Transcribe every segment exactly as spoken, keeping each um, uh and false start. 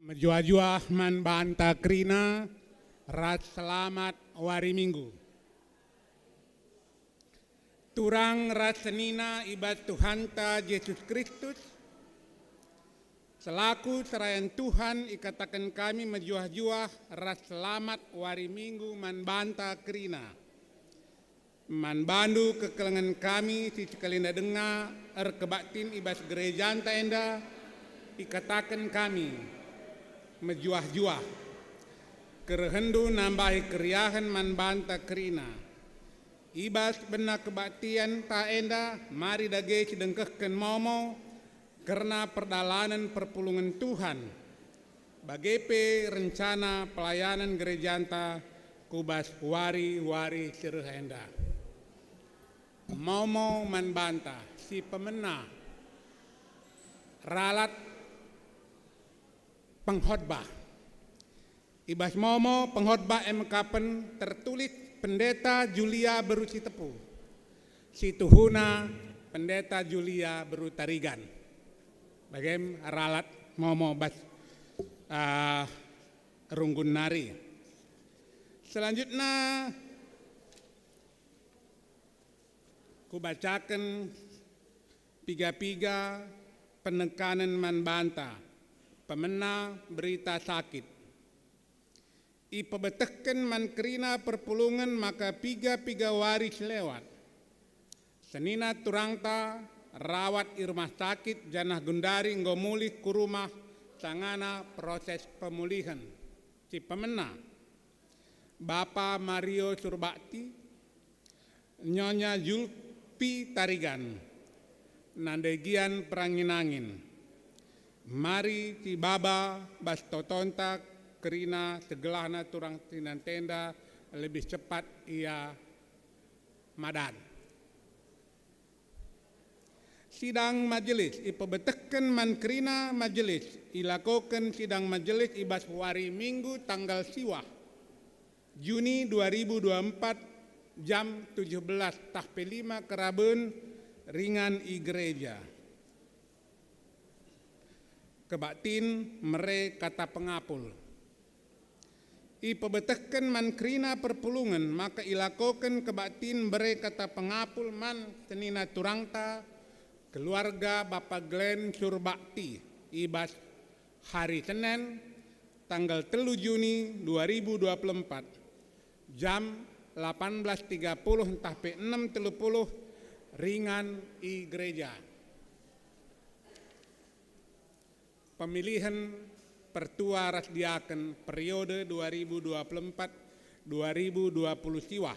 Mejuah-juah man banta kerina ras selamat wari Minggu. Turang ras senina i bas Tuhanta Jesus Kristus, selaku serayan Tuhan ikataken kami mejuah-juah ras selamat wari Minggu man banta kerina. Man bandu kekelengen kami si sekalina denga erkebaktin i bas gerejanta enda, ikataken kami mejuah-juah. Kerehenndu nambahi keriahen man banta kerina. I bas bena kebaktianta enda, mari dage sidengkehken momo kerna perdalanen perpulungen Tuhan, bage pe rencana pelayanan gerejanta ku bas wari-wari si reh enda. Momo man banta si pemena ralat pengkhotbah. I bas momo pengkhotbah e mekapen tertulis Pendeta Julia Beru Sitepu. Si tuhuna Pendeta Julia Beru Tarigan. Bagem ralat momo bas, ah, runggun nari. Selanjutna kubacaken piga-piga penekanen man banta, pemena berita sakit. Ipebetehken man kerina perpulungen maka piga-piga wari si lewat, senina turangta rawat i rumah sakit janah gundari enggo mulih ku rumah sangana proses pemulihen. Si pemena, Bapa Mario Surbakti, Nyonya Julpi Tarigan, Nande Gian Perangin-angin. Mari sibaba bas totonta kerina segelahna turang tinanta enda lebih cepat ia madan. Sidang majelis ipebetehken man kerina majelis, ilakoken sidang majelis i bas wari Minggu tanggal siwah Juni dua ribu dua empat, jam tujuh belas tah pe lima keraben ringan i gereja. Kebaktin mere kata pengapul. Ipebetehken man kerina perpulungen maka ilakoken kebaktin mbere kata pengapul man senina turangta keluarga Bapa Glenn Surbakti i bas hari Senen, tanggal telu Juni dua ribu dua puluh empat, jam delapan belas tiga puluh ntah pe enam tiga puluh ringan i gereja. Pemilihen pertua ras diaken periode dua ribu dua puluh empat dua ribu dua puluh siwah.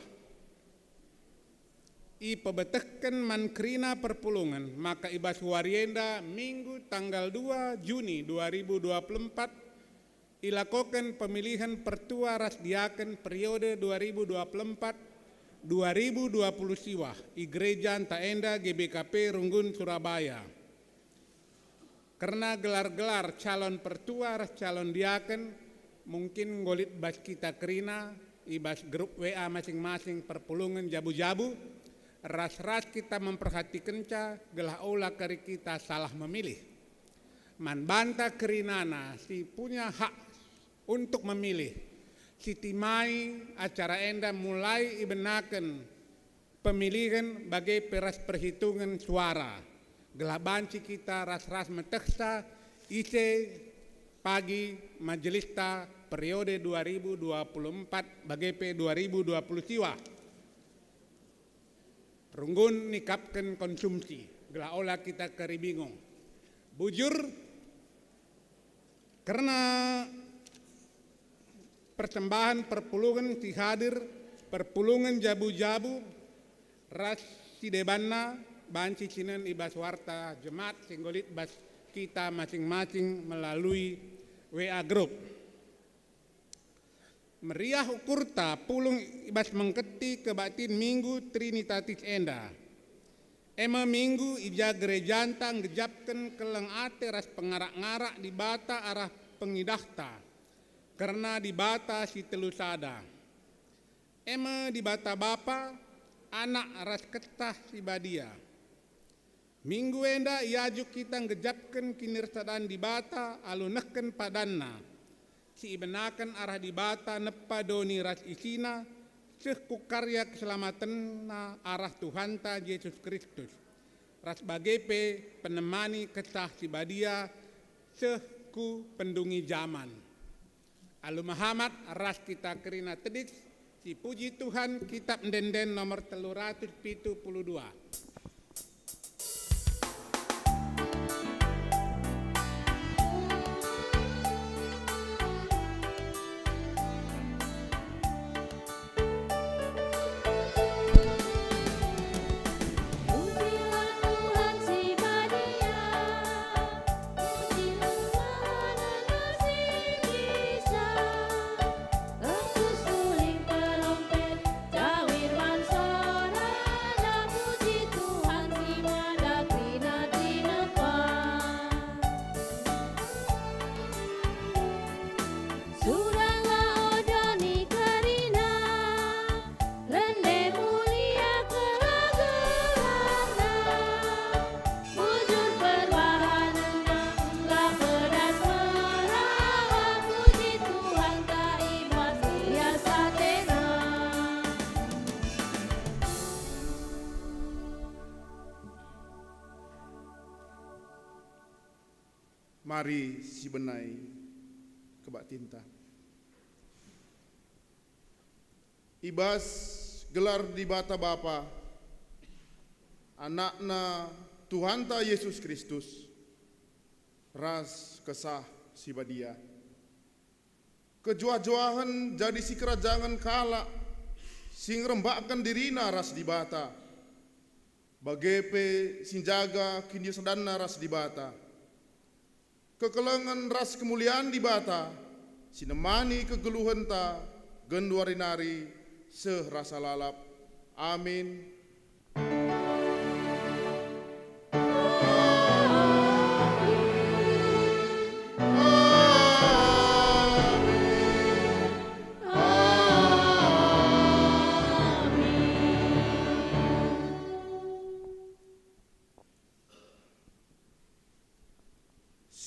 Ipebetehken man kerina perpulungen maka i bas wari enda, Minggu tanggal dua Juni dua ribu dua puluh empat, ilakoken pemilihen pertua ras diaken periode dua ribu dua puluh empat dua ribu dua puluh siwah i gereja enta enda G B K P Runggun, Surabaya. Kerna gelar-gelar calon pertua ras calon diaken, mungkin enggo lit bas kita kerina i bas grup W A masing-masing perpulungen jabu-jabu, ras-ras kita memperhatikenca gelah ola kari kita salah memilih. Man banta kerinana si punya hak untuk memilih, sitimai acara enda mulai ibenaken pemilihen bage pe ras perhitungen suara, gelah banci kita ras-ras metehsa ise pagi majelista periode dua ribu dua puluh empat bage pe dua ribu dua puluh siwah. Runggun nikapken konsumsi, gelah ola kita keri bingung. Bujur, kerna persembahen perpulungen si hadir, perpulungen jabu-jabu ras si debanna banci sinen i bas warta jemaat si enggo lit bas kita masing-masing melalui W A group. Meriah ukurta pulung i bas mengketi kebaktin Minggu Trinitatis enda. E me minggu i ja gerejanta nggejapken keleng ate ras pengarak-ngarak Dibata arah pengidahta kerna Dibata si telu sada. E me Dibata Bapa, Anak ras Kesah Si Badia. Minggu enda iajuk kita nggejapken kinirsadan Dibata alu nehken padanNa, si ibenaken arah Dibata nepa doni ras isina, seh ku karya keselamatenNa arah Tuhanta Jesus Kristus, ras bage pe penemani Kesah Si Badia seh ku pendungi jaman. Alu mehamat ras kita kerina tedis, sipuji Tuhan, Kitap Ende-enden nomor telu ratus pitu puluh dua. Pujilah Tuhan si badia, pujilah Tuhan si bisa. Engkus suling perompet, cawir man sorana, puji Tuhan si mada kerina tinepa. Suranglah o doni kerina, rende mulia kelageranna. Bujur perbahanenna, la pedas merawa, puji Tuhanta i bas lias atena. Mari sibenai kebaktinta. I bas gelar Dibata Bapa, AnakNa Tuhanta Jesus Kristus, ras Kesah Si Badia. Kejuah-juahen jadi sikerajangen kalak si ngerembakken dirina ras Dibata, bage pe si njaga kinirsadanna ras Dibata. Kekelengen ras kemulian Dibata si nemani kegeluhenta genduari nari seh rasa lalap. Amin.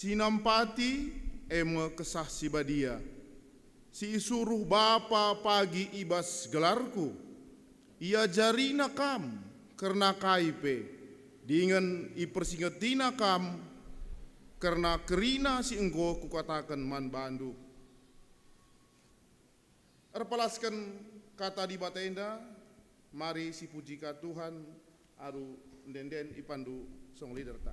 Si nampati, e me Kesah Si Badia, si isuruh Bapa pagi i bas gelarKu. IajariNa kam kerna kai pe, dingen ipersingetina kam kerna kerina si enggo Kukataken man bandu. Erpalasken Kata Dibata enda, mari sipuji ka Tuhan, alu ende-enden ipandu song leaderta.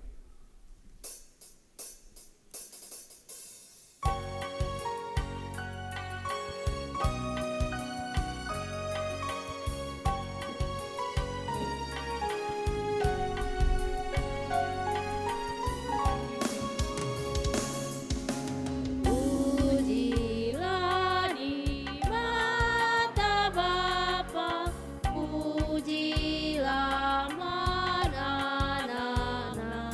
Pujilah Dibata Bapa, pujilah man AnakNa,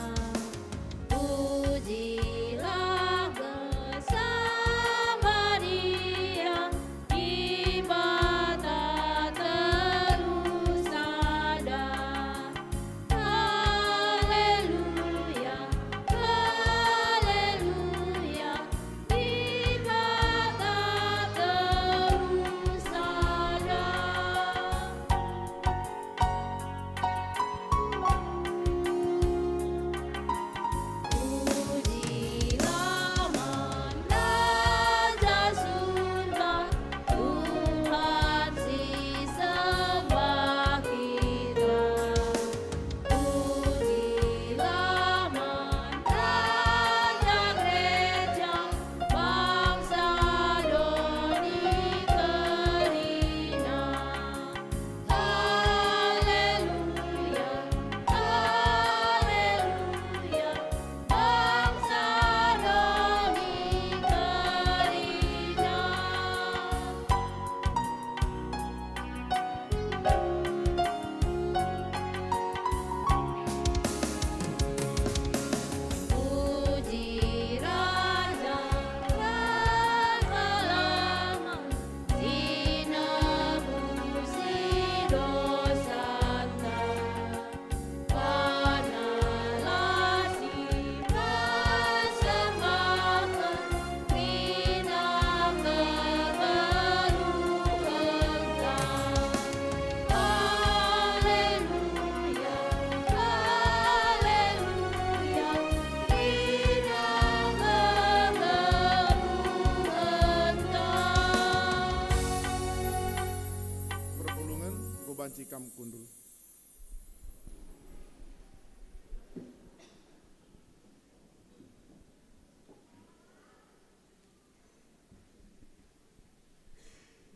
banci kam kundul.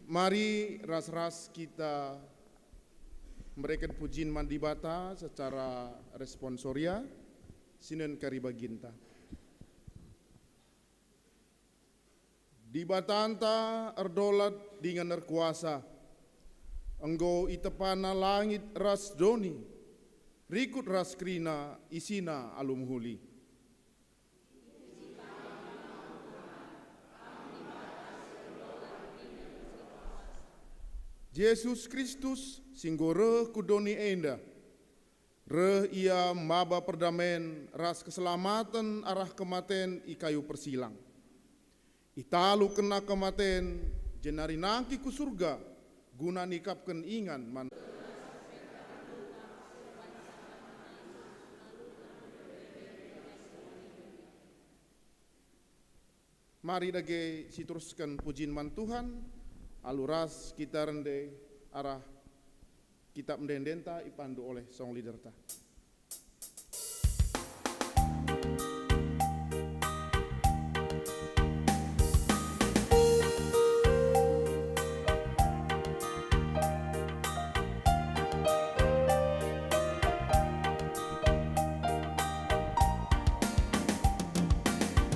Mari ras-ras kita mereken pujin man Dibata secara responsoria, sinen kari baginta. Dibatanta erdolat dingen erkuasa, enggo itepana langit ras doni, rikut ras kerina isina alu mehuli. Jesus Kristus si enggo reh ku doni enda, reh Ia maba perdamen ras keselamaten arah kematen i kayu persilang. ItalukenNa kematen, jenari nangkih ku Surga guna nikapken ingan man. Mari dage siterusken pujin man Tuhan, alu ras kita rende arah Kitap ende-endenta ipandu oleh song leaderta.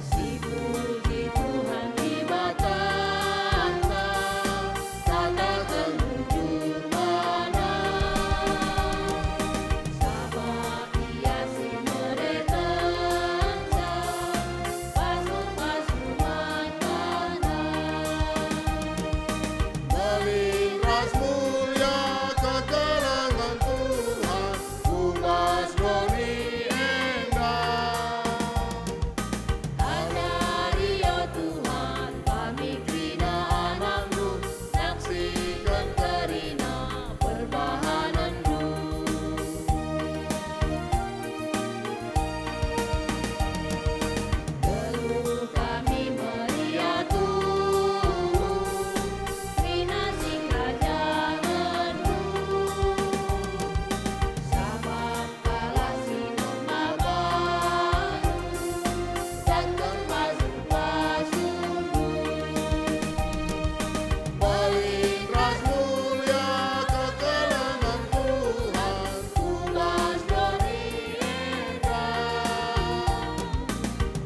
Sipuji Tuhan Dibatanta, kataken bujur bana. Sabap Ia si merekenca pasu-pasu matana. Mbelin ras mulia kekelengen Tuhan ku bas doni enda. Ajari, o Tuhan, kami kerina anakmu, naksiken kerina perbahanenNdu. Geluh kami meriah Tuhan, kerina sikerajangenNdu. Sabap Kalak si maba, datken pasu-pasuNdu. Mbelin ras mulia kekelengen Tuhan ku bas doni enda.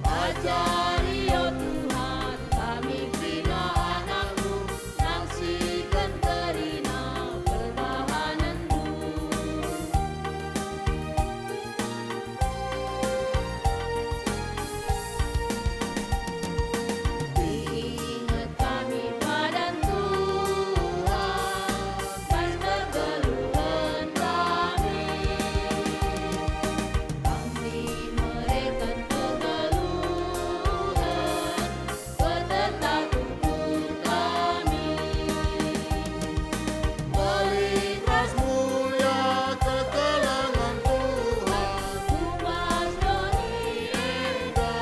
Ajari, o Tuhan, kami kerina anakmu, naksiken kerina perbahanenNdu. Inget kami padan Tuhan, bas kegeluhen kami. Kam si mereken kegeluhen, petetap ukur kami. Mbelin ras mulia kekelengen Tuhan ku bas doni enda.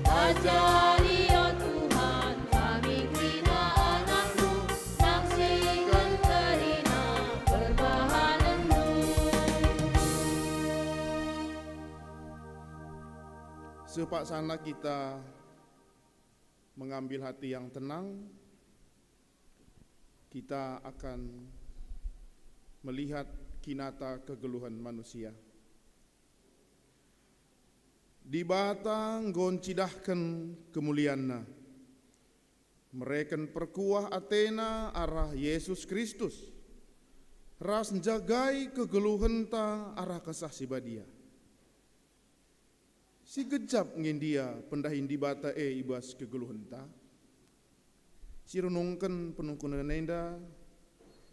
Ajari, o Tuhan, kami kerina anakmu, naksiken kerina perbahanenNdu. Sepaksana kita mengambil hati yang tenang, kita akan melihat kinata kegeluhen manusia. Dibata enggo ncidahken kemulianNa, mereken perkuah ateNa arah Jesus Kristus, ras njagai kegeluhenta arah Kesah Si Badia. Si gejap nge ndia pendahin Dibata e i bas kegeluhenta? Si renungken penungkunen enda,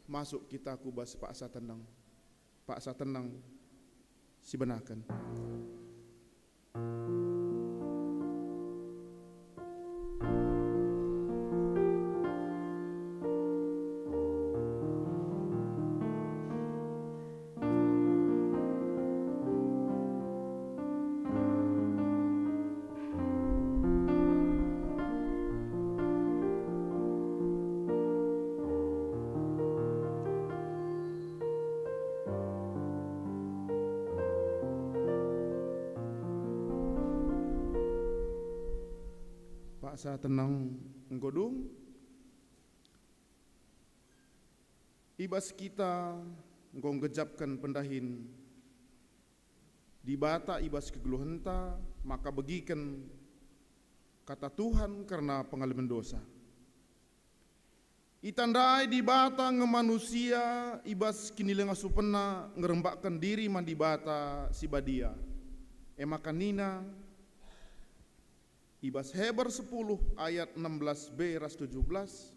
masuk kita ku bas paksa tenang, paksa tenang sibenaken. Sa tenang enggo dung. I bas kita enggo nggejapken pendahin Dibata i bas kegeluhenta, maka begiken kata Tuhan kerna pengalemen dosa. Itandai Dibata nge manusia i bas kinilengasupenna ngerembakken diri man Dibata si Badia. E maka nina i bas Heber sepuluh ayat enam belas b ras tujuh belas,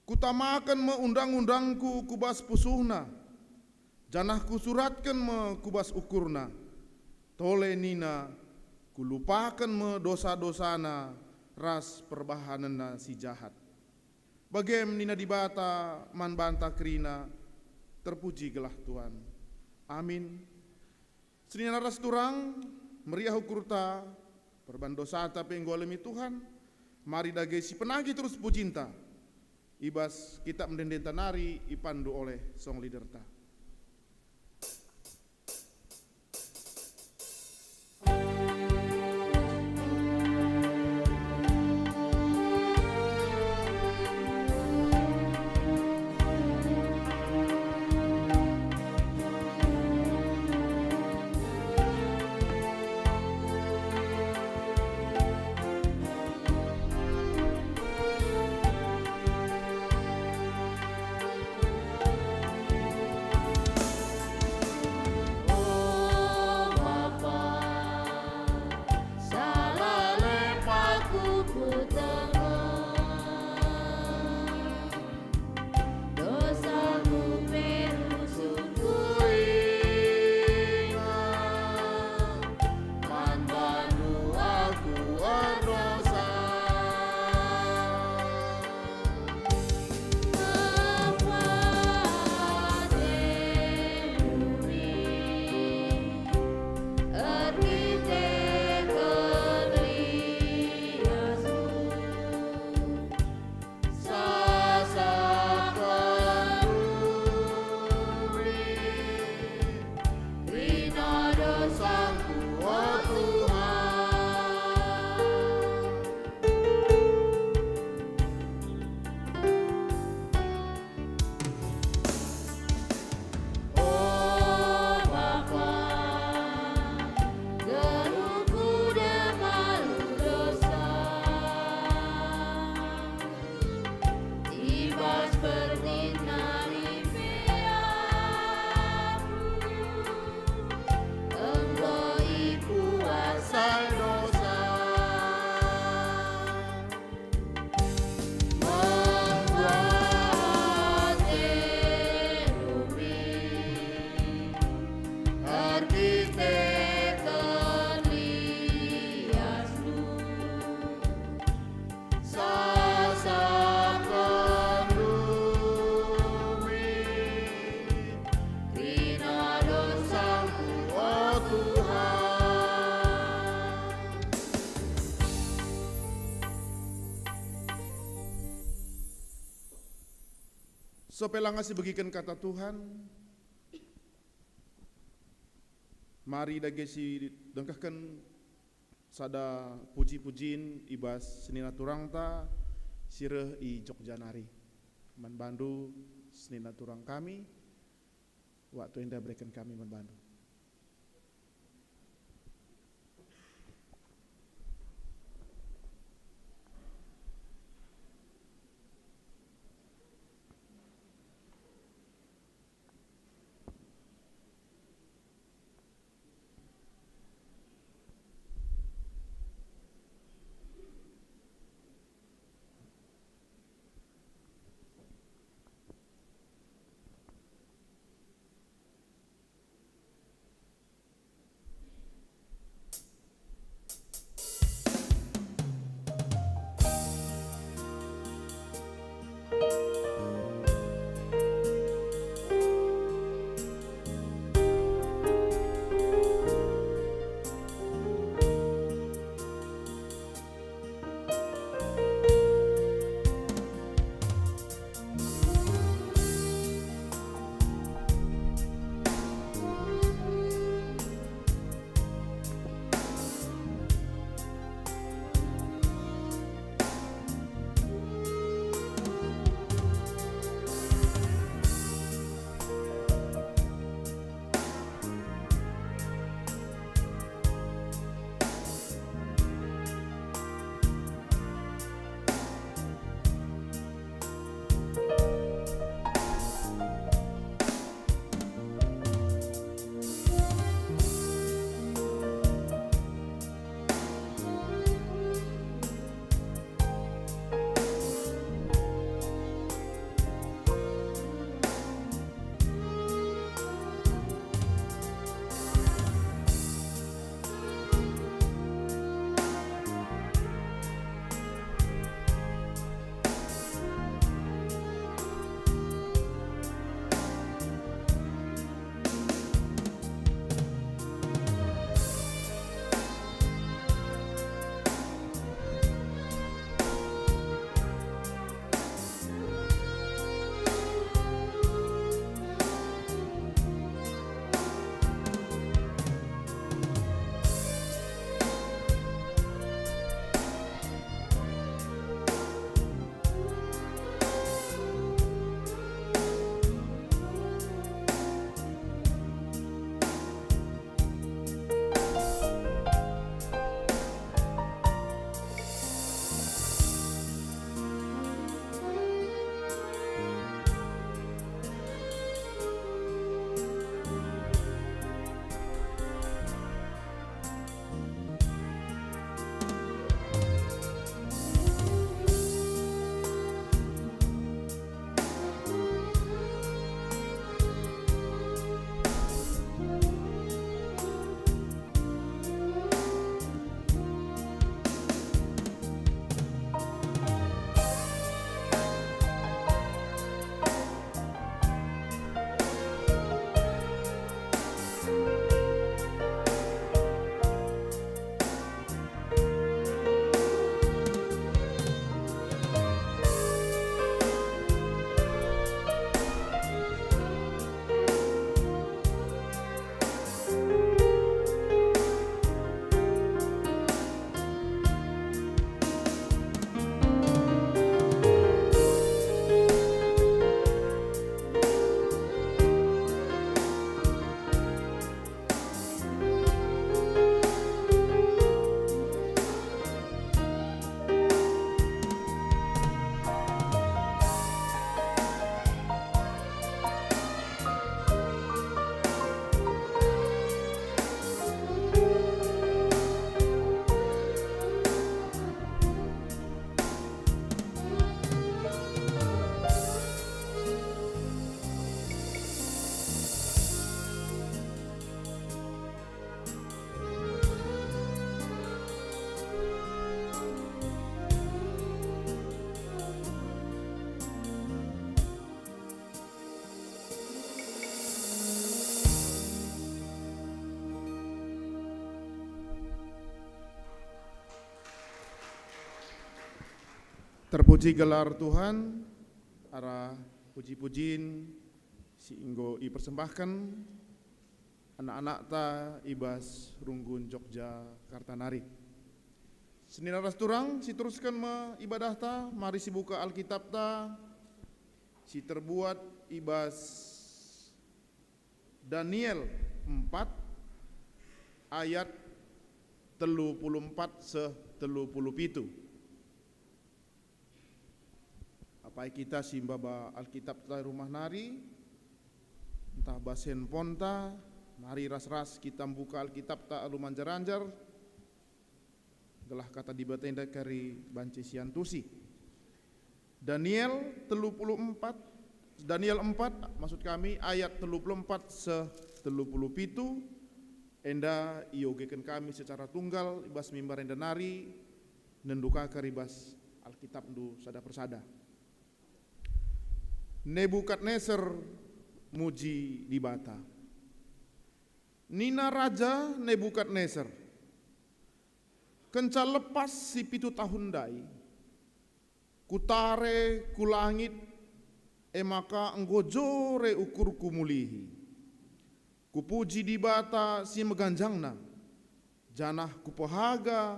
"Kutamaken me undang-undangKu ku bas pusuhna, janah Kusuratken me ku bas ukurna." Tole nina, "Kulupaken me dosa-dosana ras perbahanenna si jahat." Bagem nina Dibata man banta kerina, "Terpujilah Tuhan." Amin. Senina ras turang, meriah ukurta, perban dosata pe enggo alemi Tuhan, mari dage sipenagi terus pujinta. I bas kitap ende-endenta nari ipandu oleh song leaderta. O Bapa, salah lepaku kutengah, dosaku pe rusur kuingat, man bandu aku erdosa. O Bapa, geluhku dem alu dosa, i bas perdin nari pe aku enggo ikuasai dosa. Membuat kerumin erkiteken liasNdu, sasapken dumi kerina dosangku, o Tuhan. Sope langa sibegiken kata Tuhan, mari dage sidengkehken sada puji-pujin i bas senina turangta si reh i Jogja nari. Man bandu senina turang kami, waktu enda bereken kami man bandu. Terpuji gelar Tuhan, arah puji-pujin si enggo ipersembahken anak-anakta i bas Runggun Jogjakarta nari. Senina ras turang, siterusken me ibadahta, mari sibuka Alkitapta si terbuat i bas Daniel empat ayat telu puluh empat seh telu puluh pitu. Apai kita si maba Alkitapta i rumah nari, ntah bas handphoneta, mari ras-ras kita mbuka Alkitapta alu manjar-anjar, gelah Kata Dibata enda kari banci siantusi. Daniel telu puluh empat, Daniel empat, maksud kami, ayat telu puluh empat seh telu puluh pitu, enda iogeken kami secara tunggal i bas mimbar enda nari, nenndu ka kari bas Alkitapndu sada persada. Nebukadnesar muji Dibata. Nina Raja Nebukadnesar, "Kenca lepas si pitu tahun ndai, kutare ku langit, e maka enggo jore ukurku mulihi. Kupuji Dibata si meganjangna, janah kupehaga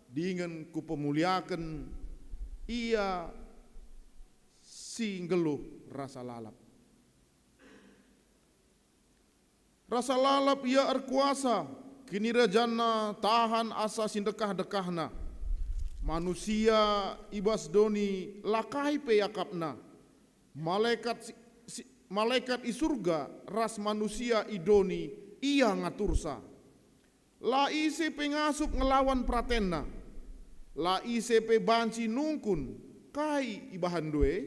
dingen kupemuliaken Ia si nggeluh rasa lalap." Rasa lalap Ia erkuasa, kinirajanNa tahan asa si ndekah-ndekahna. Manusia i bas doni la kai pe iakapNa. Malekat si, si, malekat i Surga ras manusia i doni Ia ngatursa. La ise pe ngasup ngelawan peratenNa. La ise pe banci nungkun kai ibahanndu e.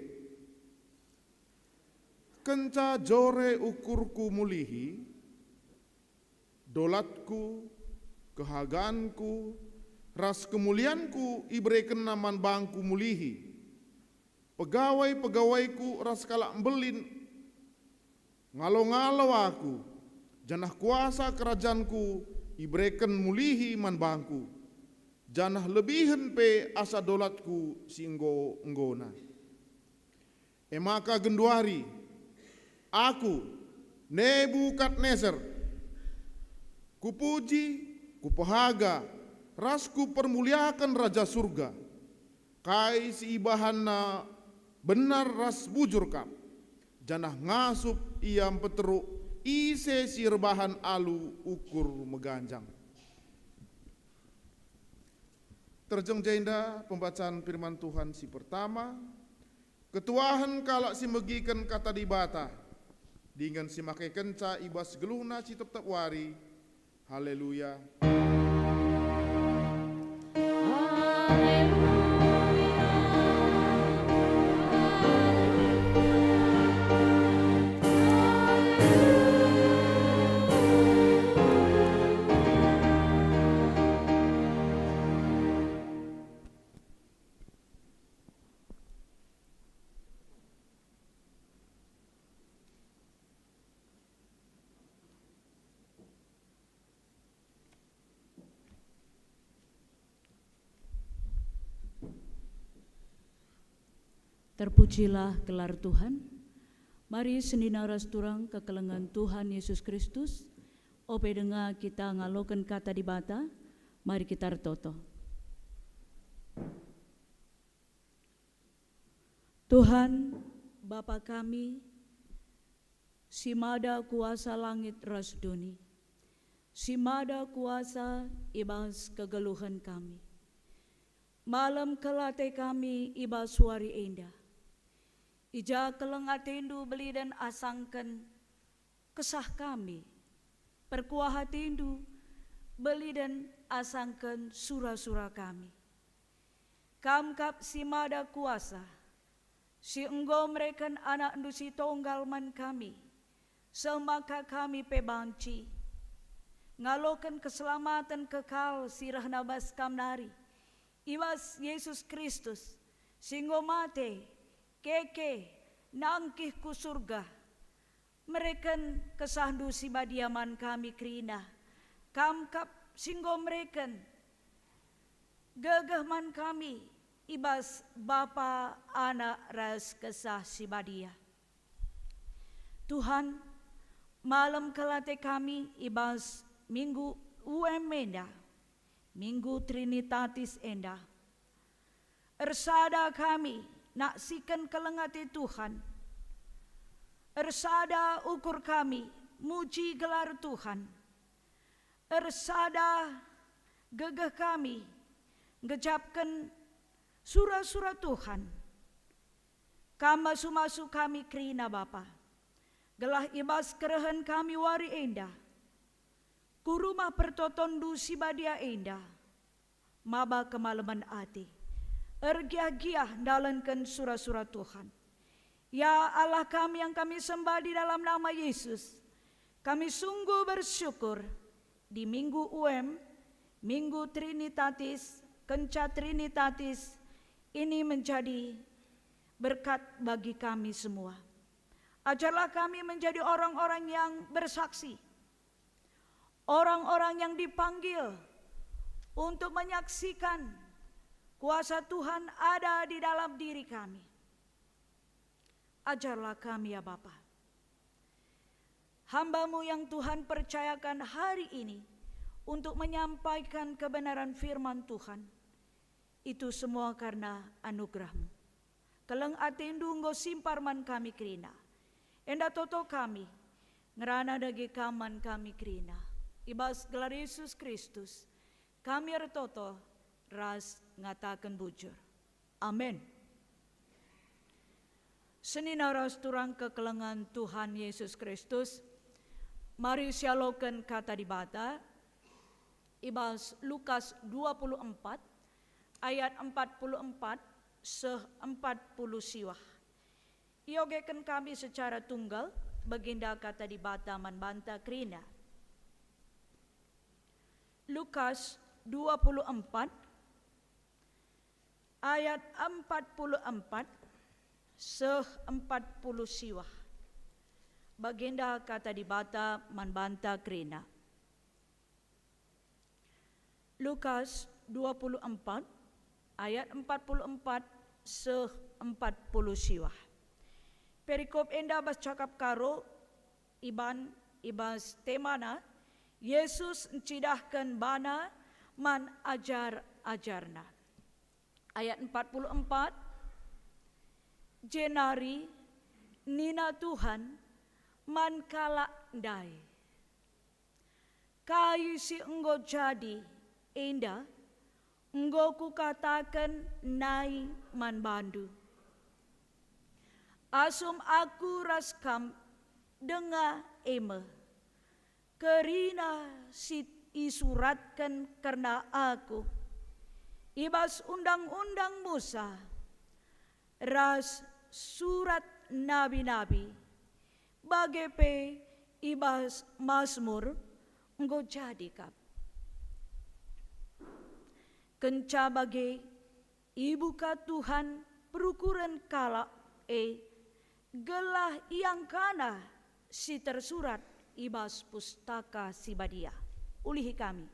Kenca jore ukurku mulihi, dolatku, kehaganku, ras kemulianku iberekenNa man bangku mulihi. Pegawai-pegawaiku ras kalak mbelin ngalo-ngalo aku, janah kuasa kerajanku ibereken mulihi man bangku, janah lebihen pe asa dolatku si enggo-enggona. E maka genduari, aku, Nebukadnesar, kupuji, kupehaga, ras kupermuliaken Raja Surga. Kai si ibahanNa benar ras bujur kap, janah ngasup Ia mpeteruk ise si erbahan alu ukur meganjang. Terjeng jenda pembacaan Firman Tuhan si pertama. Ketuahen kalak si megiken Kata Dibata, dingen si makekenca i bas geluhna si tep-tep wari. Haleluya! Terpujilah gelar Tuhan. Mari senina ras turang kekelengen Tuhan Yesus Kristus, ope denga kita ngaloken Kata Dibata, mari kita ertoto. Tuhan, Bapa kami, si mada kuasa langit ras doni, si mada kuasa i bas kegeluhen kami. Malem kal ate kami i bas wari enda. I ja keleng atendu beliden asangken kesah kami, perkuah atendu beliden asangken sura-sura kami. Kam kap si mada kuasa, si enggo mereken AnakNdu si tonggal man kami, seh maka kami pe banci ngaloken keselamaten kekal si rehna bas Kam nari, i bas Yesus Kristus, si enggo mate, keke, nangkih ku Surga. Mereken kesahNdu si badia man kami kerina. Kam kap si enggo mereken gegeh man kami I bas Bapa, Anak, ras Kesah Si Badia. Tuhan, malem kal ate kami i bas Minggu U M enda, Minggu Trinitatis enda. Ersada kami naksiken keleng ate Tuhan. Ersada ukur kami muji gelar Tuhan. Ersada gegeh kami ngejapken sura-sura Tuhan. Kam masu-masu kami kerina, Bapa, gelah i bas kerehen kami wari enda, ku rumah pertotonndu si badia enda, maba kemalemen ate, ergiah-giah ndalanken sura-sura Tuhan. Ya Allah kami yang kami sembah di dalam nama Yesus, kami sungguh bersyukur di Minggu U M, Minggu Trinitatis, kenca Trinitatis ini menjadi berkat bagi kami semua. Ajarlah kami menjadi orang-orang yang bersaksi, orang-orang yang dipanggil untuk menyaksikan kuasa Tuhan ada di dalam diri kami. Ajarlah kami, ya Bapa. Hamba-Mu yang Tuhan percayakan hari ini untuk menyampaikan kebenaran firman Tuhan, itu semua karena anugerah-Mu. Keleng ateNdu enggo simpar man kami kerina. Enda toto kami, ngerana dage Kam man kami kerina. I bas gelar Yesus Kristus, kami ertoto ras ngataken bujur. Amin. Senina ras turang kekelengen Tuhan Yesus Kristus, mari sialoken Kata Dibata i bas Lukas dua puluh empat ayat empat puluh empat seh empat puluh siwah. Iogeken kami secara tunggal, baginda Kata Dibata man banta kerina. Lukas dua puluh empat ayat empat puluh empat seh empat puluh siwah. Baginda Kata Dibata man banta kerina. Lukas dua puluh empat ayat empat puluh empat seh empat puluh siwah. Perikop enda bas cakap Karo iban i bas temana, Jesus ncidahken bana man ajar-ajarNa. Ayat empat puluh empat, jenari nina Tuhan man kalak ndai, "Kai si enggo jadi enda enggo Kukataken nai man bandu. Asum Aku ras kam denga e me, kerina si isuratken kerna Aku i bas Undang-undang Musa ras surat nabi-nabi, bage pe i bas Masmur enggo jadi kap." Kenca bage ibuka Tuhan perukuren kalak e, gelah iangkana si tersurat i bas Pustaka Si Badia. Ulihi kami.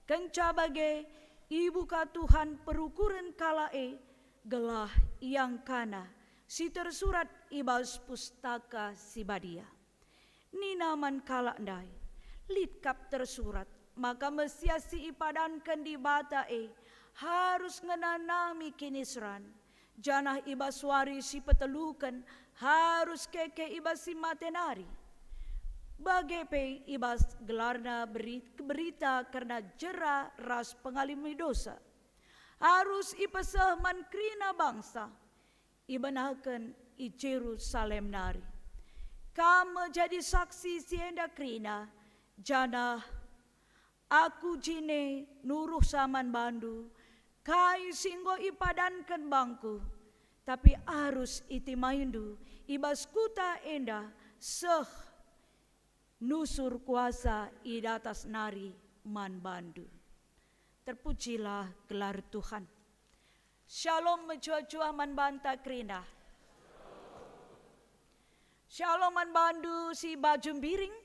Kenca bage ibuka Tuhan perukuren kalak e, gelah iangkana si tersurat i bas Pustaka Si Badia. Nina man kalak ndai, "Lit kap tersurat maka Mesias si ipadanken Dibata e harus ngenanami kiniseran, janah i bas wari si peteluken harus keke i bas si mate nari. Bage pe i bas gelarna beri-, berita kerna jera ras pengalemi dosa. Arus ipeseh man kerina bangsa, ibenaken i Jerusalem nari. Kam me jadi saksi si enda kerina, janah Aku jine nuruhsa man bandu kai si enggo ipadanken bangKu, tapi arus itimaindu i bas kuta enda seh nusur kuasa i datas nari man bandu." Terpujilah gelar Tuhan. Shalom mejuah-juah man banta kerina. Shalom man bandu si baju mbiring.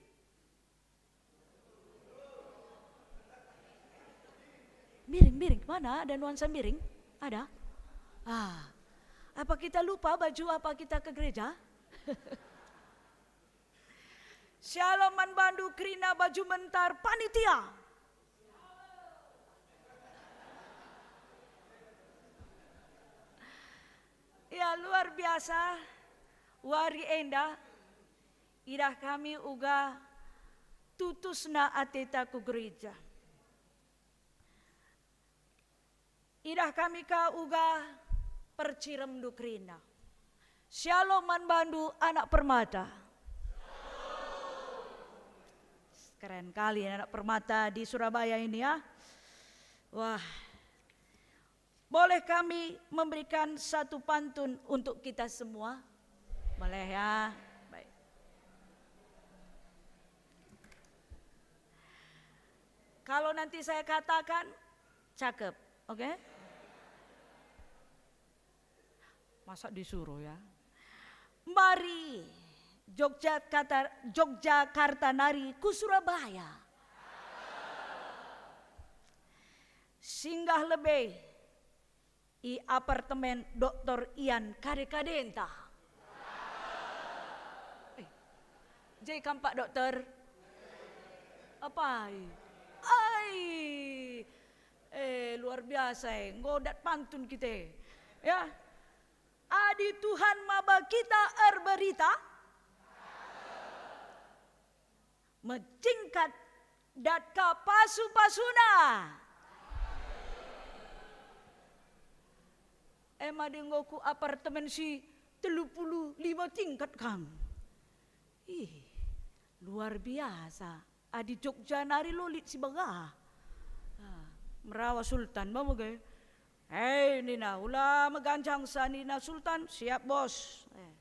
Mbiring, mbiring, mana ada nuansa mbiring? Ada? Ah, apa kita lupa baju apa kita ke gereja? Shalom man bandu kerina baju mentar panitia. Ya, luar biasa. Wari enda idah kami uga tutusna ateta ku gereja. Idah kami ka uga perciremndu kerina. Shalom man bandu anak permata. Keren kali anak permata di Surabaya ini ya. Wah. Boleh kami memberikan satu pantun untuk kita semua? Boleh ya. Baik. Kalau nanti saya katakan, cakep, oke? Masa disuruh ya? Mari Jogjakarta, Jogjakarta nari ku Surabaya. Singgah lebe i apartemen Doktor Ian kade-kadenta. Eh, je kam Pak Dokter? Apai? Ai. Eh, luar biasa, eh. Enggo dat pantun kita. Ya. Adi Tuhan maba kita erberita, mecingkat dat ka pasu-pasuna. Ema enggo ku apartemen si telu puluh lima tingkat kam. Ih, luar biasa. Adi Jogja nari lo lit si bagah. Ah, merawa Sultan, ma bage? Hei, nina, ula meganjang sa nina Sultan, siap bos. Eh.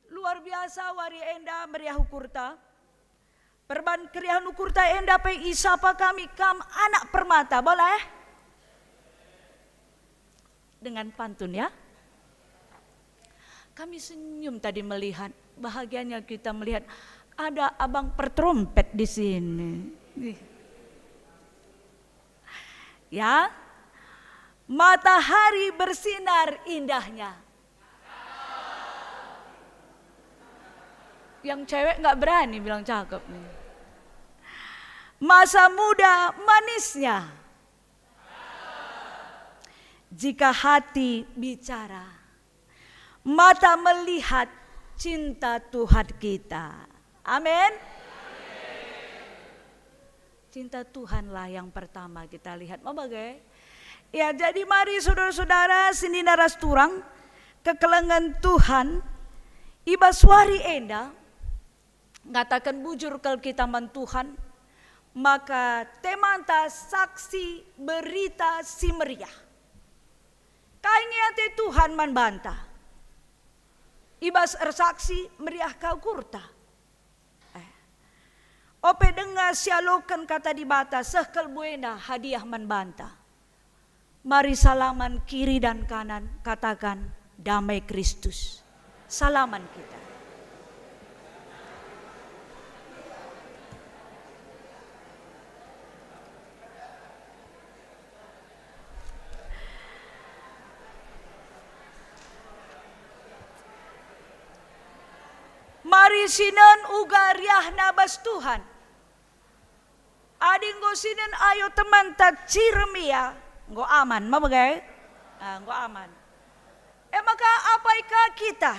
Luar biasa wari enda meriah ukurta. Perban keriahen ukurta enda pe isapa kami kam anak permata, boleh? Dengan pantun ya. Kami senyum tadi melihat, bahagianya kita melihat ada abang pertrompet di sini. Nih. Ya, matahari bersinar indahnya. Yang cewek nggak berani bilang cakep nih. Masa muda manisnya. Jika hati bicara, mata melihat cinta Tuhan kita. Amin. Cinta Tuhanlah yang pertama kita lihat. Ma bage? Ya, jadi mari saudara-saudara, senina ras turang, kekelengen Tuhan, i bas wari enda, ngataken bujur kal kita man Tuhan, maka temanta saksi berita si meriah. Kai nge ate Tuhan man banta? I bas ersaksi meriah ka ukurta. Eh. Ope denga sialoken kata Dibata seh kal buena hadiah man banta. Mari salaman kiri dan kanan, katakan, "Damai Kristus." Salaman kita. Mari sinen uga riahna bas Tuhan. Adi enggo sinen ayo temanta cirem ia, enggo aman, ma bage? Ah, enggo aman. E maka apai ka kita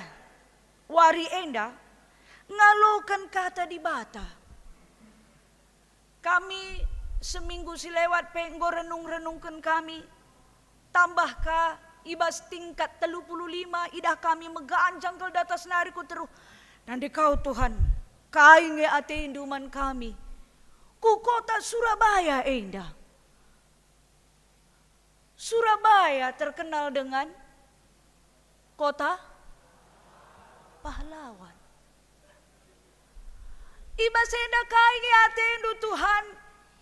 wari enda ngaloken kata Dibata? Kami seminggu si lewat pe enggo renung-renungken kami, tambah ka i bas tingkat telu puluh lima idah kami meganjang kal datas nari ku teruh. Nande kau Tuhan, kai nge atendu man kami? Ku kota Surabaya enda. Surabaya terkenal dengan kota pahlawan. I bas enda kai nge atendu Tuhan,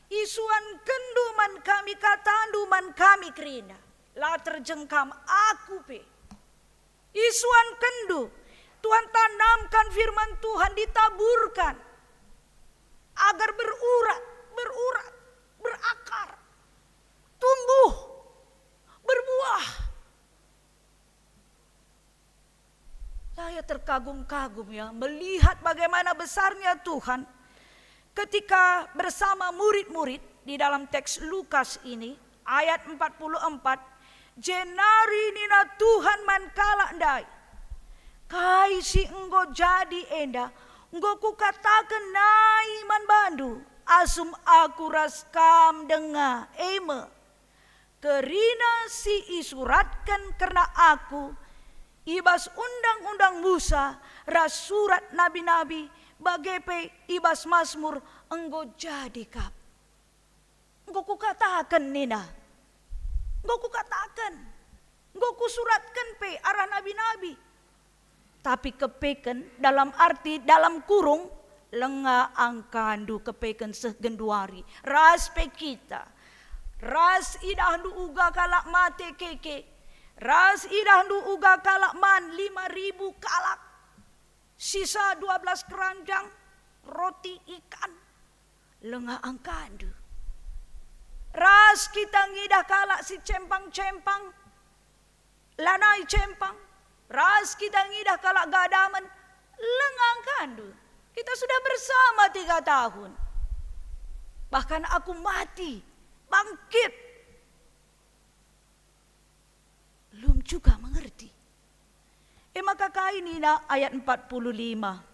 isuankenndu man kami katandu man kami kerina. La terjengkam aku pe. Isuankenndu, Tuhan tanamkan firman Tuhan, ditaburkan agar berurat, berurat, berakar, tumbuh, berbuah. terkagum-kagum, ya, melihat bagaimana besarnya Tuhan ketika bersama murid-murid di dalam teks Lukas ini, ayat empat puluh empat, jenari nina Tuhan man kalak ndai, "Kai si enggo jadi enda, enggo kukataken nai man bandu, asum aku ras kam denga, e me, kerina si isuratken kerna aku i bas Undang-undang Musa ras surat nabi-nabi, bage pe i bas Masmur, enggo jadi kap." Enggo kukataken nina, enggo kukataken, enggo kusuratken pe arah nabi-nabi. Tapi kepeken dalam arti dalam kurung, lenga angkandu kepeken seh genduari, ras pe kita, ras idahndu uga kalak mate keke, ras idahndu uga kalak man lima ribu kalak, sisa dua belas keranjang roti ikan, lenga angkandu. Ras kita ngidah kalak si cempang-cempang, lanai cempang, ras kita ngidah kalak gadamen, lenga angkandu. Kita sudah bersama tiga tahun. Bahkan aku mati, bangkit. Lum juga mengerti. E maka kai nina ayat empat puluh lima,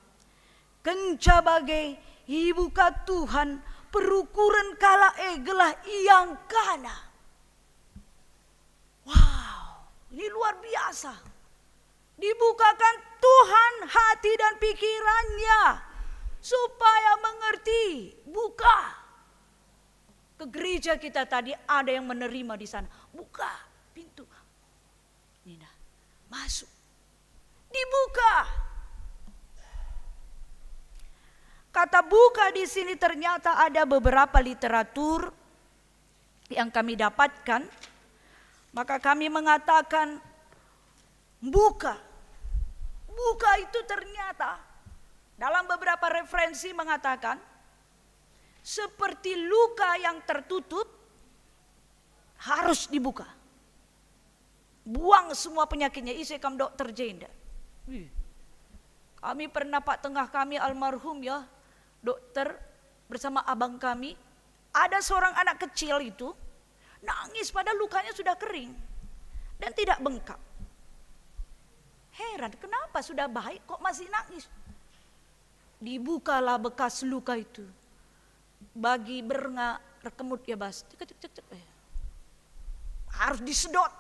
"Kenca bage ibuka Tuhan perukuren kalak e gelah iangkana." Wow, ini luar biasa. Dibukakan Tuhan hati dan pikirannya supaya mengerti. Buka. Ke gereja kita tadi ada yang menerima di sana. "Buka pintu." Nina, "Masuk." Dibuka. Kata buka di sini ternyata ada beberapa literatur yang kami dapatkan, maka kami mengatakan buka. Buka itu ternyata dalam beberapa referensi mengatakan seperti luka yang tertutup, harus dibuka. Buang semua penyakitnya, ise kam dokter jenda. Wih. Kami pernah, Pak, tengah kami almarhum, ya, dokter bersama abang kami, ada seorang anak kecil itu nangis padahal lukanya sudah kering dan tidak bengkak. Heran, kenapa sudah baik kok masih nangis? Dibukalah bekas luka itu. Bagi bernga erkemut ia bas. Cek, cek, cek, cek. Eh. Harus disedot.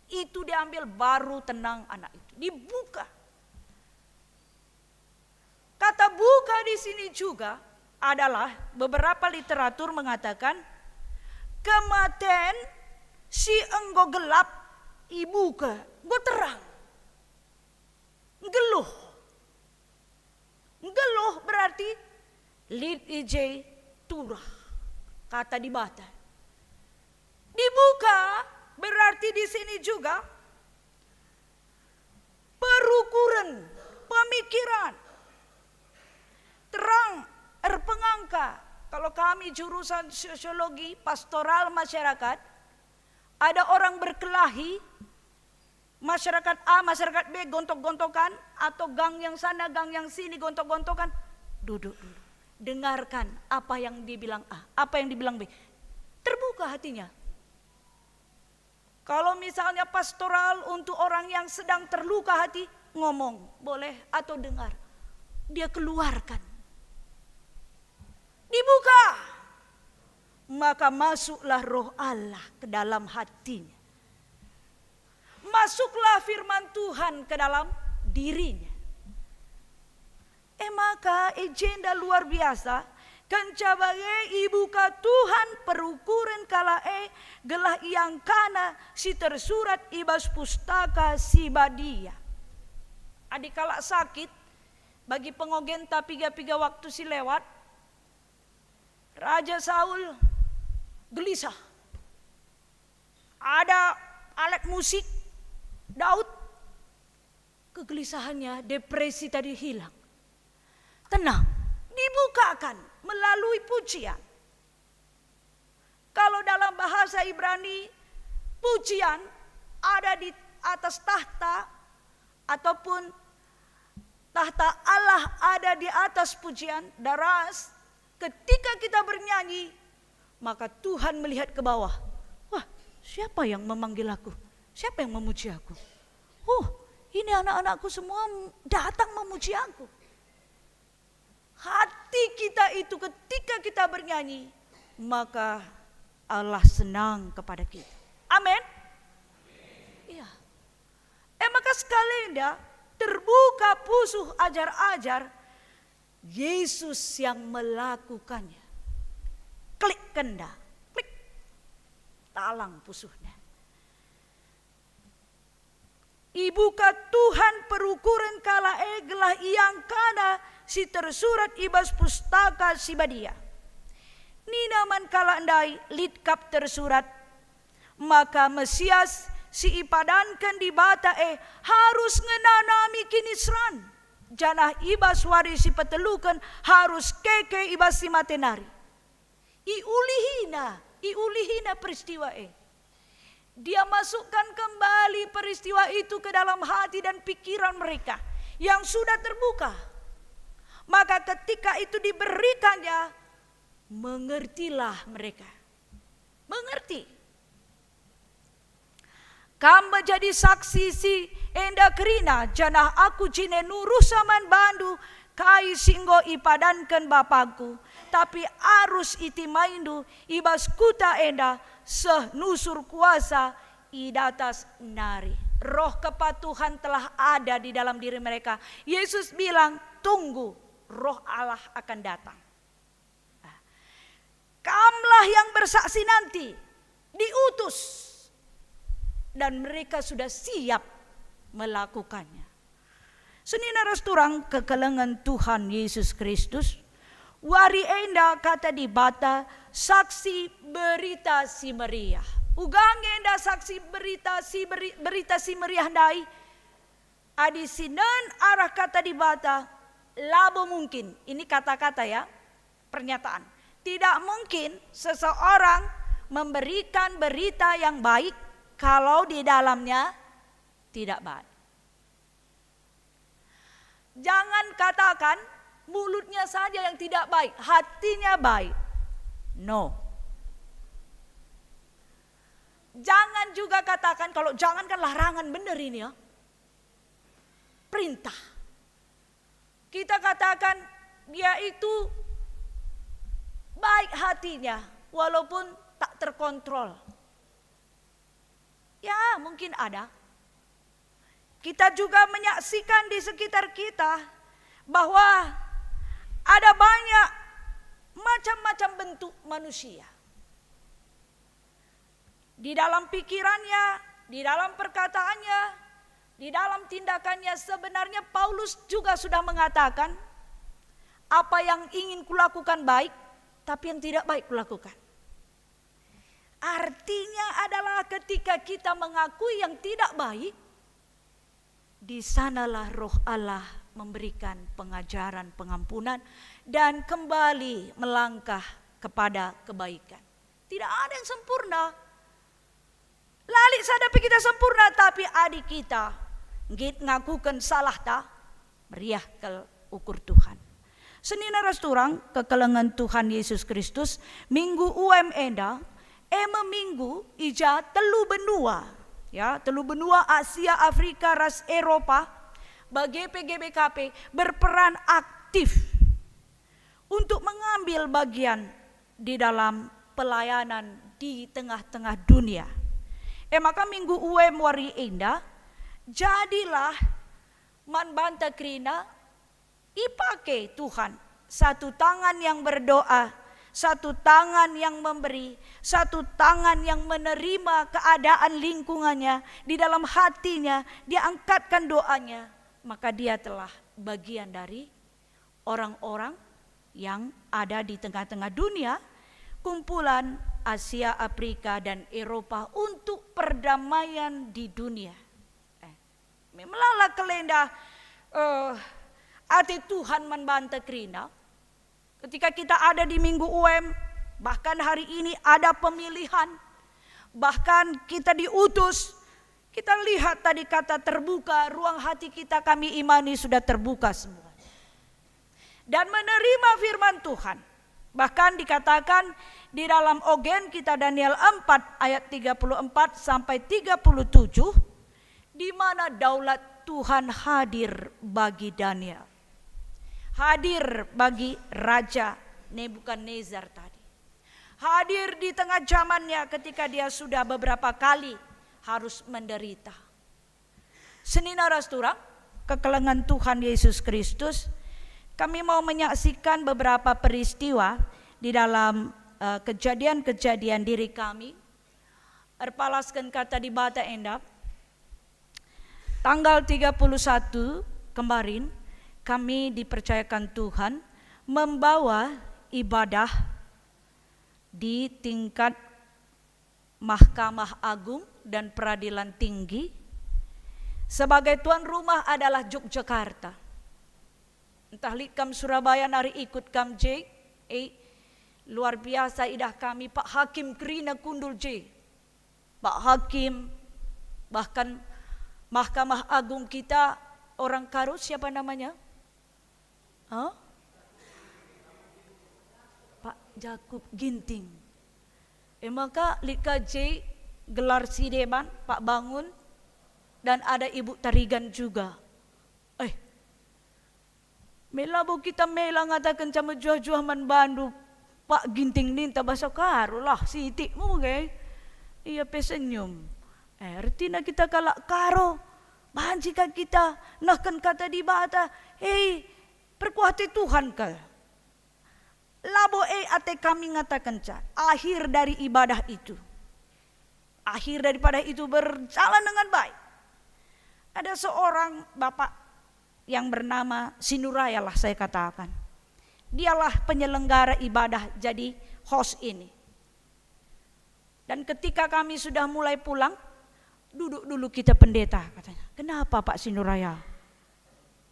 Itu diambil, baru tenang anak itu. Dibuka. Kata buka di sini juga adalah beberapa literatur mengatakan kematen si enggo gelap ibuka, enggo terang. Nggeluh. Nggeluh berarti lit i je turah kata Dibata. Dibuka berarti di sini juga perukuren, pemikiran, terang, erpengangka. Kalau kami jurusan sosiologi pastoral masyarakat, ada orang berkelahi, masyarakat A, masyarakat B gontok-gontokan, atau gang yang sana, gang yang sini gontok-gontokan. Duduk dulu. Dengarkan apa yang dibilang A, apa yang dibilang B. Terbuka hatinya. Kalau misalnya pastoral untuk orang yang sedang terluka hati, ngomong boleh atau dengar. Dia keluarkan. Dibuka. Maka masuklah Roh Allah ke dalam hatinya. Masuklah firman Tuhan ke dalam dirinya. E maka, e jenda luar biasa, kenca bage ibuka Tuhan perukuren kalak e, gelah iangkana si tersurat i bas Pustaka Si Badia. Adi kalak sakit, bagi pengogenta piga-piga waktu si lewat, Raja Saul gelisah. Ada alat musik, Daud, kegelisahannya, depresi tadi hilang. Tenang, dibukakan melalui pujian. Kalau dalam bahasa Ibrani, pujian ada di atas tahta ataupun Kata Allah ada di atas pujian, daras. Ketika kita bernyanyi, maka Tuhan melihat ke bawah. "Wah, siapa yang memanggil aku? Siapa yang memuji aku? Oh, ini anak-anakku semua datang memuji aku." Hati kita itu ketika kita bernyanyi, maka Allah senang kepada kita. Amin. Iya. Eh, maka sekali enda terbuka pusuh ajar-ajar Yesus yang melakukannya. Klik kenda, klik. Talang pusuhnya. Ibuka Tuhan perukuren kalak e gelah iangkana si tersurat i bas Pustaka Si Badia. Nina man kalak ndai, lit kap tersurat, maka Mesias si ipadanken Dibata e harus ngenanami kiniseran, janah i bas wari si peteluken harus keke i bas si mate nari. Iulihina, iulihina peristiwa e. Dia masukkan kembali peristiwa itu ke dalam hati dan pikiran mereka yang sudah terbuka. Maka ketika itu diberikannya, mengertilah mereka. Mengerti. Kam me jadi saksi si enda kerina, janah aku jine nuruhsa man bandu kai si enggo ipadanken bapangku, tapi arus itimaindu i bas kuta enda seh nusur kuasa i datas nari. Roh kepatuhan telah ada di dalam diri mereka. Yesus bilang, "Tunggu, Roh Allah akan datang." Kamlah yang bersaksi nanti, diutus, dan mereka sudah siap melakukannya. Senina ras turang kekelengen Tuhan Yesus Kristus, wari enda kata Dibata saksi Berita Si Meriah. Uga nge enda saksi Berita Si Beri-, Berita Si Meriah ndai? Adi sinen arah kata Dibata, labo mungkin. Ini kata-kata, ya, pernyataan. Tidak mungkin seseorang memberikan berita yang baik kalau di dalamnya tidak baik. Jangan katakan mulutnya saja yang tidak baik, hatinya baik. No. Jangan juga katakan, kalau jangan kan larangan bener ini, ya. Perintah. Kita katakan dia itu baik hatinya, walaupun tak terkontrol. Ya, mungkin ada. Kita juga menyaksikan di sekitar kita bahwa ada banyak macam-macam bentuk manusia. Di dalam pikirannya, di dalam perkataannya, di dalam tindakannya, sebenarnya Paulus juga sudah mengatakan, "Apa yang ingin kulakukan baik, tapi yang tidak baik kulakukan." Artinya adalah ketika kita mengakui yang tidak baik, di sanalah Roh Allah memberikan pengajaran pengampunan dan kembali melangkah kepada kebaikan. Tidak ada yang sempurna. Lali sada pe kita sempurna, tapi adi kita nggit ngakuken salahta, meriah kal ukur Tuhan. Senina ras turang kekelengen Tuhan Yesus Kristus, minggu U M enda, e me minggu i ja telu benua, ya, telu benua Asia, Afrika, ras Eropa, bage pe G B K P berperan aktif untuk mengambil bagian di dalam pelayanan di tengah-tengah dunia. E maka minggu U M wari enda, jadilah man banta kerina ipake Tuhan satu tangan yang berdoa, satu tangan yang memberi, satu tangan yang menerima keadaan lingkungannya di dalam hatinya, dia angkatkan doanya, maka dia telah bagian dari orang-orang yang ada di tengah-tengah dunia, kumpulan Asia, Afrika, dan Eropa untuk perdamaian di dunia. Eh, melala kal enda, eh, ate Tuhan man banta kerina. Ketika kita ada di Minggu U M, bahkan hari ini ada pemilihan, bahkan kita diutus, Kita lihat tadi kata terbuka, ruang hati kita kami imani sudah terbuka semua. Dan menerima firman Tuhan. Bahkan dikatakan di dalam Ogen kita Daniel empat ayat tiga puluh empat sampai tiga puluh tujuh, di mana daulat Tuhan hadir bagi Daniel. Hadir bagi Raja Nebukadnezar tadi. Hadir di tengah zamannya ketika dia sudah beberapa kali harus menderita. Senina ras turang, kekelengen Tuhan Yesus Kristus, kami mau menyaksikan beberapa peristiwa di dalam, eh, kejadian-kejadian diri kami. Erpalasken kata Dibata enda, tanggal tiga puluh satu kemarin kami dipercayakan Tuhan membawa ibadah di tingkat Mahkamah Agung dan Peradilan Tinggi. Sebagai tuan rumah adalah Yogyakarta. Ntah lit kam Surabaya nari ikut kam je, eh, luar biasa idah kami Pak Hakim kerina kundul je. Pak Hakim, bahkan Mahkamah Agung kita orang Karo, siapa namanya? Hah? Pak Jakub Ginting. E maka lit ka je gelar si deban, Pak Bangun, dan ada Ibu Tarigan juga. Eh, me labo kita mela ngatakenca mejuah-juah man bandu, Pak Ginting ninta bahasa Karo lah, sitik mu nge. Ia pe senyum. Eh, ertina kita kalak Karo, banci ka kita nehken kata Dibata, hei, perkuah ate Tuhan kal. Labo e ate kami ngatakenca, akhir dari ibadah itu. Akhir daripada itu berjalan dengan baik. Ada seorang bapak yang bernama Sinuraya lah saya katakan. Dialah penyelenggara ibadah jadi host ini. Dan ketika kami sudah mulai pulang, "Duduk dulu kita pendeta," katanya. "Kenapa Pak Sinuraya?"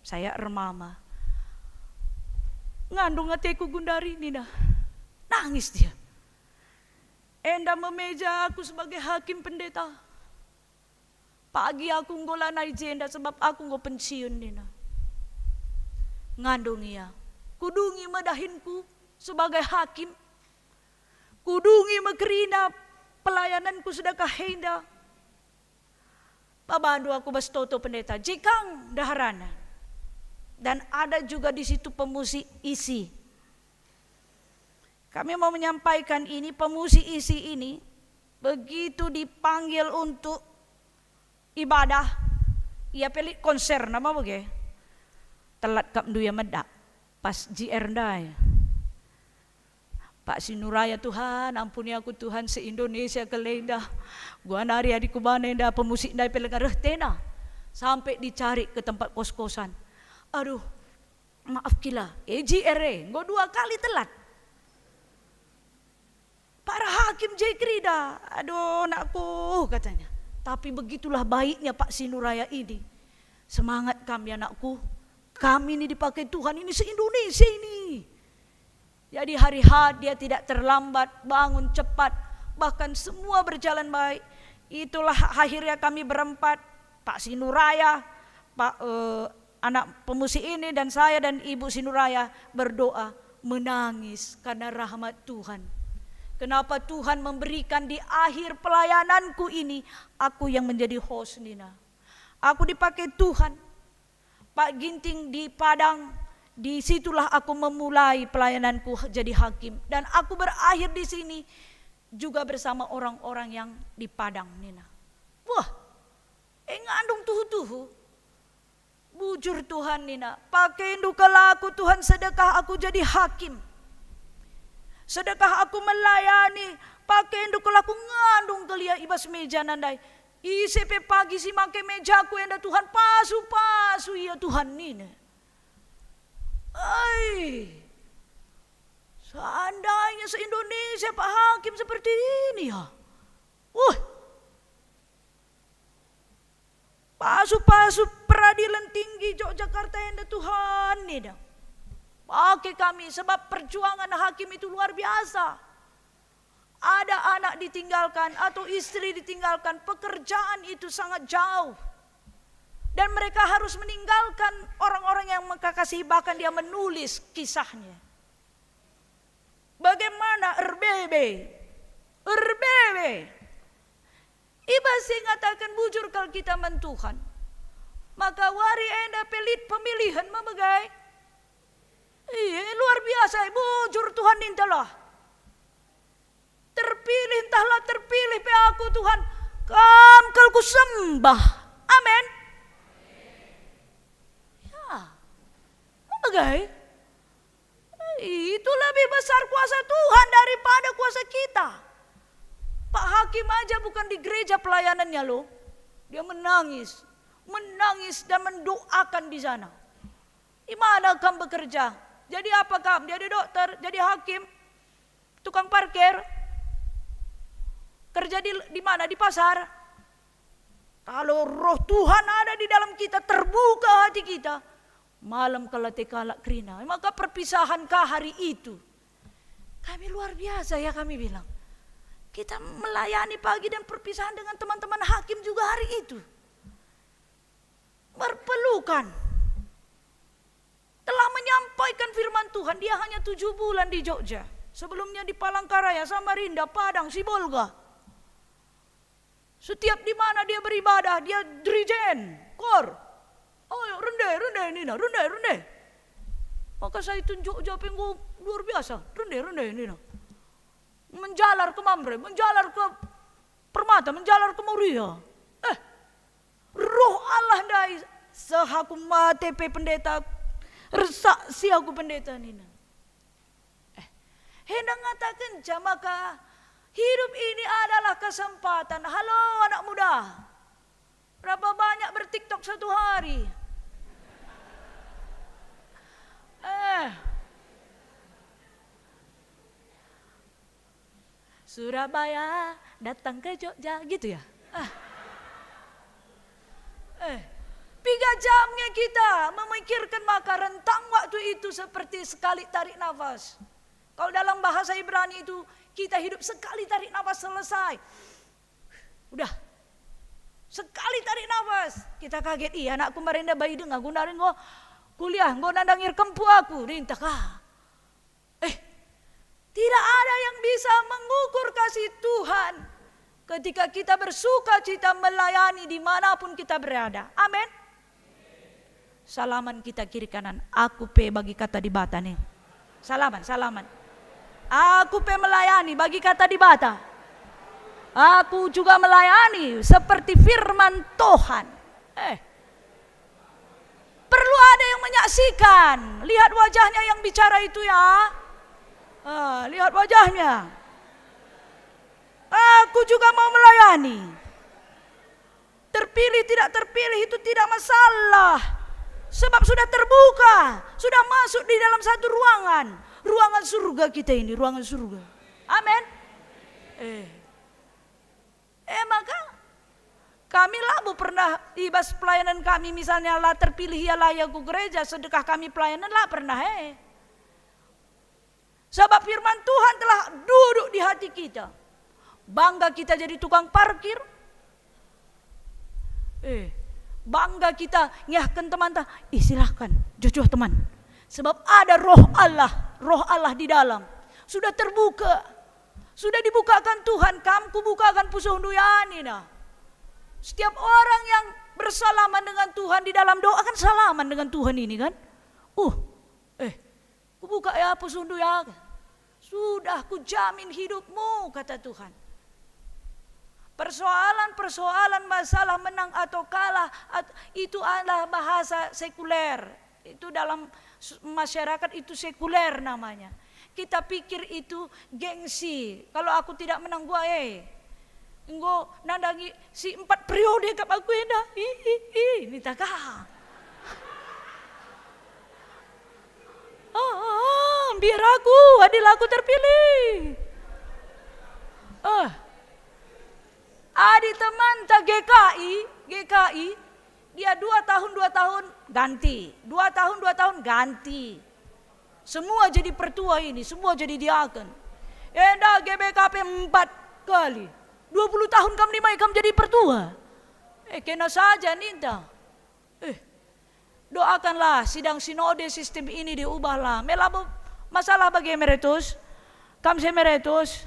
Saya ermama. Ngandung ateku gundari nina. Nangis dia. "Enda me meja aku sebagai hakim pendeta. Pagi aku enggo lanai jenda sebab aku enggo pensiun," nina. Ngandung ia. "Kudungi me dahinku sebagai hakim. Kudungi me kerina pelayananku sedekah enda. Babandu aku bas toto pendeta, je kang daharana." Dan ada juga di situ pemusik isi. Kami mau menyampaikan ini, pemusik isi ini begitu dipanggil untuk ibadah, ia pe lit konser nama bage. Telat kap ndu ia medak, pas G R ndai. Pak Sinuraya, "Tuhan, ampuni aku, Tuhan, se-Indonesia kal enda. Gua nari adi kubana enda pemusik ndai pe langa reh tena." Sampe dicari ke tempat kos-kosan. Aduh, maaf kila, eh, G R e, enggo dua kali telat. Para hakim je kerida, "Aduh, anakku," katanya. Tapi begitulah baiknya Pak Sinuraya ini. "Semangat kami, anakku. Kami ini dipakai Tuhan, ini se-Indonesia ini." Jadi hari H dia tidak terlambat, bangun cepat, bahkan semua berjalan baik. Itulah akhirnya kami berempat, Pak Sinuraya, Pak, eh, anak pemusik ini, dan saya dan Ibu Sinuraya berdoa, menangis karena rahmat Tuhan. Kenapa Tuhan memberikan di akhir pelayananku ini, aku yang menjadi host, nina. Aku dipakai Tuhan. Pak Ginting di Padang, di situlah aku memulai pelayananku jadi hakim. Dan aku berakhir di sini juga bersama orang-orang yang di Padang, nina. Wah, e ngandung tuhu-tuhu. Bujur Tuhan, nina, pakaiNdu kal aku, Tuhan, sedekah aku jadi hakim. Sedekah aku melayani, pakaiNdu kal aku, ngandung kal ia i bas meja nandai. Ise pe pagi si make mejaku enda, Tuhan, pasu-pasu ia, Tuhan, nina. Ai, seandainya se-Indonesia Pak Hakim seperti ini, ya. Wah, pasu-pasu Peradilan Tinggi Yogyakarta enda, Tuhan, nina. Pake kami, sebab perjuangan hakim itu luar biasa. Ada anak ditinggalkan atau istri ditinggalkan, pekerjaan itu sangat jauh. Dan mereka harus meninggalkan orang-orang yang mereka kasihi, bahkan dia menulis kisahnya. Bagaimana erbebe, erbebe. I bas si ngataken bujur kal kita man Tuhan, maka wari enda pe lit pemilihen memegai. Iya, luar biasa, bujur Tuhan ninta lah. Terpilih ntahlah terpilih pe aku, Tuhan, Kam kal kusembah. Amin. Ya, memegai. Itu lebih besar kuasa Tuhan daripada kuasa kita. Pak Hakim aja bukan di gereja pelayanannya loh. Dia menangis, menangis dan mendoakan di sana. Di mana kam bekerja? Jadi apa kam? Jadi dokter, jadi hakim, tukang parkir? Kerja di, di mana? Di pasar? Kalau Roh Tuhan ada di dalam kita, terbuka hati kita, malem kal ate kalak kerina. Maka perpisahan ka hari itu. Kami luar biasa ya, kami bilang. Kita melayani pagi dan perpisahan dengan teman-teman hakim juga hari itu. Berpelukan. Telah menyampaikan firman Tuhan, dia hanya tujuh bulan di Jogja. Sebelumnya di Palangkaraya, Samarinda, Padang, Sibolga. Setiap di mana dia beribadah, dia dirijen kor. "Ayo, rende, rende," nina, "rende, rende." Maka saya tunjuk jape enggo luar biasa, "Rende, rende," nina. Menjalar ke Mamre, menjalar ke Permata, menjalar ke Moria. Eh, Roh Allah ndai, "Seh aku mate pe, Pendeta, ersaksi aku, Pendeta," nina. Eh, enda ngatakenca maka hidup ini adalah kesempatan. Halo, anak muda. Berapa banyak bertiktok satu hari? Eh. Surabaya datang ke Jogja, gitu ya? Ah. Eh, piga jam nge kita memikirkan maka rentang waktu itu seperti sekali tarik nafas. Kalau dalam bahasa Ibrani itu, kita hidup sekali tarik nafas selesai. Udah. Sekali tarik nafas, kita kaget, "Ih, anakku marenda bai denga, guna enggo kuliah, enggo nandangi erkempu aku," ninta ka. Eh, tidak ada yang bisa mengukur kasih Tuhan ketika kita bersuka cita melayani dimanapun kita berada. Amin. Salaman kita kiri kanan. Aku pe bagi kata Dibata nih. Salaman, salaman. Aku pe melayani bagi kata Dibata. Aku juga melayani seperti firman Tuhan. Eh. Perlu ada yang menyaksikan. Lihat wajahnya yang bicara itu ya. Ah, lihat wajahnya. Aku juga mau melayani. Terpilih tidak terpilih itu tidak masalah. Sebab sudah terbuka, sudah masuk di dalam satu ruangan. Ruangan surga kita ini, ruangan surga. Amin. Eh. Eh, maka kami labo pernah i bas pelayanan kami, misalnya la terpilih ia la ia ku gereja, sedekah kami pelayanan la pernah, eh. Sabap firman Tuhan telah duduk di hati kita. Bangga kita jadi tukang parkir. Eh, bangga kita ngiahken temanta. Ih, silahkan, joh-joh teman. Sebab ada Roh Allah, Roh Allah di dalam. Sudah terbuka. Sudah dibukakan Tuhan, "Kam kubukakan pusuhndu ya," nina. Setiap orang yang bersalaman dengan Tuhan di dalam doa kan salaman dengan Tuhan ini kan. Uh, eh, "Kubuka ya pusuhndu ya. Sudah kujamin hidupmu," kata Tuhan. Persoalan-persoalan masalah menang atau kalah at-, itu adalah bahasa sekuler. Itu dalam s-, masyarakat itu sekuler namanya. Kita pikir itu gengsi. Kalau aku tidak menang gua, eh, enggo nandangi si empat periode kap aku enda. Ih, ih, ih, nita ka. Ah, ah, ah, biar aku, adil aku terpilih. Ah. Adi temanta G K I, G K I, dia dua tahun, dua tahun ganti, dua tahun, dua tahun ganti. Semua jadi pertua ini, semua jadi diaken. Enda G B K P empat kali. Dua puluh tahun kam nimai kam jadi pertua. Eh, kena saja ninta. Eh, doakanlah sidang sinode sistem ini diubahlah. Me labo masalah bagi emeritus. Kam si emeritus.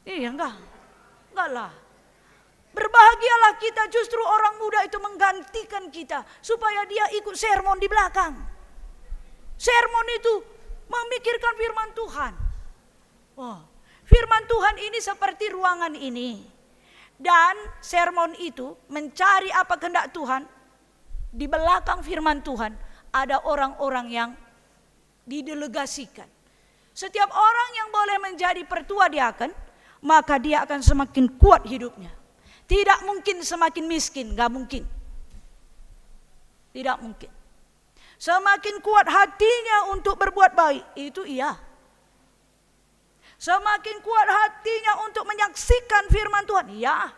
Iya, enggak. Enggak lah. Berbahagialah kita, justru orang muda itu menggantikan kita supaya dia ikut sermon di belakang. Sermon itu memikirkan firman Tuhan. Oh, firman Tuhan ini seperti ruangan ini. Dan sermon itu mencari apa kehendak Tuhan. Di belakang firman Tuhan ada orang-orang yang didelegasikan. Setiap orang yang boleh menjadi pertua diaken, maka dia akan semakin kuat hidupnya. Tidak mungkin semakin miskin, nggak mungkin. Tidak mungkin. Semakin kuat hatinya untuk berbuat baik, itu iya. Semakin kuat hatinya untuk menyaksikan firman Tuhan, iya.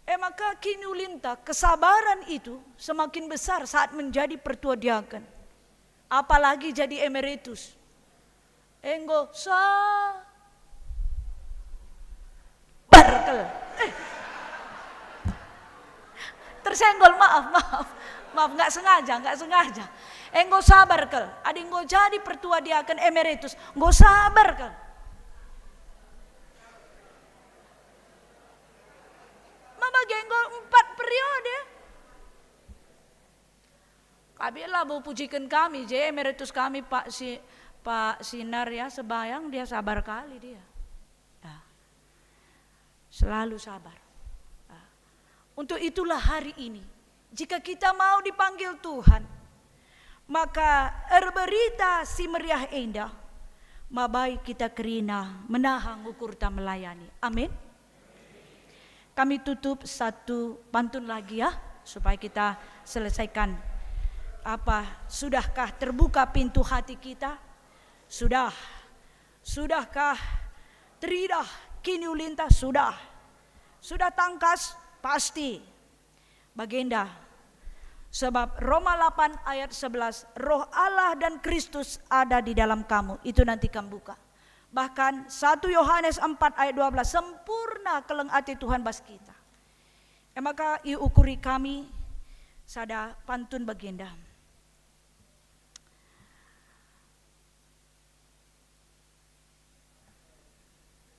E maka kiniulinta, kesabaran itu semakin besar saat menjadi pertua diaken, apalagi jadi emeritus. Enggo sa-, sabar kal. Eh. Tersenggol, maaf, maaf. Maaf, nggak sengaja, nggak sengaja. Enggo sabar kal. Adi enggo jadi pertua diaken emeritus, enggo sabar kal. Mama enggo empat periode. Kami labo pujiken kami, je emeritus kami, Pak Si-, Pak Sinar ya, sebayang dia sabar kali dia. Ya. Selalu sabar. Ya. Untuk itulah hari ini, jika kita mau dipanggil Tuhan, maka erberita si meriah enda, mabai kita kerina menahan ukurta melayani. Amin. Kami tutup satu pantun lagi ya, supaya kita selesaikan. Apa, sudahkah terbuka pintu hati kita? Sudah. Sudahkah teridah kiniulinta? Sudah. Sudah tangkas? Pasti. Bagenda. Sebab Roma delapan ayat sebelas, Roh Allah dan Kristus ada di dalam kamu. Itu nanti kam buka. Bahkan satu Yohanes empat ayat dua belas, sempurna keleng ate Tuhan bas kita. E maka iukuri kami sada pantun bagenda.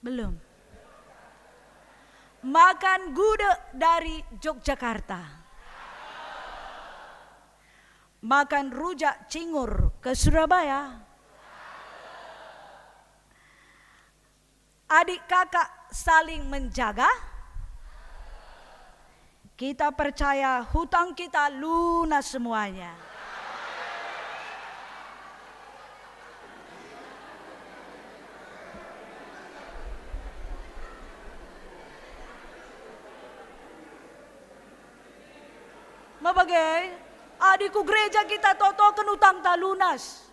Belum. Makan gudeg dari Yogyakarta. Makan rujak cingur ke Surabaya. Adik kakak saling menjaga. Kita percaya hutang kita lunas semuanya. Mabage, adi ku gereja kita totoken utangta lunas.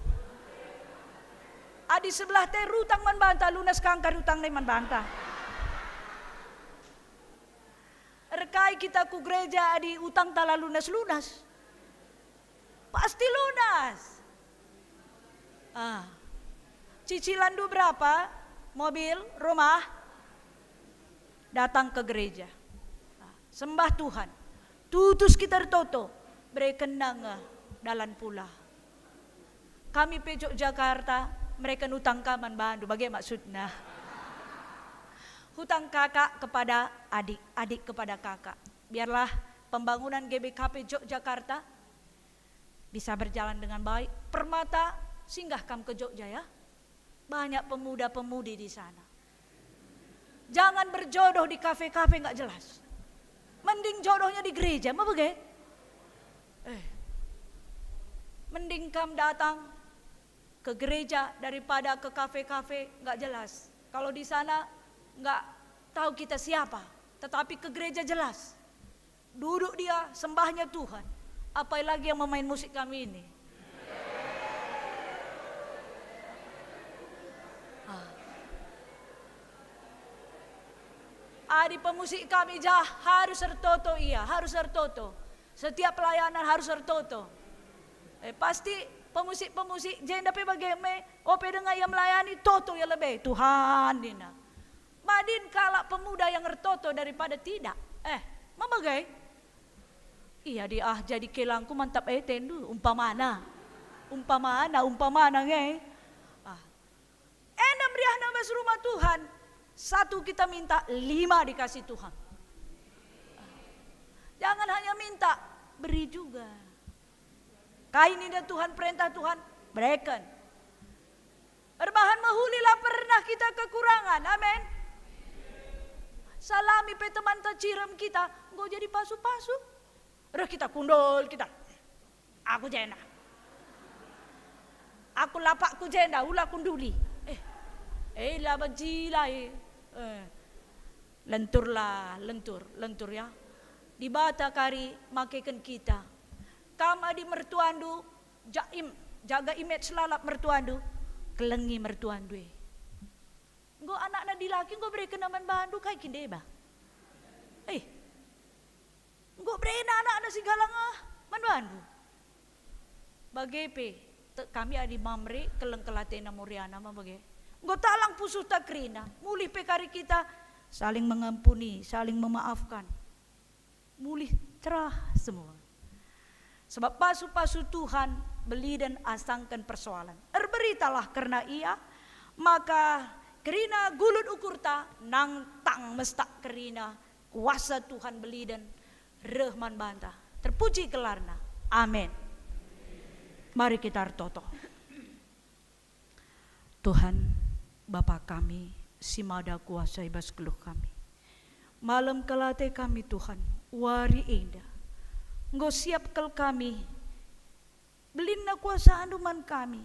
Adi sebelah te rutang man banta, lunas kangkar utang nai man banta. Erkai kita ku gereja adi utangta la lunas-lunas? Pasti lunas. Ah. Cicilandu berapa? Mobil, rumah? Datang ke gereja. Ah, sembah Tuhan. Tutus kita ertoto, berekenna nge dalan pula. Kami pe Yogyakarta, mereken utang ka man bandu, bage maksudna. Hutang kakak kepada adik, adik kepada kakak. Biarlah pembangunan G B K P Yogyakarta bisa berjalan dengan baik. Permata, singgah kam ke Jogja ya. Banyak pemuda-pemudi di sana. Jangan berjodoh di kafe-kafe nggak jelas. Mending jodohnya di gereja, mabage? Eh. Mending kam datang ke gereja daripada ke kafe-kafe nggak jelas. Kalau di sana nggak tahu kita siapa, tetapi ke gereja jelas. Duduk dia, sembahnya Tuhan. Apai lagi yang memain musik kami ini? Ah. Adi pemusik kami jah, harus ertoto ia, harus ertoto. Setiap pelayanan harus ertoto. Eh, pasti pemusik-pemusik jenda pe bage me, ope denga ia melayani, toto ia lebe, "Tuhan," nina. Madin kalak pemuda yang ertoto daripada tidak. Eh, ma bage? Ia di ah jadi kelangku mantap e tendu, umpamana. Umpamana, umpamana nge. Ah. Enda meriahna bas rumah Tuhan. Satu kita minta, lima dikasih Tuhan. Jangan hanya minta, beri juga. Kai ninda Tuhan, perintah Tuhan, bereken. Erbahan mehuli la pernah kita kekurangan. Amin. Salami pe temanta cirem kita, enggo jadi pasu-pasu. Reh kita kundul kita. Aku jenda. Aku lapakku jenda, ula kunduli. Eh, eh, la bajila, eh. Eh, lenturlah, lentur, lentur ya. Dibata kari makeken kita. Kam adi mertuandu, jaim, jaga image lalap mertuandu, kelengi mertuandu e. Enggo anakna dilaki enggo bereken man bandu, kai kin deba? Eh, enggo berena anakna si galang ah man bandu. Bage pe, tek kami adi Mamre, keleng kelatena Moriana ma bage. Enggo talang pusuhta kerina, mulih pe kari kita saling mengampuni, saling memaafkan. Mulih cerah semua. Sebab pasu-pasu Tuhan beliden asangken persoalan. Erberitalah kerna Ia, maka kerina gulut ukurta, nangtang mestak kerina, kuasa Tuhan beliden reh man banta. Terpuji gelarNa. Amin. Mari kita ertoto. Tuhan, Bapa kami, si mada kuasa i bas geluh kami. Malem kal ate kami, Tuhan, wari enda. Enggo siap kal kami, belinna kuasaNdu man kami.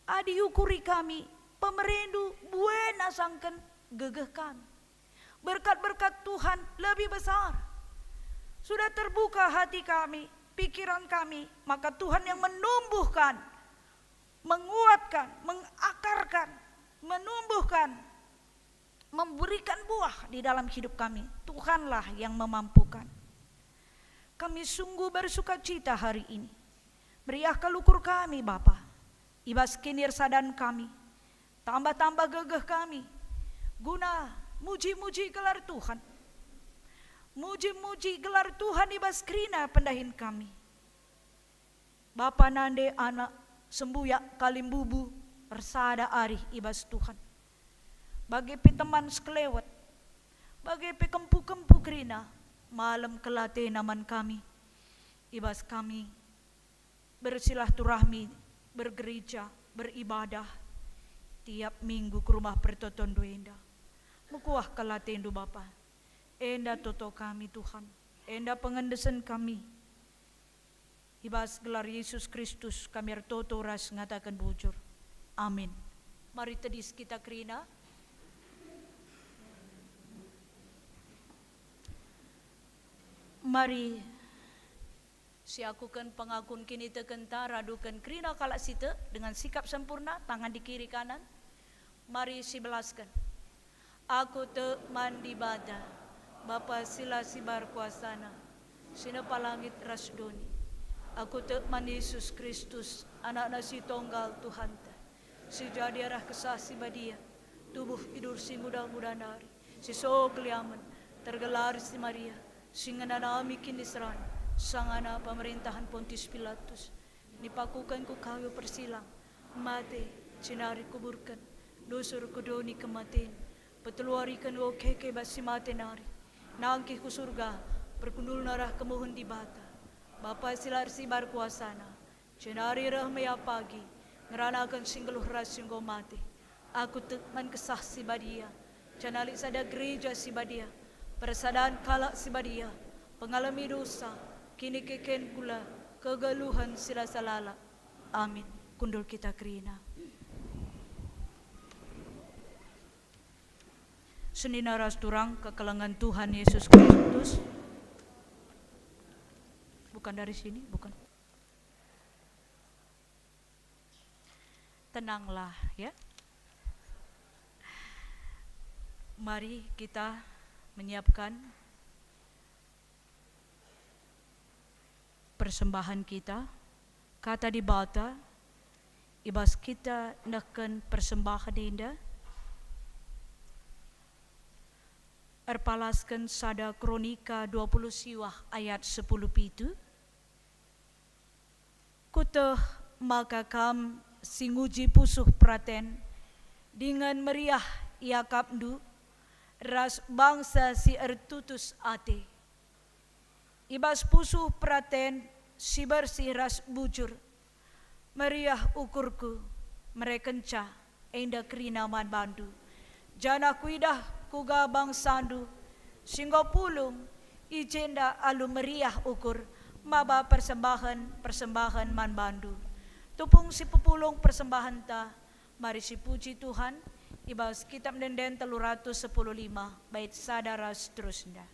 Adi ukuri kami, pemereNdu buen asangken gegeh kami. Berkat-berkat Tuhan lebih besar. Sudah terbuka hati kami, pikiran kami, maka Tuhan yang menumbuhkan, menguatkan, mengakarkan, menumbuhkan, memberikan buah di dalam hidup kami. Tuhanlah yang memampukan. Kami sungguh bersukacita hari ini. Meriah kal ukur kami, Bapa, i bas kinirsadan kami. Tambah-tambah gegeh kami, guna muji-muji gelar Tuhan. Muji-muji gelar Tuhan i bas kerina pendahin kami. Bapa, nande, anak, sembuyak, kalimbubu, ersada arih i bas Tuhan. Bage pe teman sekelewet, bage pe kempu-kempu kerina, malem kal atena man kami. I bas kami bersilaturahmi, bergereja, beribadah tiap minggu ku Rumah Pertotondu enda. Mekuah kal atendu, Bapa. Enda toto kami, Tuhan. Enda pengendesen kami. I bas gelar Yesus Kristus kami ertoto ras ngataken bujur. Amin. Mari tedis kita kerina. Mari siakuken pengakun kinitekenta, raduken kerina kalak si tek dengan sikap sempurna, tangan di kiri kanan. Mari sibelasken. Aku tek man Dibata, Bapa si la sibar kuasana, si nepa langit ras doni. Aku tek man Yesus Kristus, AnakNa si Tonggal Tuhanta, si jadi arah Kesah Si Badia, tubuh idur si nguda-nguda nari, si so keliamen, tergelar si Maria, si ngenanami kiniseran, sangana pemerintahan Pontius Pilatus, nipakuken ku kayu persilang, mate, jenari kuburken, dusur ku doni kematen, peteluariken enggo keke bas si mate nari, nangkih ku Surga, perkundulna arah kemuhen Dibata, Bapa si la ersibar kuasana, jenari reh me ia pagi, ngeranaken si nggeluh ras si enggo mate. Aku tek man Kesah Si Badia, janah lit sada gereja si badia, persadan kalak si badia, pengalemi dosa, kinikeken kula, kegeluhen si la salala. Amin. Kundul kita kerina. Senina ras turang kekelengen Tuhan Yesus Kristus. Bukan dari sini, bukan. Tenanglah, ya. Mari kita menyiapkan persembahan kita. Kata Dibata, i bas kita nehken persembahen enda, erpalasken sada Kronika dua puluh siwah ayat sepuluh pitu, "Kueteh maka kam si nguji pusuh peraten dingen meriah iakapndu ras bangsa si ertutus ate." I bas pusuh peraten si bersih ras bujur, meriah ukurku merekenca enda kerina man bandu. Janah kuidah kuga bangsandu si enggo pulung i jenda alu meriah ukur maba persembahen-persembahen man bandu. Tupung si pepulung persembahenta, mari sipuji Tuhan i bas Kitab Ende-enden telu ratus sepuluh lima, bait sada ras terusna.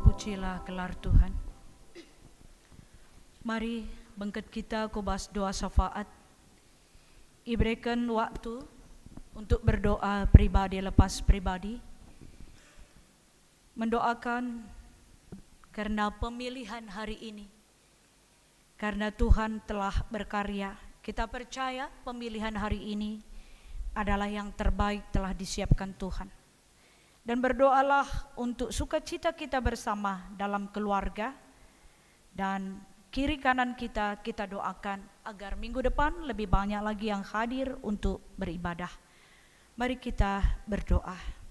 Pujilah gelar Tuhan. Mari bengket kita ku bas doa syafaat. Ibereken waktu untuk berdoa pribadi lepas pribadi. Mendoakan karena pemilihan hari ini. Karena Tuhan telah berkarya, kita percaya pemilihan hari ini adalah yang terbaik telah disiapkan Tuhan. Dan berdoalah untuk sukacita kita bersama dalam keluarga, dan kiri kanan kita, kita doakan agar minggu depan lebih banyak lagi yang hadir untuk beribadah. Mari kita berdoa.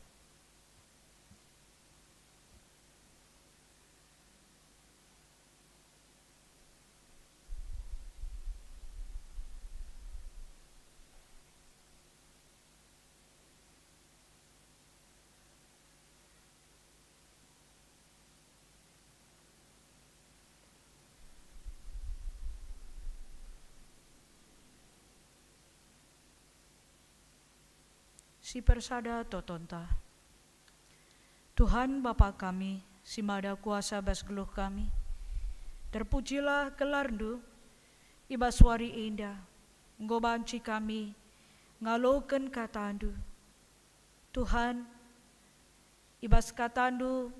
Si persada totonta. Tuhan Bapa kami, si mada kuasa bas geluh kami, terpujilah gelarNdu i bas wari enda, enggo banci kami ngaloken kataNdu. Tuhan, i bas kataNdu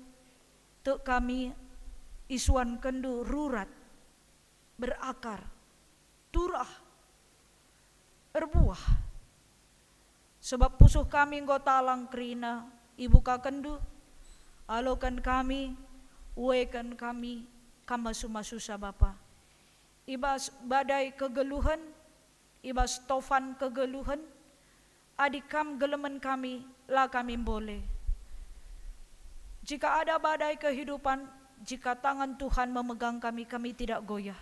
tek kami isuankenNdu rurat, berakar, turah, erbuah. Sebab pusuh kami enggo talang kerina ibukakenNdu, aloken kami, ueken kami, Kam masu-masusa Bapa. I bas badai kegeluhen, i bas tofan kegeluhen, adi Kam gelemen kami, la kami mbole. Jika ada badai kehidupan, jika tangan Tuhan memegang kami, kami tidak goyah.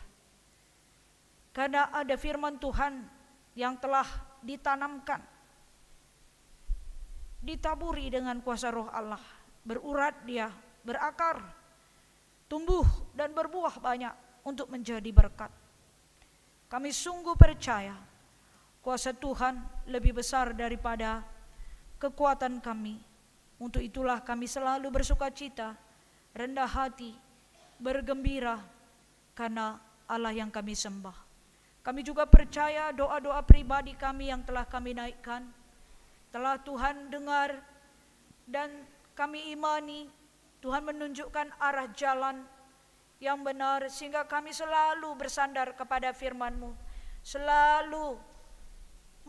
Karena ada firman Tuhan yang telah ditanamkan, ditaburi dengan kuasa Roh Allah, berurat dia, berakar, tumbuh dan berbuah banyak untuk menjadi berkat. Kami sungguh percaya kuasa Tuhan lebih besar daripada kekuatan kami. Untuk itulah kami selalu bersukacita, rendah hati, bergembira, karena Allah yang kami sembah. Kami juga percaya doa-doa pribadi kami yang telah kami naikkan, telah Tuhan dengar, dan kami imani Tuhan menunjukkan arah jalan yang benar, sehingga kami selalu bersandar kepada firman-Mu, selalu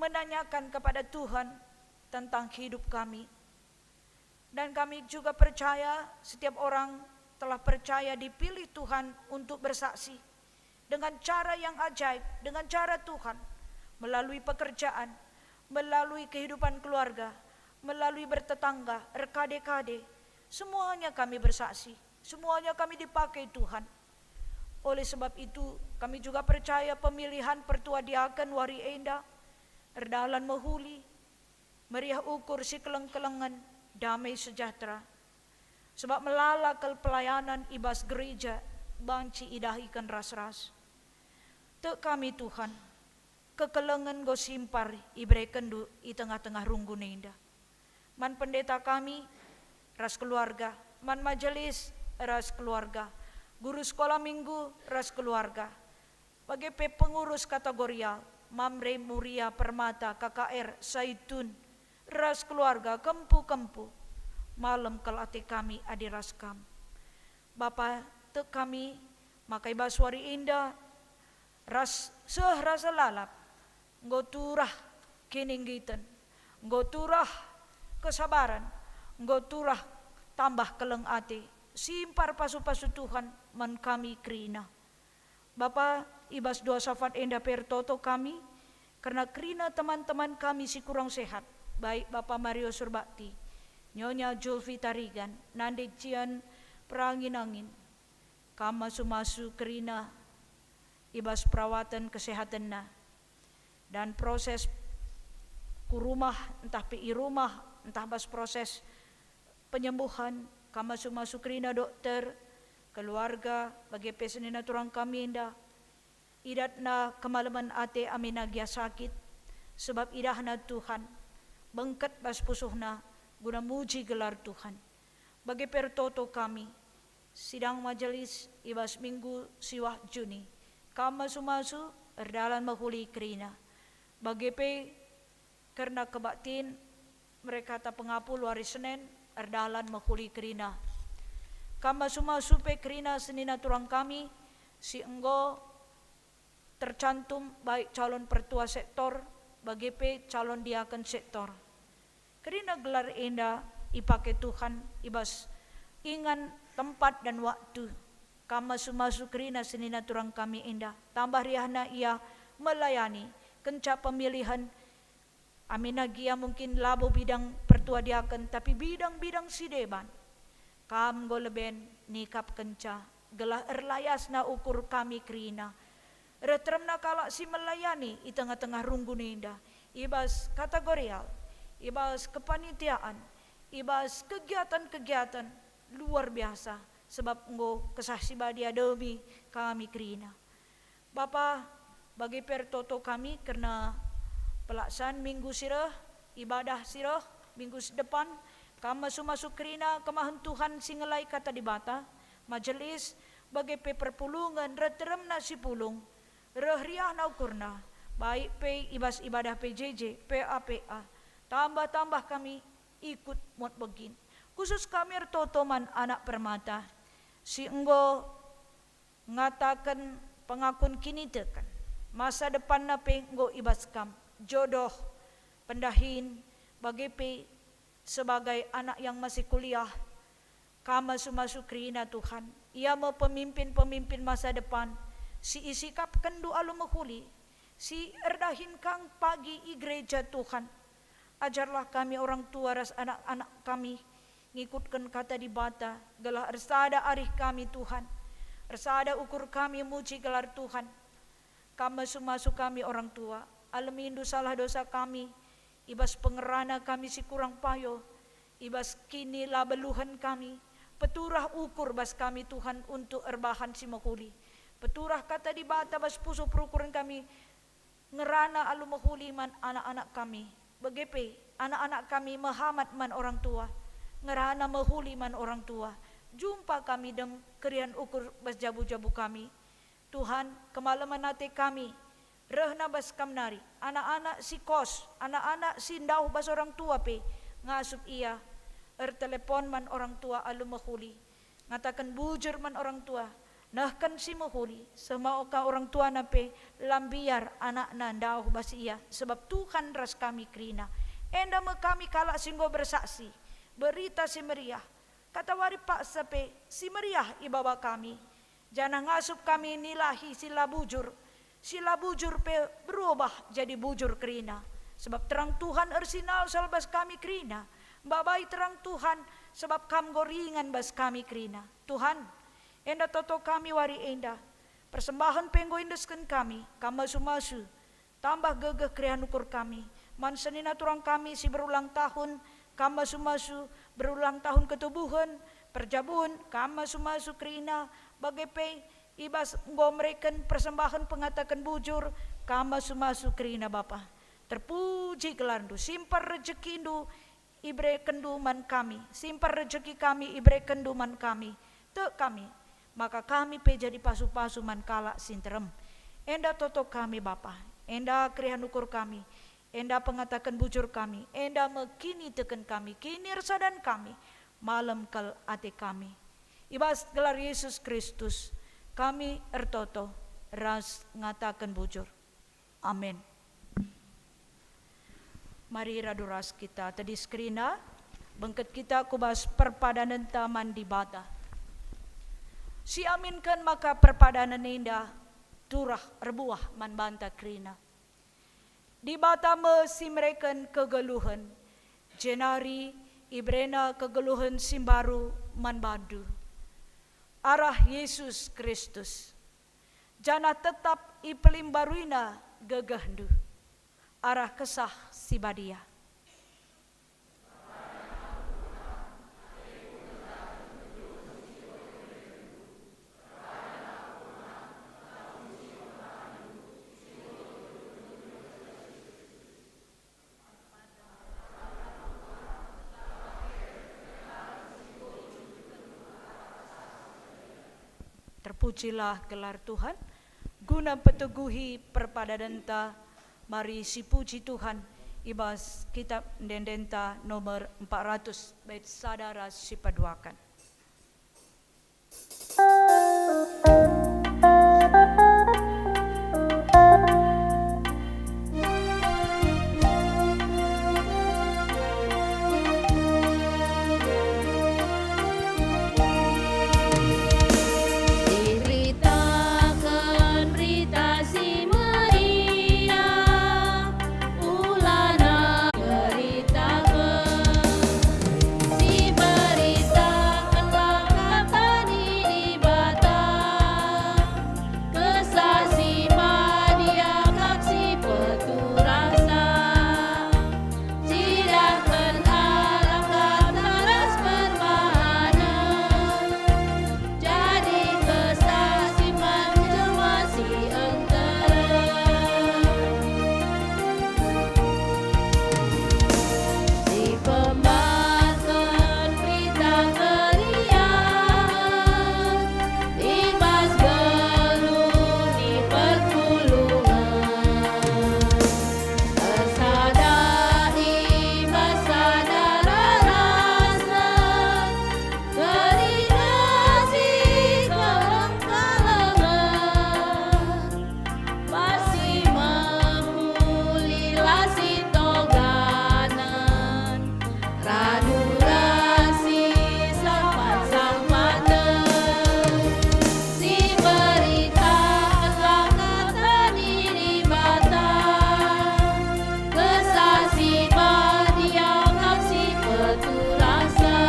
menanyakan kepada Tuhan tentang hidup kami. Dan kami juga percaya setiap orang telah percaya dipilih Tuhan untuk bersaksi dengan cara yang ajaib, dengan cara Tuhan, melalui pekerjaan, melalui kehidupan keluarga, melalui bertetangga, erkade-kade. Semuanya kami bersaksi, semuanya kami dipakai Tuhan. Oleh sebab itu, kami juga percaya pemilihan pertua diaken wari enda erdalan mehuli, meriah ukur sikeleng-kelengen, damai sejahtera. Sebab melala kal pelayanan i bas gereja banci idahiken ras-ras. Tek kami, Tuhan, kekelengen enggo simpar iberekenNdu i tengah-tengah runggun enda. Man pendeta kami ras keluarga, man majelis ras keluarga, guru sekolah minggu ras keluarga, bage pe pengurus kategorial, Mamre, Muria, Permata, K K R, Saitun, ras keluarga, kempu-kempu. Malem kal ate kami adi ras Kam. Bapa, tek kami maka i bas wari enda ras seh rasa lalap, enggo turah kininggiten, enggo turah kesabaran, enggo turah tambah keleng ate, simpar pasu-pasu Tuhan man kami kerina. Bapa, i bas doa syafaat enda pe ertoto kami kerna kerina teman-teman kami si kurang sehat, baik Bapa Mario Surbakti, Nyonya Julfi Tarigan, Nande Cian Perangin-angin. Kam masu-masu kerina i bas perawaten kesehatenna. Dan proses ku rumah, ntah pe i rumah, ntah bas proses penyembuhan, Kam masu-masu kerina dokter, keluarga, bage pe senina turang kami enda. Idatna kemalemen ate amin gia sakit, sebab idahna Tuhan, bengket bas pusuhna guna muji gelar Tuhan. Bage pe ertoto kami, Sidang majelis i bas minggu siwah Juni. Kam masu-masu, erdalan mehuli kerina. Bage pe kerna kebaktin mereka ta pengapul wari Senen, erdalan mehuli kerina. Kam masu-masu pe kerina senina turang kami si enggo tercantum baik calon pertua sektor, bage pe calon diaken sektor. Kerina gelar enda ipake Tuhan i bas ingan, tempat, dan waktu. Kam masu-masu kerina senina turang kami enda, tambah riahna ia melayani kenca pemilihen. Aminna gia mungkin labo bidang pertua diaken, tapi bidang-bidang si deban. Kam enggo leben nikapkenca, gelah erlayasna ukur kami kerina. Reh teremna kalak si melayani i tengah-tengah runggun enda, i bas kategorial, i bas kepanitiaan, i bas kegiatan-kegiatan luar biasa, sebab enggo Kesah Si Badia demi kami kerina. Bapa, bage pe ertoto kami kerna pelaksan minggu si reh, ibadah si reh, minggu si depan, kam masu-masu kerina kemahen Tuhan si ngelai Kata Dibata, majelis, bage pe perpulungen, reh teremna si pulung, reh riahna ukurna, baik pe i bas ibadah P J J, P A P A, tambah-tambah kami ikut muat begin. Khusus kami ertoto man anak permata, si enggo ngataken pengakun kiniteken. Masa depanna pe enggo i bas kam, jodoh, pendahin, bage pe sebagai anak yang masih kuliah. Kam masu-masu kerina Tuhan, ia me pemimpin-pemimpin masa depan si isikapkenNdu alu mehuli, si erdahin Kam pagi i gereja Tuhan. Ajarlah kami orang tua ras anak-anak kami ngikutken Kata Dibata, gelah ersada arih kami, Tuhan, ersada ukur kami muji gelar Tuhan. Kam masu-masu kami orang tua, alemindu salah dosa kami, i bas pengerana kami si kurang payo, i bas kinilabeluhen kami, peturah ukur bas kami, Tuhan, untuk erbahan si mehuli. Peturah Kata Dibata bas pusuh perukuren kami, ngerana alu mehuli man anak-anak kami. Bage pe, anak-anak kami mehamat man orang tua, ngerana mehuli man orang tua. Jumpa kami dem keriahen ukur bas jabu-jabu kami. Tuhan, kemalemen ate kami rehna bas Kam nari. Anak-anak si kos, anak-anak si ndauh bas orang tua pe ngasup ia ertelepon man orang tua alu mehuli. Ngataken bujur man orang tua, nehken si mehuli, seh maka orang tuana pe la mbiar anakna ndauh bas ia, sebab Tuhan ras kami kerina. Enda me kami kalak si enggo bersaksi Berita Si Meriah. Katawari paksa pe si meriah ibaba kami, janah ngasup kami nilahi si la bujur, si la bujur pe berubah jadi bujur kerina. Sebab terang Tuhan ersinalsal bas kami kerina. Mbabai terang Tuhan, sebab Kam enggo ringan bas kami kerina. Tuhan, enda toto kami wari enda. Persembahen pe enggo iendesken kami, Kam masu-masu. Tambah gegeh keriahen ukur kami. Man senina turang kami si berulang tahun, Kam masu-masu, berulang tahun ketubuhen, perjabun, Kam masu-masu kerina, bage pe i bas enggo mereken persembahen pengataken bujur, Kam masu-masu kerina, Bapa. Terpuji gelarNdu, simpan rejekiNdu iberekenNdu man kami, simpan rejeki kami iberekenNdu man kami. Tek kami, maka kami pe jadi pasu-pasu man kalak si nterem. Enda toto kami, Bapa, enda keriahen ukur kami, enda pengataken bujur kami, enda me kiniteken kami, kinirsadan kami, malem kal ate kami. I bas gelar Yesus Kristus, kami ertoto ras ngataken bujur. Amin. Mari radu ras kita tedis kerina, bengket kita ku bas perpadanenta man Dibata. Siaminken maka perpadanen enda turah erbuah man banta kerina. Dibata me si mereken kegeluhen, jenari iberena kegeluhen si mbaru man bandu. Arah Yesus Kristus. Janah tetap ipelimbaruiNa gegehndu arah Kesah Si Badia. Terpujilah gelar Tuhan. Guna mpeteguhi perpadadenta, mari sipuji Tuhan i bas kitab ende-endenta nomor empat ratus, bait sada ras sipaduaken. Iberitaken Berita Si Meriah, ulana beritaken, si beritakenlah kata ni Dibata, Kesah Si Badia kap si peturasa. Cidahken arah kata ras perbahanen, jadi kesaksi man jelma si nterem. Si pembarken Berita Keriahen i bas geluh ni perpulungen. Ersada i bas sada rarasen, kerina si keleng-kelengen, bas si mehuli la si toganen, radu ras si sampat-sampaten. Si beritakenlah kata ni Dibata, Kesah Si Badia kap si peturasa.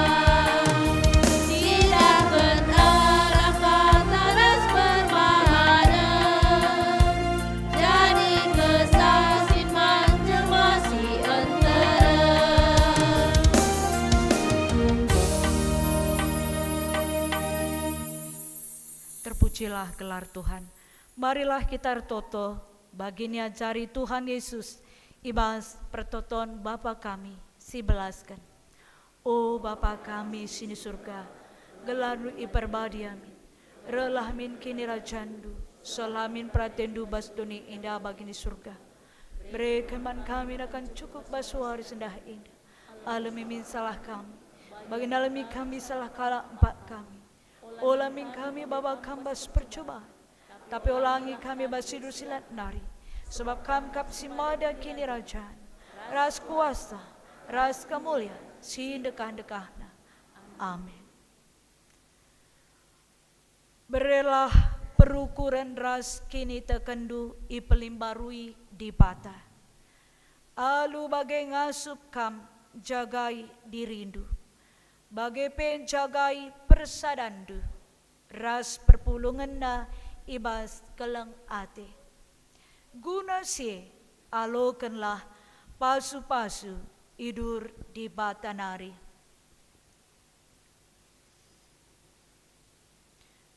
Cidahken arah kata ras perbahanen, jadi kesaksi man jelma si nterem. Terpujilah gelar Tuhan. Marilah kita ertoto bagi niajari Tuhan Yesus i bas pertoton Bapa kami si belasken. O Bapa kami si ni Surga, gelarNdu iperbadia min. Rehlah min kinirajanNdu, sehlah min peratenNdu bas doni enda bagi ni Surga. Bereken man kami nakan cukup bas wari sendah enda. Alemi min salah kami, bagi nalemi kami salah kalak empat kami. Ola min kami baba Kam bas percuban, tapi olangi kami bas si dur si lat nari, sebab Kam kap si mada kinirajan, ras kuasa, ras kemulian si ndekah-ndekahna. Amin. Berelah perukuren ras kinitekenndu ipelimbarui Dibata. Alu bage ngasup Kam jagai dirindu, bage pe njagai persadanndu ras perpulungenna i bas keleng ate. Guna si e, alokenlah pasu-pasu i dur Dibata nari.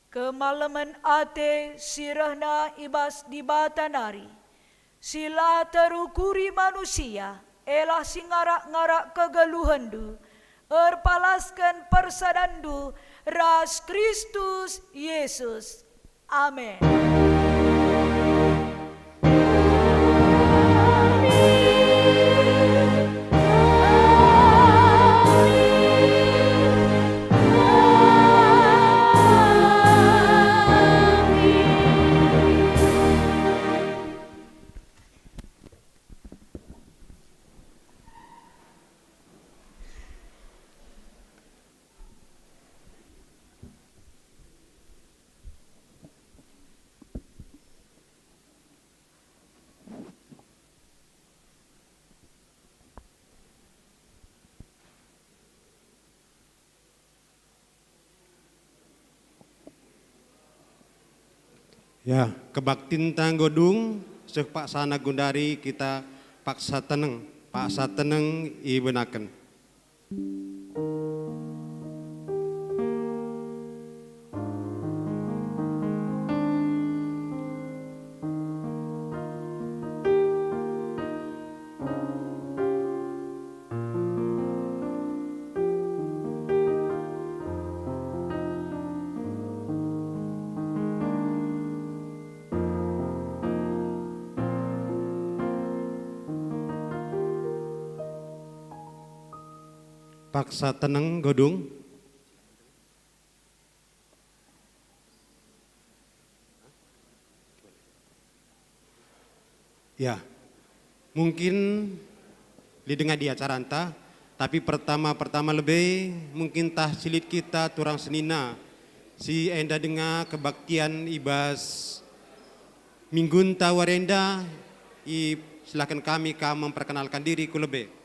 Kemalemen ate si rehna i bas Dibata nari, si la terukuri manusia, elah si ngarak-ngarak kegeluhenndu, erpalasken persadanndu ras Kristus Yesus. Amin. Ya, kebaktinta enggo dung, seh paksana gundari kita paksa teneng, paksa teneng ibenaken. Paksa teneng, Godung. Ya, mungkin lit denga di acaranta, tapi pertama-pertama lebe mungkin tah si lit kita turang senina si enda denga kebaktian i bas minggunta wari enda, i, silaken kami kam memperkenalkan diri ku lebe.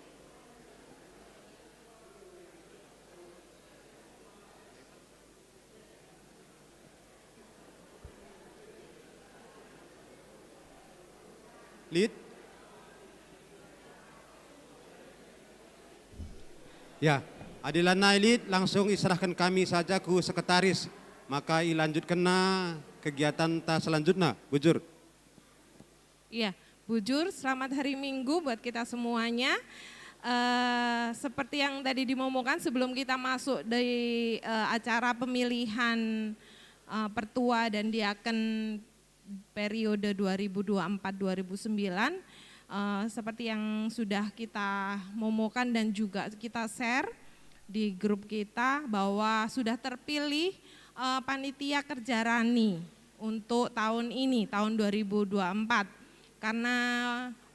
Lit? Ya, adi lanai lit, langsung iserahken kami saja ku sekretaris, maka ilanjutkenna kegiatanta selanjutna, bujur. Iya, bujur, selamat hari Minggu buat kita semuanya. Eh, seperti yang tadi diumumkan, sebelum kita masuk di, eh, acara pemilihan, eh, pertua dan diaken periode dua ribu dua empat dua ribu sembilan, eh, seperti yang sudah kita momokan dan juga kita share di grup kita, bahwa sudah terpilih, eh, panitia kerja rani untuk tahun ini, tahun dua ribu dua empat. Karena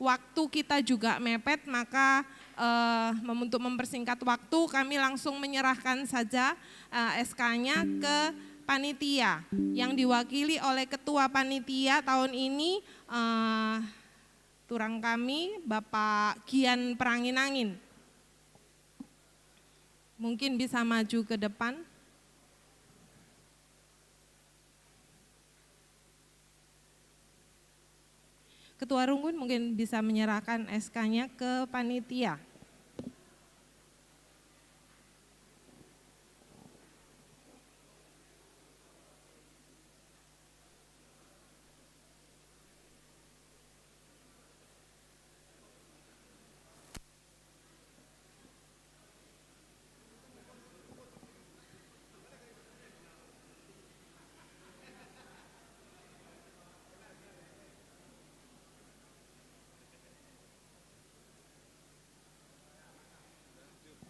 waktu kita juga mepet, maka, eh, mem-, untuk mempersingkat waktu, kami langsung menyerahkan saja, eh, S K-nya ke panitia yang diwakili oleh ketua panitia tahun ini, eh, turang kami, Bapak Kian Perangin-angin. Mungkin bisa maju ke depan. Ketua Runggun mungkin bisa menyerahkan S K-nya ke panitia.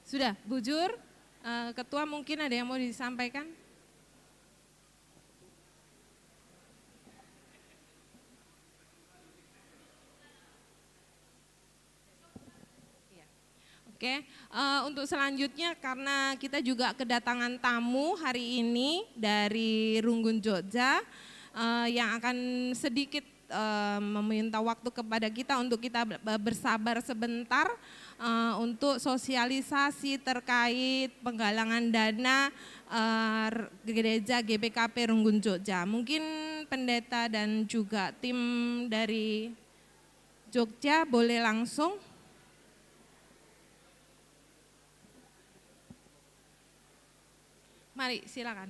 Sudah, bujur, eh, Ketua mungkin ada yang mau disampaikan? Iya. Oke, eh, untuk selanjutnya, karena kita juga kedatangan tamu hari ini dari Runggun Jogja, eh, yang akan sedikit, eh, meminta waktu kepada kita untuk kita ber-, bersabar sebentar, eh, untuk sosialisasi terkait penggalangan dana, eh, r-, Gereja G B K P Runggun Jogja. Mungkin pendeta dan juga tim dari Jogja boleh langsung. Mari, silakan.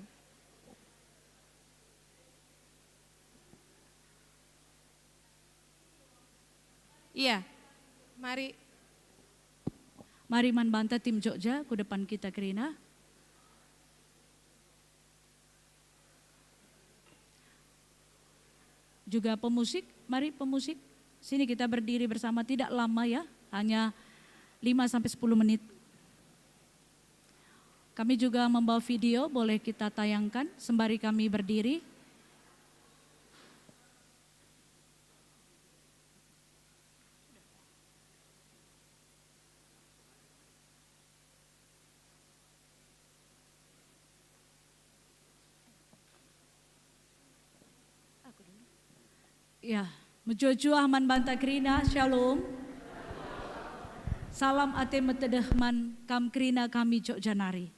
Iya, mari. Mari man banta tim Jogja, ku depan kita kerina. Juga pemusik, mari pemusik. Sini kita berdiri bersama, tidak lama ya, hanya lima sampai sepuluh menit. Kami juga membawa video, boleh kita tayangkan sembari kami berdiri. Ya, mejuah-juah man banta kerina, Shalom. Salam ate metedeh man kam kerina kami Jogja nari.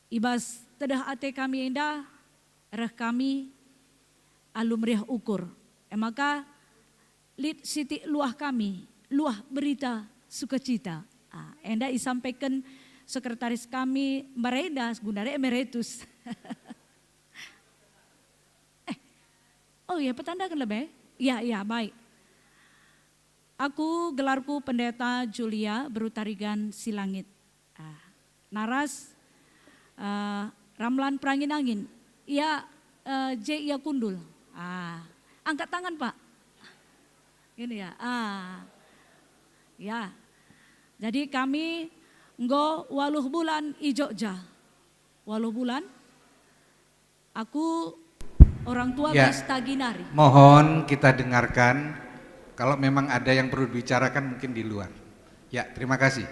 I bas tedeh ate kami enda reh kami alu meriah ukur. E maka, lit sitik luah kami, luah berita sukacita. Ah, enda isampaiken sekretaris kami, Mbarenda, gundari emeritus. Eh, oh iya, petandaken lebe? Ya, ya, baik. Aku gelarku Pendeta Julia Berutarigan Silangit. Ah, naras, eh, Ramlan Perangin-angin. Ia, eh, je ia kundul. Ah, angkat tangan, Pak. Ini ya. Ah. Ya. Jadi kami enggo waluh bulan i Jogja. Waluh bulan. Aku orang tua Ya. Besta Ginari. Mohon kita dengarkan. Kalau memang ada yang perlu dibicarakan mungkin di luar. Ya, terima kasih.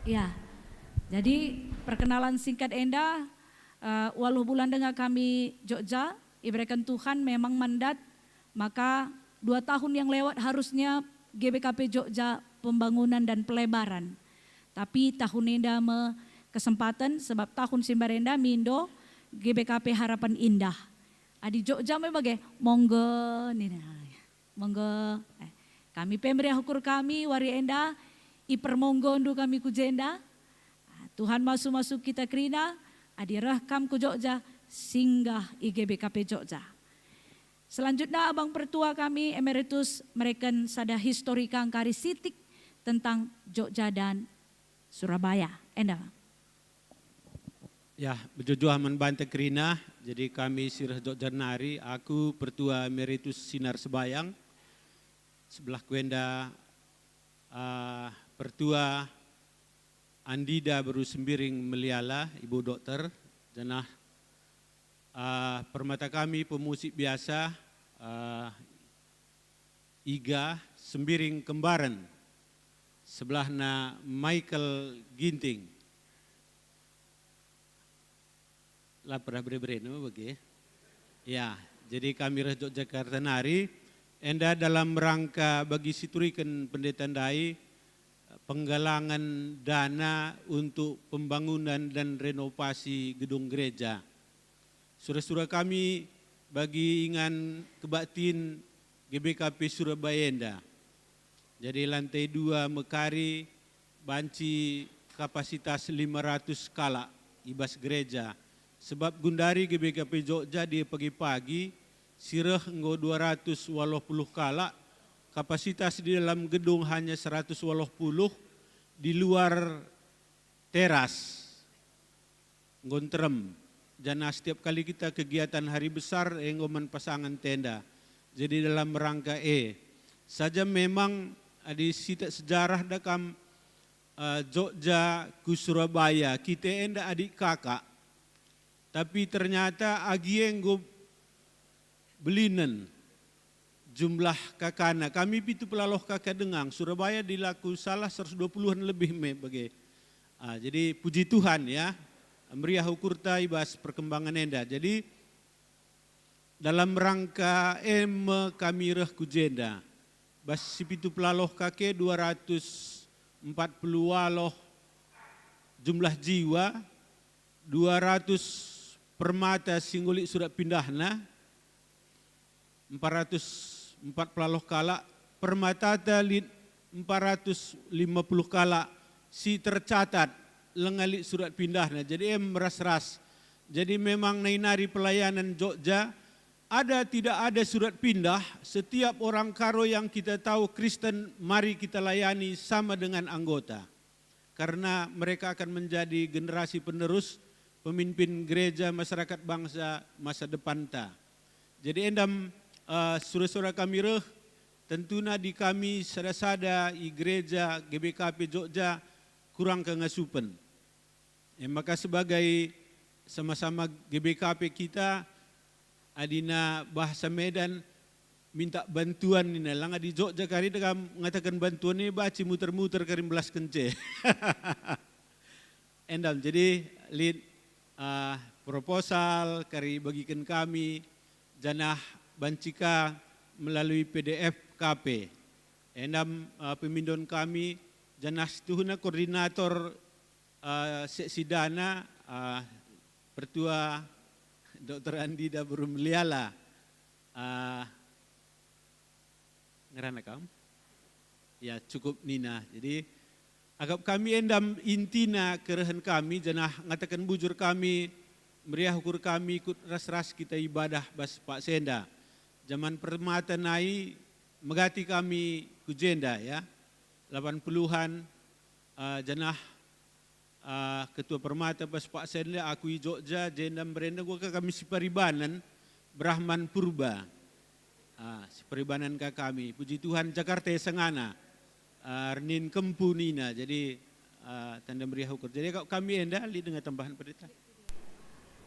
Ya. Jadi perkenalan singkat enda, eh, waluh bulan denga kami Jogja, ibereken Tuhan memang mandat, maka dua tahun yang lewat harusnya G B K P Jogja pembangunan dan pelebaran. Tapi tahun enda me kesempatan, sebab tahun si mbarenda mindo G B K P Harapan Indah. Adi Jogja me bage, monggo nina. Monggo. Eh, kami pe meriah ukur kami wari enda, ipermonggondu kami ku jenda. Ah, Tuhan masu-masu kita kerina, adi reh kam ku Jogja, singgah i G B K P Jogja. Selanjutnya Abang Pertua kami Emeritus mereken sada historika engkari sitik tentang Jogja dan Surabaya. Enda. Ya, bejuah-juah man banta kerina. Jadi kami si reh Jogja nari, aku Pertua Emeritus Sinar Sebayang. Sebelah ku enda, ah, Pertua Andida Beru Sembiring Meliala, Ibu Dokter, janah, ah, permata kami pemusik biasa, ah, Iga Sembiring Kembaren, sebelahna Michael Ginting. La pernah bere-bere nama bage? Ya, jadi kami reh Jogjakarta nari, enda dalam rangka bagi situriken pendeta ndai, penggalangan dana untuk pembangunan dan renovasi gedung gereja. Sura-sura kami bagi ingan kebaktin G B K P Surabaya enda. Jadi lantai dua me kari banci kapasitas lima ratus kalak i bas gereja. Sebab gundari G B K P Jogja dia pagi-pagi si reh enggo dua ratus waluh puluh kalak, kapasitas di dalam gedung hanya seratus waluh puluh, di luar teras enggo nterem, janah setiap kali kita kegiatan hari besar, e enggo man pasangen tenda. Jadi dalam rangka e saja memang adi sitik sejarah da kam, eh, Jogja ku Surabaya, kita enda adik kakak. Tapi ternyata agi enggo belinen jumlah kakana. Kami pitu pelaloh kaka denga, Surabaya adi la ku salah seratus dua puluhan lebih me bage. Ah, jadi puji Tuhan ya, meriah ukurta i bas perkembangan enda. Jadi dalam rangka e me kami reh ku jenda. Bas si pitu pelaloh kaka dua ratus empat puluh waluh jumlah jiwa, dua ratus permata si enggo lit surat pindahna, empat ratus empat pelaloh kalak, permatata lit empat ratus lima puluh kalak si tercatat langa lit surat pindahna. Jadi em ras-ras. Jadi memang nai nari pelayanan Jogja, ada tidak ada surat pindah, setiap orang Karo yang kita tahu Kristen, mari kita layani sama dengan anggota. Karena mereka akan menjadi generasi penerus pemimpin gereja, masyarakat bangsa masa depanta. Jadi endam, eh, sura-sura kami reh, tentuna di kami sada-sada i gereja G B K P Jogja kurang kengasupen. E maka sebagai sama-sama G B K P kita, adina bahasa Medan, minta bantuan nina, langa di Jogja kari da kam ngataken bantuan ini baci muter-muter kari mbelasken je. Endam, jadi lit, ah, proposal kari bagiken kami, janah banci ka melalui P D F K P. Endam, ah, pemindon kami, janah situhuna koordinator, ah, seksi dana, ah, Pertua Dokter Andida Beru Meliala. Ah, ngerana kam? Ya, cukup nina. Jadi, akap kami endam intina kerehen kami, janah ngataken bujur kami, meriah ukur kami ikut ras-ras kita ibadah bas paksa enda. Jaman permata nai megati kami ku jenda, ya. Lapan puluhan, eh, janah, eh, ketua permata bas paksa enda aku i Jogja, jenda mberenda gua ka kami siparibanen, Brahman Purba. Ah, siparibanen ka kami. Puji Tuhan, Jakarta sangana. Ah, Renin Kempu nina. Jadi, eh, tanda meriah ukur. Jadi, kalau kami enda, lit denga tambahan pendeta?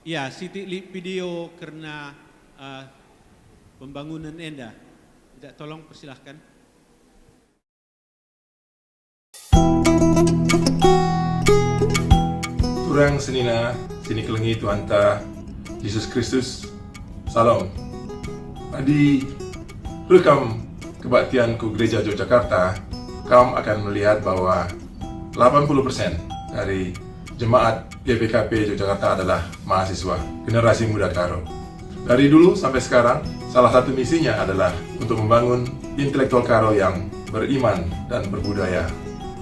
Ya, sitik lit video kerna, eh, pembangunan enda. Tidak, tolong persilahkan. Turang senina, sini kelengi Tuhanta Yesus Kristus. Salam. Adi rekam kebaktian ku Gereja Yogyakarta, kam akan melihat bahwa delapan puluh persen dari jemaat G B K P Yogyakarta adalah mahasiswa, generasi muda Karo. Dari dulu sampai sekarang, salah satu misinya adalah untuk membangun intelektual Karo yang beriman dan berbudaya.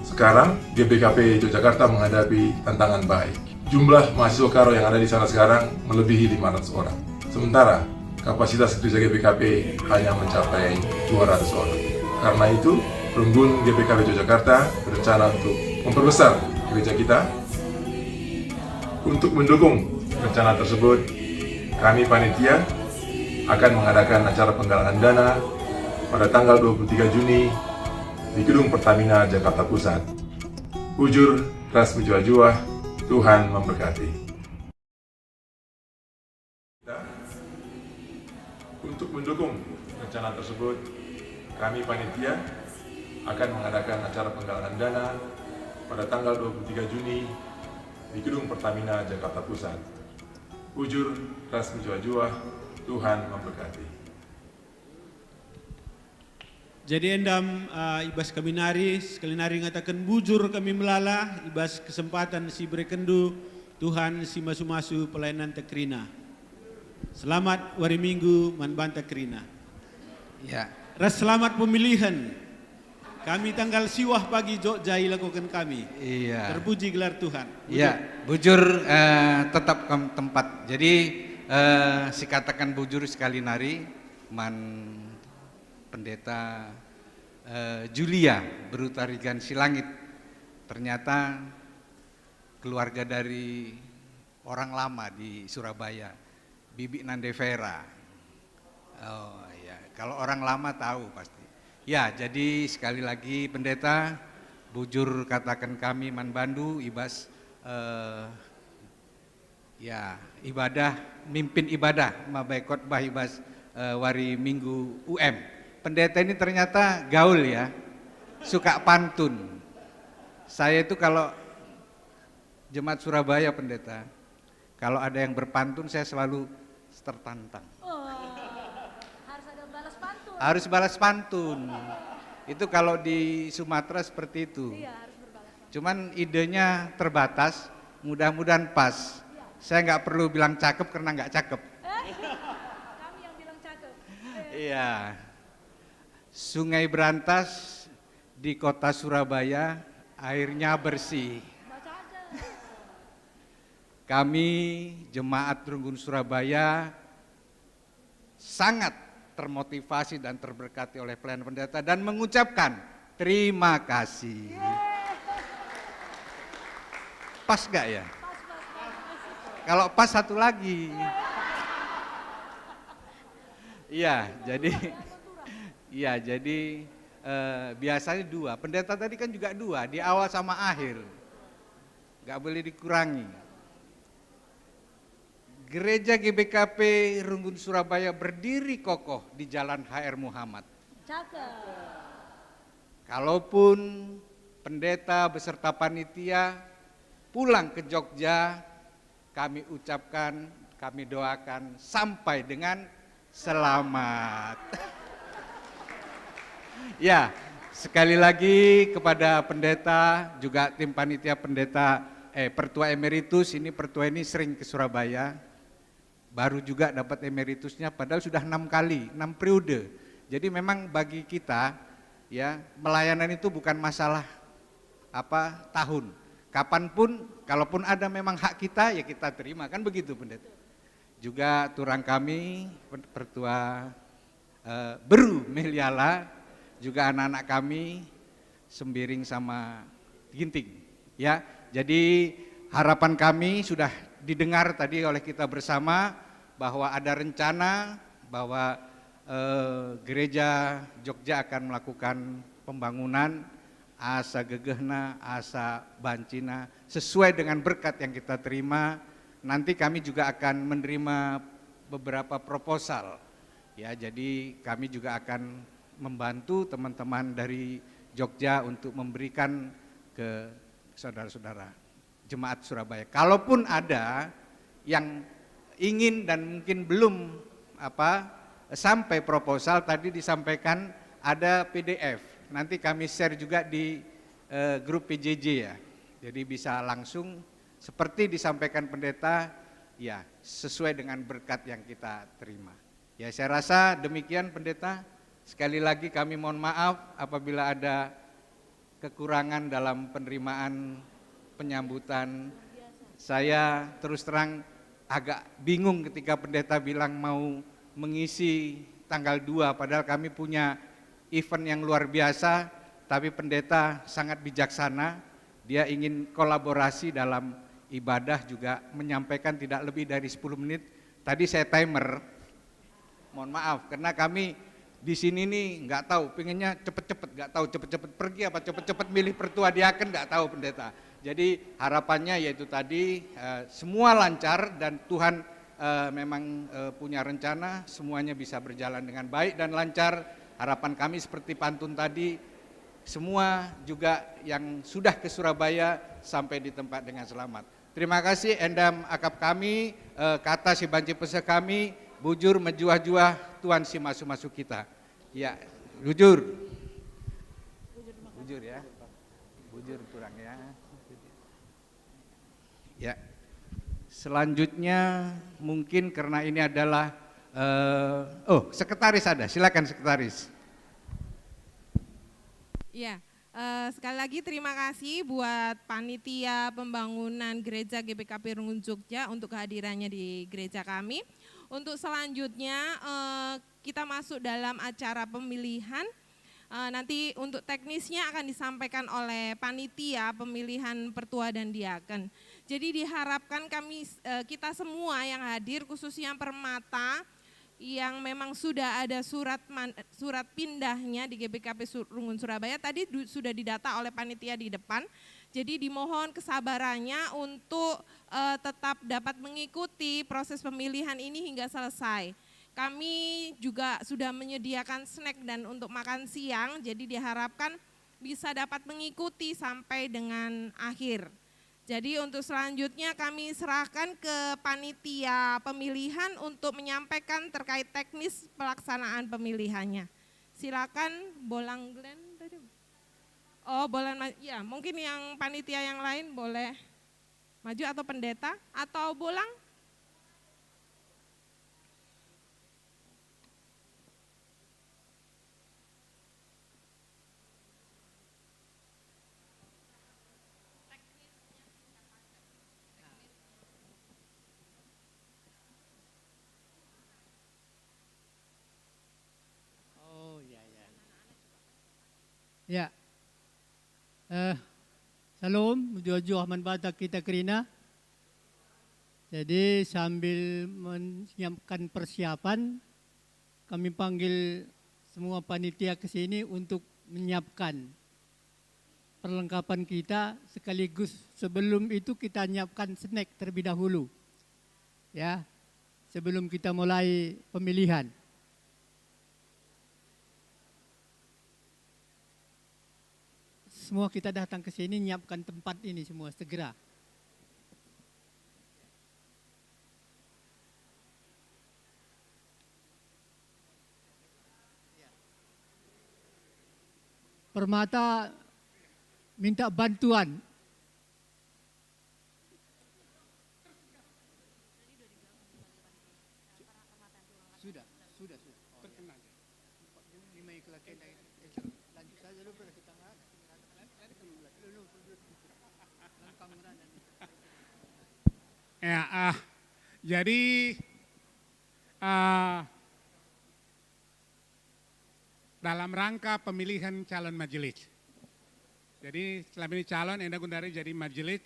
Sekarang, G B K P Yogyakarta menghadapi tantangan baik. Jumlah mahasiswa Karo yang ada di sana sekarang melebihi lima ratus orang. Sementara, kapasitas gereja G B K P hanya mencapai dua ratus orang. Karena itu, Runggun G B K P Yogyakarta berencana untuk memperbesar gereja kita. Untuk mendukung rencana tersebut, kami panitia akan mengadakan acara penggalangan dana pada tanggal dua puluh tiga Juni di Gedung Pertamina Jakarta Pusat. Bujur ras mejuah-juah, Tuhan memberkati. Untuk mendukung rencana tersebut, kami panitia akan mengadakan acara penggalangan dana pada tanggal dua puluh tiga Juni di Gedung Pertamina Jakarta Pusat. Bujur ras mejuah-juah, Tuhan memberkati. Jadi endam, eh, i bas kami nari, sekali nari ngataken bujur kami melala i bas kesempatan si berekenndu, Tuhan si masu-masu pelayananta kerina. Selamat wari Minggu man banta kerina. Ya. Ras selamat pemilihan. Kami tanggal siwah pagi Jogja ilakoken kami. Iya. Terpuji gelar Tuhan. Bujur. Iya, bujur, eh, tetap kam tempat. Jadi, eh, sikataken bujur sekali nari man Pendeta, eh, Julia Beru Tarigan Silangit. Ternyata keluarga dari orang lama di Surabaya, Bibi Nande Vera. Oh, ya, kalau orang lama tahu pasti. Ya, jadi sekali lagi, Pendeta, bujur kataken kami man bandu i bas, eh, ya, ibadah, mimpin ibadah, mabai khotbah i bas, eh, wari Minggu U M. Pendeta ini ternyata gaul, ya, suka pantun. Saya itu kalau jemaat Surabaya, Pendeta, kalau ada yang berpantun, saya selalu tertantang. Oh, harus ada balas pantun. Harus balas pantun. Itu kalau di Sumatera seperti itu. Iya, harus berbalas pantun. Cuman idenya terbatas, mudah-mudahan pas. Iya. Saya nggak perlu bilang cakep karena nggak cakep. Kami yang bilang cakep. Iya. Sungai Berantas di kota Surabaya airnya bersih. Kami, jemaat Runggun Surabaya, sangat termotivasi dan terberkati oleh pelayanan pendeta dan mengucapkan terima kasih. Pas gak, ya? Kalau pas, satu lagi. Iya, jadi, iya, jadi, eh, biasanya dua. Pendeta tadi kan juga dua, di awal sama akhir. Nggak boleh dikurangi. Gereja G B K P Runggun Surabaya berdiri kokoh di Jalan H R Muhammad. Cakep. Kalaupun pendeta beserta panitia pulang ke Jogja, kami ucapkan, kami doakan sampai dengan selamat. Ya, sekali lagi kepada pendeta, juga tim panitia pendeta, eh, Pertua Emeritus, ini Pertua ini sering ke Surabaya, baru juga dapat emeritusnya, padahal sudah enam kali, enam periode. Jadi memang bagi kita, ya, melayanan itu bukan masalah apa, tahun. Kapanpun, kalaupun ada memang hak kita, ya kita terima, kan begitu, Pendeta. Juga turang kami, per-, Pertua, eh, Beru Meliala, juga anak-anak kami, Sembiring sama Ginting. Ya, jadi harapan kami sudah didengar tadi oleh kita bersama bahwa ada rencana bahwa, eh, Gereja Jogja akan melakukan pembangunan asa gegehna, asa bancina, sesuai dengan berkat yang kita terima. Nanti kami juga akan menerima beberapa proposal. Ya, jadi kami juga akan membantu teman-teman dari Jogja untuk memberikan ke saudara-saudara jemaat Surabaya. Kalaupun ada yang ingin dan mungkin belum, apa, sampai proposal, tadi disampaikan ada P D F. Nanti kami share juga di, eh, grup P J J ya. Jadi bisa langsung seperti disampaikan pendeta, ya, sesuai dengan berkat yang kita terima. Ya, saya rasa demikian, Pendeta. Sekali lagi kami mohon maaf apabila ada kekurangan dalam penerimaan penyambutan. Saya terus terang agak bingung ketika pendeta bilang mau mengisi tanggal dua, padahal kami punya event yang luar biasa, tapi pendeta sangat bijaksana. Dia ingin kolaborasi dalam ibadah, juga menyampaikan tidak lebih dari sepuluh menit. Tadi saya timer. Mohon maaf, karena kami di sini nih nggak tahu, pengennya cepet-cepet, nggak tahu cepet-cepet pergi apa cepet-cepet milih pertua diaken, nggak tahu, Pendeta. Jadi harapannya yaitu tadi, eh, semua lancar dan Tuhan, eh, memang, eh, punya rencana, semuanya bisa berjalan dengan baik dan lancar. Harapan kami seperti pantun tadi, semua juga yang sudah ke Surabaya sampai di tempat dengan selamat. Terima kasih, endam akap kami, eh, kata si banci peseh kami, bujur mejuah-juah Tuhan si masu-masu kita. Ya, bujur. Bujur ya. Bujur kurang ya. Ya. Selanjutnya mungkin karena ini adalah, eh, oh, sekretaris ada. Silakan, sekretaris. Ya, eh, sekali lagi terima kasih buat panitia pembangunan gereja G B K P Rungun Jogja untuk kehadirannya di gereja kami. Untuk selanjutnya, eh, kita masuk dalam acara pemilihan. Eh, nanti untuk teknisnya akan disampaikan oleh panitia pemilihan pertua dan diaken. Jadi diharapkan kami, eh, kita semua yang hadir, khususnya Permata, yang memang sudah ada surat man-, surat pindahnya di G B K P Su-, Rungun Surabaya tadi du-, sudah didata oleh panitia di depan. Jadi dimohon kesabarannya untuk, eh, tetap dapat mengikuti proses pemilihan ini hingga selesai. Kami juga sudah menyediakan snack dan untuk makan siang, jadi diharapkan bisa dapat mengikuti sampai dengan akhir. Jadi untuk selanjutnya kami serahkan ke panitia pemilihan untuk menyampaikan terkait teknis pelaksanaan pemilihannya. Silakan Bolang Glenn tadi. Oh, Bolang ma-, ya, mungkin yang panitia yang lain boleh maju atau pendeta atau Bolang. Oh, ya, ya. Ya. Eh, Shalom, mejuah-juah man banta kita kerina. Jadi sambil menyiapkan persiapan, kami panggil semua panitia ke sini untuk menyiapkan perlengkapan kita, sekaligus sebelum itu kita nyiapkan snack terlebih dahulu. Ya, sebelum kita mulai pemilihan. Semua kita datang ke sini nyiapkan tempat ini semua segera. Permata minta bantuan. Sudah, sudah, sudah. Oh, ya. Terkenal dia. Ini main kelatihan dari kecil. Lanjut saja dulu, Bro, kita nggak lari, lari kan mulai. Lu, lu, lu. Lengkap ngerana nih. Ya, ah, jadi, ah, dalam rangka pemilihan calon majelis. Jadi selama ini calon, enda gundari jadi majelis.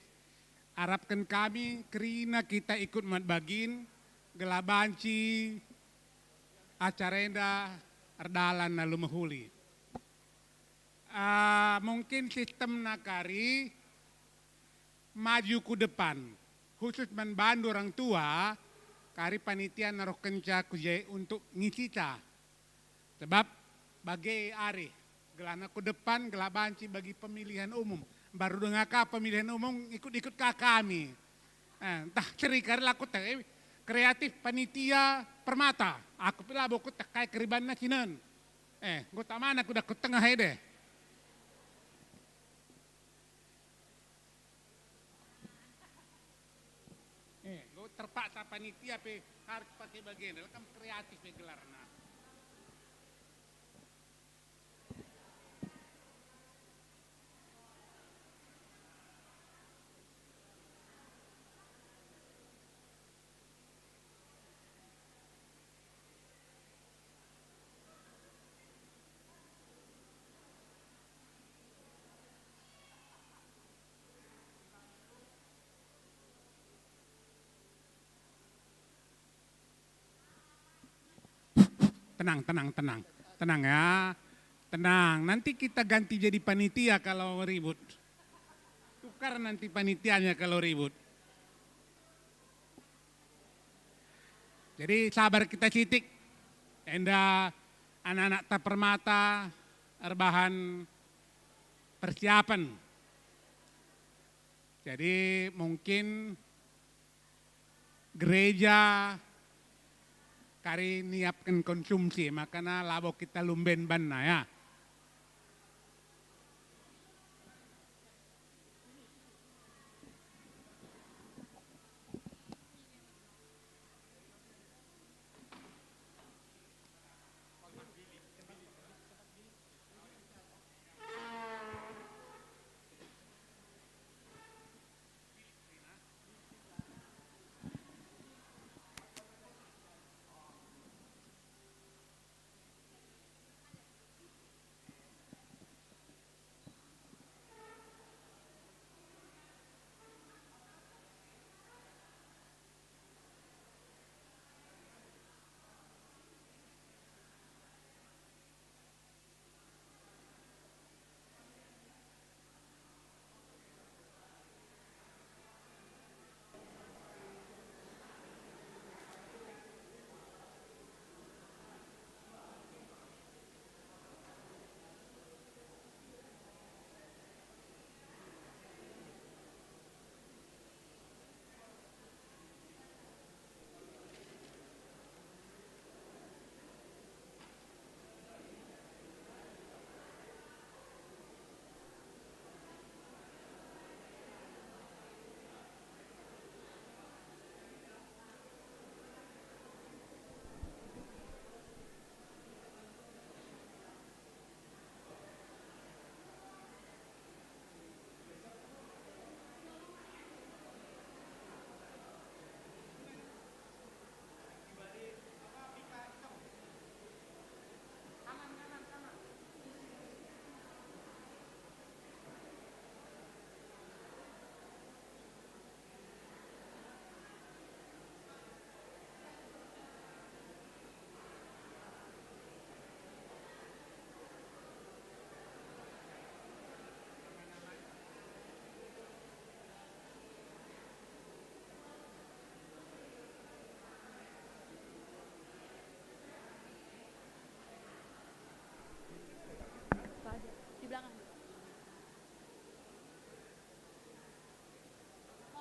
Arapken kami kerina kita ikut mat bagin, gelah banci acara enda erdalan alu mehuli. Ah, mungkin sistemna kari maju ku depan, khusus man bandu orang tua, kari panitia narohkenca ku je untuk ngisita. Sebab bage arih, gelahna ku depan, gelah banci bagi pemilihan umum. Mbaru denga ka pemilihan umum, ikut-ikut ka kami. Eh, ntah seri kari la kuteh, eh, kreatif panitia Permata. Aku pe labo kuteh kai keribanna sinen. Eh, enggo tamana kuda ku tengah ede. Eh, enggo terpaksa panitia pe harus pakai bagian, kan kreatif pe gelarna. Tenang, tenang, tenang. Tenang ya. Tenang, nanti kita ganti jadi panitia kalau ribut. Tukar nanti panitianya kalau ribut. Jadi sabar kita sitik. Enda anak-anak ta Permata erbahan persiapan. Jadi mungkin gereja kari niapken konsumsi, makana labo kita lumben banna ya.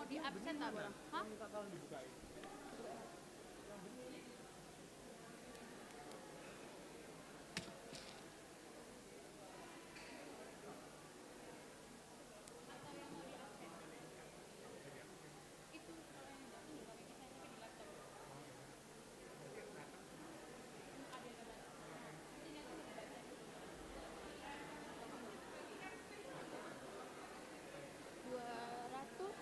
Di absen tak, Bang? Hah? Dua ratus.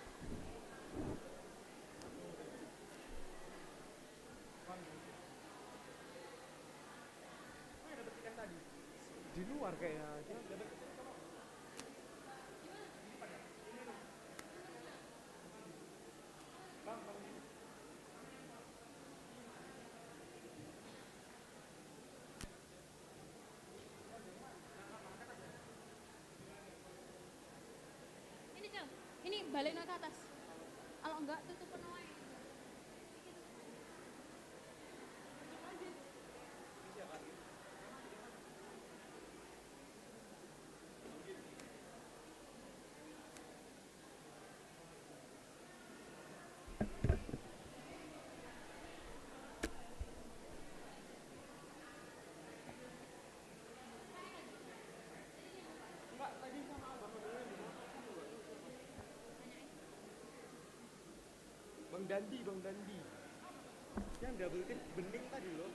Di luar kayaknya. Balik no ke atas. Kalau enggak, tutup penuh aja. Bang Dandi, Bang Dandi. Yang double kan bening tadi loh.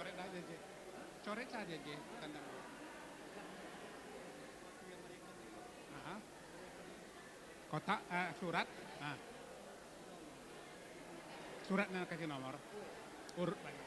Coret saja je, coret saja je tanda. Aha. Kotak, eh, surat. Ah. Surat nang kasih nomor. Urut baik.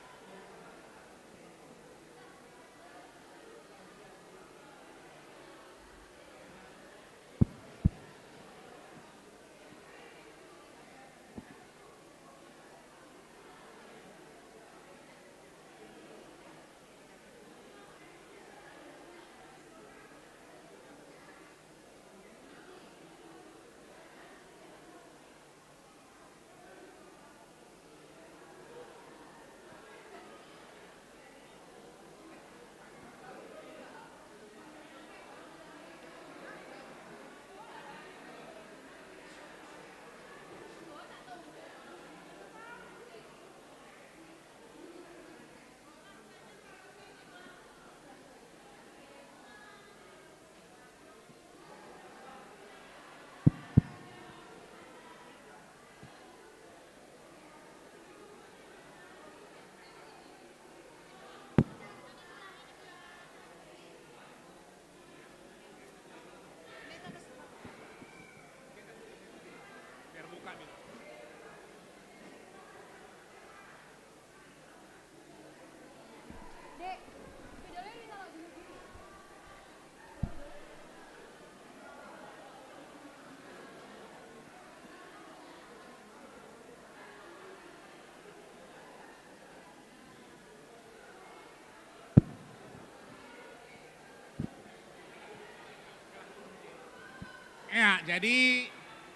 Ya, jadi,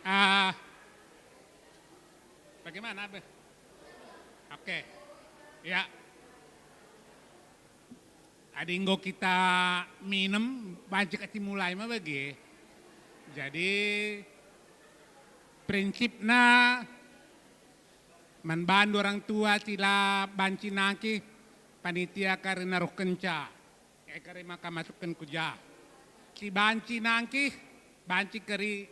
ah, bagaimana, Abah? Oke. Ya. Adi enggo kita minem, banci kacimulai me bage. Jadi, prinsipna, man bandu orang tua si la banci nangkih, panitia kari naruhkenca, e kari maka masukken ku jah. Si banci nangkih, banci kari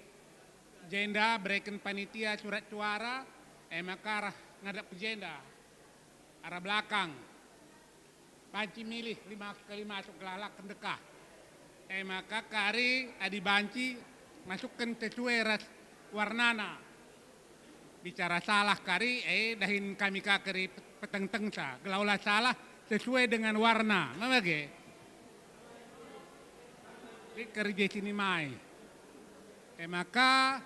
jenda bereken panitia surat suara, e maka arah ngadap ku jenda, arah belakang. Banci milih lima kali masuk gelah la kerdekah. E maka kari adi banci masukken sesuai ras warnana. Bicara salah kari, e dahin kami ka kari petengtengsa, gelah ola salah sesuai dengan warna. Me bage. Lit kari je sini mai. E maka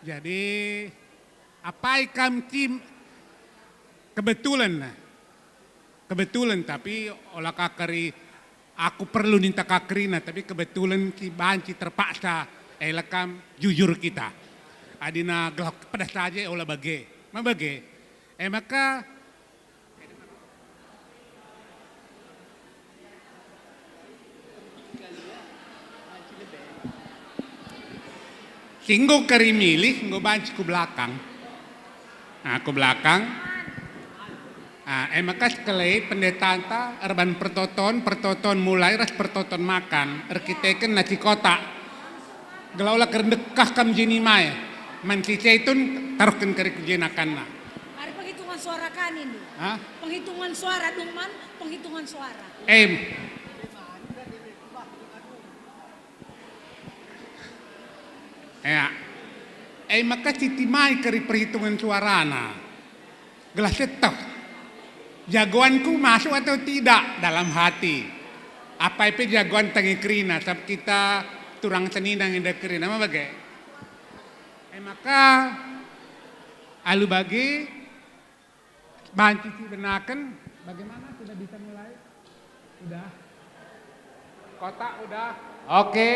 Jadi, apai kam tim kebetulan, nah. Kebetulan, tapi ola ka kari aku perlu ninta ka kerina, tapi kebetulan si banci terpaksa, e la kam jujur kita. Adina gelah pedas saja ola bage. Me bage. E maka, si enggo kari milih, enggo banci ku belakang. Ah, ku belakang. Ah, e maka sekalai pendetanta erban pertoton, pertoton mulai ras pertoton makan, erkiteken nasi kotak. Gelah ola kari ndekah kam jeni mai. Man si Zaitun taruhken kari ku jenakanna. Mari penghitungan suara kami, Ndu. Hah? Penghitungan suara, dung man, penghitungan suara. Em. Ya. E maka siti mai kari perhitungan suarana. Gelah seteh. Jagoanku masuk atau tidak dalam hati. Apai pe jagoan tangi kerina, sabap kita turang senina nge enda kerina, me bage. E maka, alu bage, banci sibenaken, bagaimana, sudah bisa mulai? Udah? Kotak udah? Oke.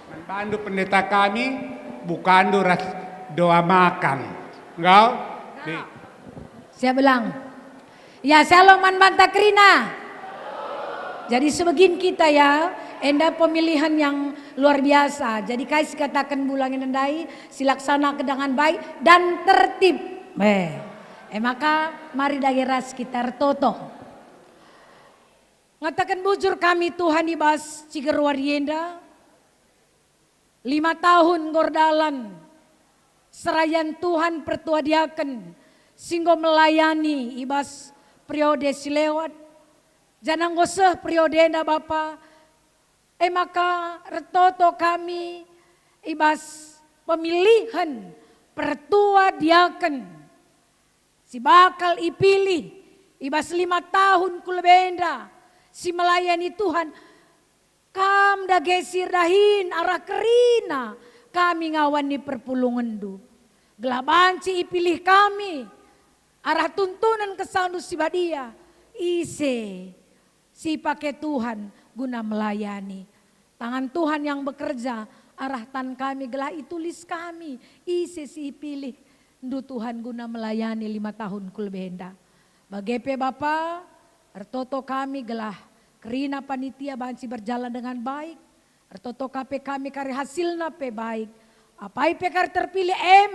Man bandu pendeta kami, bukandu ras doa makan. Enggau? Di. Siap belang. Ya, shalom man banta kerina. Jadi sebegin kita ya, enda pemilihan yang luar biasa. Jadi kai sikataken bulan enda ndai, silaksanaken dengan baik dan tertib. Eh. E maka, mari dage ras kita ertoto. Ngataken bujur kami, Tuhan, i bas ciger wari enda, lima tahun enggo erdalan, serayan Tuhan pertua diaken si enggo melayani i bas periode si lewat, janah enggo seh periode enda, Bapa, e maka ertoto kami i bas pemilihen pertua diaken si bakal ipilih i bas lima tahun ku lebe enda si melayani Tuhan. Kam dage si erdahin arah kerina kami ngawan ni perpulungenndu, gelah banci ipilih kami arah tuntunen KesahNdu si Badia, ise si ipake Tuhan guna melayani. Tangan Tuhan yang bekerja arah tan kami gelah itulis kami ise si ipilih Ndu Tuhan guna melayani lima tahun ku lebe enda. Bage pe Bapa, ertoto kami gelah kerina panitia banci berjalan dengan baik, ertoto ka pe kami kari hasilna pe baik. Apai pe kari terpilih em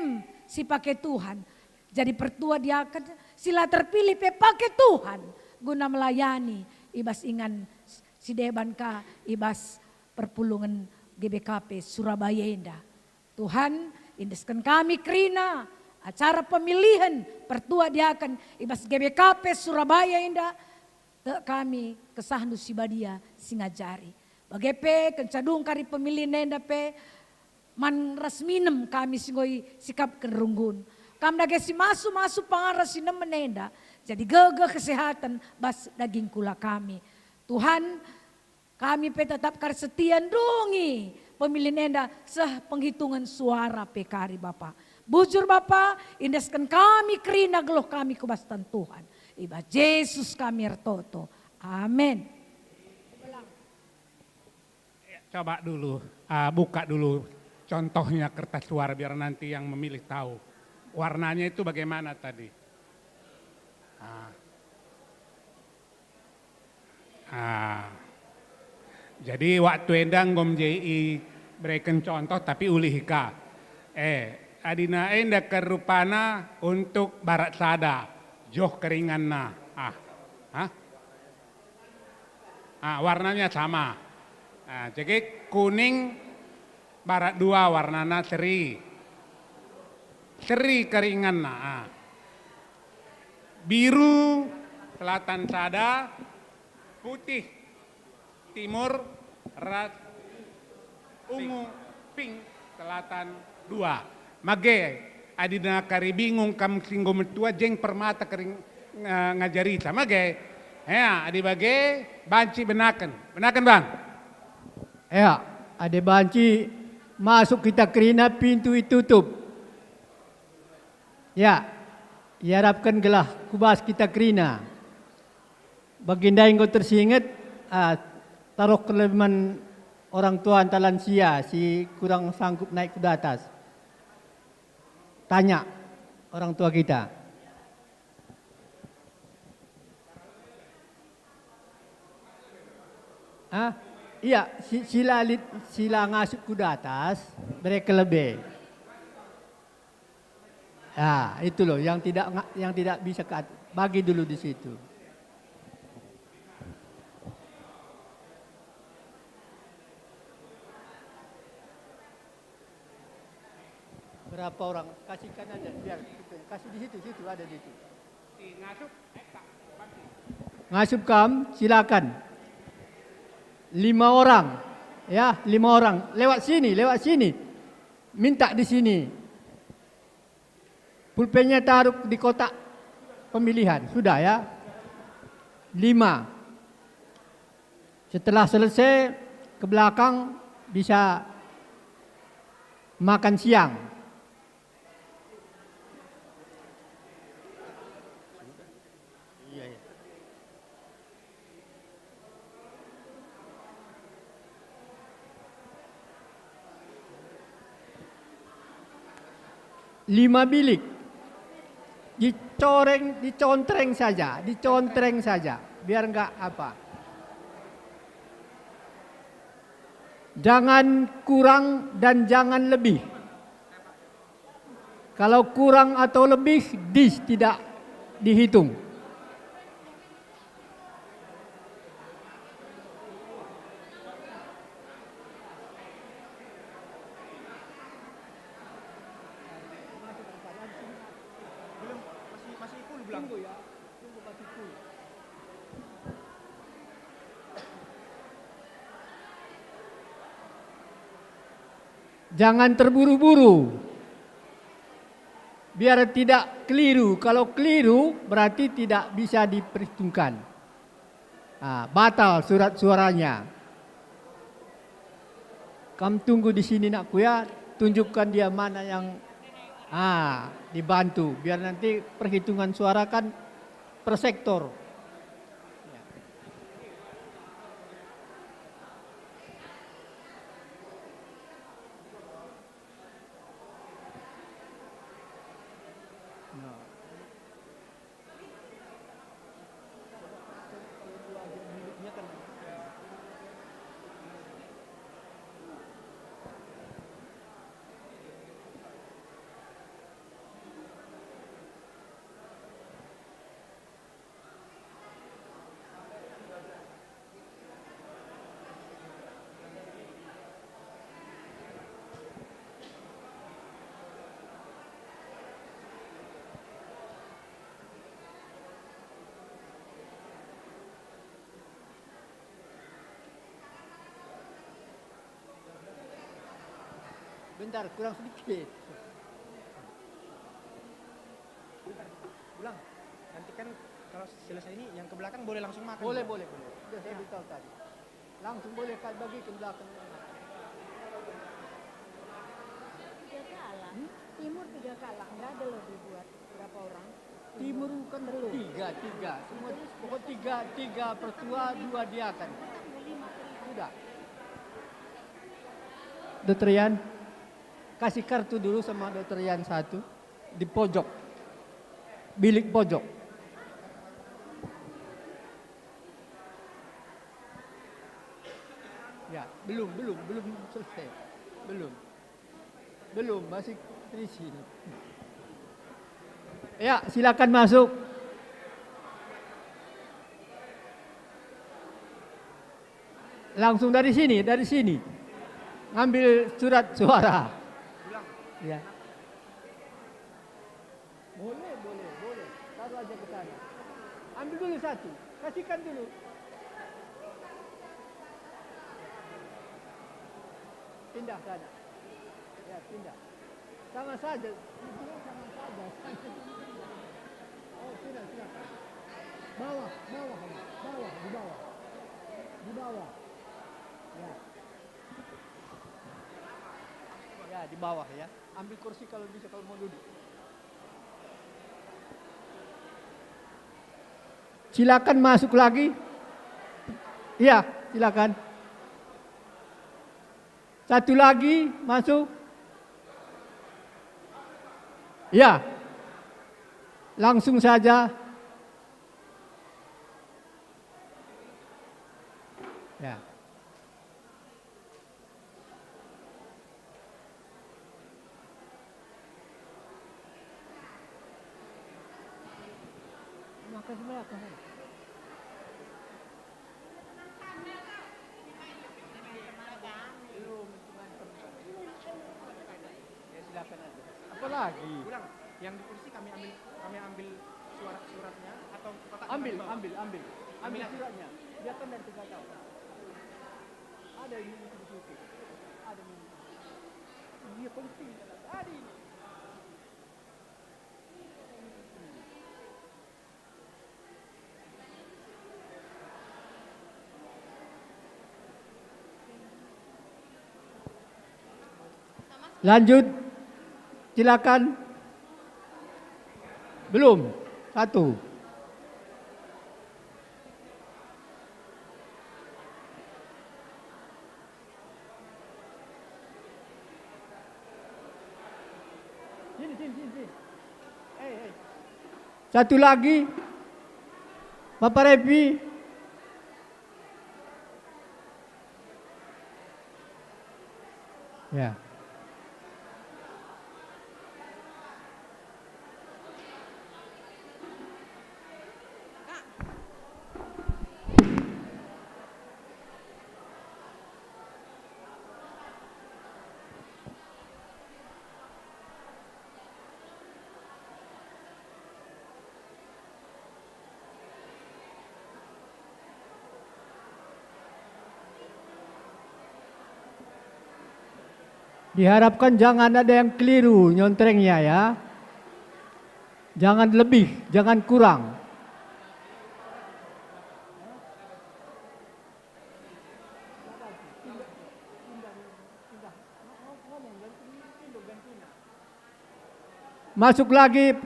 si pake Tuhan. Jadi pertua diaken si la terpilih pe pake Tuhan guna melayani i bas ingan si deban ka i bas perpulungen G B K P Surabaya enda. Tuhan, endesken kami kerina acara pemilihen pertua diaken i bas G B K P Surabaya enda, tek kami KesahNdu si Badia si ngajari. Bage pe kenca dung kari pemilihen enda pe man ras minem kami si enggo isikapken runggun. Kam dage si masu-masu pangan ras sinemen enda, jadi gegeh kesehatan bas daging kula kami. Tuhan, kami pe tetap kari setia ndungi pemilihen enda seh penghitungen suara pe kari, Bapa. Bujur, Bapa, endesken kami kerina geluh kami ku bas tan Tuhan. I bas Jesus kami ertoto. Amin. Ya, coba dulu, ah, buka dulu contohnya kertas suara biar nanti yang memilih tahu. Warnanya itu bagaimana tadi? Ah. Ah. Jadi waktu enda enggo menjadi ibereken contoh tapi ulih ka. Eh, adina enda kerupana untuk barat sada, joh keringanna. Ah. Hah? Ah, warnanya sama. Ah, jadi kuning barat dua warnana seri. Seri keringanna. Ah. Biru selatan sada, putih timur, ras ungu pink selatan dua. Mage, adina kari bingung kam si enggo metua jeng permata kering, eh, ngajarita. Mage, ya, adi bage, banci benaken. Benaken, Bang? Ya, adi banci masuk kita kerina pintu itutup. Ya, iarapken gelah ku bas kita kerina. Bagi ndai enggo tersinget, ah, taruh kelebihan orang tua ntah lansia si kurang sanggup naik ku datas. Tanya orang tua kita. Ah, iya, si, sila lit, sila ngasup ku datas, bere kelebe. Ah, itu loh yang tidak nga-, yang tidak bisa keat-, bagi dulu di situ. Berapa orang? Kasihkan aja, biar kita kasih di situ, situ ada di situ. Ngasup kam, silakan. Lima orang, ya, lima orang. Lewat sini, lewat sini. Minta di sini. Pulpennya taruh di kotak pemilihan, sudah ya. Lima. Setelah selesai, ke belakang bisa makan siang. Lima bilik. Dicoreng, dicontreng saja, dicontreng saja. Biar enggak apa. Jangan kurang dan jangan lebih. Kalau kurang atau lebih, dis tidak Dihitung. Jangan terburu-buru. Biar tidak keliru. Kalau keliru, berarti tidak bisa diperhitungkan. Ah, batal surat suaranya. Kam tunggu di sini, nakku, ya, tunjukkan dia mana yang, ah, dibantu. Biar nanti perhitungan suara kan per sektor. Bentar, kurang sedikit. Ulang. Nanti kan kalau selesai ini, yang ke belakang boleh langsung makan. Boleh, boleh, boleh. Sudah saya beritahu tadi. Langsung boleh kami bagi ke belakang. Tiga kalak. Hmm? Timur tiga kalak, nggak ada loh dibuat. Berapa orang? Timur kan tiga, tiga. Semua pokok tiga, tiga pertua, dua diaken. Sudah. Dokter Yan, kasih kartu dulu sama Dokter Yan satu. Di pojok. Bilik pojok. Ya, belum, belum, belum selesai. Belum. Belum, masih terisi. Ya, silakan masuk. Langsung dari sini, dari sini. Ngambil surat suara. Ya. Boleh, boleh, boleh. Taruh aja ke sana. Ambil dulu satu. Kasihkan dulu. Pindah sana. Ya, pindah. Sama saja. Itu kan sama saja. Oh, sudah, silakan. Bawah, bawah, bawah, di bawah. Di bawah. Ya. Ya, di bawah, ya. Ambil kursi kalau bisa, kalau mau duduk. Silakan masuk lagi. Iya, silakan. Satu lagi masuk. Iya. Langsung saja. Ya. Makasih banyak, Kak. Ya, silakan aja. Apalagi? Ulang. Yang di kursi kami ambil, kami ambil surat-suratnya atau kotak? Ambil, ambil, ambil. Ambil suratnya. Dia kan dari tiga tahun. Ada yang minum sedikit. Ada minum. Iya, penting. Tadi. Lanjut, silakan. Belum, satu. Sini, sini, sini, sini. Eh, eh. Satu lagi, Bapak Repi. Ya. Diharapkan jangan ada yang keliru nyontrengnya, ya. Jangan lebih, jangan kurang. Masuk lagi.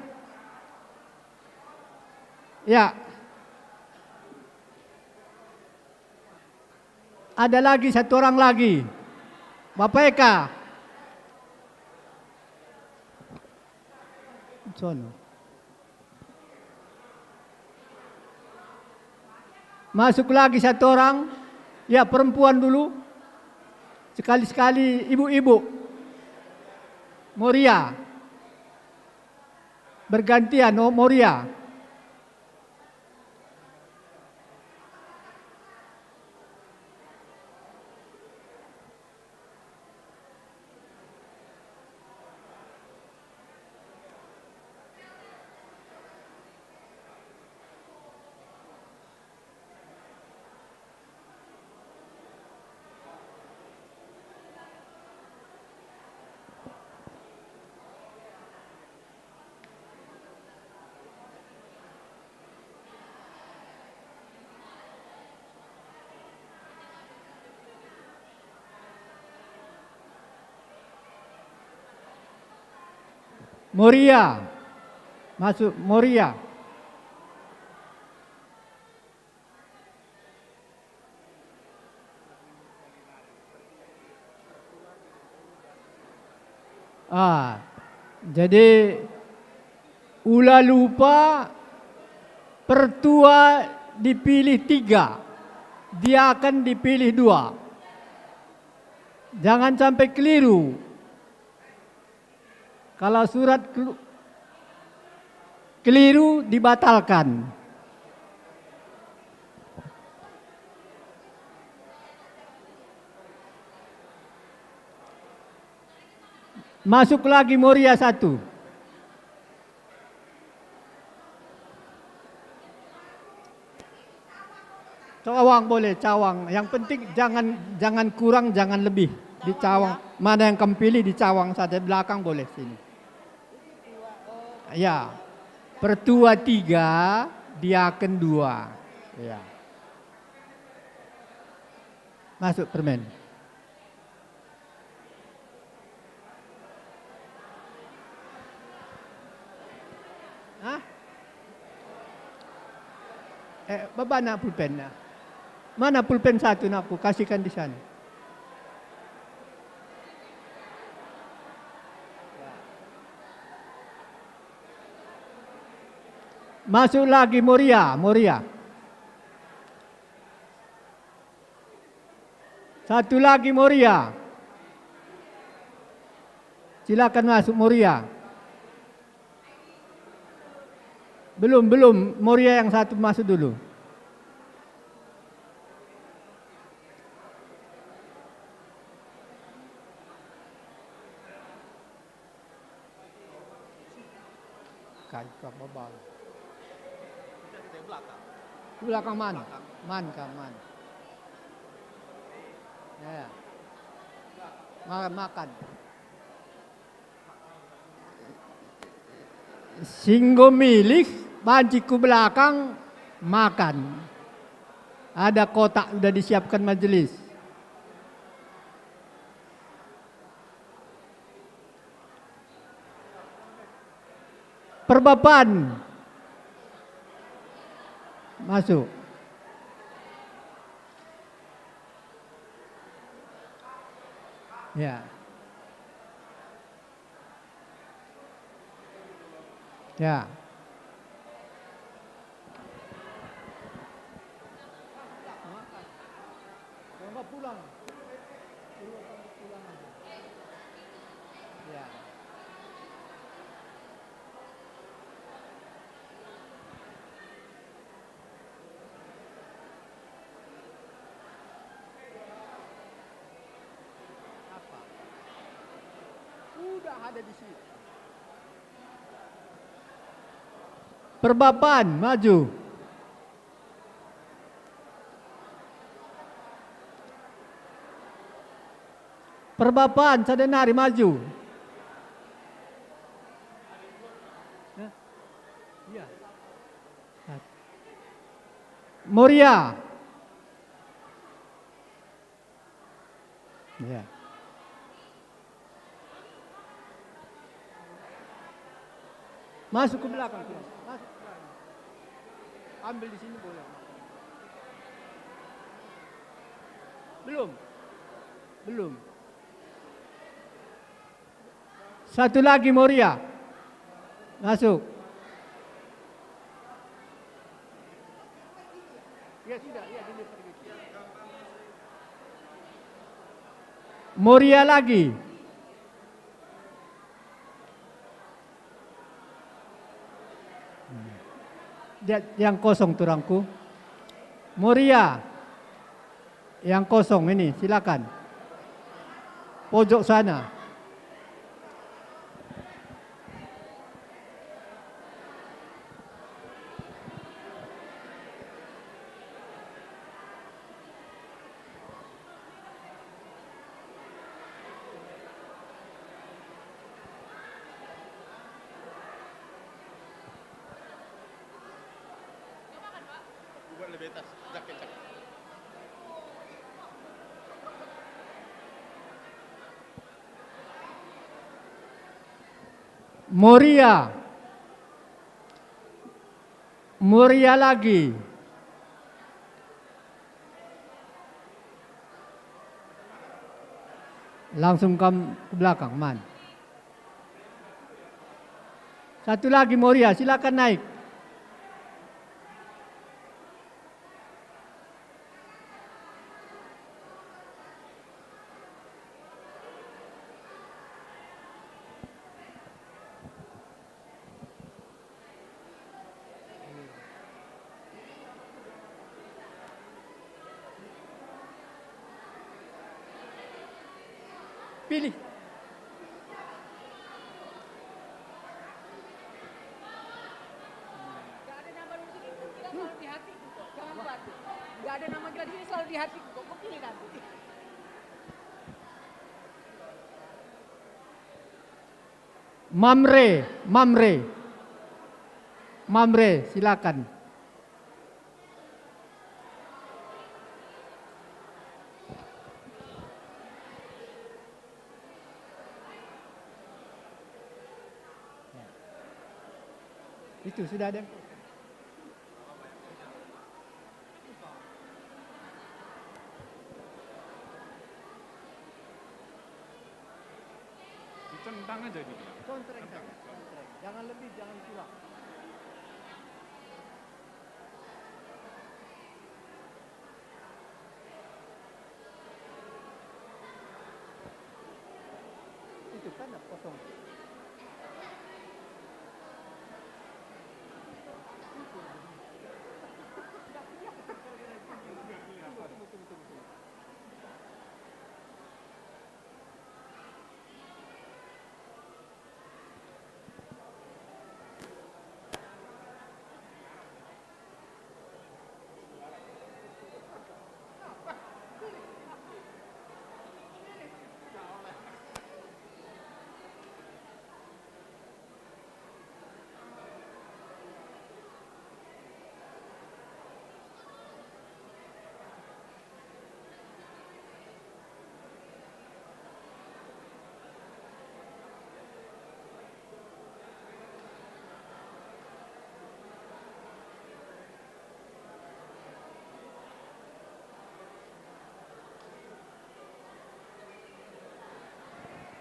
Ya. Ada lagi satu orang lagi. Bapak Eka. Sono. Masuk lagi satu orang. Ya, perempuan dulu. Sekali-sekali ibu-ibu. Moria. Bergantian, oh, Moria. Moria. Masuk, Moria. Ah, jadi ula lupa, pertua dipilih tiga, diaken dipilih dua. Jangan sampai keliru. Kalau surat kelu-, keliru, dibatalkan. Masuk lagi Moria satu. Cawang boleh, cawang. Yang penting jangan, jangan kurang, jangan lebih. Di cawang. Mana yang kamu pilih, di cawang saja, belakang boleh sini. Ya. Pertua tiga, diaken dua. Ya. Masuk permen. Hah? Eh, babana pulpenna. Mana pulpen satu nak ku kasihkan di sana? Masuk lagi Moria, Moria. Satu lagi Moria. Silakan masuk Moria. Belum, belum. Moria yang satu masuk dulu. Kai ka babal. Di belakang man. Man ka man. Ya. Ma-, makan. Si enggo milih banci ku belakang makan. Ada kotak udah disiapkan majelis. Perbapan. Masuk. Ya. Ya. Ya. Apa? Udah ada di situ. Perbapan, maju. Perbapan, sada nari maju. Hah? Iya. Moria. Ya. Masuk ke belakang, Tuan. Masuk ke belakang. Ambil di sini boleh. Belum. Belum. Satu lagi, Moria. Masuk. Ya, sudah, ya, dulu pergi. Moria lagi. Dia yang kosong, turangku. Moria. Yang kosong ini, silakan. Pojok sana. Moria. Moria lagi. Langsung kam ke belakang, man. Satu lagi, Moria, silakan naik. Pilih. Gak ada nama Nurdin itu, kita selalu di hatiku kok. Jangan khawatir. Gak ada nama kita di sini, selalu di hatiku kok. Kau pilih nanti. Mamre, Mamre. Mamre, silakan. Itu sudah ada. Dicentang aja gitu. Contreng saja, contreng. Jangan lebih, jangan kurang. Itu kan kosong.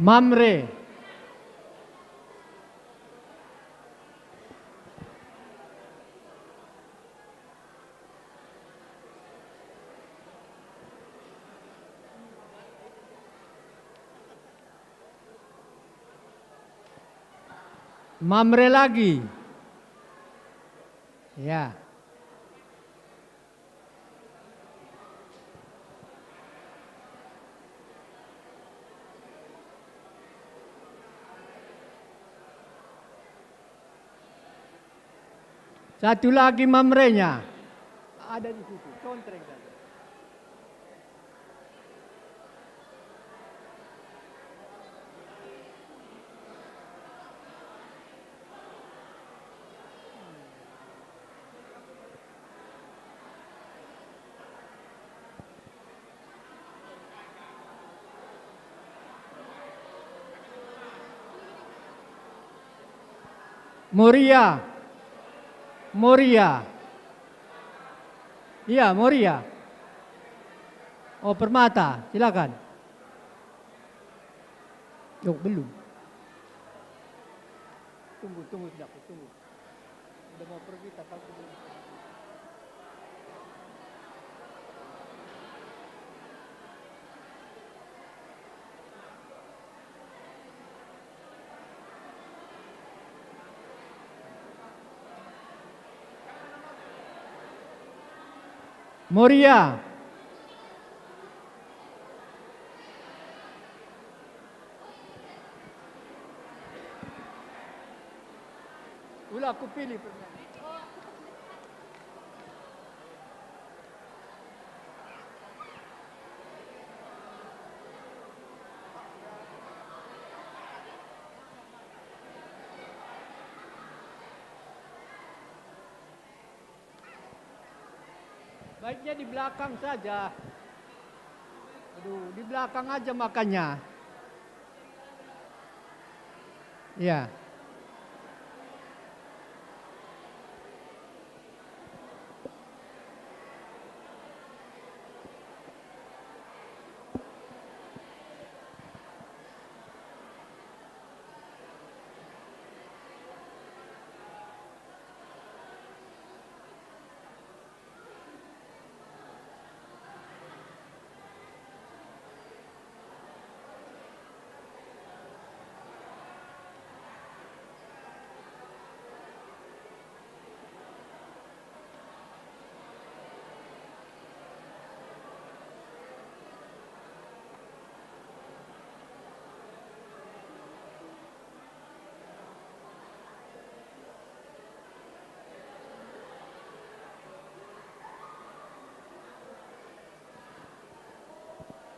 Mamre. Mamre lagi. Ya. Satu lagi Mamrenya. Ada di situ, contreng saja. Moria. Moria. Iya, Moria. Oh, Permata, silakan. Yo, belum. Tunggu, tunggu, sebentar, tunggu. Udah mau pergi, tak tahu belum. Moria. Ula kupilih permen. Baiknya di belakang saja. Aduh, di belakang aja makanya. Ya.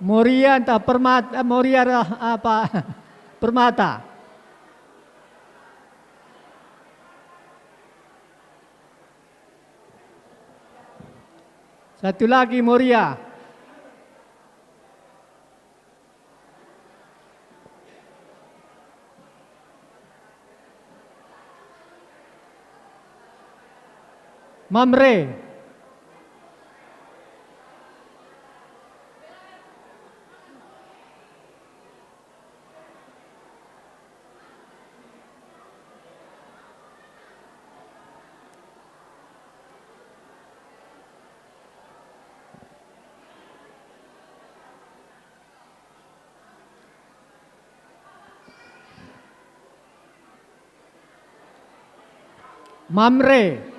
Moria ntah Permat-, eh, Moria ntah apa, Permata. Satu lagi Moria. Mamre. Mamre.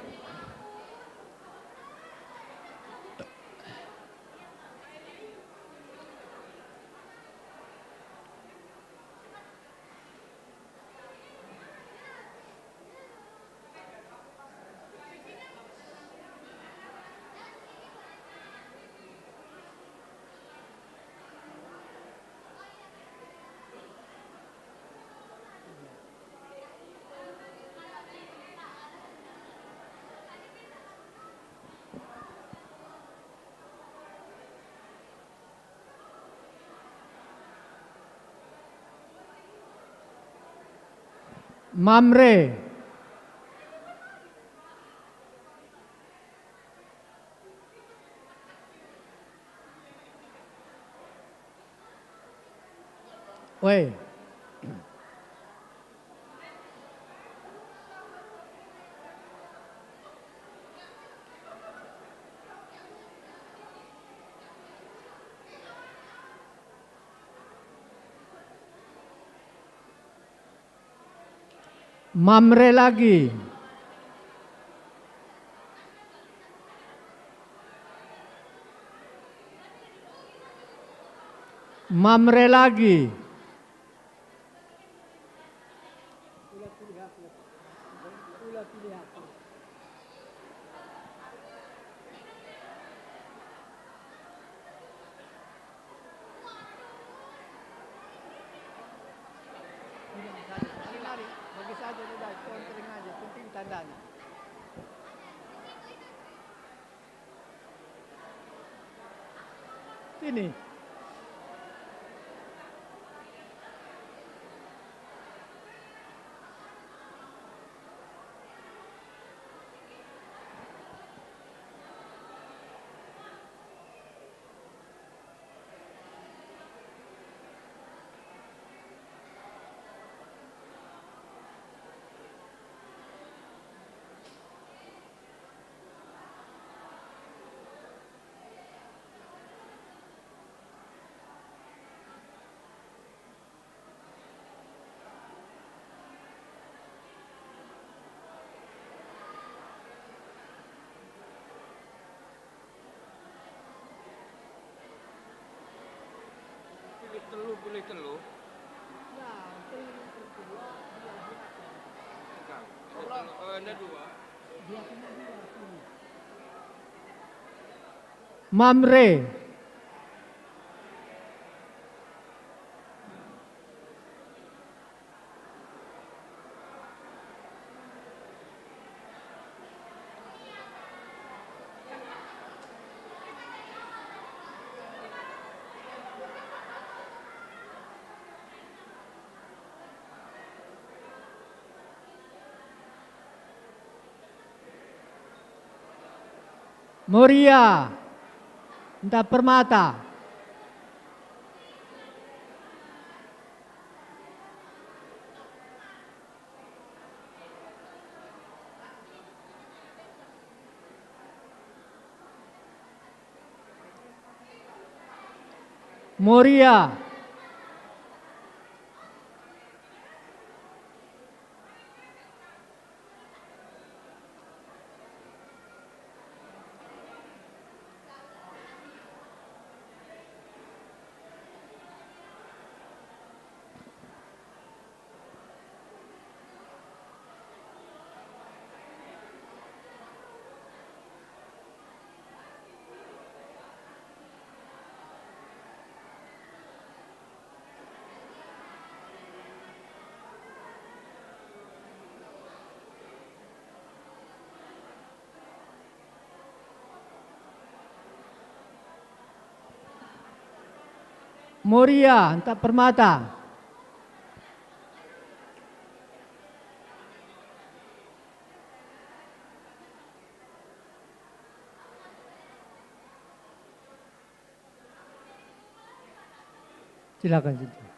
Mamre. Oi. Mamre lagi. Mamre lagi. Mari, mari, bagi saja udah, conteng aja, penting tandanya. Sini. Telu pilih telu. Bukan. Ada telu, eh, ada dua. Mamre. Moria ntah Permata? Moria. Moria ntah Permata? Silakan, silakan.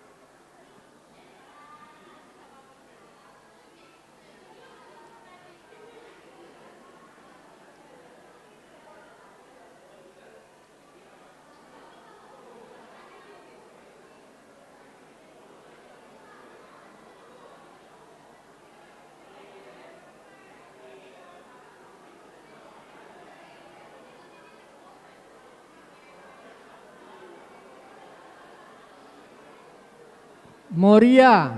Moria.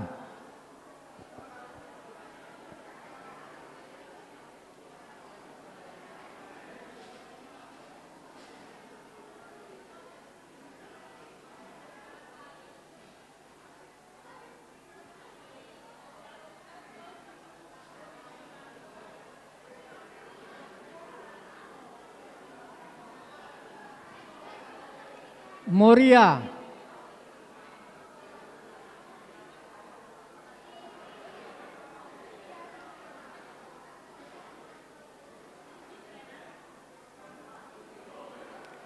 Moria.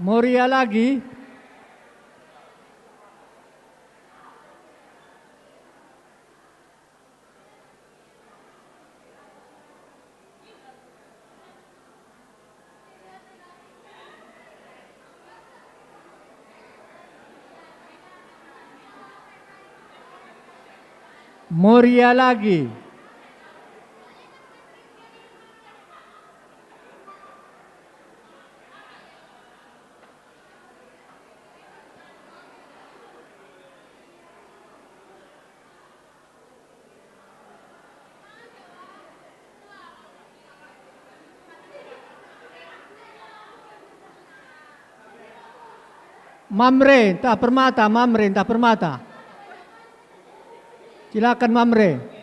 Moria lagi. Moria lagi. Mamre ntah Permata, Mamre ntah Permata? Silakan, Mamre.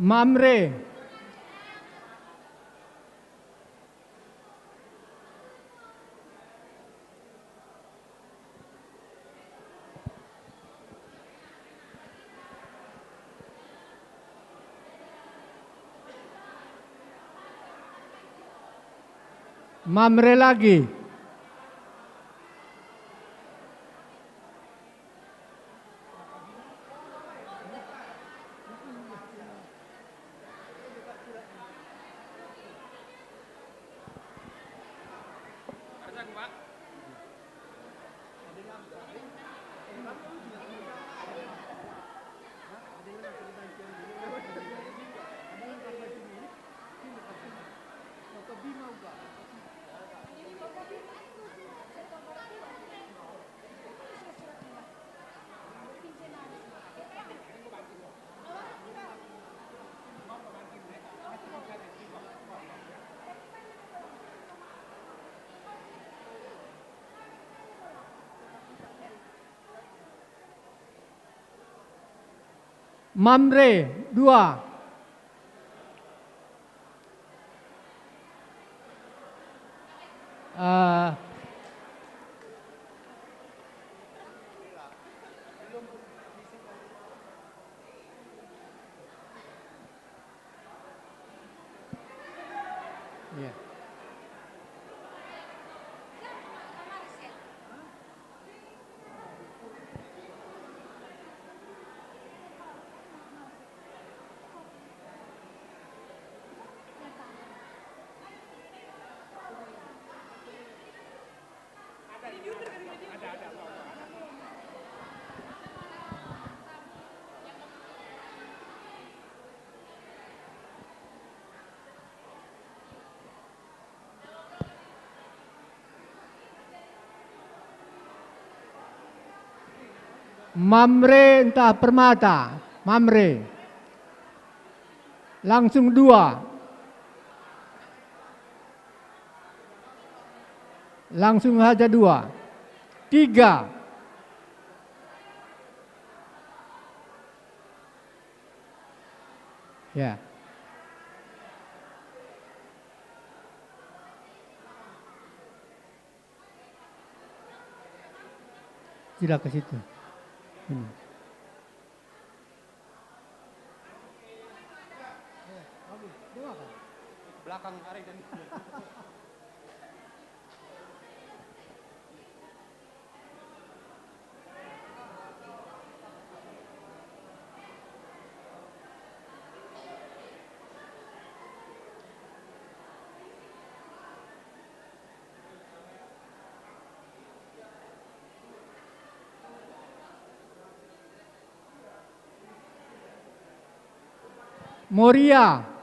Mamre. Mamre lagi. Mamre, dua. Eh, iya. Mamre ntah Permata? Mamre. Langsung dua. Langsung saja dua. Tiga. Ya. Sila ke situ. Sini. Belakang arah dan Moria.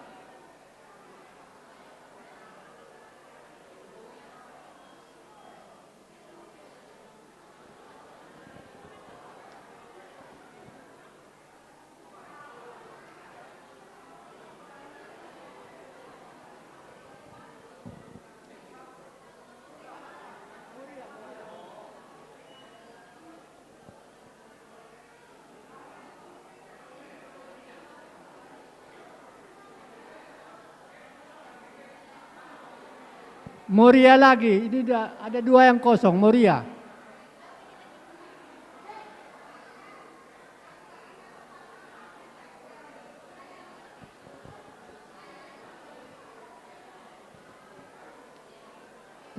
Moria lagi, ini da-, ada dua yang kosong, Moria.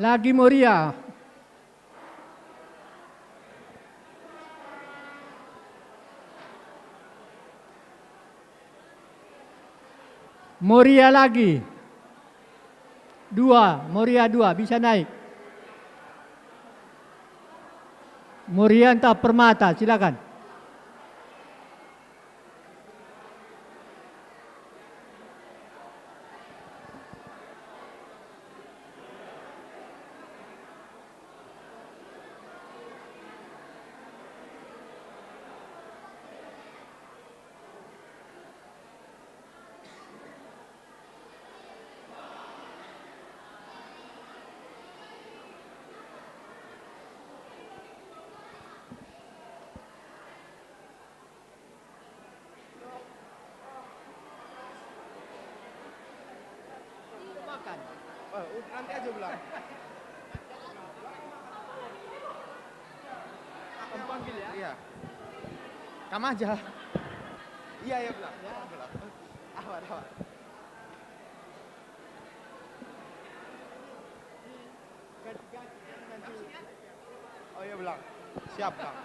Lagi Moria. Moria lagi. Dua, Moria dua, bisa naik. Moria ntah Permata, silakan. Makan. Eh, nanti aja pulang. Kamu panggil ya? Iya. Kamu aja. Iya, iya, pulang. Ya. Pulang. Awas, awas. Siap, Bang.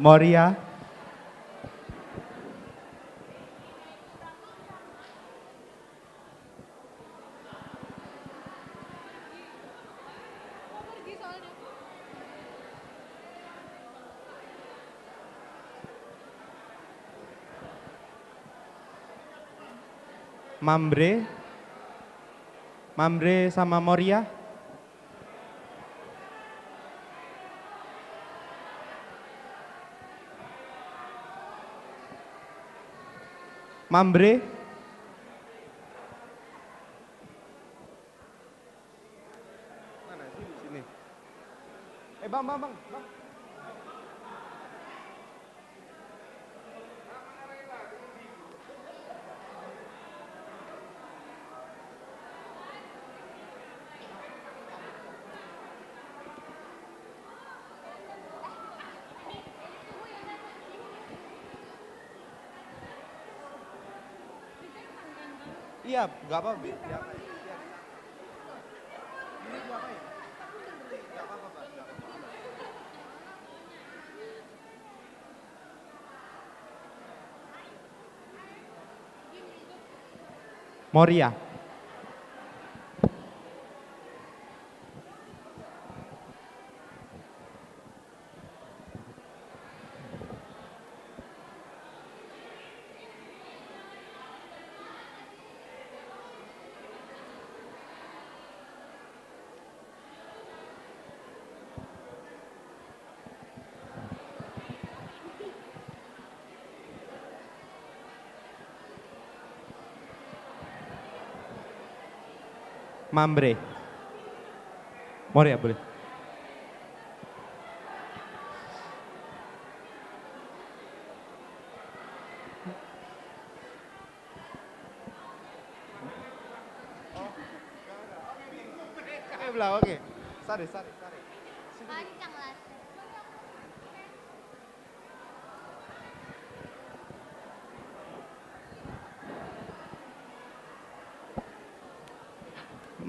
Moria. Mamre. Mamre sama Moria. Mamre. Mana? Sini, sini. Eh, Bang, Bang, Bang, Bang. Iya, nggak apa-apa. Ini diapain? Nggak apa-apa, Pak. Nggak apa-apa. Moria. Mamre. Moria, boleh. Oke, belah, oke. Sorry, sorry, sorry. Sini. Kencang lah.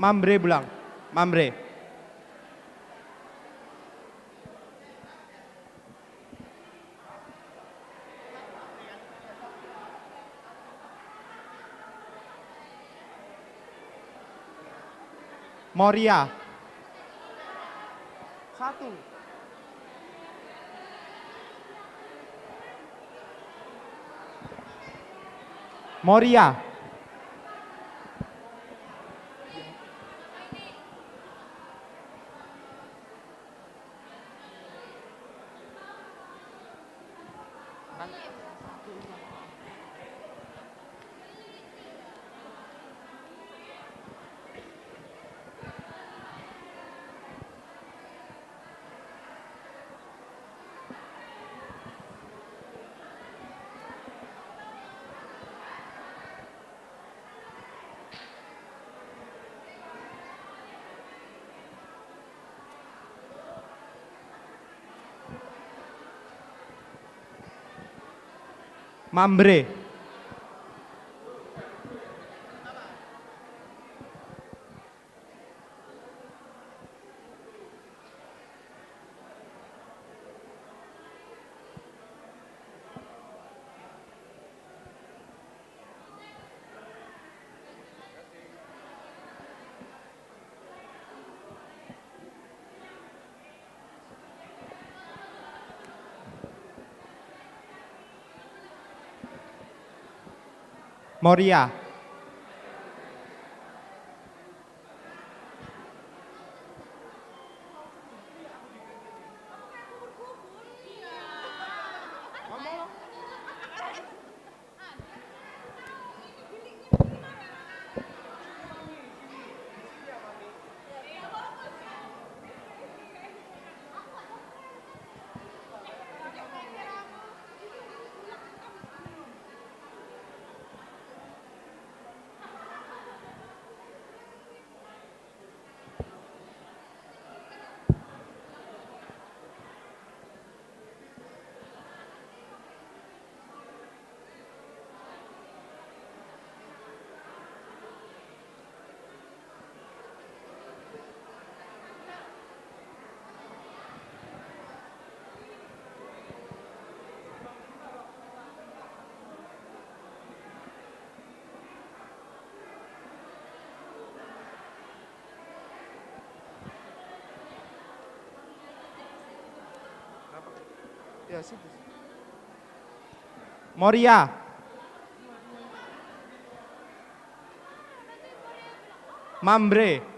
Mamre, Bulang. Mamre. Moria. Satu. Moria. Mamre. Moria. Moria. Mamre.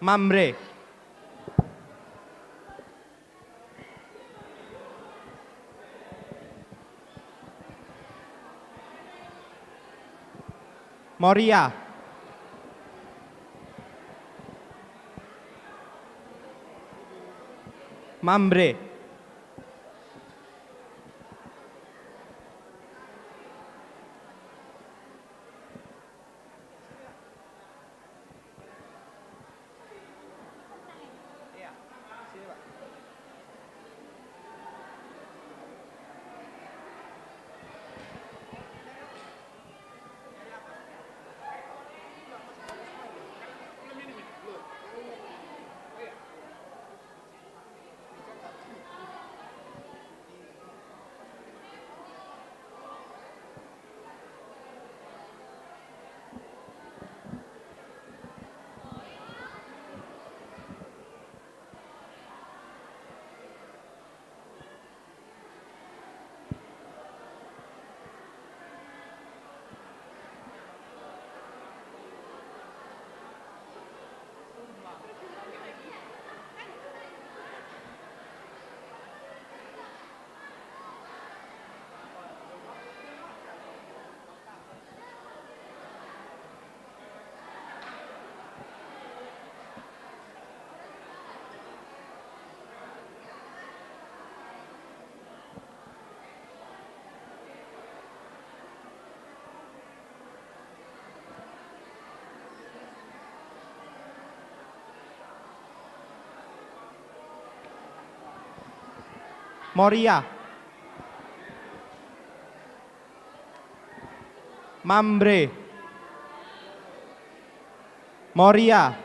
Mamre. Moria. Mamre. Moria. Mamre. Moria.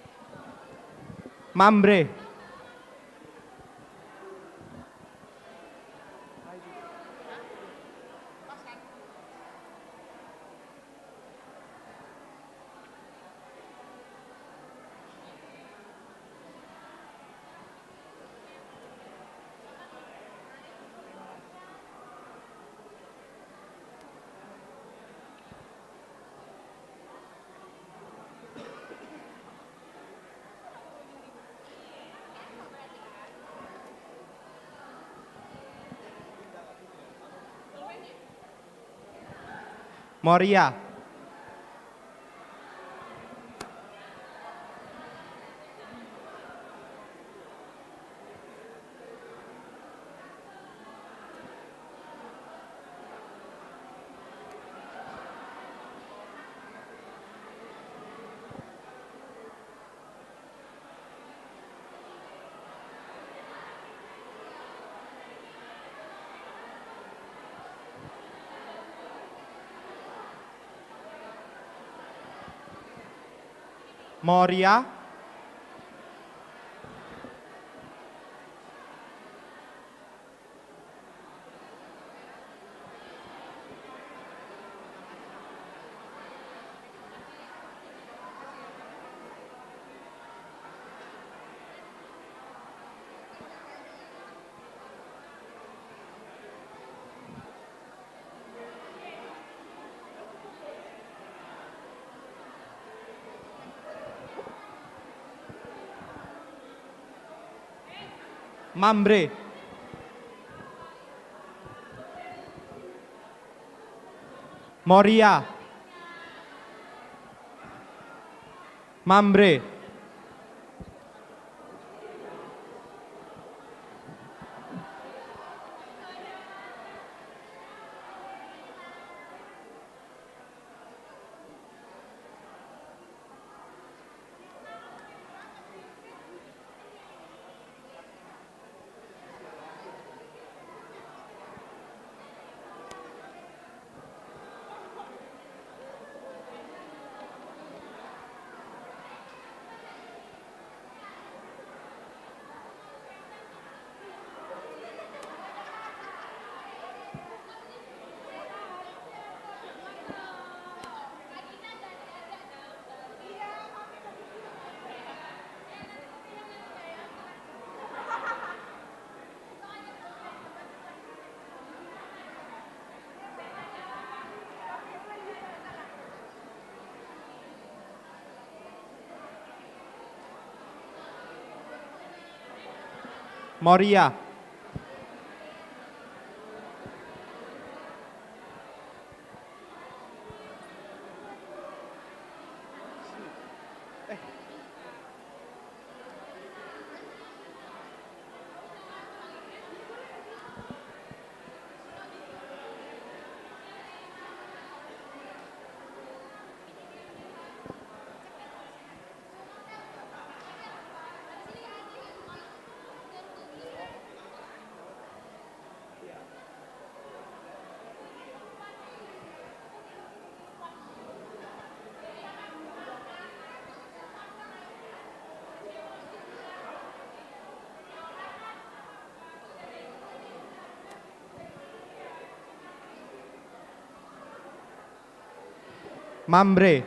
Mamre. Moria. Moria. Mamre. Moria. Mamre. Moria. Mamre.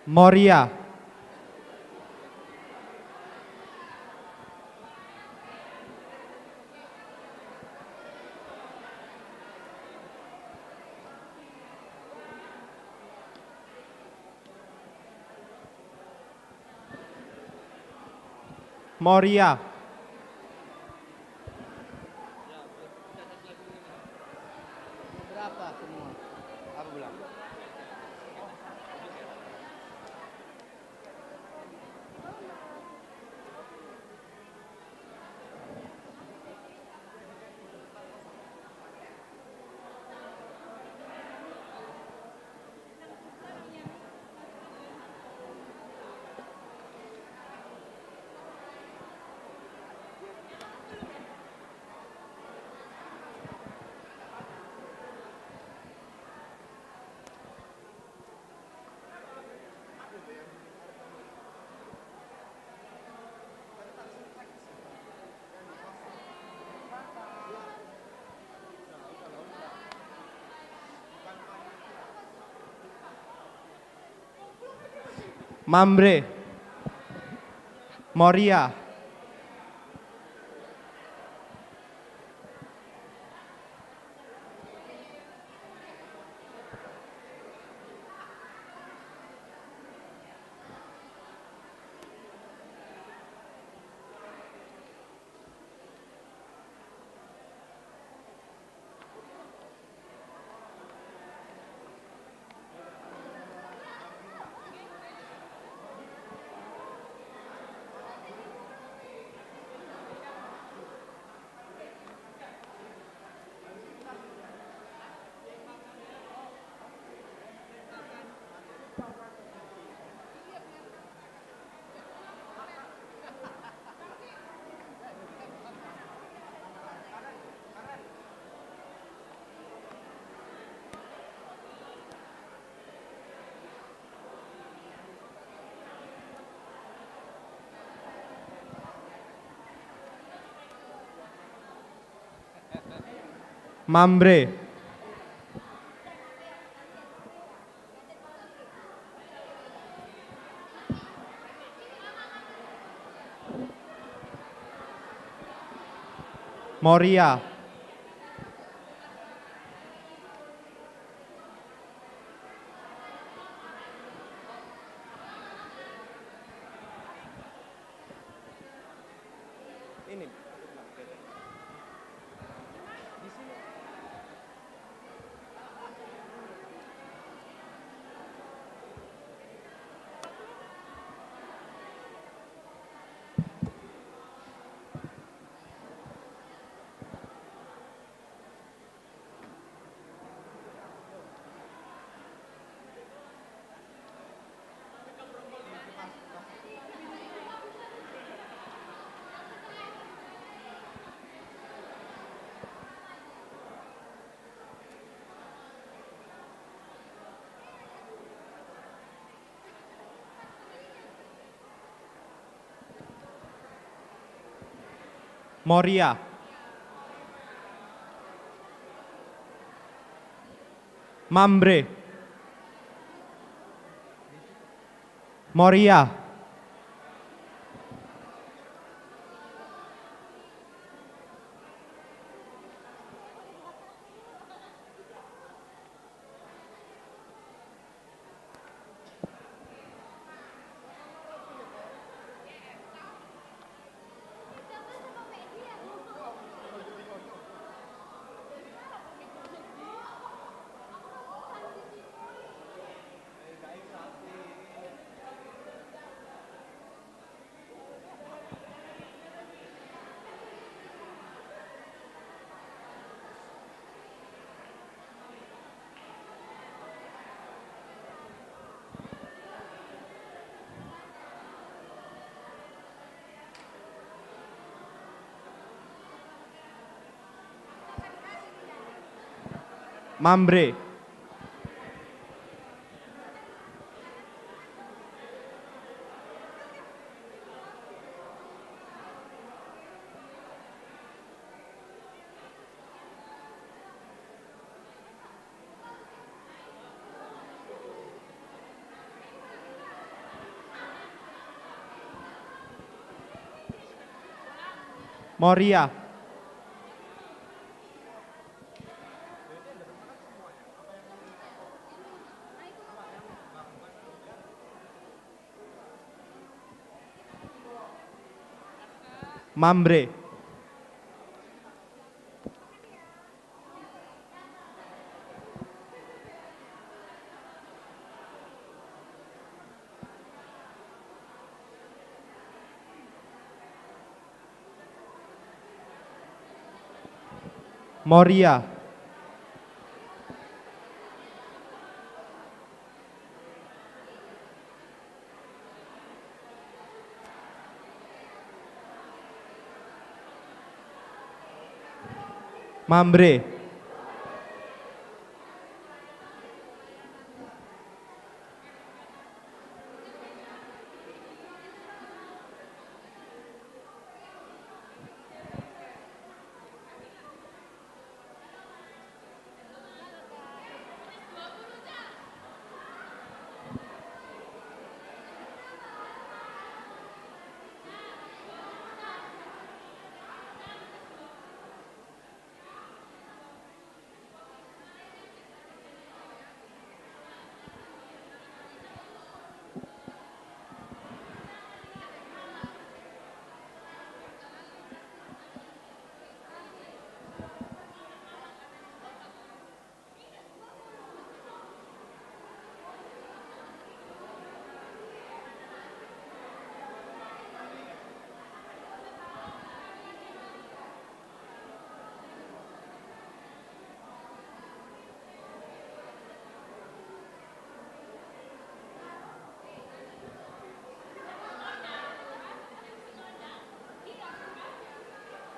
Moria. Moria. Berapa semua? Apa bilang? Mamre. Moria. Mamre. Moria. Ini. Di sini. Moria. Mamre. Moria. Mamre. Moria. Mamre. Moria. Mamre.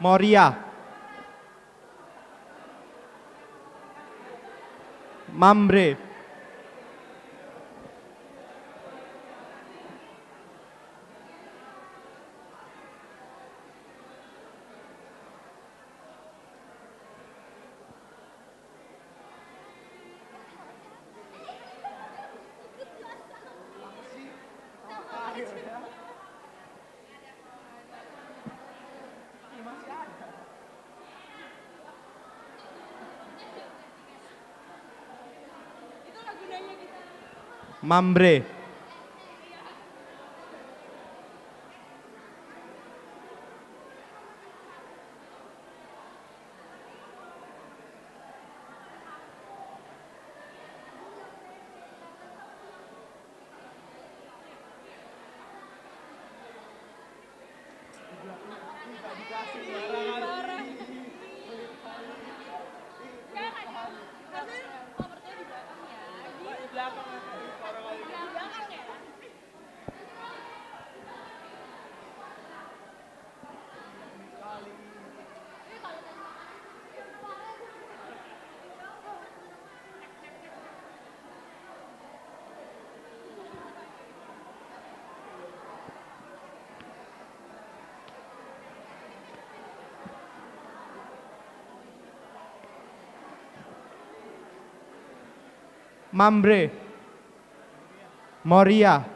Moria. Mamre. Mamre. Mamre. Moria.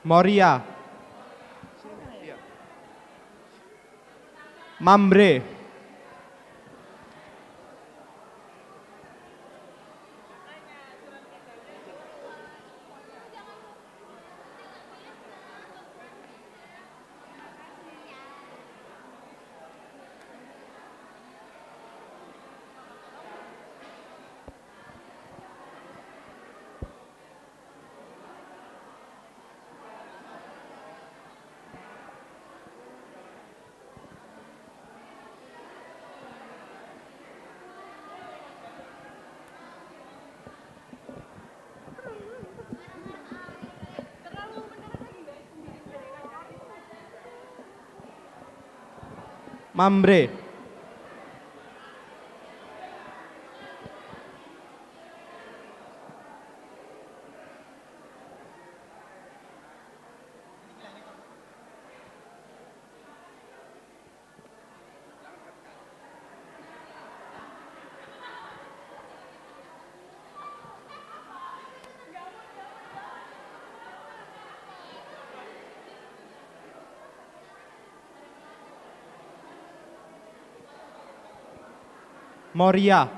Moria. Mamre. Mamre. Moria.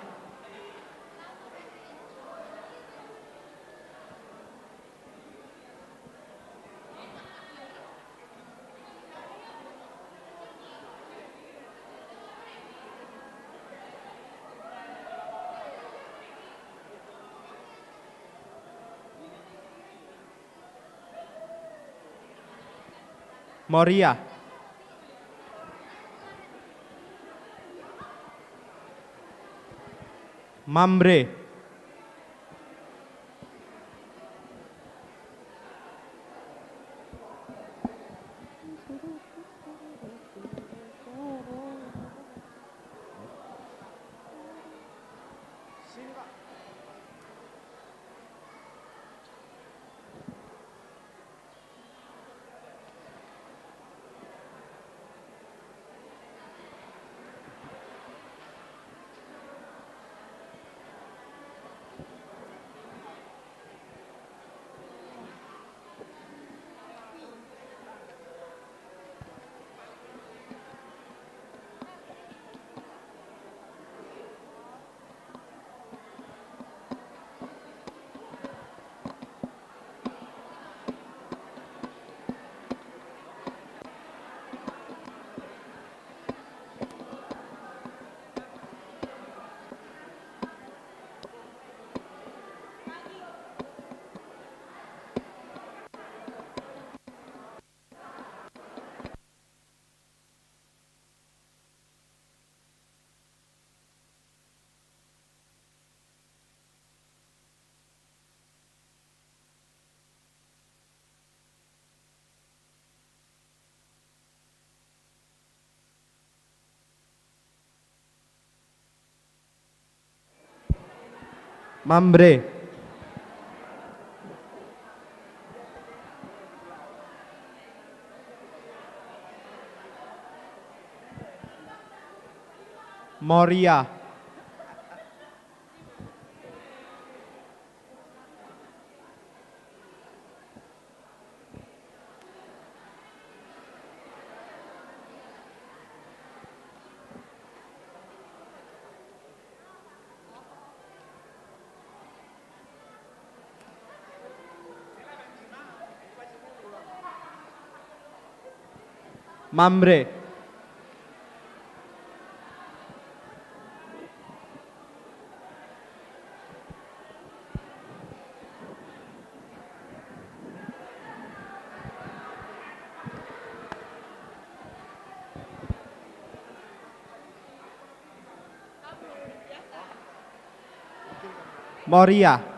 Moria. Mamre. Mamre. Moria. Mamre. Moria.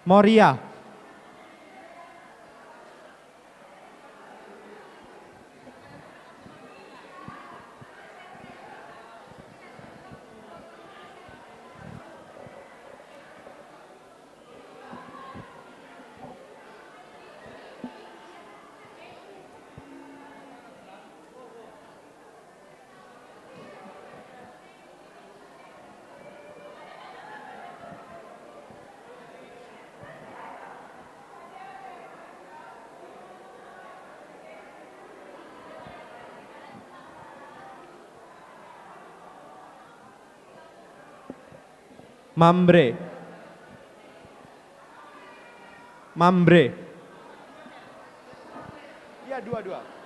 Moria. Mamre. Mamre. Iya, dua-dua.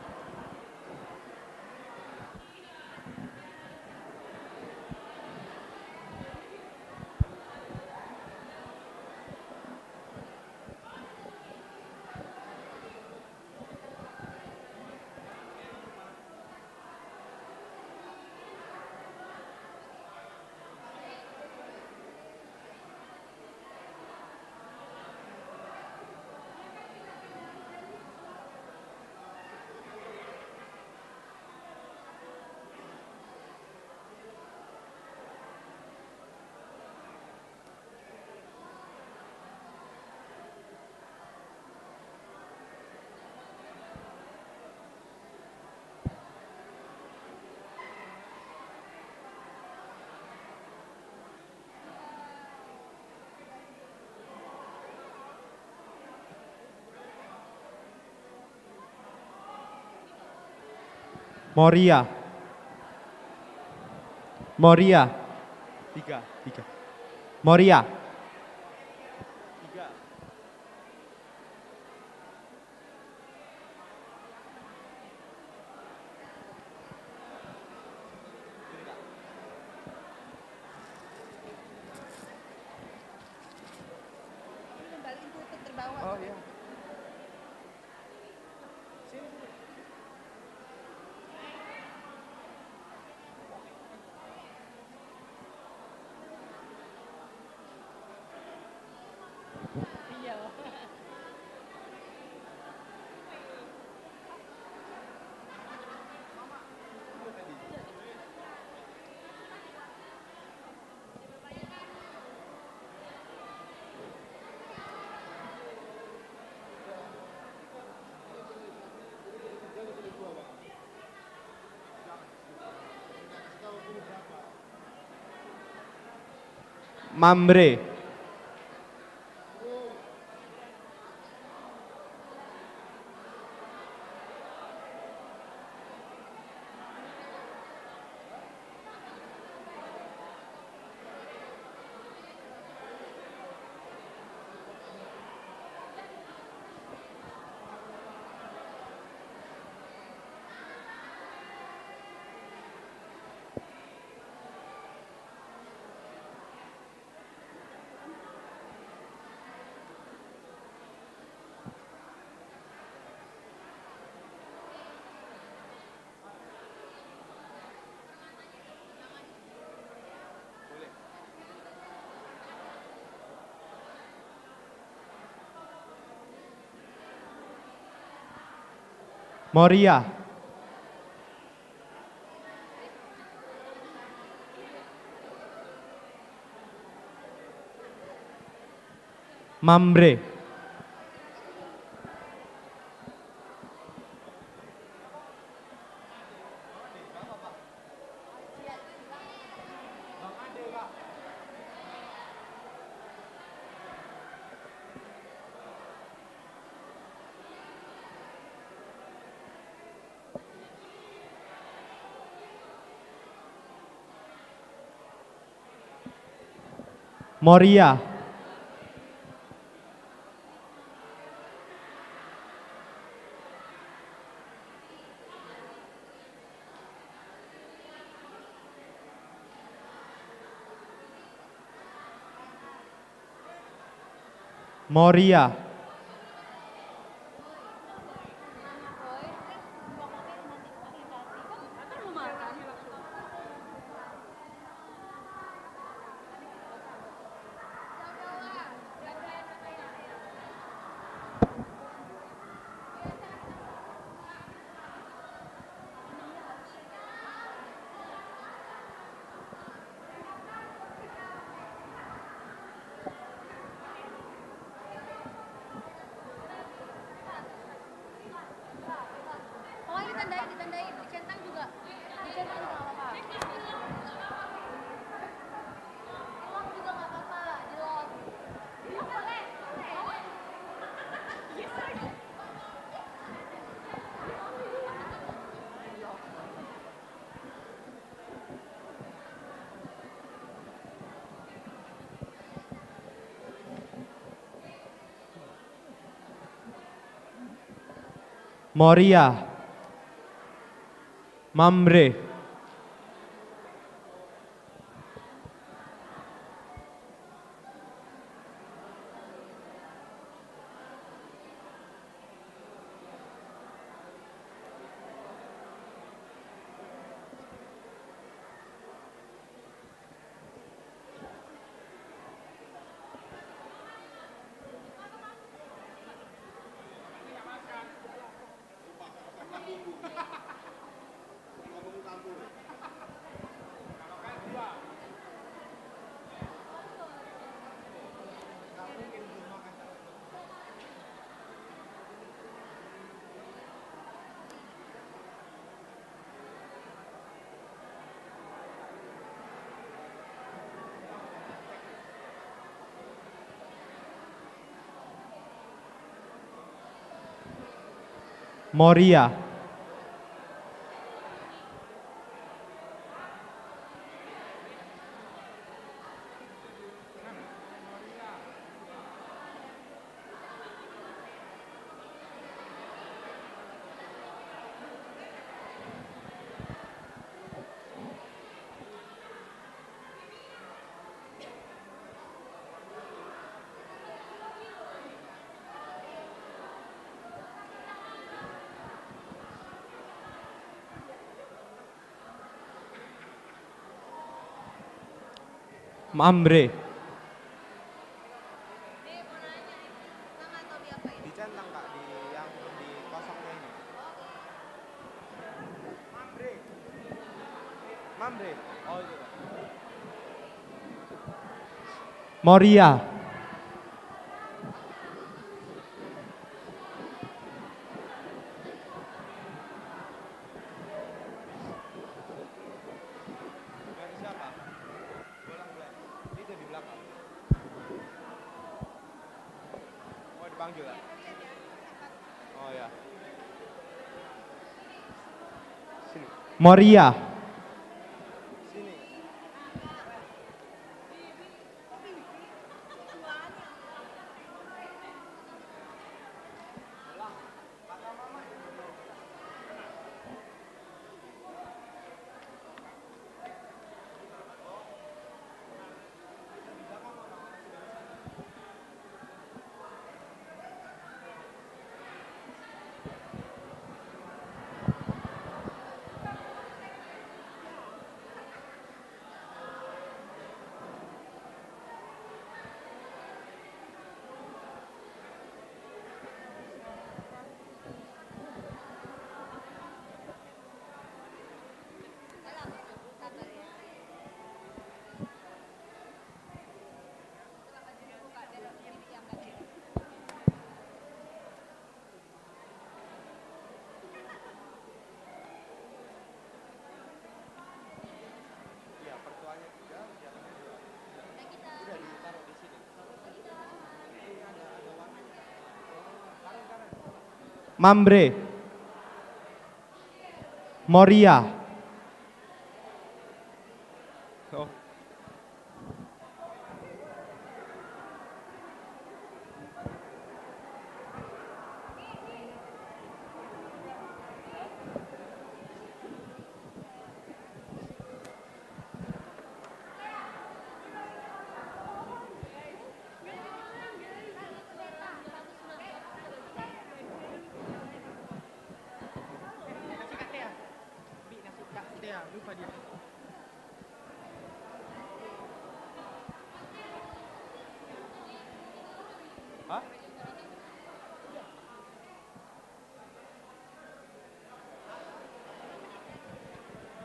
Moria. Moria. Tiga, tiga. Moria. Tiga. Oh, iya. Mamre. Moria. Mamre. Moria. Moria. Dicentang juga, dicentang juga nggak apa-apa. Cilok juga nggak apa-apa, cilok. Moria. Mamre. Moria. Mamre. Dicentang, Kak, di yang di kosongnya ini. Mamre. Mamre. Oh, itu, Kak. Moria. Dari siapa? Bola mulai. Itu di belakang. Oh, dipanggil ya? Oh, ya. Sini. Moria. Sini. Mamre. Moria. Oh. Lupa dia. Hah?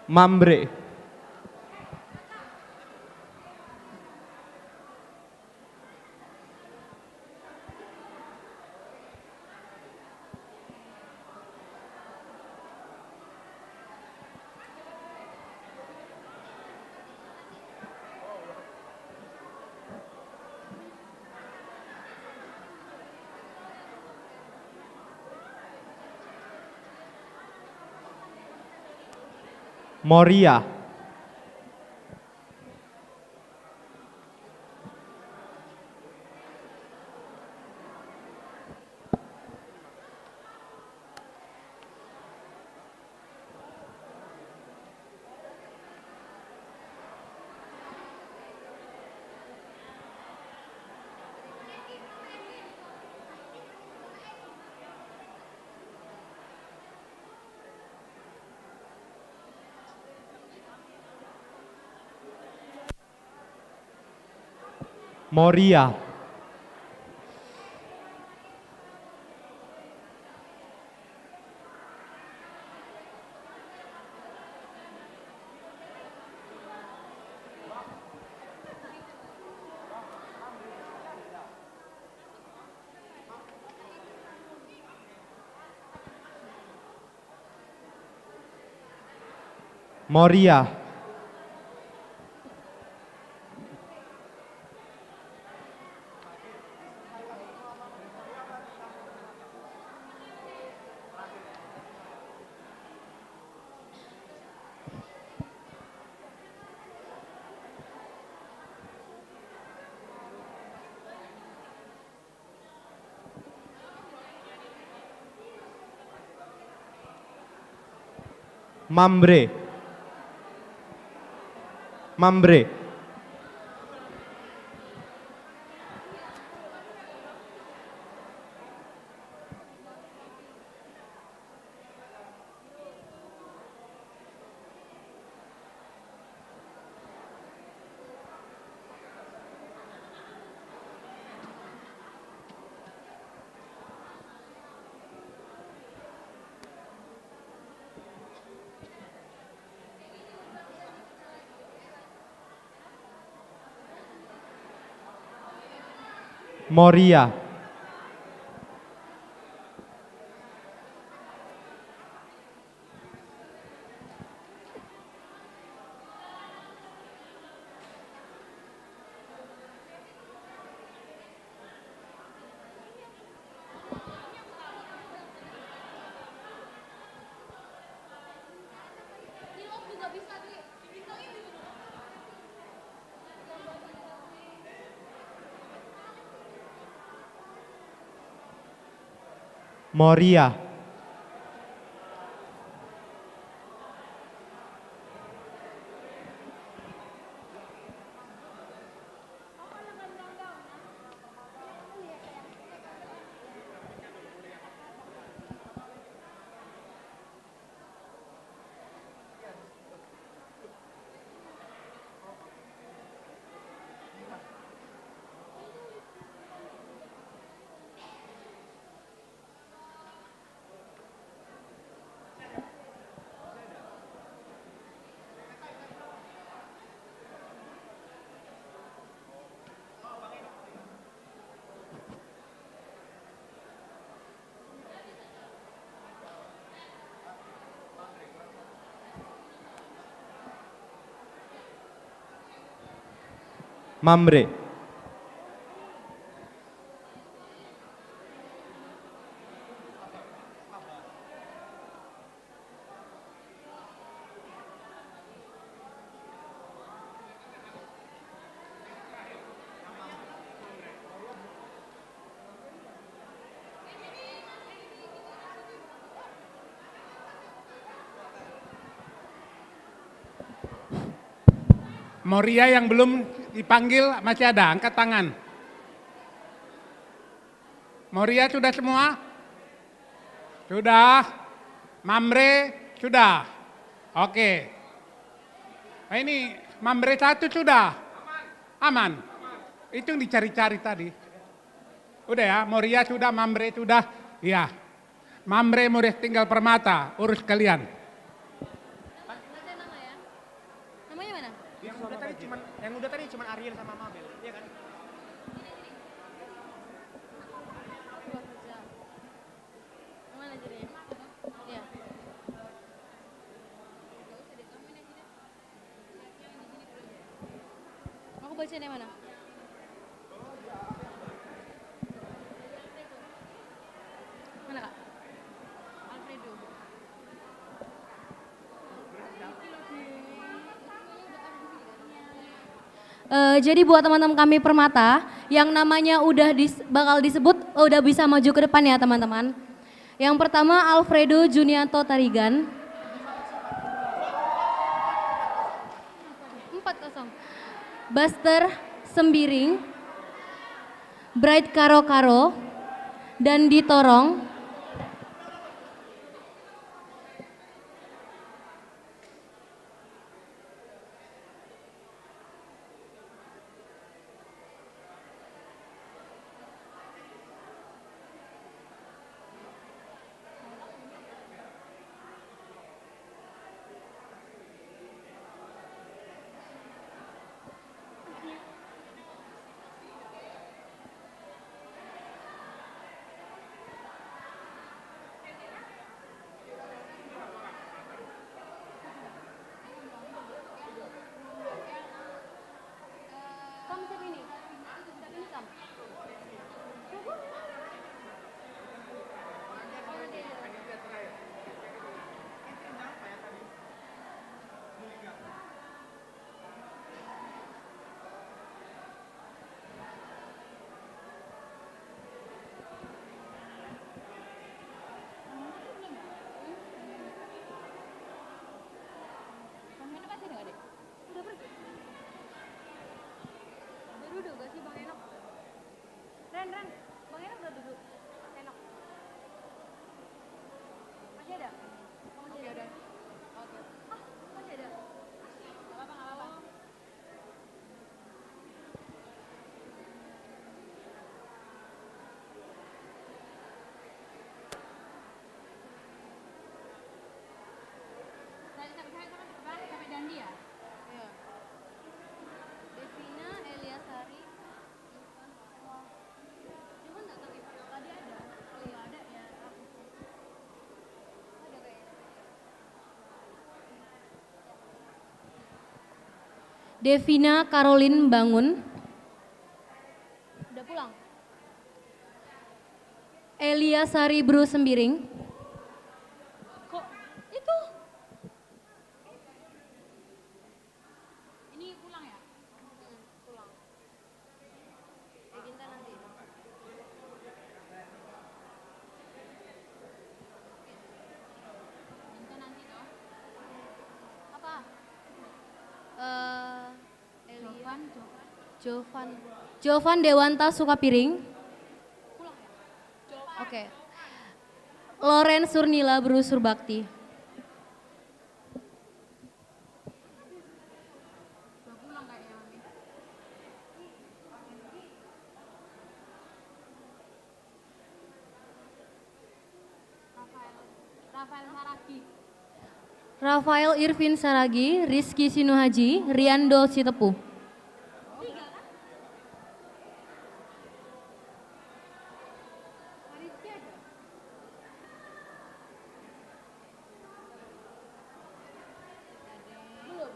Mamre. Moria. Moria. Moria. Mamre. Mamre. Moria. Moria. Mamre. Moria yang belum dipanggil masih ada, angkat tangan. Moria sudah semua? Sudah. Mamre sudah. Oke. Nah, ini Mamre satu sudah. Aman. Itu yang dicari-cari tadi. Udah ya, Moria sudah, Mamre sudah. Ya. Mamre, Moria, tinggal Permata, urus kalian. Baca nama ya. Namanya mana? Yang udah tadi cuman, yang udah tadi cuman Ariel sama Mabel, iya kan? Mana jadinya? Iya. Aku baca yang mana? Mana, Kak? Alfredo. Eh, jadi buat teman-teman kami Permata yang namanya udah dis-, bakal disebut, udah bisa maju ke depan ya, teman-teman. Yang pertama, Alfredo Junianto Tarigan. Empat kosong. Buster Sembiring, Bright Karo Karo, dan Ditorong. Kamu siapa ini? Siapa ini kamu? Kamu ini pasti dengar deh. Udah pergi. Udah duduk gak sih Bang Enok? Ren, Ren, Bang Enok udah duduk. Enok. Masih ada? Oh, masih ada. Oke. Ah, masih ada. Gak apa-apa, gak apa-apa. Saya, saya, saya, saya, saya, saya, saya, Dandi ya? Iya. Devina, Elia Sari, Ivan. Cuman nggak tahu Ivan apa dia ada. Oh iya, ada ya. Ada kayaknya. Devina Caroline Bangun. Udah pulang. Elia Sari Bru Sembiring. Kok itu? Ini pulang ya? Hmm, pulang. Eh, Ginta nanti. Ginta nanti toh. Apa? Eh, Elia. Jovan, Jovan. Jovan. Jovan Dewanta Sukapiring. Pulang ya? Jovan. Oke. Loren Surnila Bru Surbakti. Rafael, Rafael Saragi. Rafael Irvin Saragi, Rizky Sinuhaji, Riando Sitepu. Tiga kan? Rizky ada? Belum.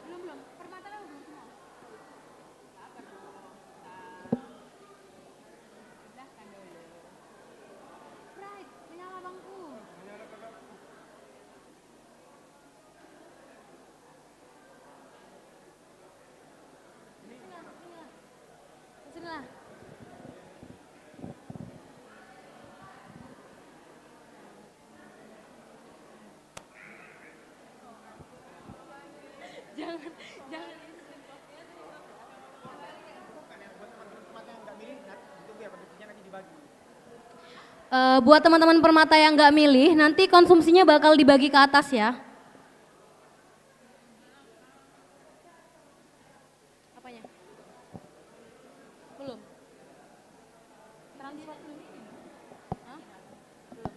Belum, belum. Permata belum semua. Sabar dong. Bentar. Belahkan dulu. Pride, menyala bangku. Sinilah. Jangan, jangan. Eh, buat teman-teman Permata yang nggak milih, nanti konsumsinya bakal dibagi ke atas ya. Apanya? Belum. Transfer belum ini. Hah? Belum.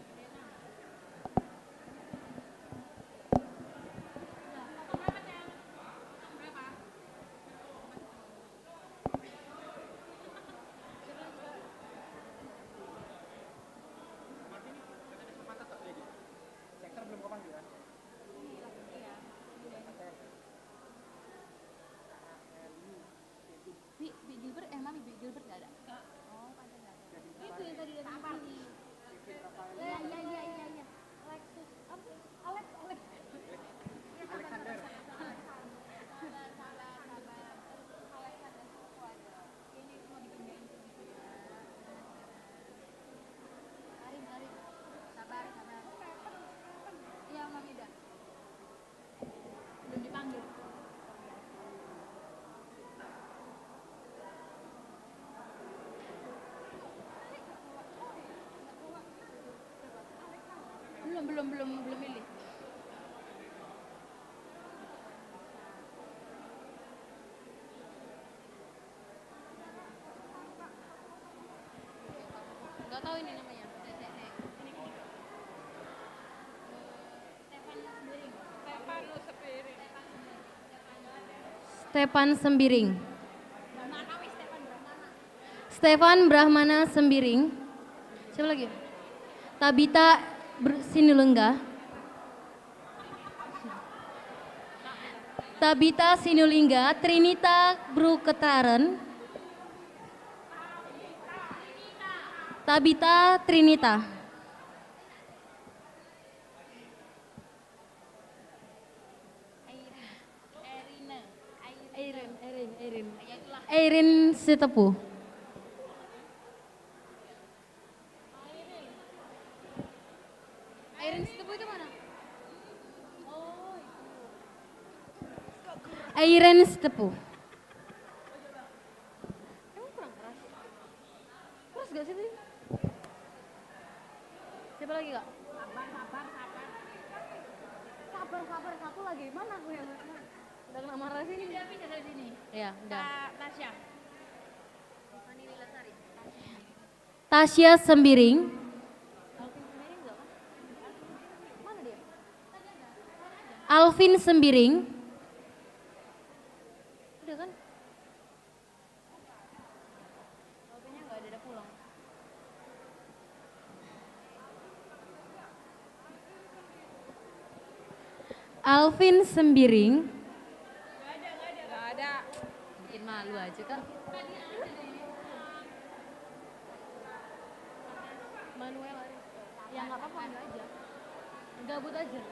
Sektor belum kepanggil kan? Iya. Bi, Bi Gilbert, eh, Mami, Bi Gilbert nggak ada? Nggak. Oh, pantes nggak ada. Itu yang tadi dari sini. Belum, belum, belum milih. Nggak tahu ini namanya. Saya, saya, saya. Ini, ini. Stefan Sembiring. Stefan Sembiring. Stefan Sembiring. Stefan Brahmana Sembiring. Siapa lagi? Tabita Ber-, Sinulingga. Tabita Sinulingga, Trinita Bruketaren. Tabita Trinita. Airin, Airin, Airin. Airin Sitepu. Airin Sitepu itu mana? Oh, itu. Airin Sitepu. Emang kurang keras? Keras gak sih tadi? Siapa lagi, Kak? Sabar, sabar, sabar. Sabar, sabar, satu lagi. Mana aku yang mana? Udah kena marah sini. Udah bisa dari sini. Iya, udah. Kak Tasya. Tasya Sembiring. Alvin Sembiring. Udah kan? Alvin Sembiring. Nggak ada. Bikin malu aja, Kak. Manuel Aristo. Ya, nggak apa-apa, ambil aja. Gabut aja.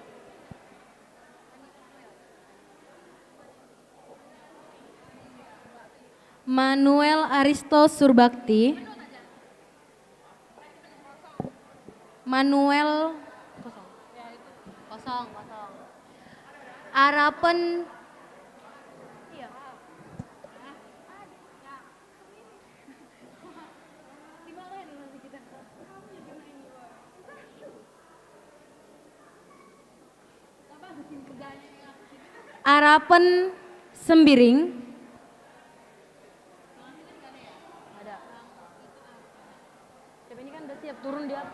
Manuel Aristo Surbakti. Manuel kosong. Kosong, kosong. Arapen. Arapen Sembiring. Ada. Tapi ini kan udah siap turun dia.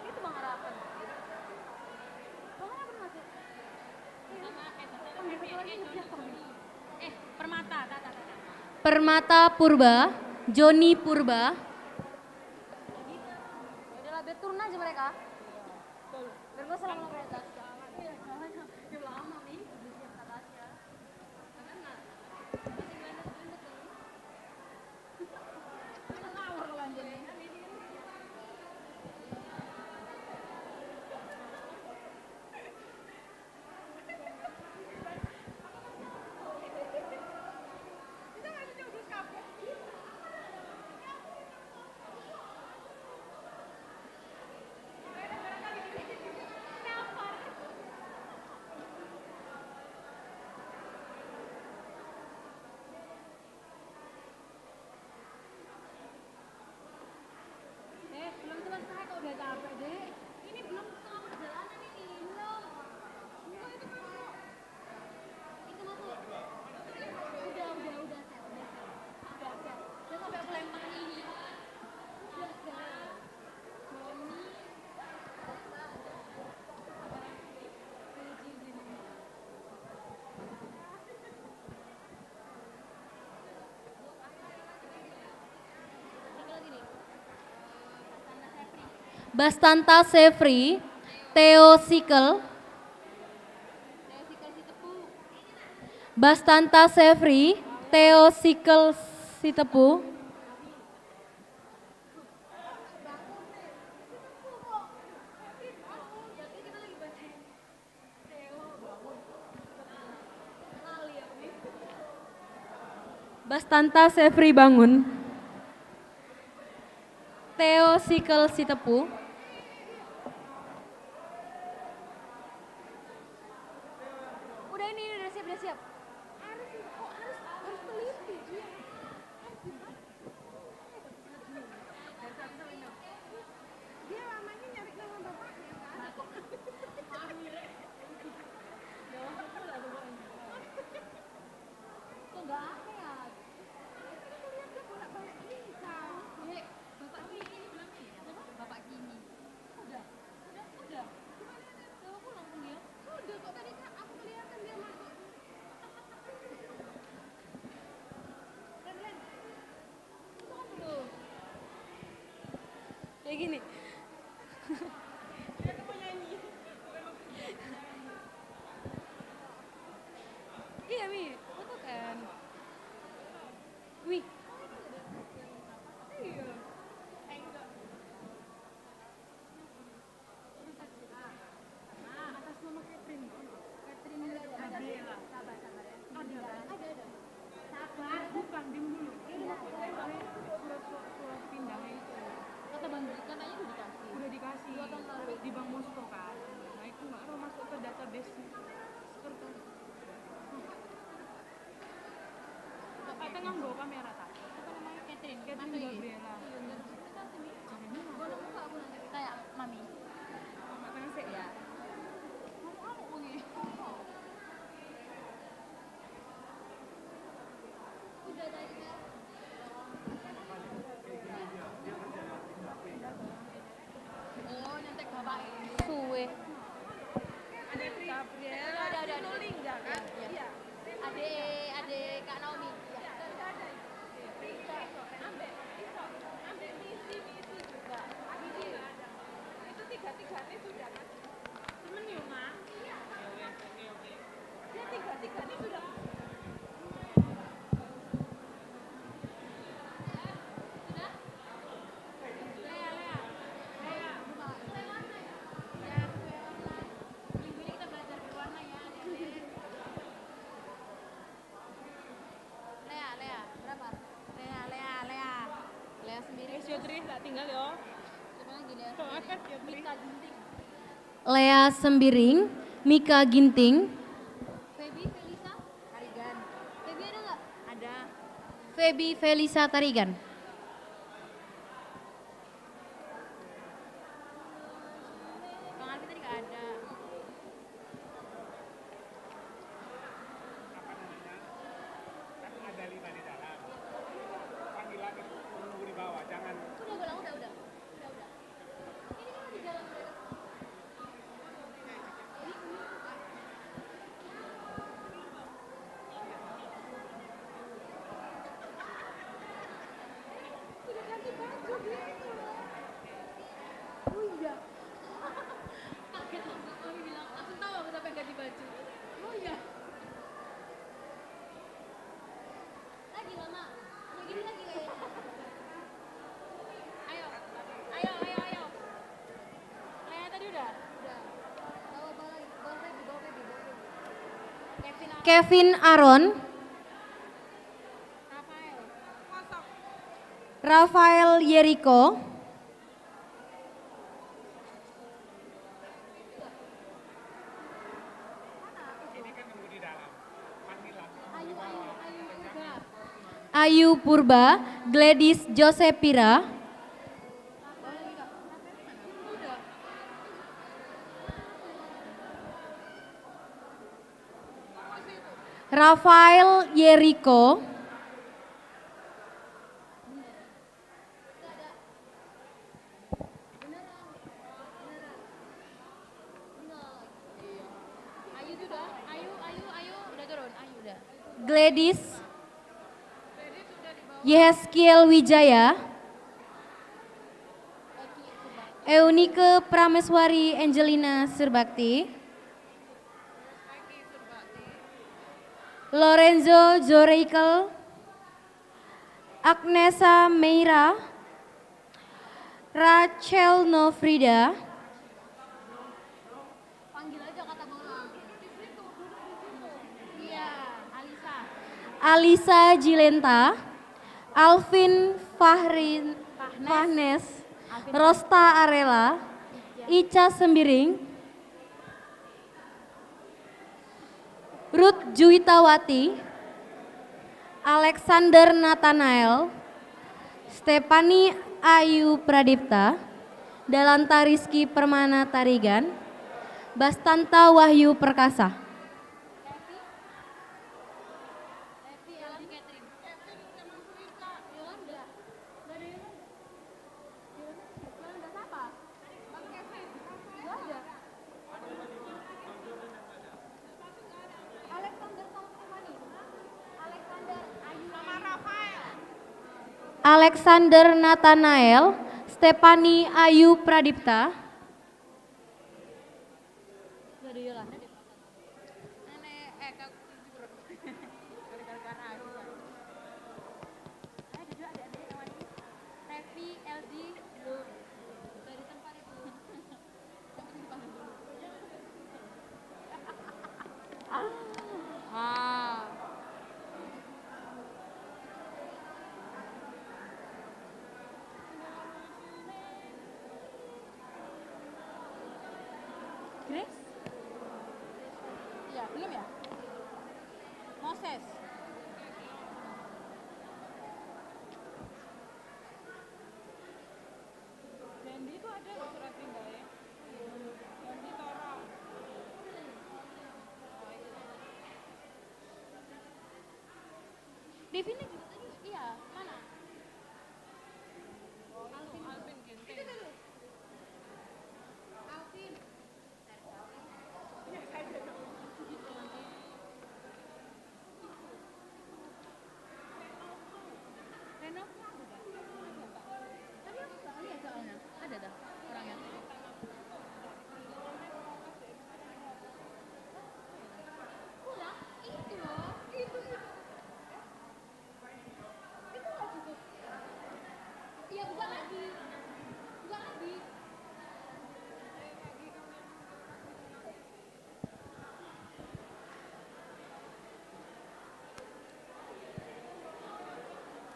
Itu Bang Arapen. Bang Arapen masuk. Permata, Tata, Tata. Permata Purba, Joni Purba. Udahlah, biar turun aja mereka. Biar gak usah lama-lama. Eh, belum selesai kok udah capek, Dek. Ini belum setengah perjalanan ini, belum. Enggak, itu kan mau. Itu masuk. Udah, udah, udah, Sel, udah, Sel. Udah, Sel. Udah sampai aku lempar ini. Udah, Sel. Ini. Bastanta Sefri, Theo Sikel. Bastanta Sefri, Theo Sikel Sitepu. Bastanta Sefri bangun. Theo Sikel Sitepu. Ini, ini udah siap, udah siap. Harus, kok harus, harus teliti dia. Harus gimana? Dia lamanya nyari nama bapaknya, nggak ada. Kok nggak ada ya? Kan dia bolak-balik bisa. Eh, bapak Kimi ini belum ini. Apa? Bapak Kimi. Udah, udah, udah. Gimana ini? Udah pulang pun dia. Sudah kok tadi, Kak, aku kelihatan dia masuk. Ren, Ren. Itu kan belum. Kayak gini. Iya, Mi. Foto kan. Wih. Iya. Atas nama Catherine. Catherine Gabriela. Sabar, sabar ya. Ada, ada, ada. Sabar. Bukan, diam dulu. Ini maksudnya surat, surat, surat pindah itu. Kata Bang Dwi, katanya udah dikasih. Udah dikasih. Dua tahun lalu. Di Bank Mosto kan. Nah, itu nggak ada masuk ke database sekretaris. Apa itu nganggo kamera, tak? Apa namanya? Catherine. Catherine Gabriela. Iya, nggak ada cerita sih, Mi. Caranya apa? Gua nemu, Kak, aku nanti. Kayak Mami. Mama tengah sih. Iya. Kamu, kamu, Uni. Udah tadi, Kak. Oh, nyentek bapak ini. Suwe. Ada Pri-, Gabriela, ada, ada, ada. Sinulinga, kan? Iya, iya. Iya. Ade, ade Kak Naomi. Iya. Ada, ada. Iso, iso. Ambek, iso. Ambek misi, misi juga. Itu tiga-tiganya sudah, kan? Temen yo, Ma? Iya. Dia tiga-tiganya sudah. Lea, Lea, berapa? Lea, Lea, Lea. Lea sendiri. Oke, Syotri, tak tinggal yo. Siapa lagi, Lea? Terima kasih, Syotri. Mika Ginting. Lea Sembiring, Mika Ginting. Feby Felisa Tarigan. Feby ada nggak? Ada. Feby Felisa Tarigan. Bang Alvin tadi nggak ada. Apa namanya? Kan ada lima di dalam. Panggilan itu menunggu di bawah, jangan. Udah, udah, udah, udah. Udah, udah. Ini kan di dalam mereka semua. Udah ganti baju dia itu loh. Oh iya. Kaget langsung, kami bilang, langsung tahu aku sampai ganti baju. Oh iya. Lagi lama. Kayak gini lagi kayaknya. Ayo. Ayo, ayo, ayo. Lea tadi udah? Udah. Bawa, bawa lagi. Bawa Feby, bawa Feby, bawa Feby. Kevin Aron. Kevin Aron. Rafael. Rafael Yeriko. Ayu Purba, Gladys Josepira, Rafael Yeriko, Gladys, Yeheskiel Wijaya, Eunike Prameswari Angelina Surbakti, Lorenzo Joreikel, Agnesa Meira, Rachel Nofrida, panggil aja kata bola. Iya, Alisa. Alisa Jilenta, Alvin Fahrin, Fahnes. Fahnes, Alvin. Rosta Arela, Ica. Ica Sembiring, Ruth Juwitawati, Alexander Nathanael, Stepani Ayu Pradipta, Dalanta Rizky Permana Tarigan, Bastanta Wahyu Perkasa. Alexander Nathanael, Stepani Ayu Pradipta. Ah. Grace? Ya, belum ya? Moses. Randy itu ada loh surat pindah ya. Randy Toro. Devina juga tadi, iya, mana? Alvin. Alvin Ginting. Itu tuh. Alvin. Renov nggak ada, Kak? Tadi aku nggak lihat soalnya. Ada dah orangnya. Kurang? Itu loh. Itu, itu. Itu nggak cukup. Iya, buka lagi. Buka lagi.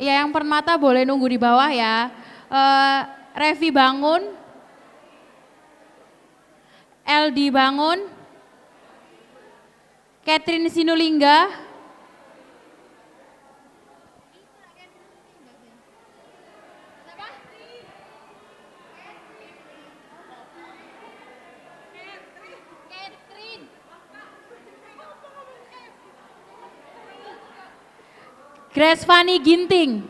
Ya, yang Permata boleh nunggu di bawah ya. Eh, Revi Bangun, Eldi Bangun, Catherine Sinulingga. Grace Fani Ginting.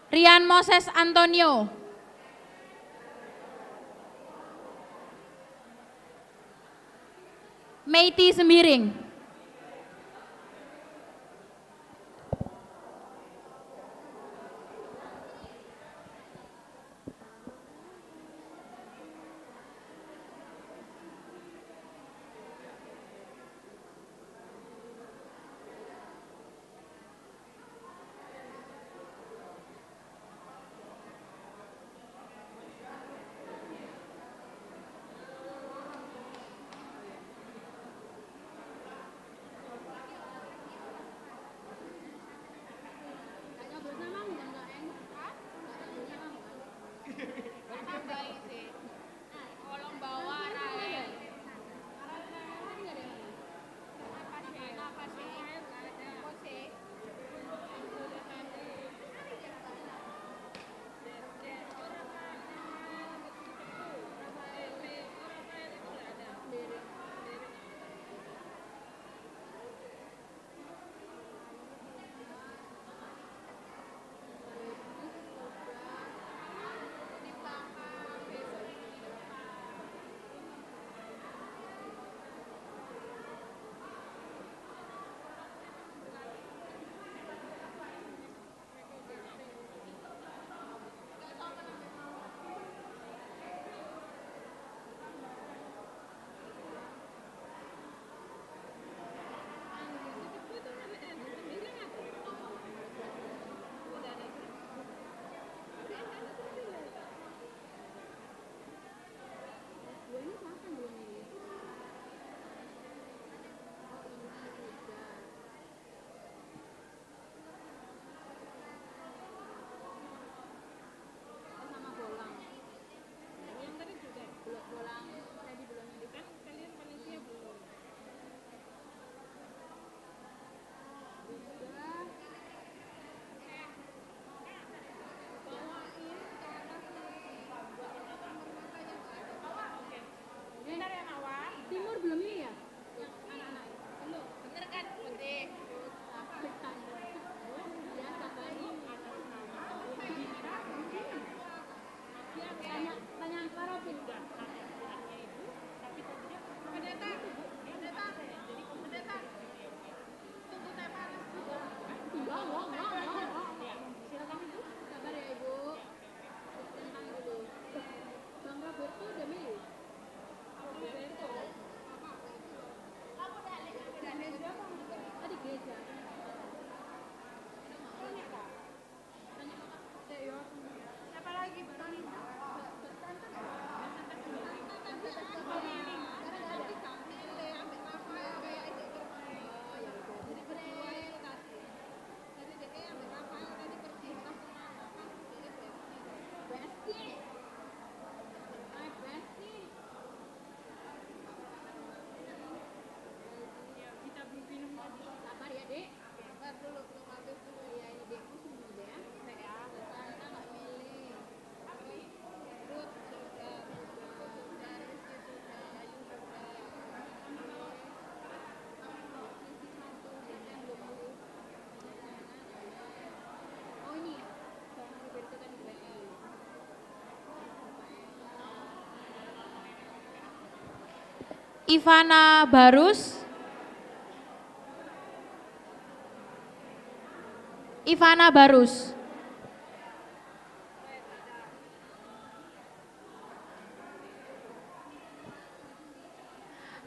Rian Moses Antonio. Meiti Sembiring. Ivana Barus. Ivana Barus.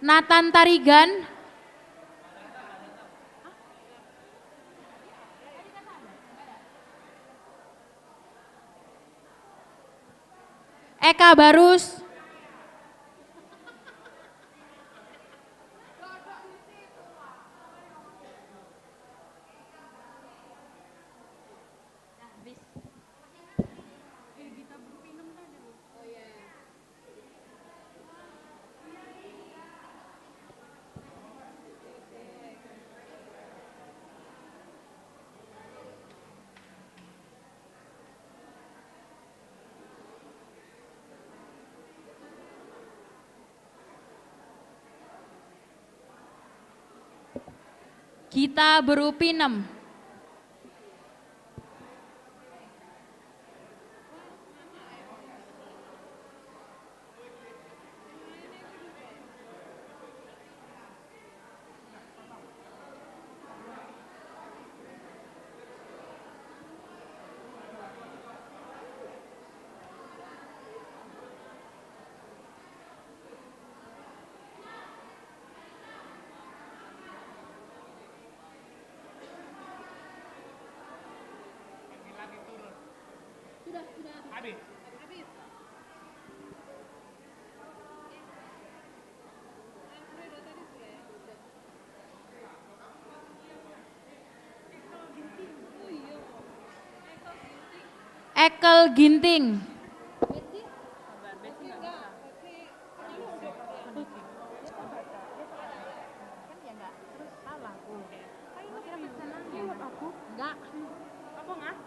Nathan Tarigan. Eka Barus. Kita beru pinem. Sudah, sudah. Habis. Habis. Ekel Ginting. Enggak. Apa, Ngah?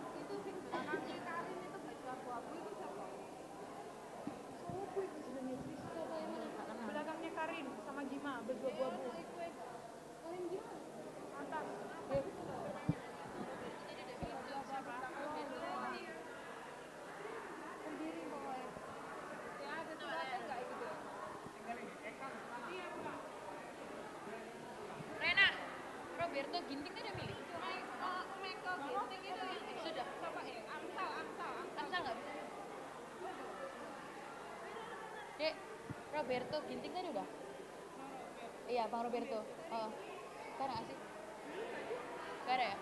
Belakangnya Karin sama Gima berdua-dua. Karin Gima. Atas. Sendiri pokoknya. Ya, ada tuh, ada nggak itu? Rena, Roberto Ginting ada milih? Michael, Michael Ginting itu yang sudah. Coba ya, Amsal, Amsal, Amsal. Amsal nggak bisa? Dek, Roberto Ginting tadi udah? Iya, Bang Roberto. Heeh. Sekarang nggak sih? Nggak ada ya?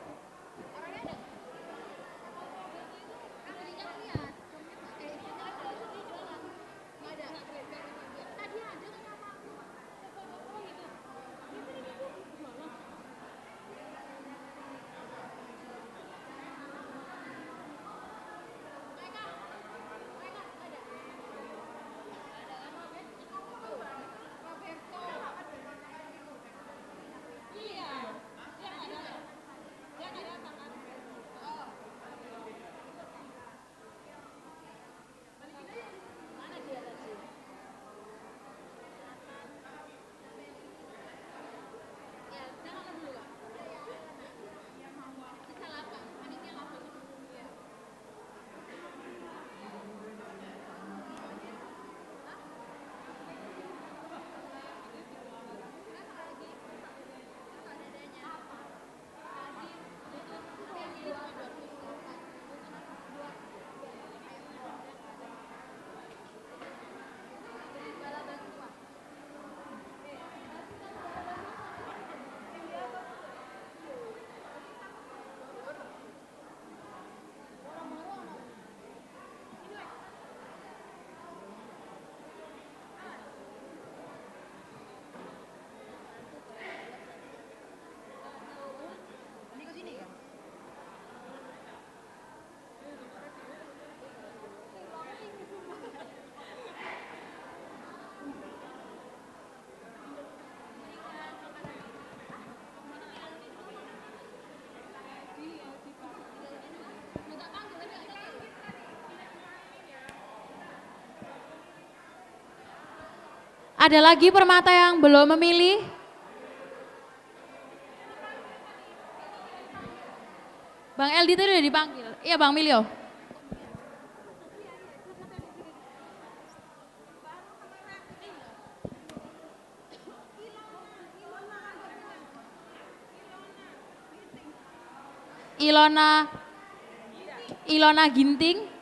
Ada lagi permata yang belum memilih? Bang Eldi tadi udah dipanggil. Iya, Bang Milio. Ilona, Ilona Ginting.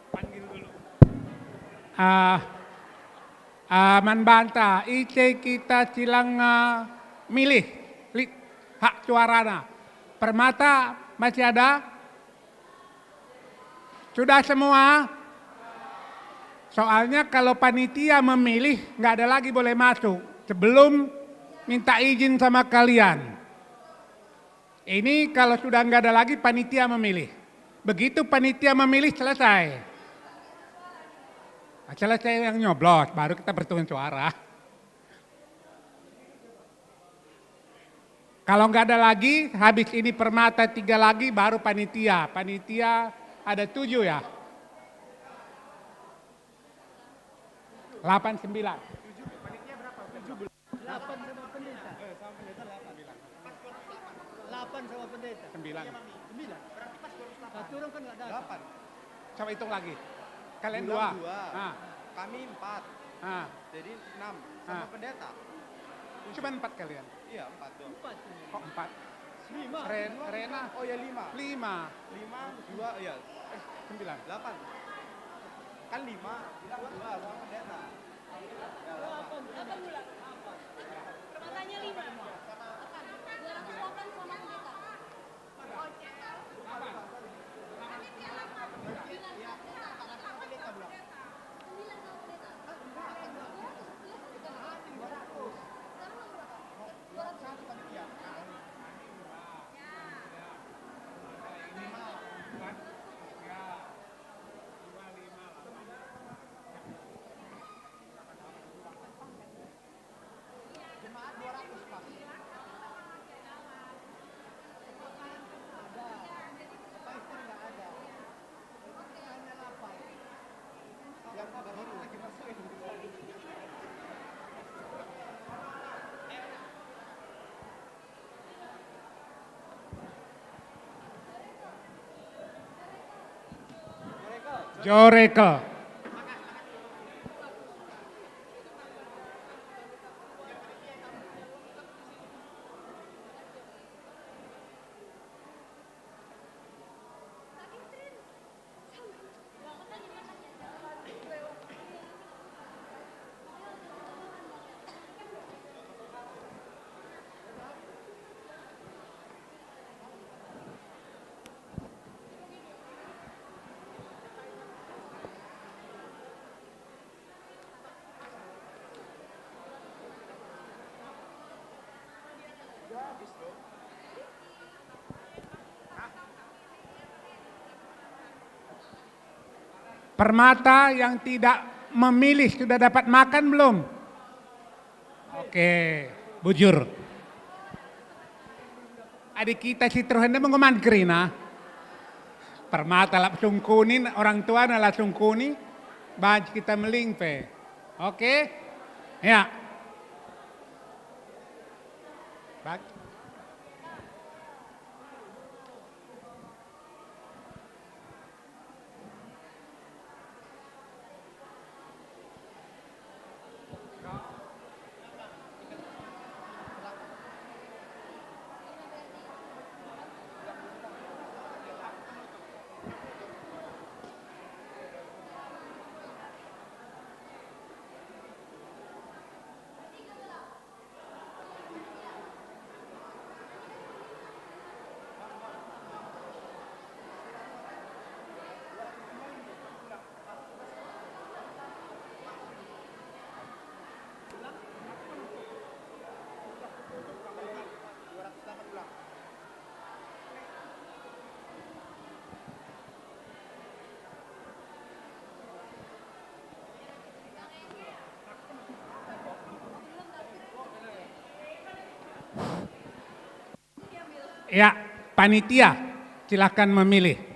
Panggil dulu. Ah, ah, man banta, ise kita silang, ah, milih, lit, hak suarana. Permata masih ada? Sudah semua? Soalnya kalau panitia memilih, nggak ada lagi boleh masuk sebelum minta izin sama kalian. Ini kalau sudah nggak ada lagi, panitia memilih. Begitu panitia memilih, selesai. Nah, selesai yang nyoblos, baru kita perhitungan suara. Kalau nggak ada lagi, habis ini Permata tiga lagi, baru panitia. Panitia ada tujuh ya? Delapan, sembilan. Delapan sama pendeta. Delapan sama pendeta. Sembilan. Sembilan. Satu orang kan nggak datang. Delapan. Coba hitung lagi. Kalian dua. Dua. Ah. Kami empat. Ah. Jadi enam. Sama pendeta. Cuma empat kalian. Iya, empat dong. Empat. Kok empat? Lima. Ren-, Rena. Oh ya, lima. Lima. Lima, dua, iya. Eh, sembilan. Delapan. Kan lima, dua, dua sama pendeta. Ya, delapan. Delapan bulan. Permatanya lima. Dua ratus delapan sama pendeta. Joreka. Permata yang tidak memilih sudah dapat makan belum? Oke, bujur. Adi kita si terus enda mengguman kerina. Permata lap sungkunin, orang tuana la sungkuni, banci kita meling pe. Oke? Ya. Bag- Ya, panitia, silakan memilih.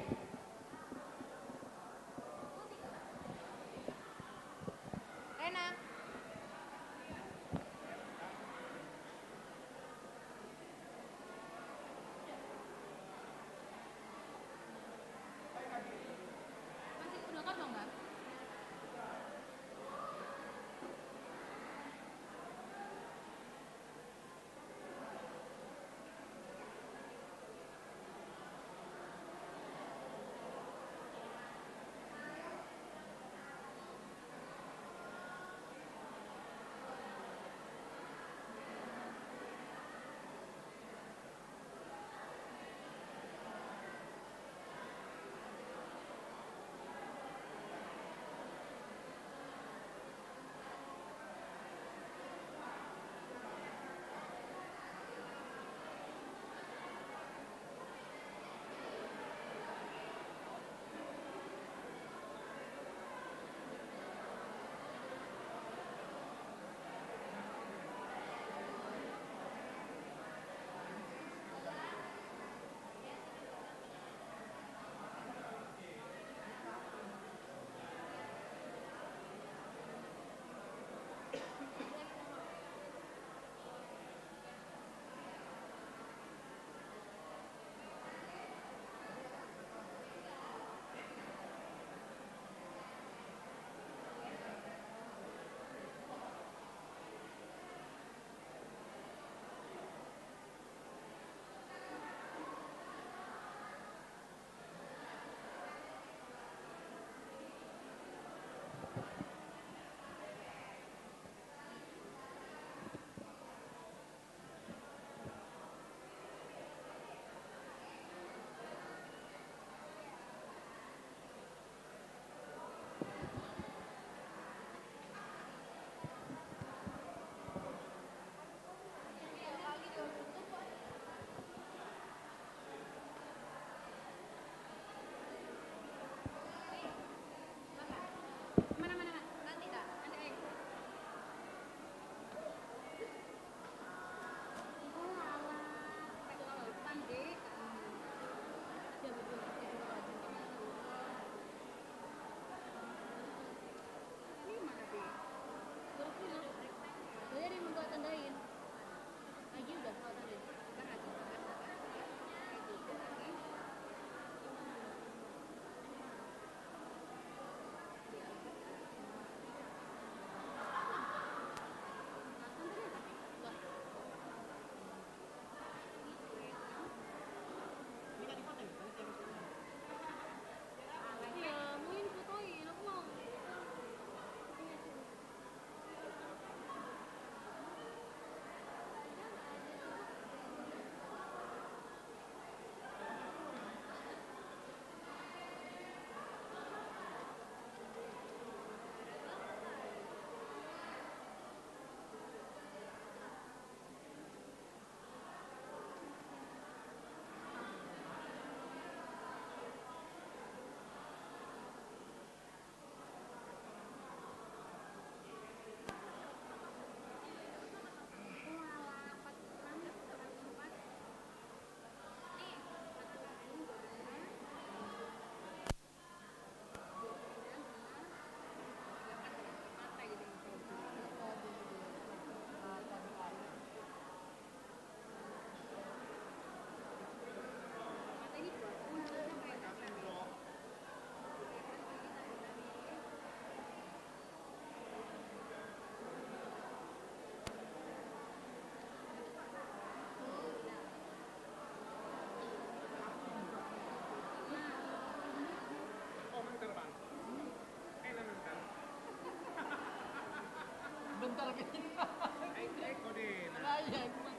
Nah, iya, itu kan.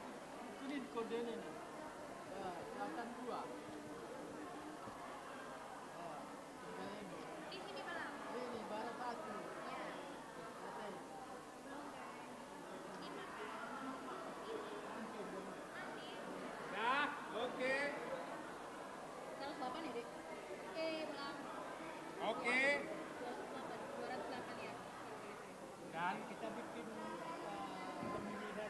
Ini kodenya nih. Ya, selatan dua. Ya, tinggal ini. Di sini, Bang. Ini, barat satu. Ya. Selesai. Dah, oke. Seratus delapan ya, Dek? Oke, pulang. Oke. Dua ratus delapan, dua ratus delapan ya. Dan kita bikin, eh, pemilihan.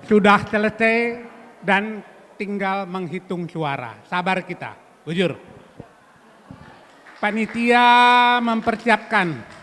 Sudah selesai dan tinggal menghitung suara. Sabar kita, bujur. Panitia mempersiapkan.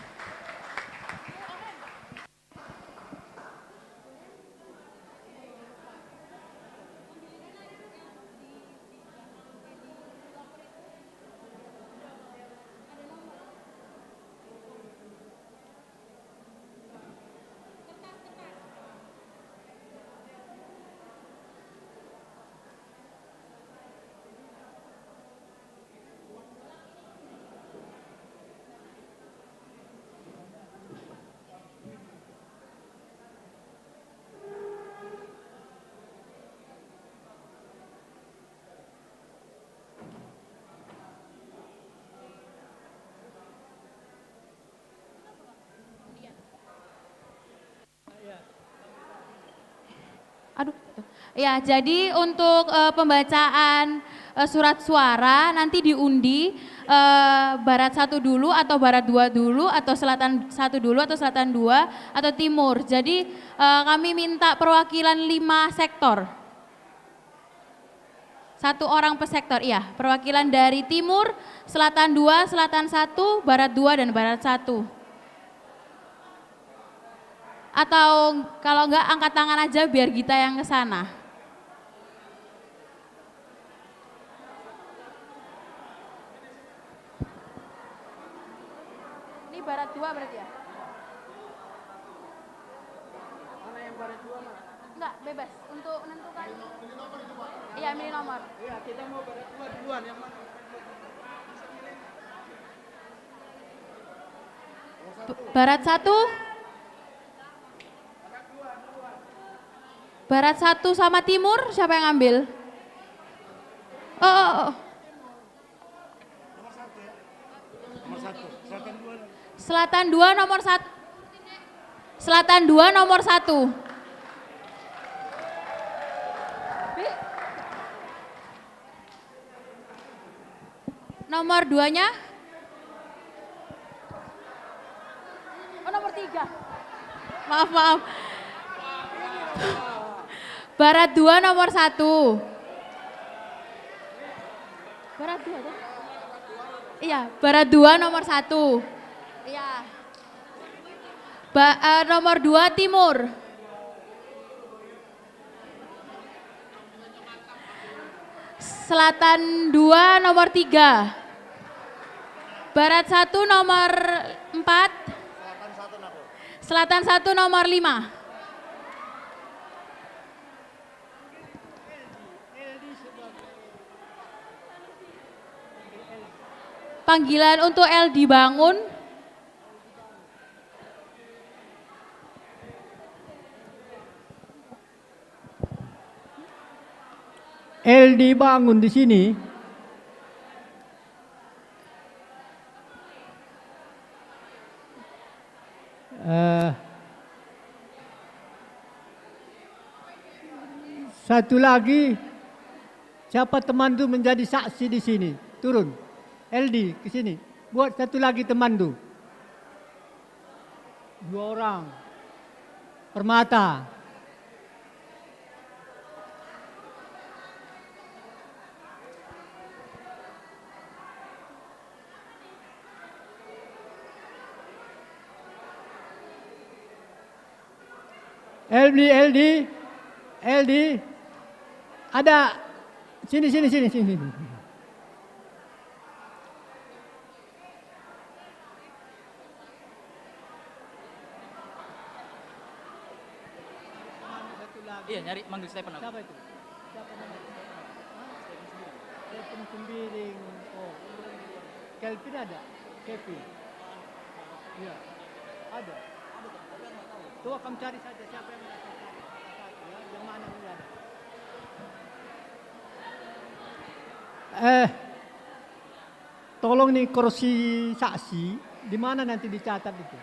Aduh. Ya, jadi untuk, eh, pembacaan, eh, surat suara nanti diundi, eh, barat satu dulu atau barat dua dulu atau selatan satu dulu atau selatan dua atau timur. Jadi, eh, kami minta perwakilan lima sektor. Satu orang per sektor, iya. Perwakilan dari timur, selatan dua, selatan satu, barat dua, dan barat satu. Atau kalau enggak, angkat tangan aja biar Gita yang ke sana. Ini barat dua berarti ya? Mana yang barat dua, Mas? Enggak, bebas. Untuk menentukan. Iya, milih nomor. Iya, kita mau barat dua duluan, yang mana? B-, barat satu? Barat satu sama timur, siapa yang ambil? Oh, oh, oh. Selatan dua nomor satu. Selatan dua nomor satu. Nomor duanya? Oh, nomor tiga. Maaf, maaf. Barat dua nomor satu. Barat dua, toh? Iya, barat dua nomor satu. Iya. Ba-, eh, nomor dua timur. Selatan dua nomor tiga. Barat satu nomor empat. Selatan satu nomor lima. Panggilan untuk L D Bangun. L D Bangun di sini. Eh, satu lagi, siapa teman tu menjadi saksi di sini? Turun. L D, ke sini. Buat satu lagi teman tu. Dua orang. Permata. L D, L D, L D. Ada. Sini, sini, sini, sini. Iya, nyari manggil Stefan aku. Siapa itu? Siapa namanya? Stefan Sembiring. Oh. Kelvin ada? Kevin. Iya. Ada. Coba kamu cari saja siapa yang merasa cari, ya, yang mana pun ada. Eh, tolong nih kursi saksi, di mana nanti dicatat itu?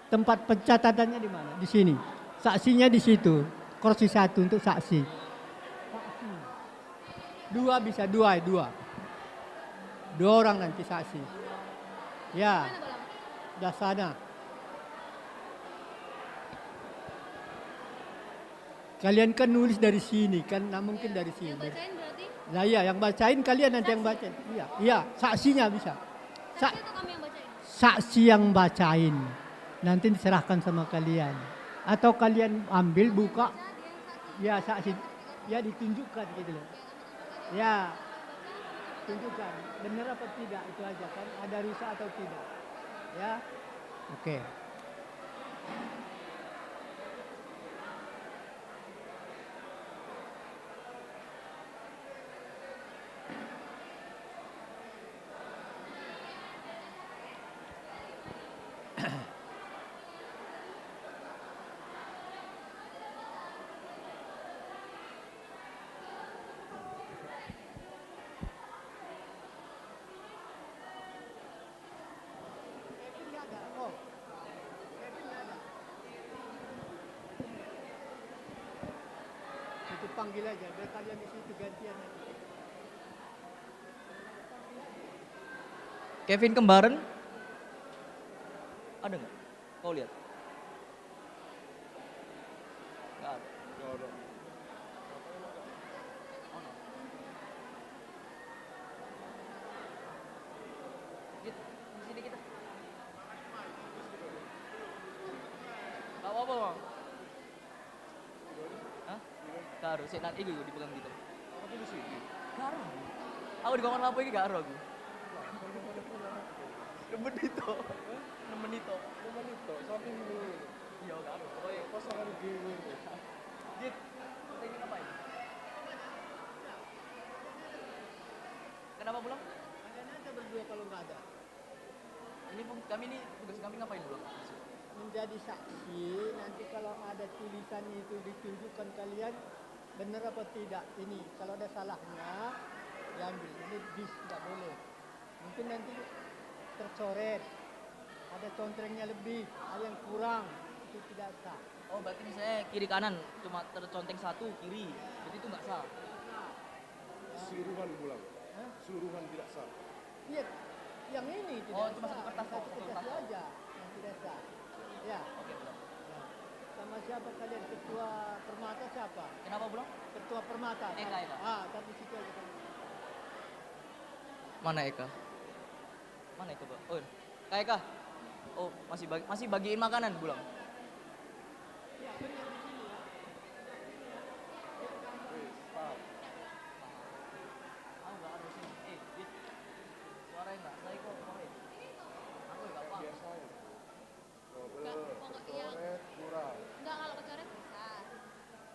Tempat pencatatannya di mana? Di sini. Saksinya di situ. Kursi satu untuk saksi. Saksi. Dua bisa, dua, dua. Dua orang nanti saksi. Ya. Mana, Bang? Dah sana. Kalian kan nulis dari sini, kan nggak mungkin. Iya. Dari sini. Yang bacain berarti? Lah iya, yang bacain kalian nanti yang bacain. Saksi. Iya, iya, saksinya bisa. Sa- Saksi atau kami yang bacain? Saksi yang bacain. Nanti diserahkan sama kalian. Atau kalian ambil, buka. Baca, dia yang saksi. Ya, saksi. Ya, ditunjukkan gitu loh. Ya, tunjukkan. Benar apa tidak, itu aja kan. Ada rusak atau tidak. Ya. Oke. Itu panggil aja, biar kalian di situ gantian nanti. Kevin Kembaren? Ada nggak? Kau lihat? Nggak ada. Nggak ada. Git, di sini kita. Nggak apa-apa, Bang. Hah? Gak aru, sik nang iku, iku dipegang gitu. Aku di sini. Gak aru. Aku di kamar apa ini gak aru aku. Nemen itu. Nemen itu. Nemen itu, samping dulu. Iya, gak aru. Pokoknya kosongan dulu. Jit, kita ingin apa ini? Kenapa pulang? Kalian aja berdua kalau nggak ada. Ini pun, kami ini tugas kami ngapain pulang? Menjadi saksi, nanti kalau ada tulisan itu ditunjukkan kalian, benar apa tidak ini. Kalau ada salahnya, diambil. Ini bis, tidak boleh. Mungkin nanti tercoret, ada contrengnya lebih, ada yang kurang, itu tidak sah. Oh, berarti misalnya kiri kanan cuma terconteng satu, kiri, berarti itu nggak sah? Seluruhan pulang. Hah? Seluruhan tidak sah. Iya, yang ini tidak sah. Oh, cuma satu kertas, satu kertas aja yang tidak sah. Ya. Oke, pulang. Ya. Sama siapa kalian? Ketua Permata siapa? Kenapa pulang? Ketua Permata. Eka, Eka. Ah, tapi situ aja kamu. Mana Eka? Mana Eka, Pak? Oh, Kak Eka. Oh, masih bagi, masih bagiin makanan pulang. Aku nggak ada sih. Eh, Dit. Suara nggak? Saya kok korek. Aku nggak paham. Biasa aja. Double, nggak, pokoknya yang kecoret, kurang. Nggak, kalau kecoret bisa.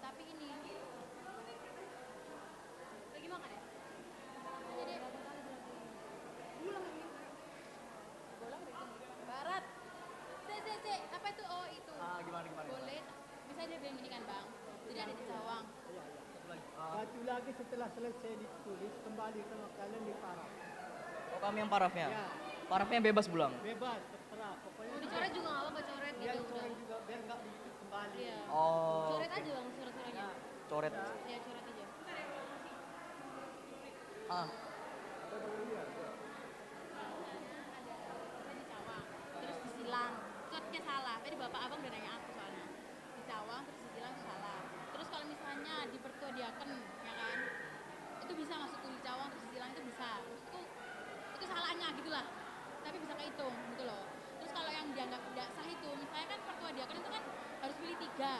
Tapi ini. Lagi makan ya? Jadi, pulang ini. Bolang dari barat. Sik, sik, sik. Apa itu? Oh, itu. Ah, gimana, gimana, gimana? Boleh. Misalnya dia bilang gini kan, Bang. Jadi ada di Cawang. Iya, iya. Satu lagi. Ah. Satu lagi, setelah selesai ditulis, kembali sama kalian di paraf. Oh, kami yang parafnya? Ya. Parafnya bebas pulang? Bebas, terserah. Pokoknya mau dicoret juga nggak apa-apa, coret gitu, udah. Iya, dicoret juga, biar nggak di kembali. Iya. Oh, oke. Coret aja, Bang, surat-suratnya. Ya. Coret. Ya. Iya, coret aja. Ah. Terus disilang. Itu artinya salah. Tadi bapak abang udah nanya aku soalnya. Dicawang terus disilang itu salah. Terus kalau misalnya di pertua diaken, ya kan, itu bisa maksudku, dicawang terus disilang itu bisa. Maksudku, itu salahnya gitulah. Tapi bisa kehitung gitu loh. Terus kalau yang dianggap tidak sah itu, misalnya kan pertua diaken itu kan harus pilih tiga,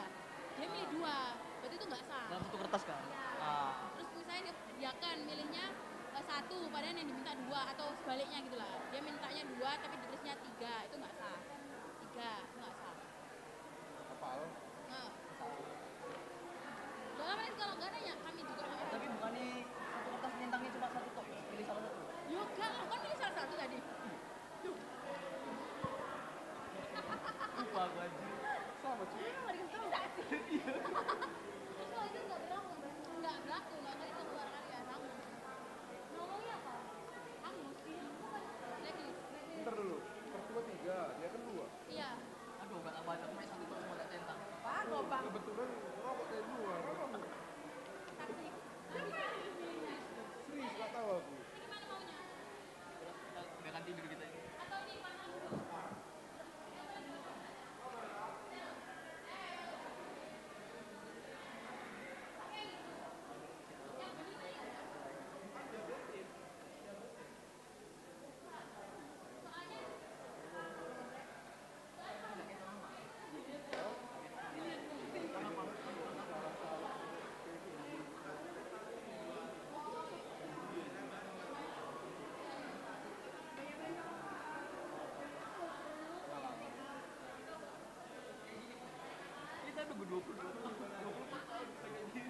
dia milih dua, berarti itu nggak sah. Dalam satu kertas kan? Iya. Ah. Terus misalnya dia, diaken milihnya, eh, satu, padahal yang diminta dua, atau sebaliknya gitulah. Dia mintanya dua, tapi ditulisnya tiga, itu nggak sah. Tiga, itu nggak sah. Apal? Nah. Udah lama nih kalau nggak nanya, kami juga nggak. Eh, tapi bukannya satu kertas nentangnya cuma satu tok, ya? Pilih salah satu. Yo, enggak, kan pilih salah satu tadi. Duh. Lupa aku, anjing. Sama Iya. Terus kalau itu nggak berlaku, nggak berlaku, nggak, kalau itu keluar kali ya, hangus. Ngomongnya apa? Hangus. Blacklist. Ntar dulu, tertua tiga, dia kan dua. Iya. Aduh, banyak banget, aku main satu terus mau centang. Apa, Bang? Kebetulan rokok dari luar. Tapi, serius, nggak tahu aku. Udah, udah ganti dulu kita ini. Kita nunggu dua puluh, dua puluh, dua puluh tahun bisa kayak gini.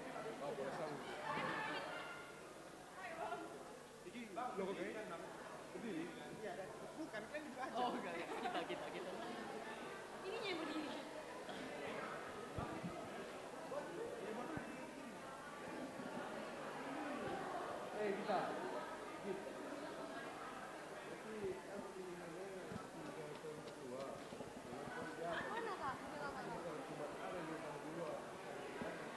Iki lo kok kayak berdiri? Iya, ada. Bukan, kan juga aja. Oh, enggak, ya. Kita, kita, kita. Ininya yang berdiri. Eh, kita. Git. Berarti kan pilihannya tiga calon ketua. Mana, Kak? Bilang apa? Cuma ada yang tambah dua.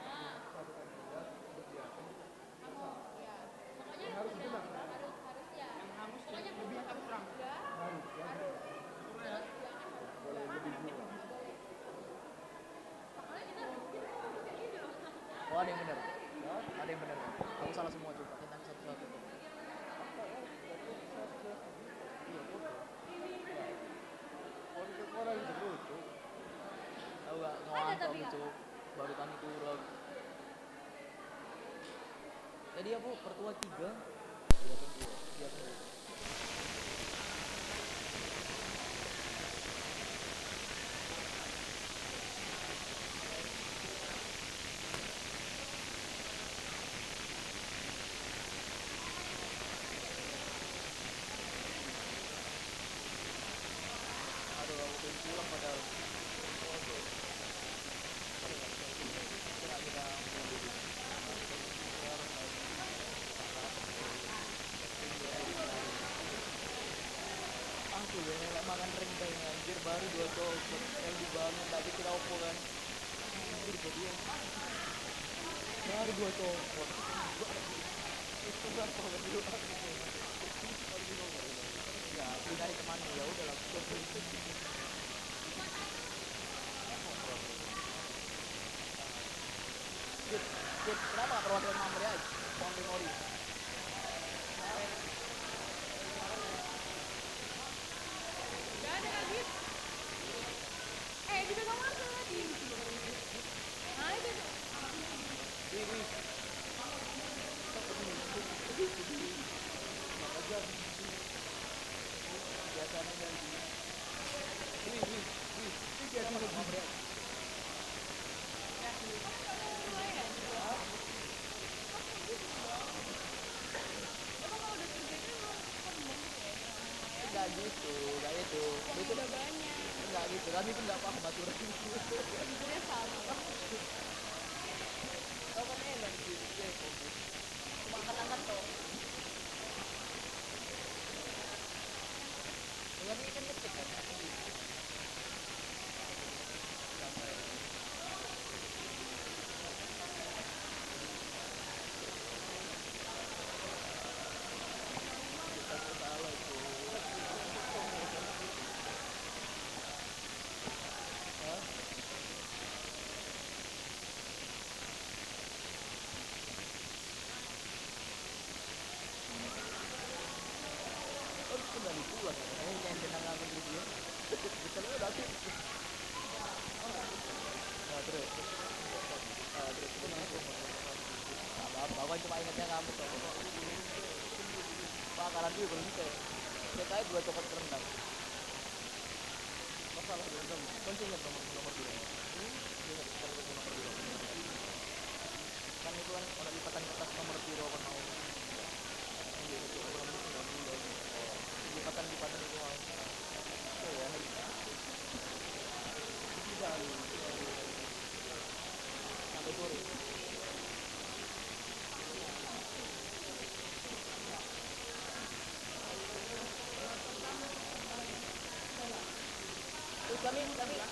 Ah. Satu kandidat, berarti ya. Kamu, ya. Pokoknya harus, ya, harus, harus, ya. Yang hangus, pokoknya lebih hangus terang. Ya, harus, ya. Harus. Terus juga kan harus juga. Boleh lebih dua. Soalnya kita, kita harus kayak gini loh. Oh, ada yang bener. Hah? Ada yang bener, kan? Kamu salah semua, coba. Tentang satu-satu, tuh. Apa, oh, satu-satu. Iya, betul. Orang itu, orang itu lucu. Tahu gak? Ada, tapi ngantuk, Kak. Lucu. Baru kami turun. Jadi apa? Pertua tiga? Dia tunggu, dia tunggu. Aduh, aku pengen pulang padahal. Aku ya, ngelak makan rendang, anjir, baru dua coklat. Yang dibangun, tak pikir apa kan. Anjir, jadi ya. Baru dua coklat. Itu berapa berdua? Ya, aku dari temanmu, ya udahlah. Git, Git, kenapa nggak perwakilan Mamre aja? Uang memori. Gak ada, Git. Eh, dipegang Marcel tadi. Nah, itu tuh. Wih, wih. Biasanya kan. Wih, wih, wih. Ini biasa sama Mamre. Enggak gitu, enggak itu. Itu udah banyak. Enggak gitu, kami pun enggak paham aturan itu. Jujurnya sama. Kau kan enak sih, iya, fokus. Cuma angkat-angkat tuh. Bukan ini kan ngecek kan? Oh, kembali pulang ya. Eh, yang tenang aku dulu ya. Kita lu lagi. Nah, terus. Nah, terus, terus. Apa, apa, apa, cuma ingatnya kamu tuh. Pak, kalan dulu belum bisa. Saya kayak dua coklat kerendam. Masalah dua jam. Kan saya ingat nomor, nomor dua. Saya ingat nomor dua. Kan itu kan ada lipatan kertas nomor piro kan mau. Iya, itu apa namanya? Sembilan puluh. Lipatan-lipatan itu mau. Iya, iya. Tidak.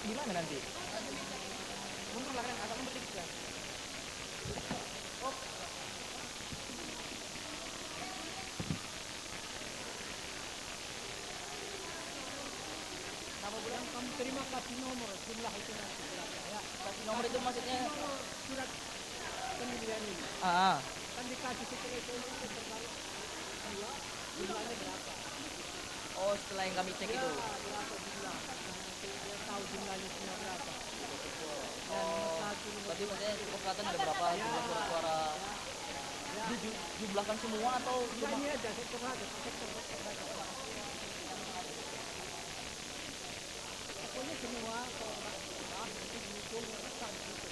Gimana nanti? Mundur lah, kan? Agak mundur dikit lah. Yang kamu terima kasih nomor, jumlah itu nanti berapa, ya? Kasih nomor itu maksudnya? Nomor surat pemilihan ini. Ah, ah. Kan dikasih setelah itu, itu terbaru dua, jumlahnya berapa? Oh, setelah yang kami cek itu. Ya, berapa jumlah? Saya tahu jumlahnya semua berapa. Oh, berarti maksudnya cukup kelihatan ada berapa jumlah surat suara? Itu ju-, jumlahkan semua atau cuma? Ini aja, sektor aja, sektor, sektor. Pokoknya semua, kalau nggak salah, itu dihitung, ngerekam gitu.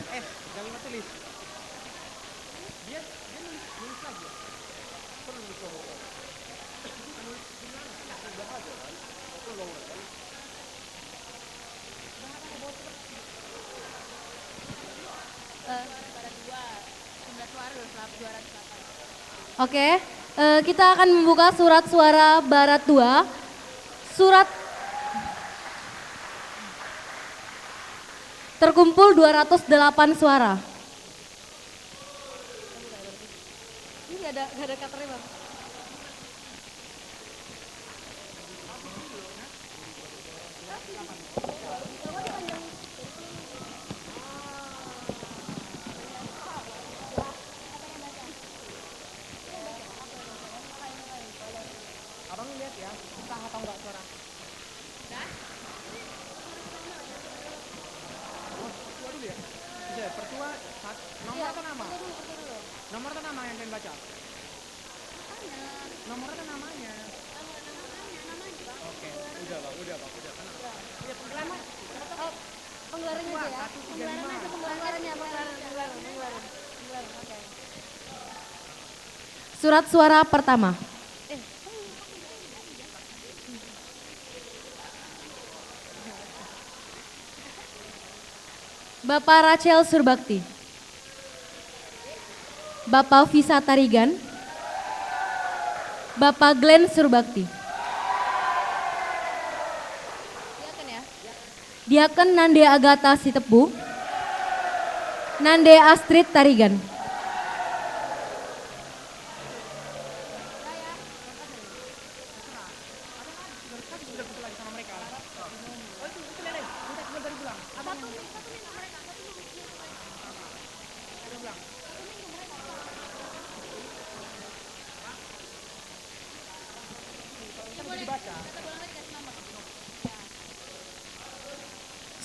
Eh, jangan lupa tulis. Dia, dia nulis, nulis lagi ya? Perlu nulis nomor. Nulis gimana? Udah aja kan? Aku nomor kan? Eh, suara dua, jumlah suara dua ratus delapan. Oke, eh, kita akan membuka surat suara Barat dua. Surat terkumpul dua ratus delapan suara. Ini ada, ada cutter-nya, Bang. Abang lihat ya, sah atau enggak suara. Oh, pertua dulu ya? Iya, pertua sat-, nomor atau nama? Nomor atau nama yang kalian baca? Nomor atau namanya? Oke, udah, Bang, udah, Bang, udah. Iya, penggelaran. Oh, penggelarannya aja ya. Penggelaran aja, penggelaran. Penggelarannya, penggelaran, penggelaran, penggelaran. Penggelaran, oke. Surat suara pertama. Eh. Bapa Rachel Surbakti. Bapa Visa Tarigan. Bapa Glenn Surbakti. Diaken ya. Diaken Nande Agatha Sitepu, Nande Astrid Tarigan.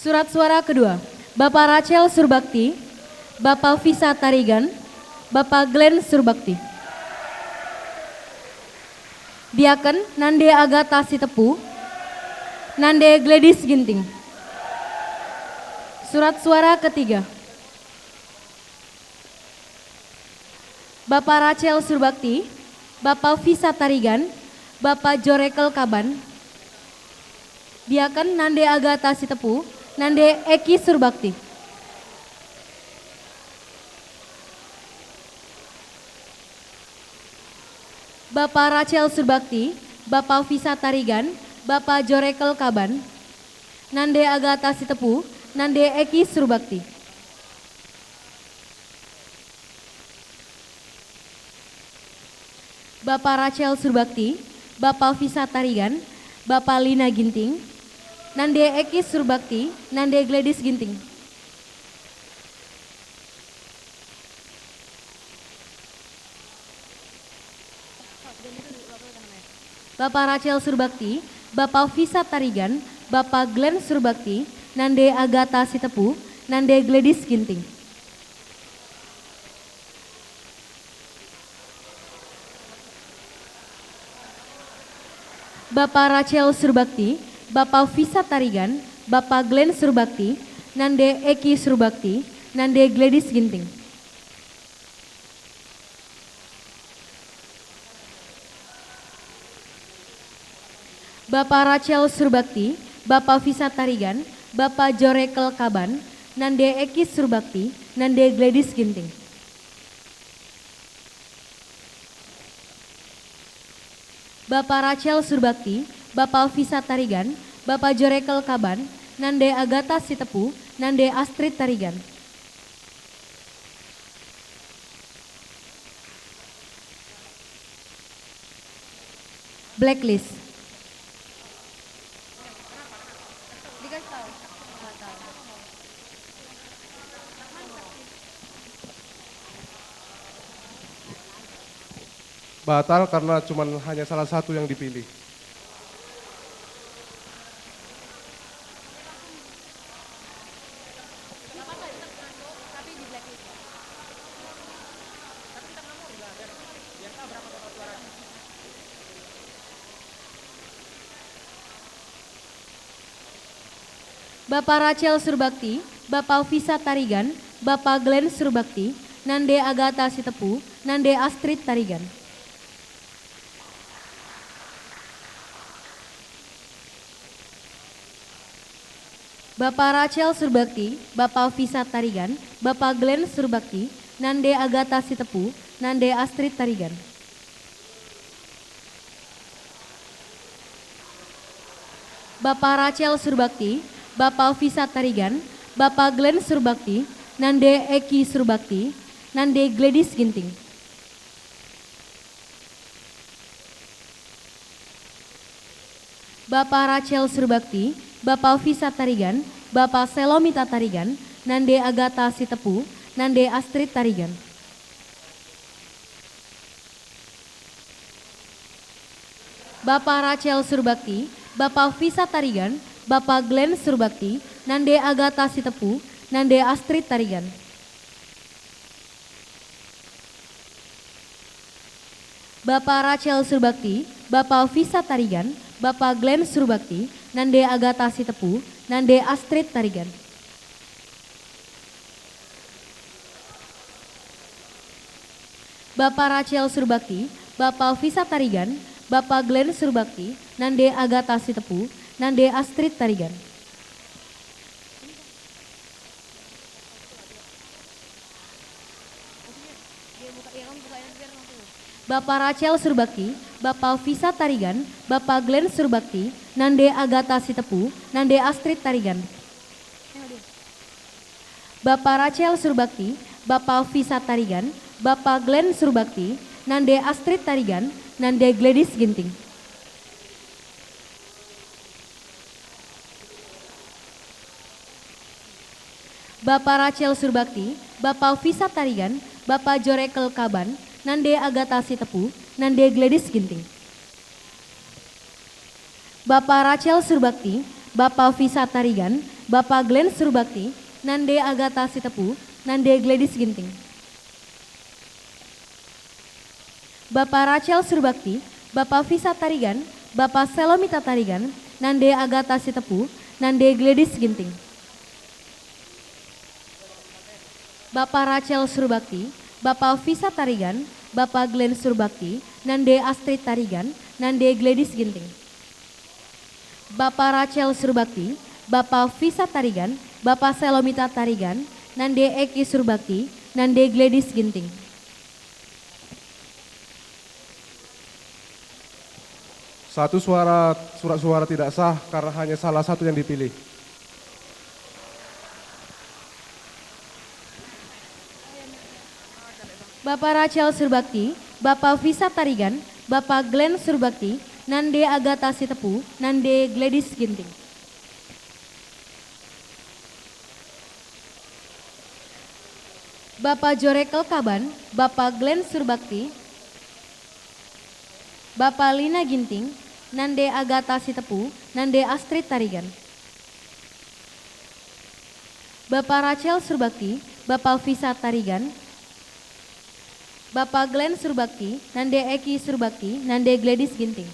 Surat suara kedua, Bapa Rachel Surbakti, Bapa Visa Tarigan, Bapa Glenn Surbakti. Diaken, Nande Agatha Sitepu, Nande Gladys Ginting. Surat suara ketiga, Bapa Rachel Surbakti, Bapa Visa Tarigan, Bapa Jorekel Kaban. Diaken Nande Agatha Sitepu, Nande Eki Surbakti. Bapa Rachel Surbakti, Bapa Visa Tarigan, Bapa Jorekel Kaban. Nande Agatha Sitepu, Nande Eki Surbakti. Bapa Rachel Surbakti, Bapa Visa Tarigan, Bapa Lina Ginting, Nande Eki Surbakti, Nande Gladys Ginting. Bapa Rachel Surbakti, Bapa Visa Tarigan, Bapa Glenn Surbakti, Nande Agatha Sitepu, Nande Gladys Ginting. Bapa Rachel Surbakti, Bapa Visa Tarigan, Bapa Glenn Surbakti, nande Eki Surbakti, nande Gladys Ginting. Bapa Rachel Surbakti, Bapa Visa Tarigan, Bapa Jorekel Kaban, nande Eki Surbakti, nande Gladys Ginting. Bapa Rachel Surbakti, Bapa Visa Tarigan, Bapa Jorekel Kaban, nande Agatha Sitepu, nande Astrid Tarigan. Blacklist. Batal karena cuman hanya salah satu yang dipilih. Bapa Rachel Surbakti, Bapa Visa Tarigan, Bapa Glenn Surbakti, nande Agatha Sitepu, nande Astrid Tarigan. Bapa Rachel Surbakti, Bapa Visa Tarigan, Bapa Glenn Surbakti, nande Agatha Sitepu, nande Astrid Tarigan. Bapa Rachel Surbakti, Bapa Visa Tarigan, Bapa Glenn Surbakti, nande Eki Surbakti, nande Gladys Ginting. Bapa Rachel Surbakti, Bapa Visa Tarigan, Bapa Selomita Tarigan, nande Agatha Sitepu, nande Astrid Tarigan. Bapa Rachel Surbakti, Bapa Visa Tarigan, Bapa Glenn Surbakti, nande Agatha Sitepu, nande Astrid Tarigan. Bapa Rachel Surbakti, Bapa Visa Tarigan, Bapa Glenn Surbakti, nande Agatha Sitepu, nande Astrid Tarigan. Bapa Rachel Surbakti, Bapa Visa Tarigan, Bapa Glenn Surbakti, nande Agatha Sitepu, nande Astrid Tarigan. Bapa Rachel Surbakti, Bapa Visa Tarigan, Bapa Glenn Surbakti, nande Agatha Sitepu, nande Astrid Tarigan. Bapa Rachel Surbakti, Bapa Visa Tarigan, Bapa Glenn Surbakti, nande Astrid Tarigan, nande Gladys Ginting. Bapa Rachel Surbakti, Bapa Visa Tarigan, Bapa Jorekel Kaban, nande Agatha Sitepu, nande Gladys Ginting. Bapa Rachel Surbakti, Bapa Visa Tarigan, Bapa Glenn Surbakti, nande Agatha Sitepu, nande Gladys Ginting. Bapa Rachel Surbakti, Bapa Visa Tarigan, Bapa Selomita Tarigan, nande Agatha Sitepu, nande Gladys Ginting. Bapa Rachel Surbakti, Bapa Visa Tarigan, Bapa Glenn Surbakti, nande Astrid Tarigan, nande Gladys Ginting. Bapa Rachel Surbakti, Bapa Visa Tarigan, Bapa Selomita Tarigan, nande Eki Surbakti, nande Gladys Ginting. Satu suara, surat suara tidak sah karena hanya salah satu yang dipilih. Bapa Rachel Surbakti, Bapa Visa Tarigan, Bapa Glenn Surbakti, nande Agatha Sitepu, nande Gladys Ginting. Bapa Jorekel Kaban, Bapa Glenn Surbakti, Bapa Lina Ginting, nande Agatha Sitepu, nande Astrid Tarigan. Bapa Rachel Surbakti, Bapa Visa Tarigan, Bapa Glenn Surbakti, nande Eki Surbakti, nande Gladys Ginting.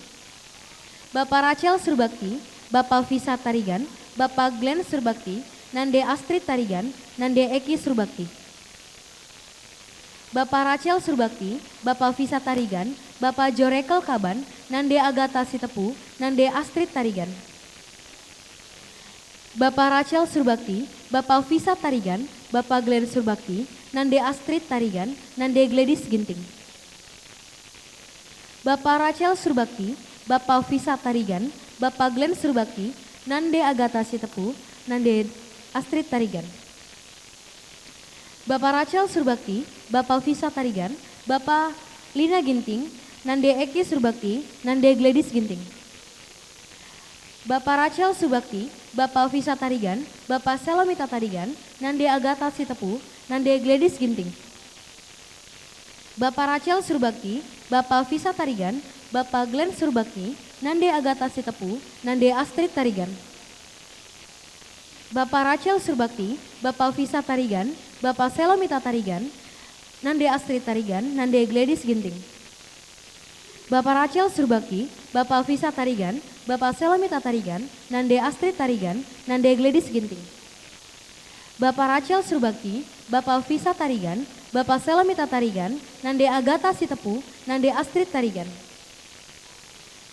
Bapa Rachel Surbakti, Bapa Visa Tarigan, Bapa Glenn Surbakti, nande Astrid Tarigan, nande Eki Surbakti. Bapa Rachel Surbakti, Bapa Visa Tarigan, Bapa Jorekel Kaban, nande Agatha Sitepu, nande Astrid Tarigan. Bapa Rachel Surbakti, Bapa Visa Tarigan, Bapa Glenn Surbakti, nande Astrid Tarigan, nande Gladys Ginting. Bapa Rachel Surbakti, Bapa Visa Tarigan, Bapa Glenn Surbakti, nande Agatha Sitepu, nande Astrid Tarigan. Bapa Rachel Surbakti, Bapa Visa Tarigan, Bapa Lina Ginting, nande Eki Surbakti, nande Gladys Ginting. Bapa Rachel Surbakti, Bapa Visa Tarigan, Bapa Selomita Tarigan, nande Agatha Sitepu, nande Gladys Ginting. Bapa Rachel Surbakti, Bapa Visa Tarigan, Bapa Glenn Surbakti, nande Agatha Sitepu, nande Astrid Tarigan. Bapa Rachel Surbakti, Bapa Visa Tarigan, Bapa Selomita Tarigan, nande Astrid Tarigan, nande Gladys Ginting. Bapa Rachel Surbakti, Bapa Visa Tarigan, Bapa Selomita Tarigan, nande Astrid Tarigan, nande Gladys Ginting. Bapa Rachel Surbakti, Bapa Visa Tarigan, Bapa Selomita Tarigan, nande Agatha Sitepu, nande Astrid Tarigan.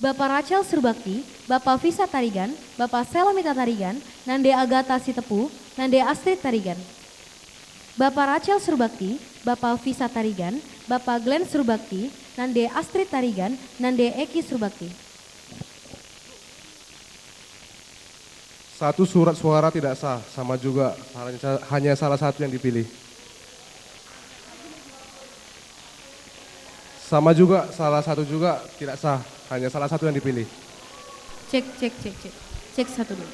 Bapa Rachel Surbakti, Bapa Visa Tarigan, Bapa Selomita Tarigan, nande Agatha Sitepu, nande Astrid Tarigan. Bapa Rachel Surbakti, Bapa Visa Tarigan, Bapa Glenn Surbakti, nande Astrid Tarigan, nande Eki Surbakti. Satu surat suara tidak sah, sama juga, hanya, hanya salah satu yang dipilih. Sama juga, salah satu juga tidak sah, hanya salah satu yang dipilih. Cek, cek, cek, cek. Cek satu dulu.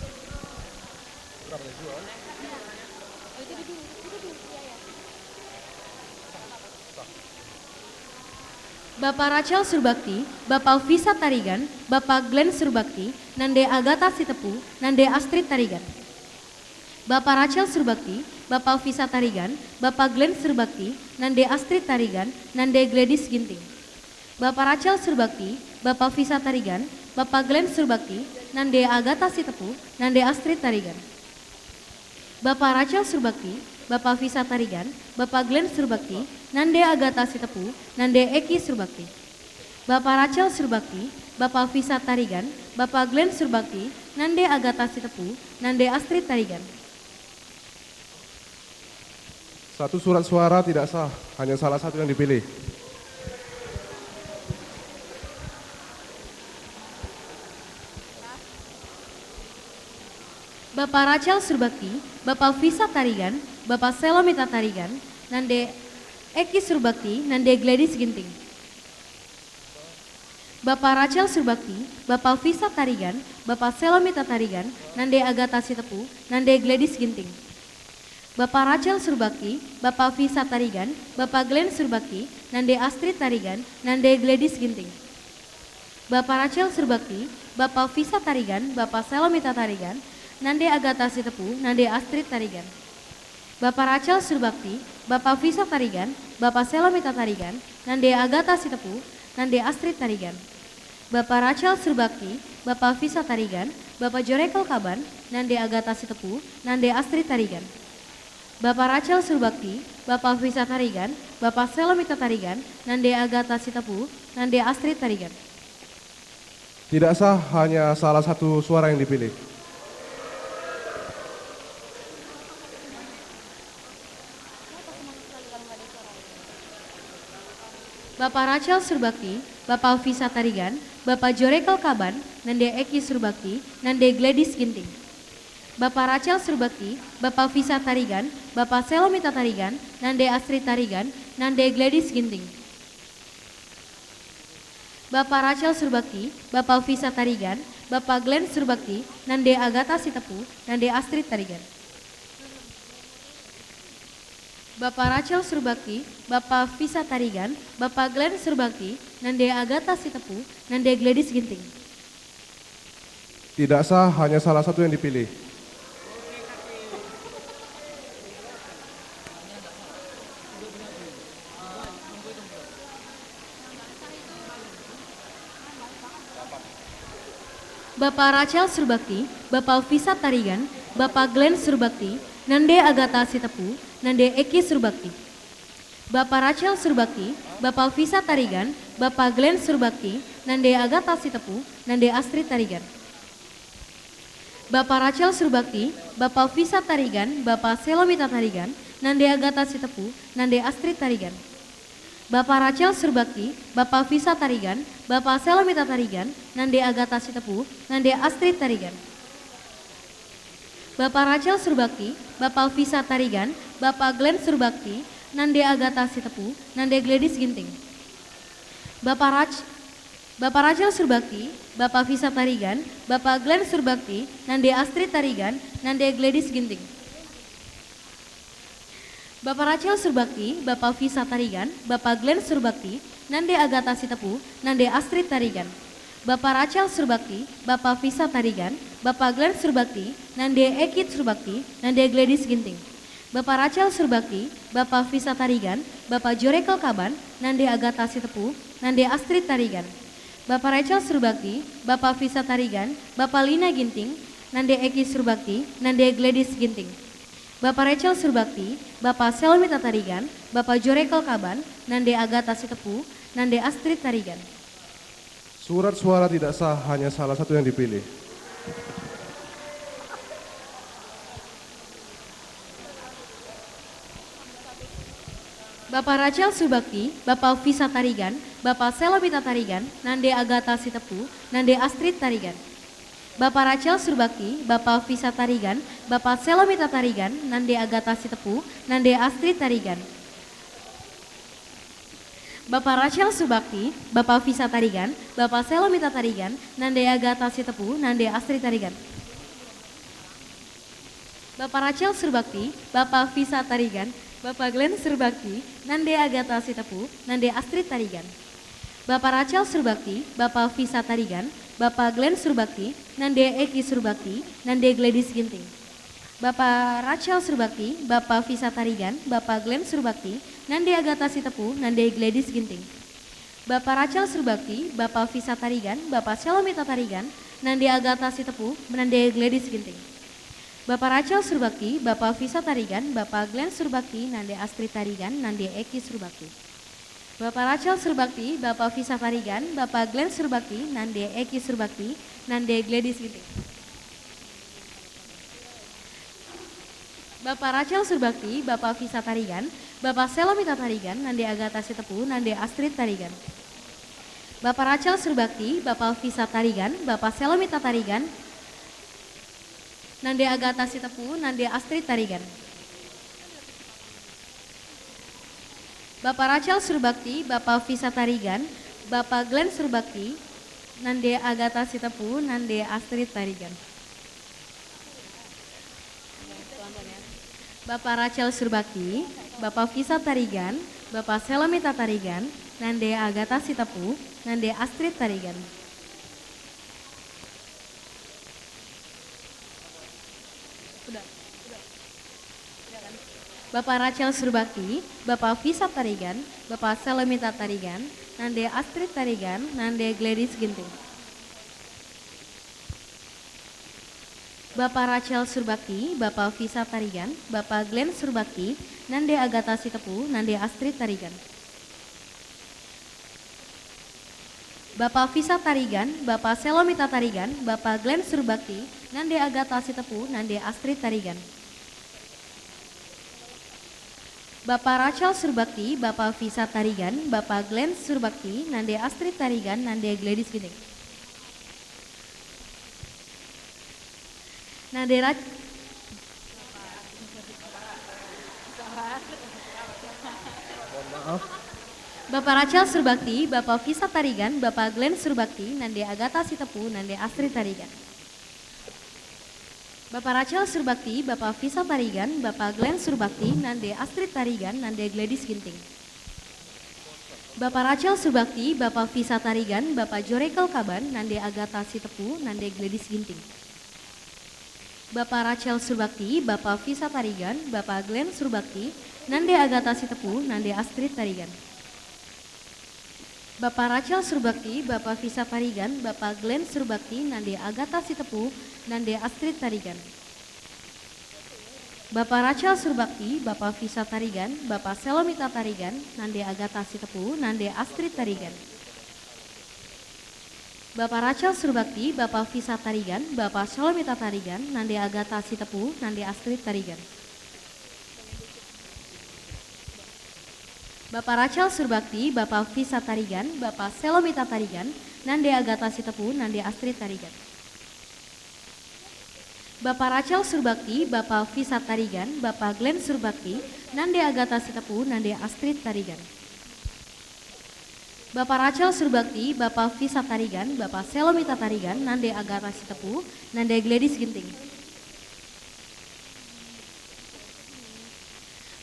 Bapa Rachel Surbakti, Bapa Visa Tarigan, Bapa Glenn Surbakti, nande Agatha Sitepu, nande Astrid Tarigan. Bapa Rachel Surbakti, Bapa Visa Tarigan, Bapa Glenn Surbakti, nande Astrid Tarigan, nande Gladys Ginting. Bapa Rachel Surbakti, Bapa Visa Tarigan, Bapa Glenn Surbakti, nande Agatha Sitepu, nande Astrid Tarigan. Bapa Rachel Surbakti, Bapa Visa Tarigan, Bapa Glenn Surbakti, nande Agatha Sitepu, nande Eki Surbakti. Bapa Rachel Surbakti, Bapa Visa Tarigan, Bapa Glenn Surbakti, nande Agatha Sitepu, nande Astrid Tarigan. Satu surat suara tidak sah, hanya salah satu yang dipilih. Bapa Rachel Surbakti, Bapa Visa Tarigan, Bapa Selomita Tarigan, nande Eki Surbakti, nande Gladys Ginting. Bapa Rachel Surbakti, Bapa Visa Tarigan, Bapa Selomita Tarigan, nande Agatha Sitepu, nande Gladys Ginting. Bapa Rachel Surbakti, Bapa Visa Tarigan, Bapa Glenn Surbakti, nande Astrid Tarigan, nande Gladys Ginting. Bapa Rachel Surbakti, Bapa Visa Tarigan, Bapa Selomita Tarigan, nande Agatha Sitepu, nande Astrid Tarigan. Bapa Rachel Surbakti, Bapa Visa Tarigan, Bapa Selomita Tarigan, nande Agatha Sitepu, nande Astrid Tarigan. Bapa Rachel Surbakti, Bapa Visa Tarigan, Bapa Jorekel Kaban, nande Agatha Sitepu, nande Astrid Tarigan. Bapa Rachel Surbakti, Bapa Visa Tarigan, Bapa Selomita Tarigan, nande Agatha Sitepu, nande Astrid Tarigan. Tidak sah, hanya salah satu suara yang dipilih. Bapa Rachel Surbakti, Bapa Visa Tarigan, Bapa Jorekel Kaban, nande Eki Surbakti, nande Gladys Ginting. Bapa Rachel Surbakti, Bapa Visa Tarigan, Bapa Selomita Tarigan, nande Astrid Tarigan, nande Gladys Ginting. Bapa Rachel Surbakti, Bapa Visa Tarigan, Bapa Glenn Surbakti, nande Agatha Sitepu, nande Astrid Tarigan. Bapa Rachel Surbakti, Bapa Visa Tarigan, Bapa Glenn Surbakti, nande Agatha Sitepu, nande Gladys Ginting. Tidak sah, hanya salah satu yang dipilih. Bapa Rachel Surbakti, Bapa Visa Tarigan, Bapa Glenn Surbakti, nande Agatha Sitepu, nande Eki Surbakti. Bapa Rachel Surbakti, Bapa Visa Tarigan, Bapa Glenn Surbakti, nande Agatha Sitepu, nande Astrid Tarigan. Bapa Rachel Surbakti, Bapa Visa Tarigan, Bapa Selomita Tarigan, nande Agatha Sitepu, nande Astrid Tarigan. Bapa Rachel Surbakti, Bapa Visa Tarigan, Bapa Selomita Tarigan, nande Agatha Sitepu, nande Astrid Tarigan. Bapa Rachel Surbakti, Bapa Visa Tarigan, Bapa Glenn Surbakti, nande Agatha Sitepu, nande Gladys Ginting. Bapa Rach-, Bapa Rachel Surbakti, Bapa Visa Tarigan, Bapa Glenn Surbakti, nande Astrid Tarigan, nande Gladys Ginting. Bapa Rachel Surbakti, Bapa Visa Tarigan, Bapa Glenn Surbakti, nande Agatha Sitepu, nande Astrid Tarigan. Bapa Rachel Surbakti, Bapa Visa Tarigan, Bapa Glenn Surbakti, nande Ekit Surbakti, nande Gladys Ginting. Bapa Rachel Surbakti, Bapa Visa Tarigan, Bapa Jorekel Kaban, nande Agatha Sitepu, nande Astrid Tarigan. Bapa Rachel Surbakti, Bapa Visa Tarigan, Bapa Lina Ginting, nande Eki Surbakti, nande Gladys Ginting. Bapa Rachel Surbakti, Bapa Selomita Tarigan, Bapa Jorekel Kaban, nande Agatha Sitepu, nande Astrid Tarigan. Surat suara tidak sah, hanya salah satu yang dipilih. Bapa Rachel Surbakti, Bapa Visa Tarigan, Bapa Selomita Tarigan, nande Agatha Sitepu, nande Astrid Tarigan. Bapa Rachel Surbakti, Bapa Visa Tarigan, Bapa Selomita Tarigan, nande Agatha Sitepu, nande Astrid Tarigan. Bapa Rachel Surbakti, Bapa Visa Tarigan, Bapa Selomita Tarigan, nande Agatha Sitepu, nande Astrid Tarigan. Bapa Rachel Surbakti, Bapa Visa Tarigan, Bapa Glenn Surbakti, nande Agatha Sitepu, nande Astrid Tarigan. Bapa Rachel Surbakti, Bapa Visa Tarigan, Bapa Glenn Surbakti, nande Eki Surbakti, nande Gladys Ginting. Bapa Rachel Surbakti, Bapa Visa Tarigan, Bapa Glenn Surbakti, nande Agatha Sitepu, nande Gladys Ginting. Bapa Rachel Surbakti, Bapa Visa Tarigan, Bapa Selomita Tarigan, nande Agatha Sitepu, nande Gladys Ginting. Bapa Rachel Surbakti, Bapa Visa Tarigan, Bapa Glenn Surbakti, nande Astrid Tarigan, nande Eki Surbakti. Bapa Rachel Surbakti, Bapa Visa Tarigan, Bapa Glenn Surbakti, nande Eki Surbakti, nande Gladys Ginting. Bapa Rachel Surbakti, Bapa Visa Tarigan, Bapa Selomita Tarigan, nande Agatha Sitepu, nande Astrid Tarigan. Bapa Rachel Surbakti, Bapa Visa Tarigan, Bapa Selomita Tarigan, nande Agatha Sitepu, nande Astrid Tarigan. Bapa Rachel Surbakti, Bapa Visa Tarigan, Bapa Glenn Surbakti, nande Agatha Sitepu, nande Astrid Tarigan. Bapa Rachel Surbakti, Bapa Visa Tarigan, Bapa Selomita Tarigan, nande Agatha Sitepu, nande Astrid Tarigan. Udah. Bapa Rachel Surbakti, Bapa Visa Tarigan, Bapa Selomita Tarigan, nande Astrid Tarigan, nande Gladys Ginting. Bapa Rachel Surbakti, Bapa Visa Tarigan, Bapa Glenn Surbakti, nande Agatha Sitepu, nande Astrid Tarigan. Bapa Visa Tarigan, Bapa Selomita Tarigan, Bapa Glenn Surbakti, nande Agatha Sitepu, nande Astrid Tarigan. Bapa Rachel Surbakti, Bapa Visa Tarigan, Bapa Glenn Surbakti, nande Astrid Tarigan, nande Gladys Ginting. Nande Rach-, Mohon maaf. Bapa Rachel Surbakti, Bapa Visa Tarigan, Bapa Glenn Surbakti, nande Agatha Sitepu, nande Astrid Tarigan. Bapa Rachel Surbakti, Bapa Visa Tarigan, Bapa Glenn Surbakti, nande Astrid Tarigan, nande Gladys Ginting. Bapa Rachel Surbakti, Bapa Visa Tarigan, Bapa Jorekel Kaban, nande Agatha Sitepu, nande Gladys Ginting. Bapa Rachel Surbakti, Bapa Visa Tarigan, Bapa Glenn Surbakti, nande Agatha Sitepu, nande Astrid Tarigan. Bapa Rachel Surbakti, Bapa Visa Tarigan, Bapa Glenn Surbakti, nande Agatha Sitepu, nande Astrid Tarigan. Bapa Rachel Surbakti, Bapa Visa Tarigan, Bapa Selomita Tarigan, nande Agatha Sitepu, nande Astrid Tarigan. Bapa Rachel Surbakti, Bapa Visa Tarigan, Bapa Selomita Tarigan, nande Agatha Sitepu, nande Astrid Tarigan. Bapa Rachel Surbakti, Bapa Visa Tarigan, Bapa Selomita Tarigan, nande Agatha Sitepu, nande Astrid Tarigan. Bapa Rachel Surbakti, Bapa Visa Tarigan, Bapa Glenn Surbakti, nande Agatha Sitepu, nande Astrid Tarigan. Bapa Rachel Surbakti, Bapa Visa Tarigan, Bapa Selomita Tarigan, nande Agatha Sitepu, nande Gladys Ginting.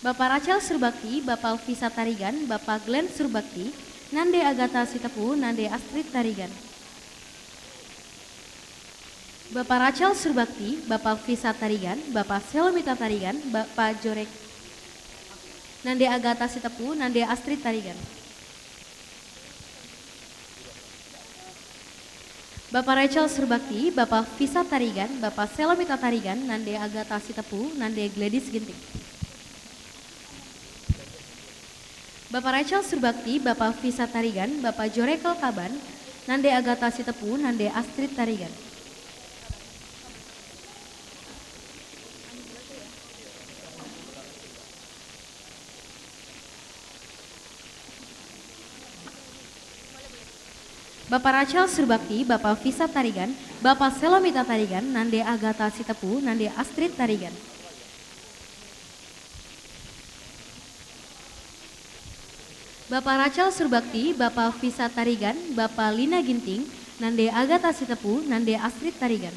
Bapa Rachel Surbakti, Bapa Visa Tarigan, Bapa Glenn Surbakti, nande Agatha Sitepu, nande Astrid Tarigan. Bapa Rachel Surbakti, Bapa Visa Tarigan, Bapa Selomita Tarigan, Bapa Jorek, nande Agatha Sitepu, nande Astrid Tarigan. Bapa Rachel Surbakti, Bapa Visa Tarigan, Bapa Selomita Tarigan, nande Agatha Sitepu, nande Gladys Ginting. Bapa Rachel Surbakti, Bapa Visa Tarigan, Bapa Jorekel Kaban, nande Agatha Sitepu, nande Astrid Tarigan. Bapa Rachel Surbakti, Bapa Visa Tarigan, Bapa Selomita Tarigan, nande Agatha Sitepu, nande Astrid Tarigan. Bapa Rachel Surbakti, Bapa Visa Tarigan, Bapa Lina Ginting, nande Agatha Sitepu, nande Astrid Tarigan.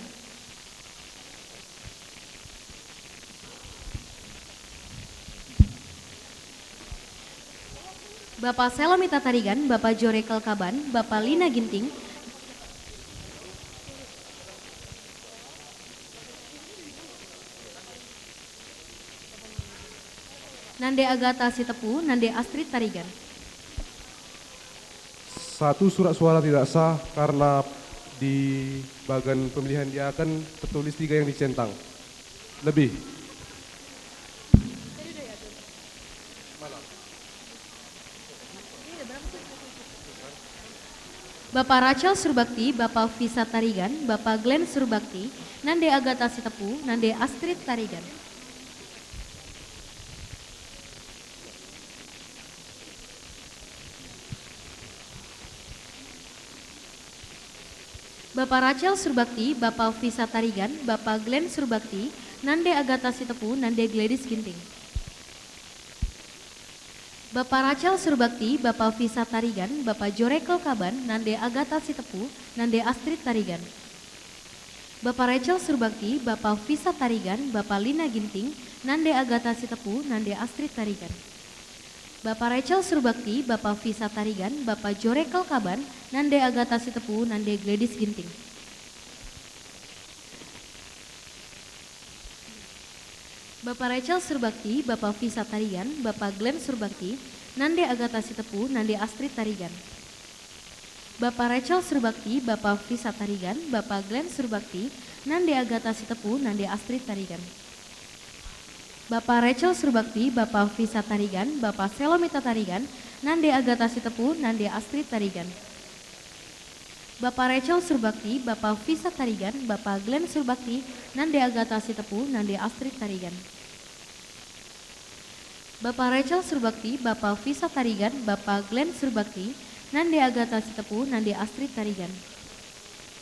Bapa Selomita Tarigan, Bapa Jorekel Kaban, Bapa Lina Ginting, nande Agatha Sitepu, nande Astrid Tarigan. Satu surat suara tidak sah karena di bagan pemilihan diaken tertulis tiga yang dicentang. Lebih. Bapa Rachel Surbakti, Bapa Visa Tarigan, Bapa Glenn Surbakti, nande Agatha Sitepu, nande Astrid Tarigan. Bapa Rachel Surbakti, Bapa Visa Tarigan, Bapa Glenn Surbakti, nande Agatha Sitepu, nande Gladys Ginting. Bapa Rachel Surbakti, Bapa Visa Tarigan, Bapa Jorekel Kaban, nande Agatha Sitepu, nande Astrid Tarigan. Bapa Rachel Surbakti, Bapa Visa Tarigan, Bapa Lina Ginting, nande Agatha Sitepu, nande Astrid Tarigan. Bapa Rachel Surbakti, Bapa Visa Tarigan, Bapa Jorekel Kaban, nande Agatha Sitepu, nande Gladys Ginting. Bapa Rachel Surbakti, Bapa Visa Tarigan, Bapa Glenn Surbakti, nande Agatha Sitepu, nande Astrid Tarigan. Bapa Rachel Surbakti, Bapa Visa Tarigan, Bapa Glenn Surbakti, nande Agatha Sitepu, nande Astrid Tarigan. Bapa Rachel Surbakti, Bapa Visa Tarigan, Bapa Selomita Tarigan, nande Agatha Sitepu, nande Astrid Tarigan. Bapa Rachel Surbakti, Bapa Visa Tarigan, Bapa Glenn Surbakti, nande Agatha Sitepu, nande Astrid Tarigan. Bapa Rachel Surbakti, Bapa Visa Tarigan, Bapa Glenn Surbakti, nande Agatha Sitepu, nande Astrid Tarigan.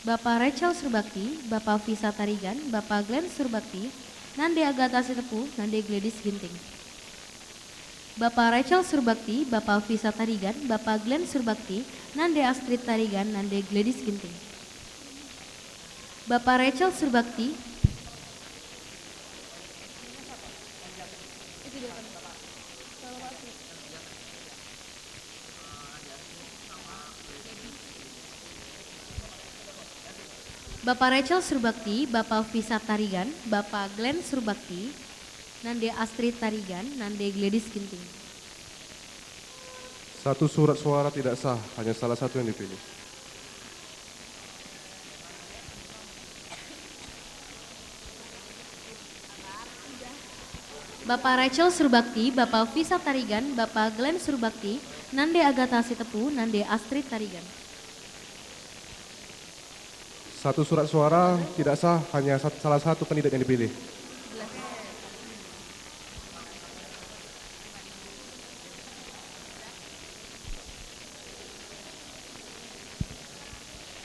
Bapa Rachel Surbakti, Bapa Visa Tarigan, Bapa Glenn Surbakti, nande Agatha Sitepu, nande Gladys Ginting. Bapa Rachel Surbakti, Bapa Visa Tarigan, Bapa Glenn Surbakti, nande Astrid Tarigan, nande Gladys Ginting. Bapa Rachel Surbakti. Bapa Rachel Surbakti, Bapa Visa Tarigan, Bapa Glenn Surbakti, nande Astrid Tarigan, nande Gladys Ginting. Satu surat suara tidak sah, hanya salah satu yang dipilih. Bapa Rachel Surbakti, Bapa Visa Tarigan, Bapa Glenn Surbakti, nande Agatha Sitepu, nande Astrid Tarigan. Satu surat suara tidak sah, hanya sat-, salah satu kandidat yang dipilih.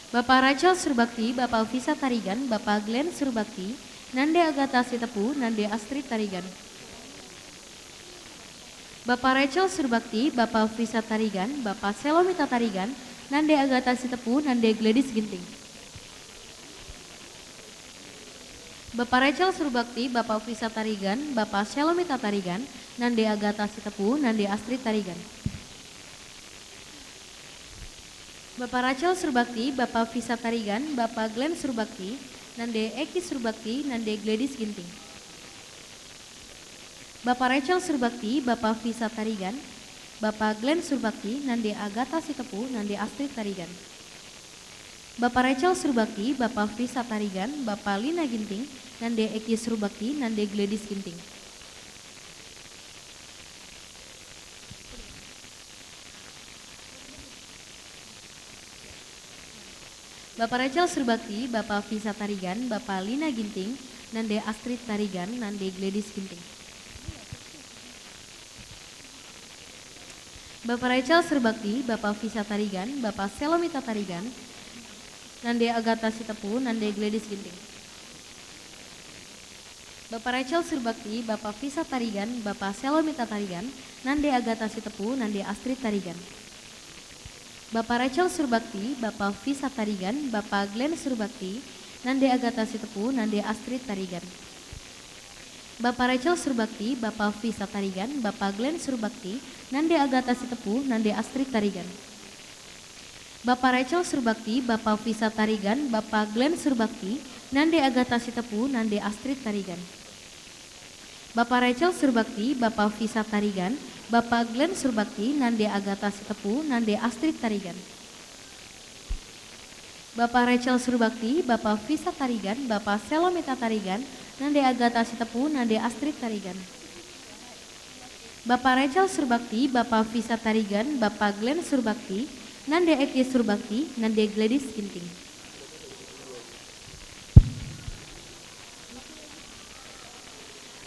Bapa Rachel Surbakti, Bapa Visa Tarigan, Bapa Glenn Surbakti, nande Agatha Sitepu, nande Astrid Tarigan. Bapa Rachel Surbakti, Bapa Visa Tarigan, Bapa Selomita Tarigan, nande Agatha Sitepu, nande Gladys Ginting. Bapa Rachel Surbakti, Bapa Visa Tarigan, Bapa Selomita Tarigan, nande Agatha Sitepu, nande Astrid Tarigan. Bapa Rachel Surbakti, Bapa Visa Tarigan, Bapa Glenn Surbakti, nande Eki Surbakti, nande Gladys Ginting. Bapa Rachel Surbakti, Bapa Visa Tarigan, Bapa Glenn Surbakti, nande Agatha Sitepu, nande Astrid Tarigan. Bapa Rachel Surbakti, Bapa Visa Tarigan, Bapa Lina Ginting, nande Eki Surbakti, nande Gladys Ginting. Bapa Rachel Surbakti, Bapa Visa Tarigan, Bapa Lina Ginting, nande Astrid Tarigan, nande Gladys Ginting. Bapa Rachel Surbakti, Bapa Visa Tarigan, Bapa Selomita Tarigan, nande Agatha Sitepu, nande Gladys Ginting. Bapa Rachel Surbakti, Bapa Visa Tarigan, Bapa Selomita Tarigan, nande Agatha Sitepu, nande Astrid Tarigan. Bapa Rachel Surbakti, Bapa Visa Tarigan, Bapa Glenn Surbakti, nande Agatha Sitepu, nande Astrid Tarigan. Bapa Rachel Surbakti, Bapa Visa Tarigan, Bapa Glenn Surbakti, nande Agatha Sitepu, nande Astrid Tarigan. Bapa Rachel Surbakti, Bapa Visa Tarigan, Bapa Glenn Surbakti, nande Agatha Sitepu, nande Astrid Tarigan. Bapa Rachel Surbakti, Bapa Visa Tarigan, Bapa Glenn Surbakti, nande Agatha Sitepu, nande Astrid Tarigan. Bapa Rachel Surbakti, Bapa Visa Tarigan, Bapa Selomita Tarigan, nande Agatha Sitepu, nande Astrid Tarigan. Bapa Rachel Surbakti, Bapa Visa Tarigan, Bapa Glenn Surbakti, nande Eki Surbakti, nande Gladys Ginting.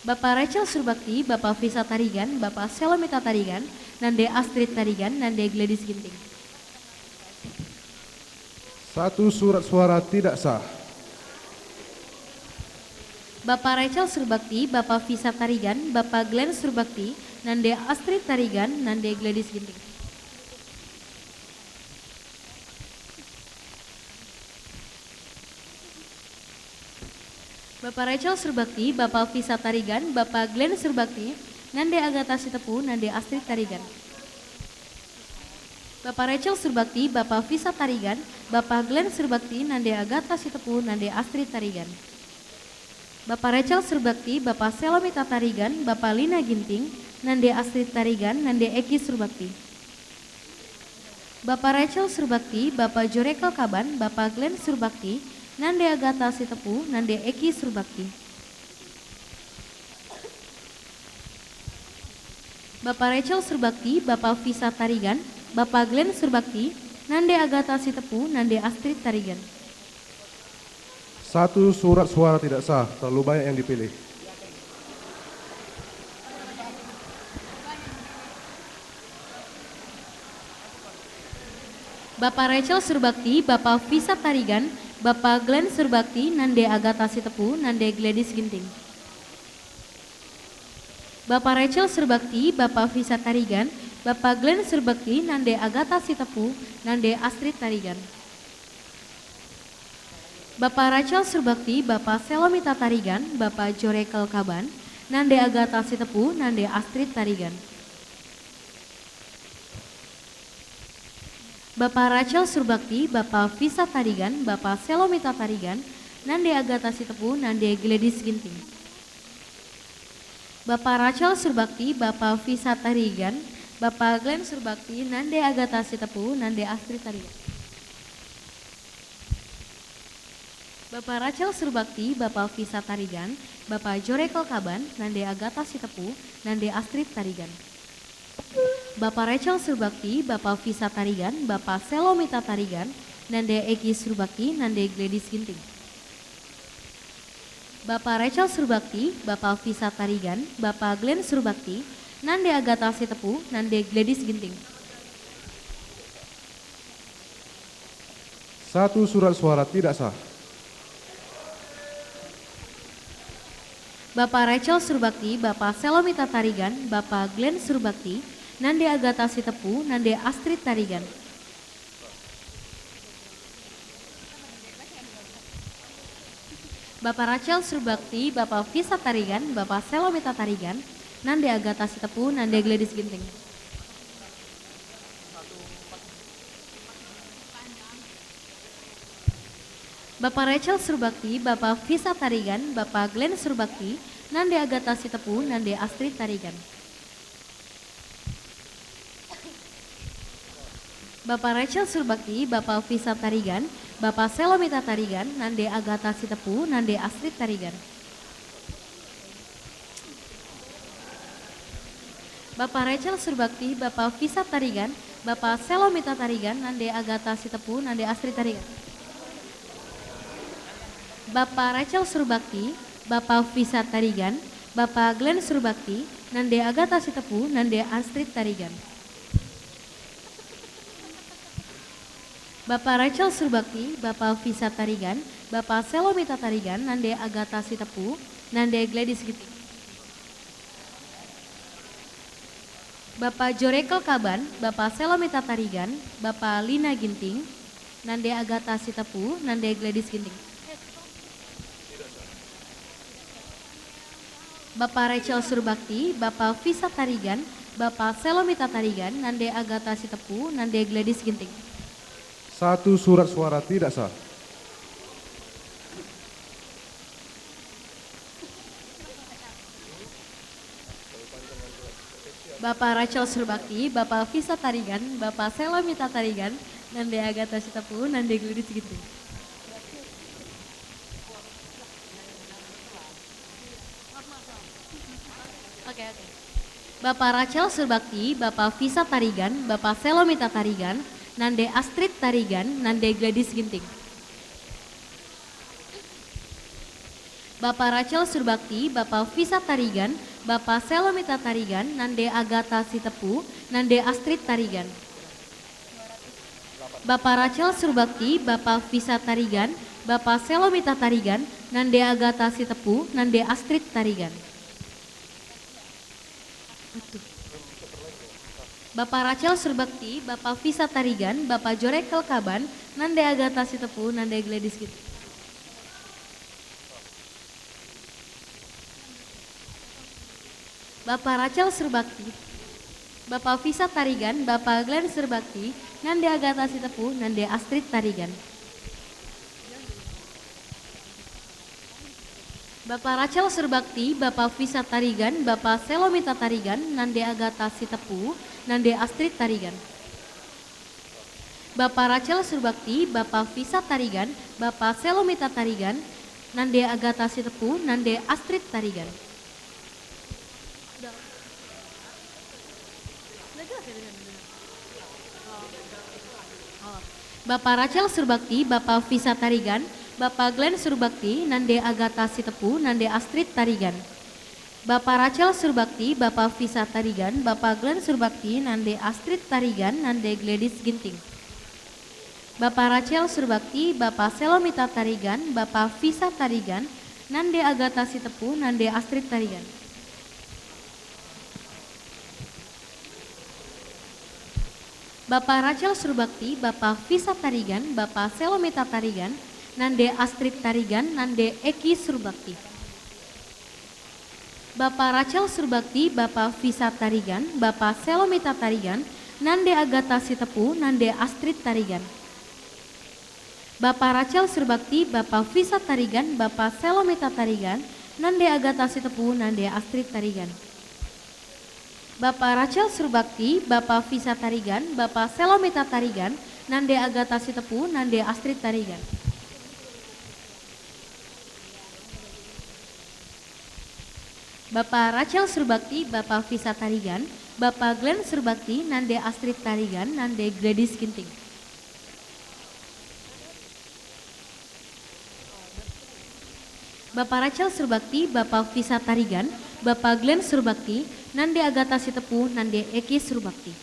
Bapa Rachel Surbakti, Bapa Visa Tarigan, Bapa Selomita Tarigan, nande Astrid Tarigan, nande Gladys Ginting. Satu surat suara tidak sah. Bapa Rachel Surbakti, Bapa Visa Tarigan, Bapa Glenn Surbakti, nande Astrid Tarigan, nande Gladys Ginting. Bapa Rachel Surbakti, Bapa Visa Tarigan, Bapa Glenn Surbakti, nande Agatha Sitepu, nande Astrid Tarigan. Bapa Rachel Surbakti, Bapa Visa Tarigan, Bapa Glenn Surbakti, nande Agatha Sitepu, nande Astrid Tarigan. Bapa Rachel Surbakti, Bapa Selomita Tarigan, Bapa Lina Ginting, nande Astrid Tarigan, nande Eki Surbakti. Bapa Rachel Surbakti, Bapa Jorekel Kaban, Bapa Glenn Surbakti, nande Agatha Sitepu, nande Eki Surbakti. Bapa Rachel Surbakti, Bapa Visa Tarigan, Bapa Glenn Surbakti, nande Agatha Sitepu, nande Astrid Tarigan. Satu surat suara tidak sah, terlalu banyak yang dipilih. Bapa Rachel Surbakti, Bapa Visa Tarigan, Bapa Glenn Surbakti, nande Agatha Sitepu, nande Gladys Ginting. Bapa Rachel Surbakti, Bapa Visa Tarigan, Bapa Glenn Surbakti, nande Agatha Sitepu, nande Astrid Tarigan. Bapa Rachel Surbakti, Bapa Selomita Tarigan, Bapa Jorekel Kaban, nande Agatha Sitepu, nande Astrid Tarigan. Bapa Rachel Surbakti, Bapa Visa Tarigan, Bapa Selomita Tarigan, nande Agatha Sitepu, nande Gladys Ginting. Bapa Rachel Surbakti, Bapa Visa Tarigan, Bapa Glenn Surbakti, nande Agatha Sitepu, nande Astrid Tarigan. Bapa Rachel Surbakti, Bapa Fisa Tarigan, Bapa Jore Kelkaban, nande Agatha Sitepu, nande Astrid Tarigan. Bapa Rachel Surbakti, Bapa Fisa Tarigan, Bapa Selomita Tarigan, nande Eki Surbakti, nande Gladys Ginting. Bapa Rachel Surbakti, Bapa Fisa Tarigan, Bapa Glenn Surbakti, nande Agatha Sitepu, nande Gladys Ginting. Satu surat suara tidak sah. Bapa Rachel Surbakti, Bapa Selomita Tarigan, Bapa Glenn Surbakti, nande Agatha Sitepu, nande Astrid Tarigan. Bapa Rachel Surbakti, Bapa Fisa Tarigan, Bapa Selomita Tarigan, nande Agatha Sitepu, nande Gladys Ginting. Bapa Rachel Surbakti, Bapa Fisa Tarigan, Bapa Glenn Surbakti, nande Agatha Sitepu, nande Astrid Tarigan. Bapa Rachel Surbakti, Bapa Fisa Tarigan, Bapa Selomita Tarigan, nande Agatha Sitepu, nande Astrid Tarigan. Bapa Rachel Surbakti, Bapa Fisa Tarigan, Bapa Selomita Tarigan, nande Agatha Sitepu, nande Astrid Tarigan. Bapa Rachel Surbakti, Bapa Fisa Tarigan, Bapa Glenn Surbakti, nande Agatha Sitepu, nande Astrid Tarigan. Bapa Rachel Surbakti, Bapa Fisa Tarigan, Bapa Selomita Tarigan, nande Agatha Sitepu, nande Gladys Ginting. Bapa Jore Kelkaban, Bapa Selomita Tarigan, Bapa Lina Ginting, nande Agatha Sitepu, nande Gladys Ginting. Bapa Rachel Surbakti, Bapa Fisa Tarigan, Bapa Selomita Tarigan, nande Agatha Sitepu, nande Gladys Ginting. Satu surat suara tidak sah. Bapa Rachel Surbakti, Bapa Fisa Tarigan, Bapa Selomita Tarigan, nande Agatha Sitepu, nande Gladys Ginting. Oke, oke. Bapa Rachel Surbakti, Bapa Fisa Tarigan, Bapa Selomita Tarigan, nande Astrid Tarigan, nande Gladys Ginting. Bapa Rachel Surbakti, Bapa Fisa Tarigan, Bapa Selomita Tarigan, nande Agatha Sitepu, nande Astrid Tarigan. Bapa Rachel Surbakti, Bapa Fisa Tarigan, Bapa Selomita Tarigan, nande Agatha Sitepu, nande Astrid Tarigan. Aduh. Bapa Rachel Surbakti, Bapa Fisa Tarigan, Bapa Jore Kelkaban, nande Agatha Sitepu, nande Gladys Ginting. Bapa Rachel Surbakti, Bapa Fisa Tarigan, Bapa Glenn Surbakti, nande Agatha Sitepu, nande Astrid Tarigan. Bapa Rachel Surbakti, Bapa Fisa Tarigan, Bapa Selomita Tarigan, nande Agatha Sitepu, nande Astrid Tarigan. Bapa Rachel Surbakti, Bapa Fisa Tarigan, Bapa Selomita Tarigan, nande Agatha Sitepu, nande Astrid Tarigan. Bapa Rachel Surbakti, Bapa Fisa Tarigan, Bapa Glenn Surbakti, nande Agatha Sitepu, nande Astrid Tarigan. Bapa Rachel Surbakti, Bapa Fisa Tarigan, Bapa Glenn Surbakti, nande Astrid Tarigan, nande Gladys Ginting. Bapa Rachel Surbakti, Bapa Selomita Tarigan, Bapa Fisa Tarigan, nande Agatha Sitepu, nande Astrid Tarigan. Bapa Rachel Surbakti, Bapa Fisa Tarigan, Bapa Selomita Tarigan, nande Astrid Tarigan, nande Eki Surbakti. Bapa Rachel Surbakti, Bapa Fisa Tarigan, Bapa Selomita Tarigan, nande Agatha Sitepu, nande Astrid Tarigan. Bapa Rachel Surbakti, Bapa Fisa Tarigan, Bapa Selomita Tarigan, nande Agatha Sitepu, nande Astrid Tarigan. Bapa Rachel Surbakti, Bapa Visa Tarigan, Bapa Selomita Tarigan, nande Agata Sitepu, nande Astrid Tarigan. Bapa Rachel Surbakti, Bapa Visa Tarigan, Bapa Glenn Surbakti, nande Astrid Tarigan, nande Gladys Ginting. Bapa Rachel Surbakti, Bapa Visa Tarigan, Bapa Glenn Surbakti, nande Agata Sitepu, nande Eki Surbakti.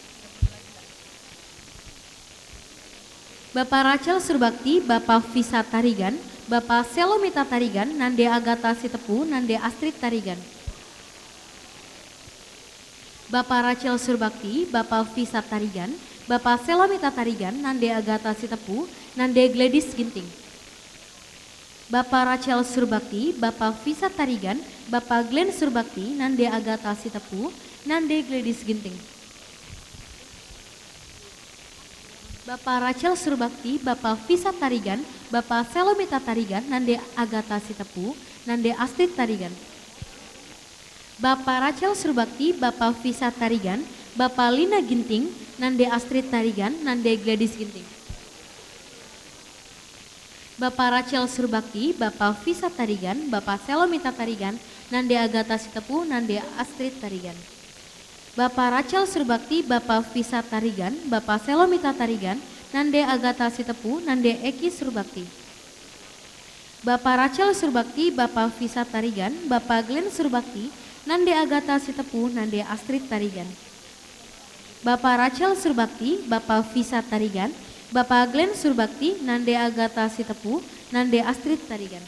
Bapa Rachel Surbakti, Bapa Visa Tarigan, Bapa Selomita Tarigan, nande Agata Sitepu, nande Astrid Tarigan. Bapa Rachel Surbakti, Bapa Visa Tarigan, Bapa Selomita Tarigan, nande Agata Sitepu, nande Gladys Ginting. Bapa Rachel Surbakti, Bapa Visa Tarigan, Bapa Glenn Surbakti, nande Agata Sitepu, nande Gladys Ginting. Bapa Rachel Surbakti, Bapa Visa Tarigan, Bapa Selomita Tarigan, nande Agata Sitepu, nande Astrid Tarigan. Bapa Rachel Surbakti, Bapa Visa Tarigan, Bapa Lina Ginting, nande Astrid Tarigan, nande Gladys Ginting. Bapa Rachel Surbakti, Bapa Visa Tarigan, Bapa Selomita Tarigan, nande Agata Sitepu, nande Astrid Tarigan. Bapa Rachel Surbakti, Bapa Visa Tarigan, Bapa Selomita Tarigan, nande Agata Sitepu, nande Eki Surbakti. Bapa Rachel Surbakti, Bapa Visa Tarigan, Bapa Glenn Surbakti, nande Agata Sitepu, nande Astrid Tarigan. Bapa Rachel Surbakti, Bapa Visa Tarigan, Bapa Glenn Surbakti, nande Agata Sitepu, nande Astrid Tarigan.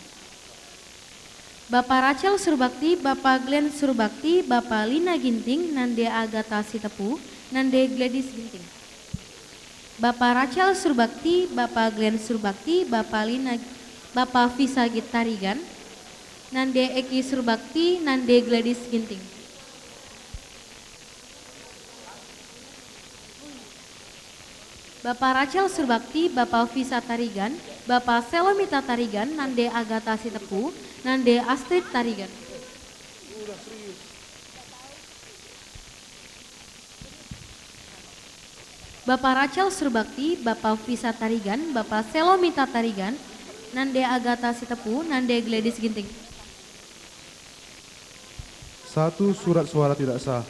Bapa Rachel Surbakti, Bapa Glenn Surbakti, Bapa Lina Ginting, nande Agata Sitepu, nande Gladys Ginting. Bapa Rachel Surbakti, Bapa Glenn Surbakti, Bapa Lina, Bapa Visa Tarigan, nande Eki Surbakti, nande Gladys Ginting. Bapa Rachel Surbakti, Bapa Visa Tarigan, Bapa Selomita Tarigan, nande Agata Sitepu, nande Astrid Tarigan. Bapa Rachel Surbakti, Bapa Visa Tarigan, Bapa Selomita Tarigan, nande Agata Sitepu, nande Gladys Ginting. Satu surat suara tidak sah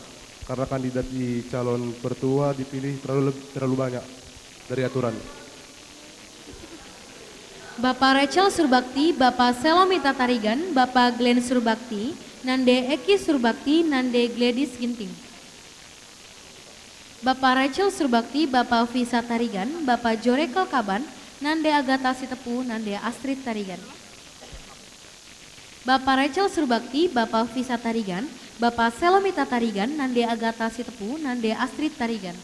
karena kandidat di calon pertua dipilih terlalu leb-, terlalu banyak dari aturan. Bapa Rachel Surbakti, Bapa Selomita Tarigan, Bapa Glenn Surbakti, nande Eki Surbakti, nande Gladys Ginting. Bapa Rachel Surbakti, Bapa Visa Tarigan, Bapa Jorekel Kaban, nande Agata Sitepu, nande Astrid Tarigan. Bapa Rachel Surbakti, Bapa Visa Tarigan, Bapa Selomita Tarigan, nande Agata Sitepu, nande Astrid Tarigan.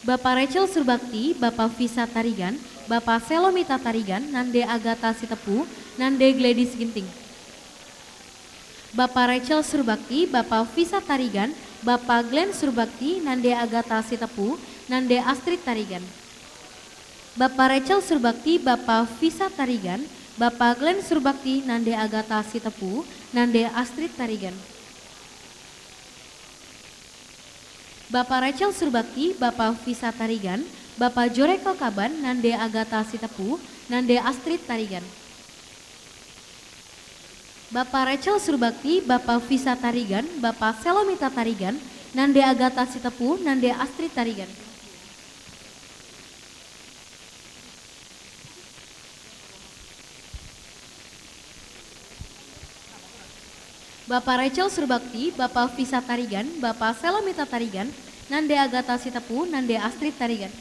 Bapa Rachel Surbakti, Bapa Visa Tarigan, Bapa Selomita Tarigan, nande Agata Sitepu, nande Gladys Ginting. Bapa Rachel Surbakti, Bapa Visa Tarigan, Bapa Glenn Surbakti, nande Agata Sitepu, nande Astrid Tarigan. Bapa Rachel Surbakti, Bapa Visa Tarigan, Bapa Glenn Surbakti, nande Agata Sitepu, nande Astrid Tarigan. Bapa Rachel Surbakti, Bapa Visa Tarigan, Bapa Jorekel Kaban, nande Agata Sitepu, nande Astrid Tarigan. Bapa Rachel Surbakti, Bapa Visa Tarigan, Bapa Selomita Tarigan, nande Agata Sitepu, nande Astrid Tarigan. Bapa Rachel Surbakti, Bapa Visa Tarigan, Bapa Selomita Tarigan, nande Agata Sitepu, nande Astrid Tarigan.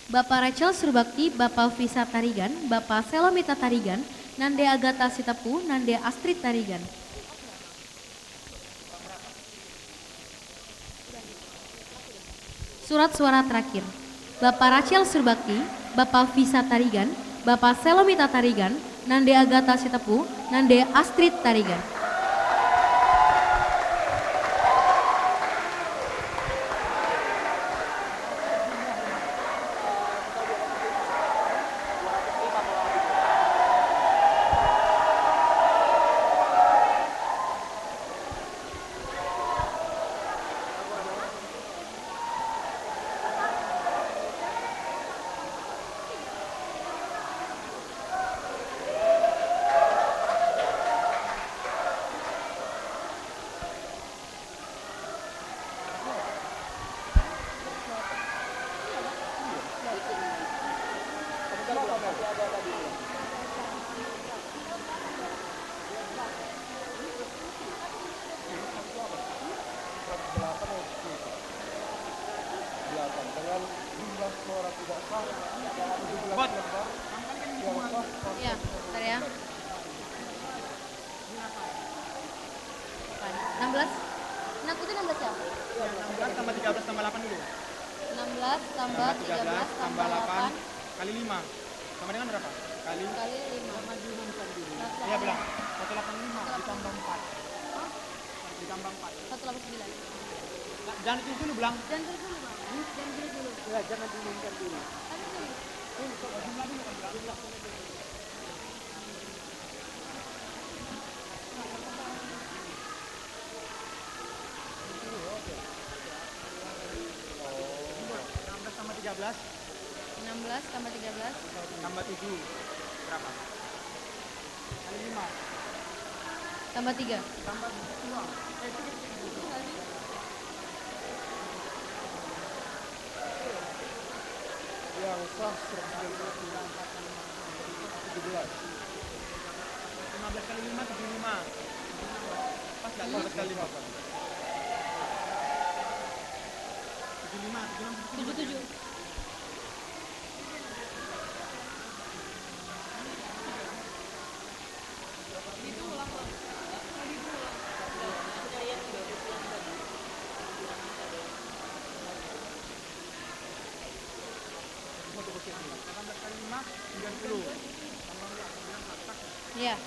Bapa Rachel Surbakti, Bapa Visa Tarigan, Bapa Selomita Tarigan, nande Agata Sitepu, nande Astrid Tarigan. Surat suara terakhir. Bapa Rachel Surbakti, Bapa Visa Tarigan, Bapa Selomita Tarigan, nande Agata Sitepu, nande Astrid Tarigan. Enam belas. Nah, itu enam belas ya? Ya, enam belas tambah tiga belas tambah delapan dulu. Enam belas tambah tiga belas tambah delapan kali lima. Sama dengan berapa? Kali? Kali lima. Iya, Belang. Seratus delapan puluh lima ditambah empat. Ditambah empat. Seratus delapan puluh sembilan. Nah, jangan ditulis dulu, Belang. Jangan tulis dulu, Bang. Jangan tulis dulu. Ya, jangan diumumkan dulu. Tapi tulis. Tulis, coba jumlah dulu, kan, Belang. Jumlah. Enam belas tambah tiga belas. Enam belas tambah tiga belas. Tambah tujuh. Berapa? Kali lima. Tambah tiga. Tambah dua. Eh, tiga. Yang sah seratus sembilan puluh satu. Tujuh belas. Lima belas kali lima, tujuh lima. Pas nggak lima belas kali lima? Tujuh lima, tujuh enam, tujuh tujuh. Iya.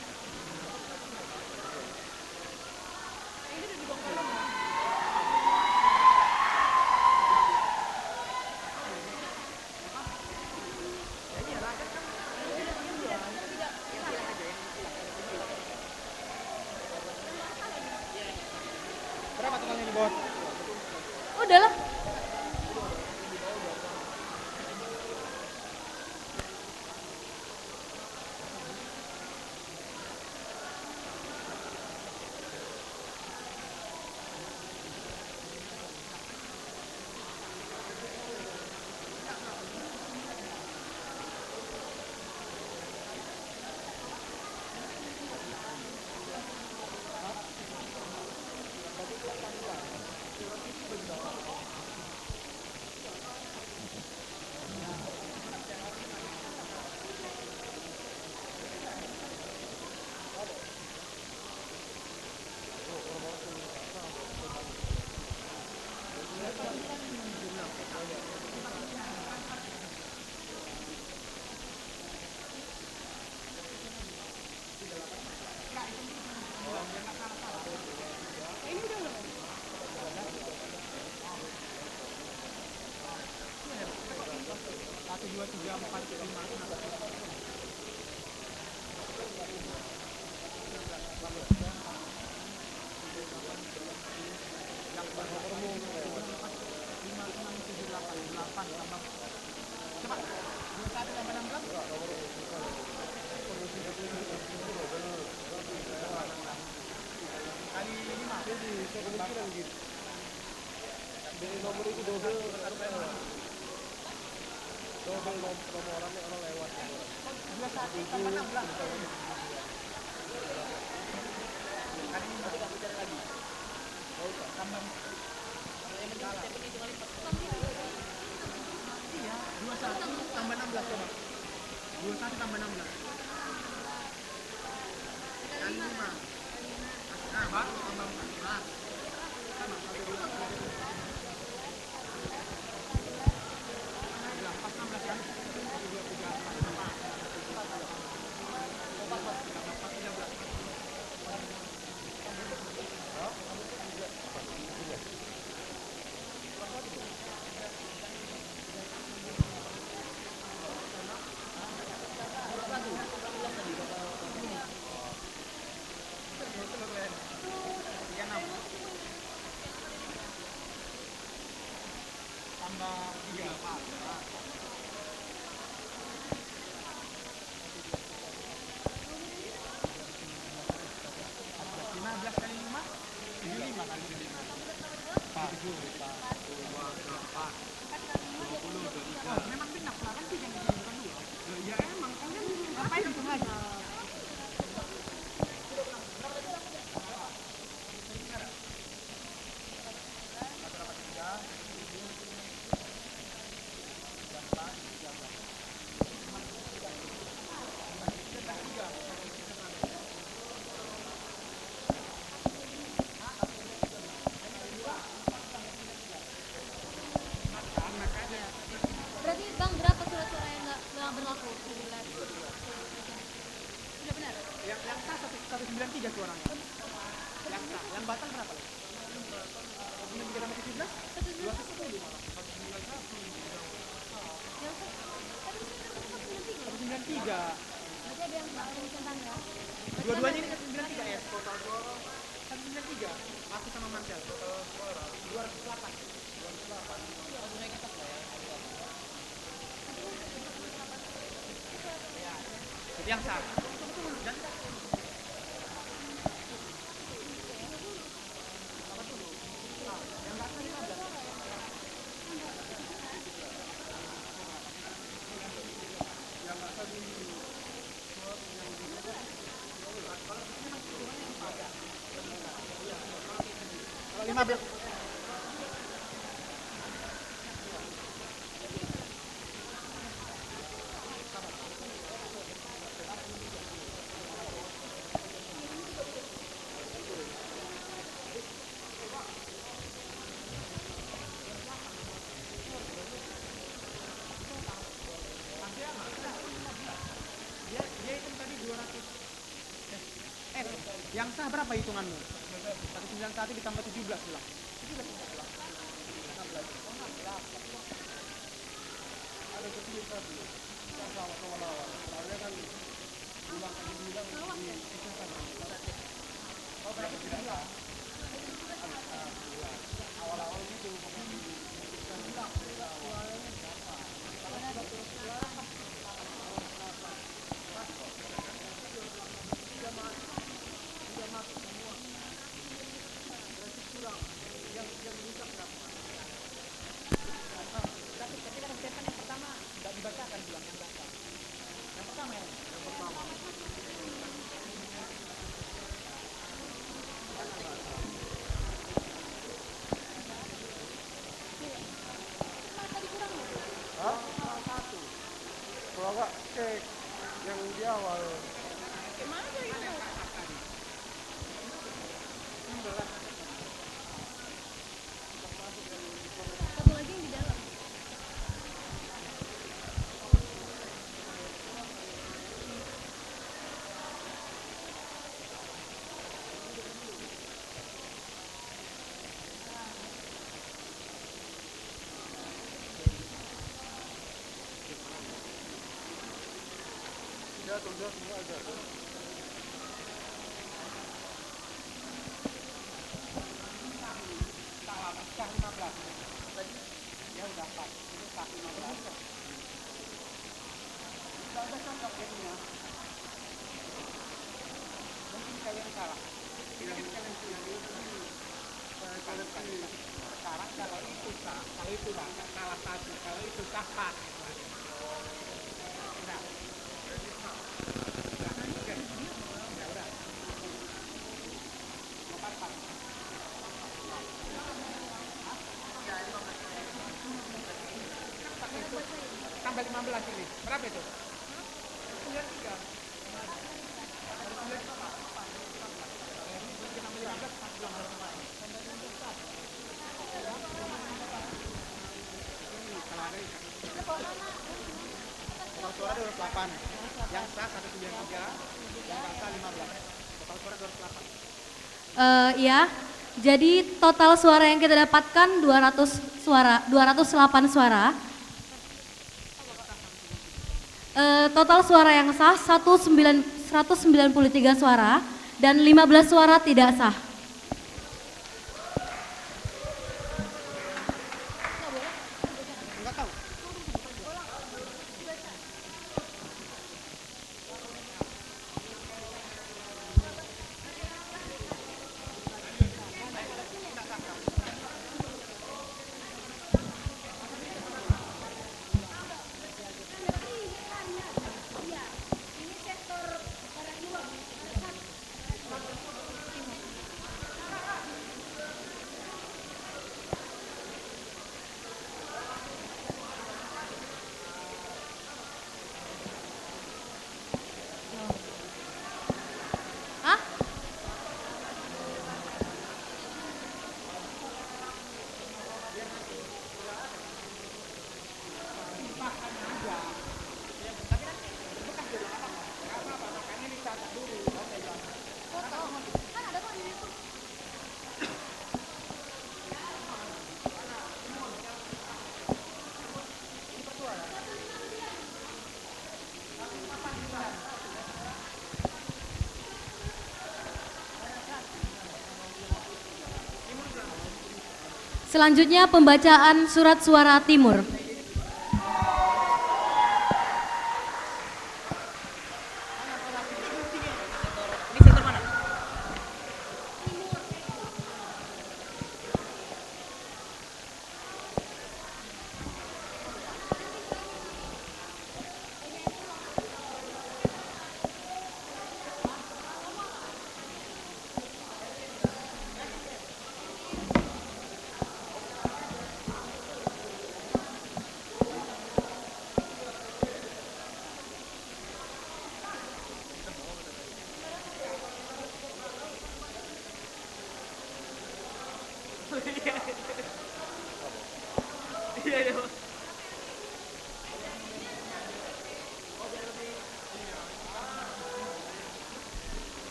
Berapa totalnya di bawah? Udahlah. Satu, dua, tiga, empat, lima, enam. Yang baru. Lima, enam, tujuh, delapan. Delapan tambah. Coba. Dua satu tambah enam belas. Kali lima. Jadi, bisa kemungkinan gitu. Jadi nomor itu double. Double nom-, nomorannya orang lewat. Dua satu tambah enam belas. Kali lima. Tambah. Salah. Iya, dua satu tambah enam belas, coba. Dua satu tambah enam belas. Kali lima. Nah, baru tambah empat belas. Sama, satu, dua, tiga. Udah, pas enam belas kan? Satu, dua, tiga, empat, lima. Tambah empat, tiga belas. Tambah tiga, empat. Lima belas kali lima, tujuh lima kali tujuh lima. Empat, empat, dua, dua, empat. Dua puluh, dua tiga. Memang benar, lah, kan tiga yang bukan dua. Loh, ya emang, kan, kan ngapain itu lagi? Tiga suaranya. Yang sah, yang batal berapa lagi? Yang tiga tambah tujuh belas? Dua ratus sepuluh malah. Yang sah, satu sembilan tiga. Satu sembilan tiga. Berarti ada yang salah, yang tentang ya? Dua-duanya ini satu sembilan tiga, S. Satu sembilan tiga. Aku sama Marcel. Dua ratus delapan. Dua ratus delapan. Yang sah. Lima belas. Dia, dia hitung tadi dua ratus. Eh, eh, yang sah berapa hitunganmu? Satu sembilan satu ditambah tujuh belas, ulang. Tujuh belas, ulang. Enam belas. Oh, enam belas. Ada kecil tadi. Kita sama-sama lawan. Soalnya kan ulang tadi bilang di, oh, berapa kecil? Awal-awal gitu, pokoknya di, di, Hah? Kalau nggak cek yang di awal. Satu lagi yang di dalam. Sekarang kalau itu sah, kalau itu sah, salah satu, kalau itu sah, pas. Udah. Udah, oke. Udah, udah. Empat, pas. Tambah lima belas ini. Berapa itu? Sembilan tiga. Total suara dua ratus delapan. Yang sah satu sembilan tiga, yang nggak sah lima belas. Total suara dua ratus delapan. Eh, ya. Jadi total suara yang kita dapatkan dua ratus suara, dua ratus delapan suara. Eh, total suara yang sah satu sembilan, seratus sembilan puluh tiga suara dan lima belas suara tidak sah. Selanjutnya pembacaan surat suara Timur.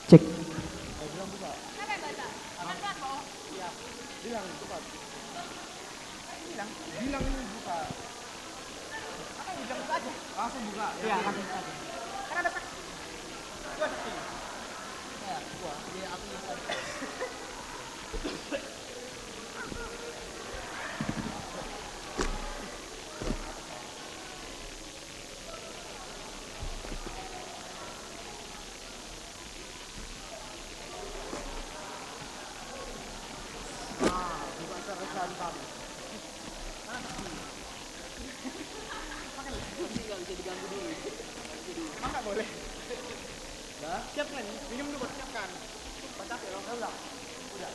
Cek. Bilang, bilang ini buka. Apa yang bilang buka aja? Langsung buka. Iya, langsung buka aja. Kan ada saksi. Dua saksi. Ya, dua. Iya, aku yang saksi. Emang nggak boleh? Dah. Siap kan? Minum dulu, siapkan. Pas capek, langsung ulang. Udah.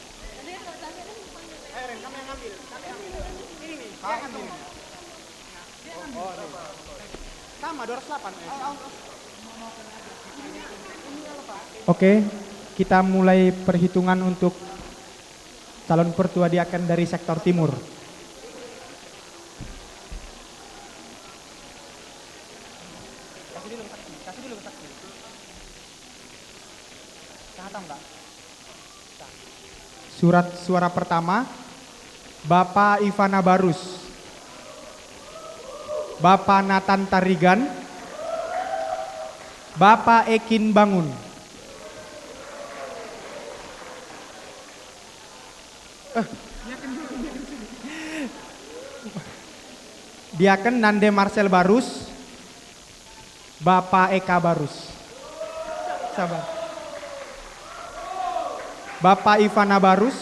Ayo, Ren, kamu yang ambil. Kamu yang ambil. Ini nih, dia kan ambil. Sama, dua ratus delapan. Oke, kita mulai perhitungan untuk calon pertua diaken dari sektor timur. Kasih dulu ke saksi, kasih dulu ke saksi. Sah atau enggak? Surat suara pertama, Bapa Ivana Barus, Bapa Nathan Tarigan, Bapa Ekin Bangun. Eh. Diaken Nande Marcel Barus, Bapa Eka Barus. Sabar. Bapa Ivana Barus,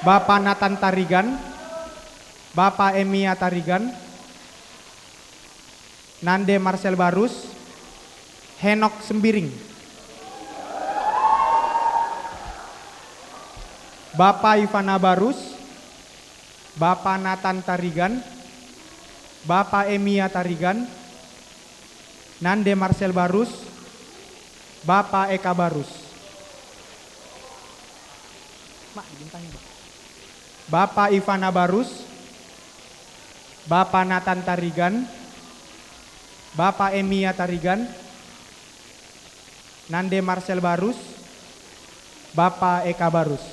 Bapa Nathan Tarigan, Bapa Emia Tarigan, Nande Marcel Barus, Henok Sembiring. Bapa Ivana Barus, Bapa Nathan Tarigan, Bapa Emia Tarigan, Nande Marcel Barus, Bapa Eka Barus. Mak, dibintangi, Bang. Bapa Ivana Barus, Bapa Nathan Tarigan, Bapa Emia Tarigan, Nande Marcel Barus, Bapa Eka Barus.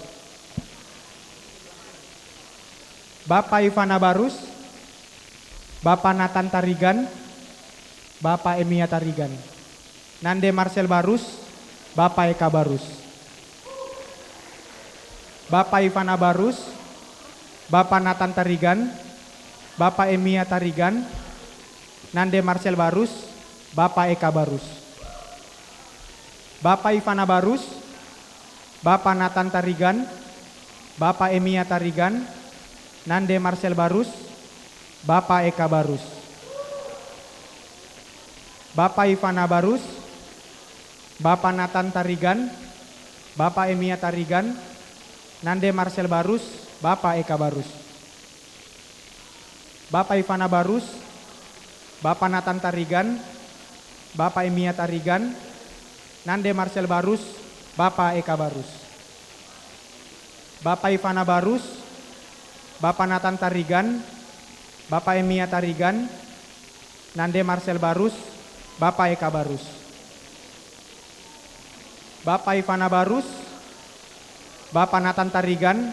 Bapa Ivana Barus, Bapa Nathan Tarigan, Bapa Emia Tarigan. Nande Marcel Barus, Bapa Eka Barus. Bapa Ivana Barus, Bapa Nathan Tarigan, Bapa Emia Tarigan. Nande Marcel Barus, Bapa Eka Barus. Bapa Ivana Barus, Bapa Nathan Tarigan, Bapa Emia Tarigan. Nande Marcel Barus, Bapa Eka Barus. Bapa Ivana Barus, Bapa Nathan Tarigan, Bapa Emia Tarigan. Nande Marcel Barus, Bapa Eka Barus. Bapa Ivana Barus, Bapa Nathan Tarigan, Bapa Emia Tarigan. Nande Marcel Barus, Bapa Eka Barus. Bapa Ivana Barus, Bapa Nathan Tarigan, Bapa Emia Tarigan. Nande Marcel Barus, Bapa Eka Barus. Bapa Ivana Barus, Bapa Nathan Tarigan,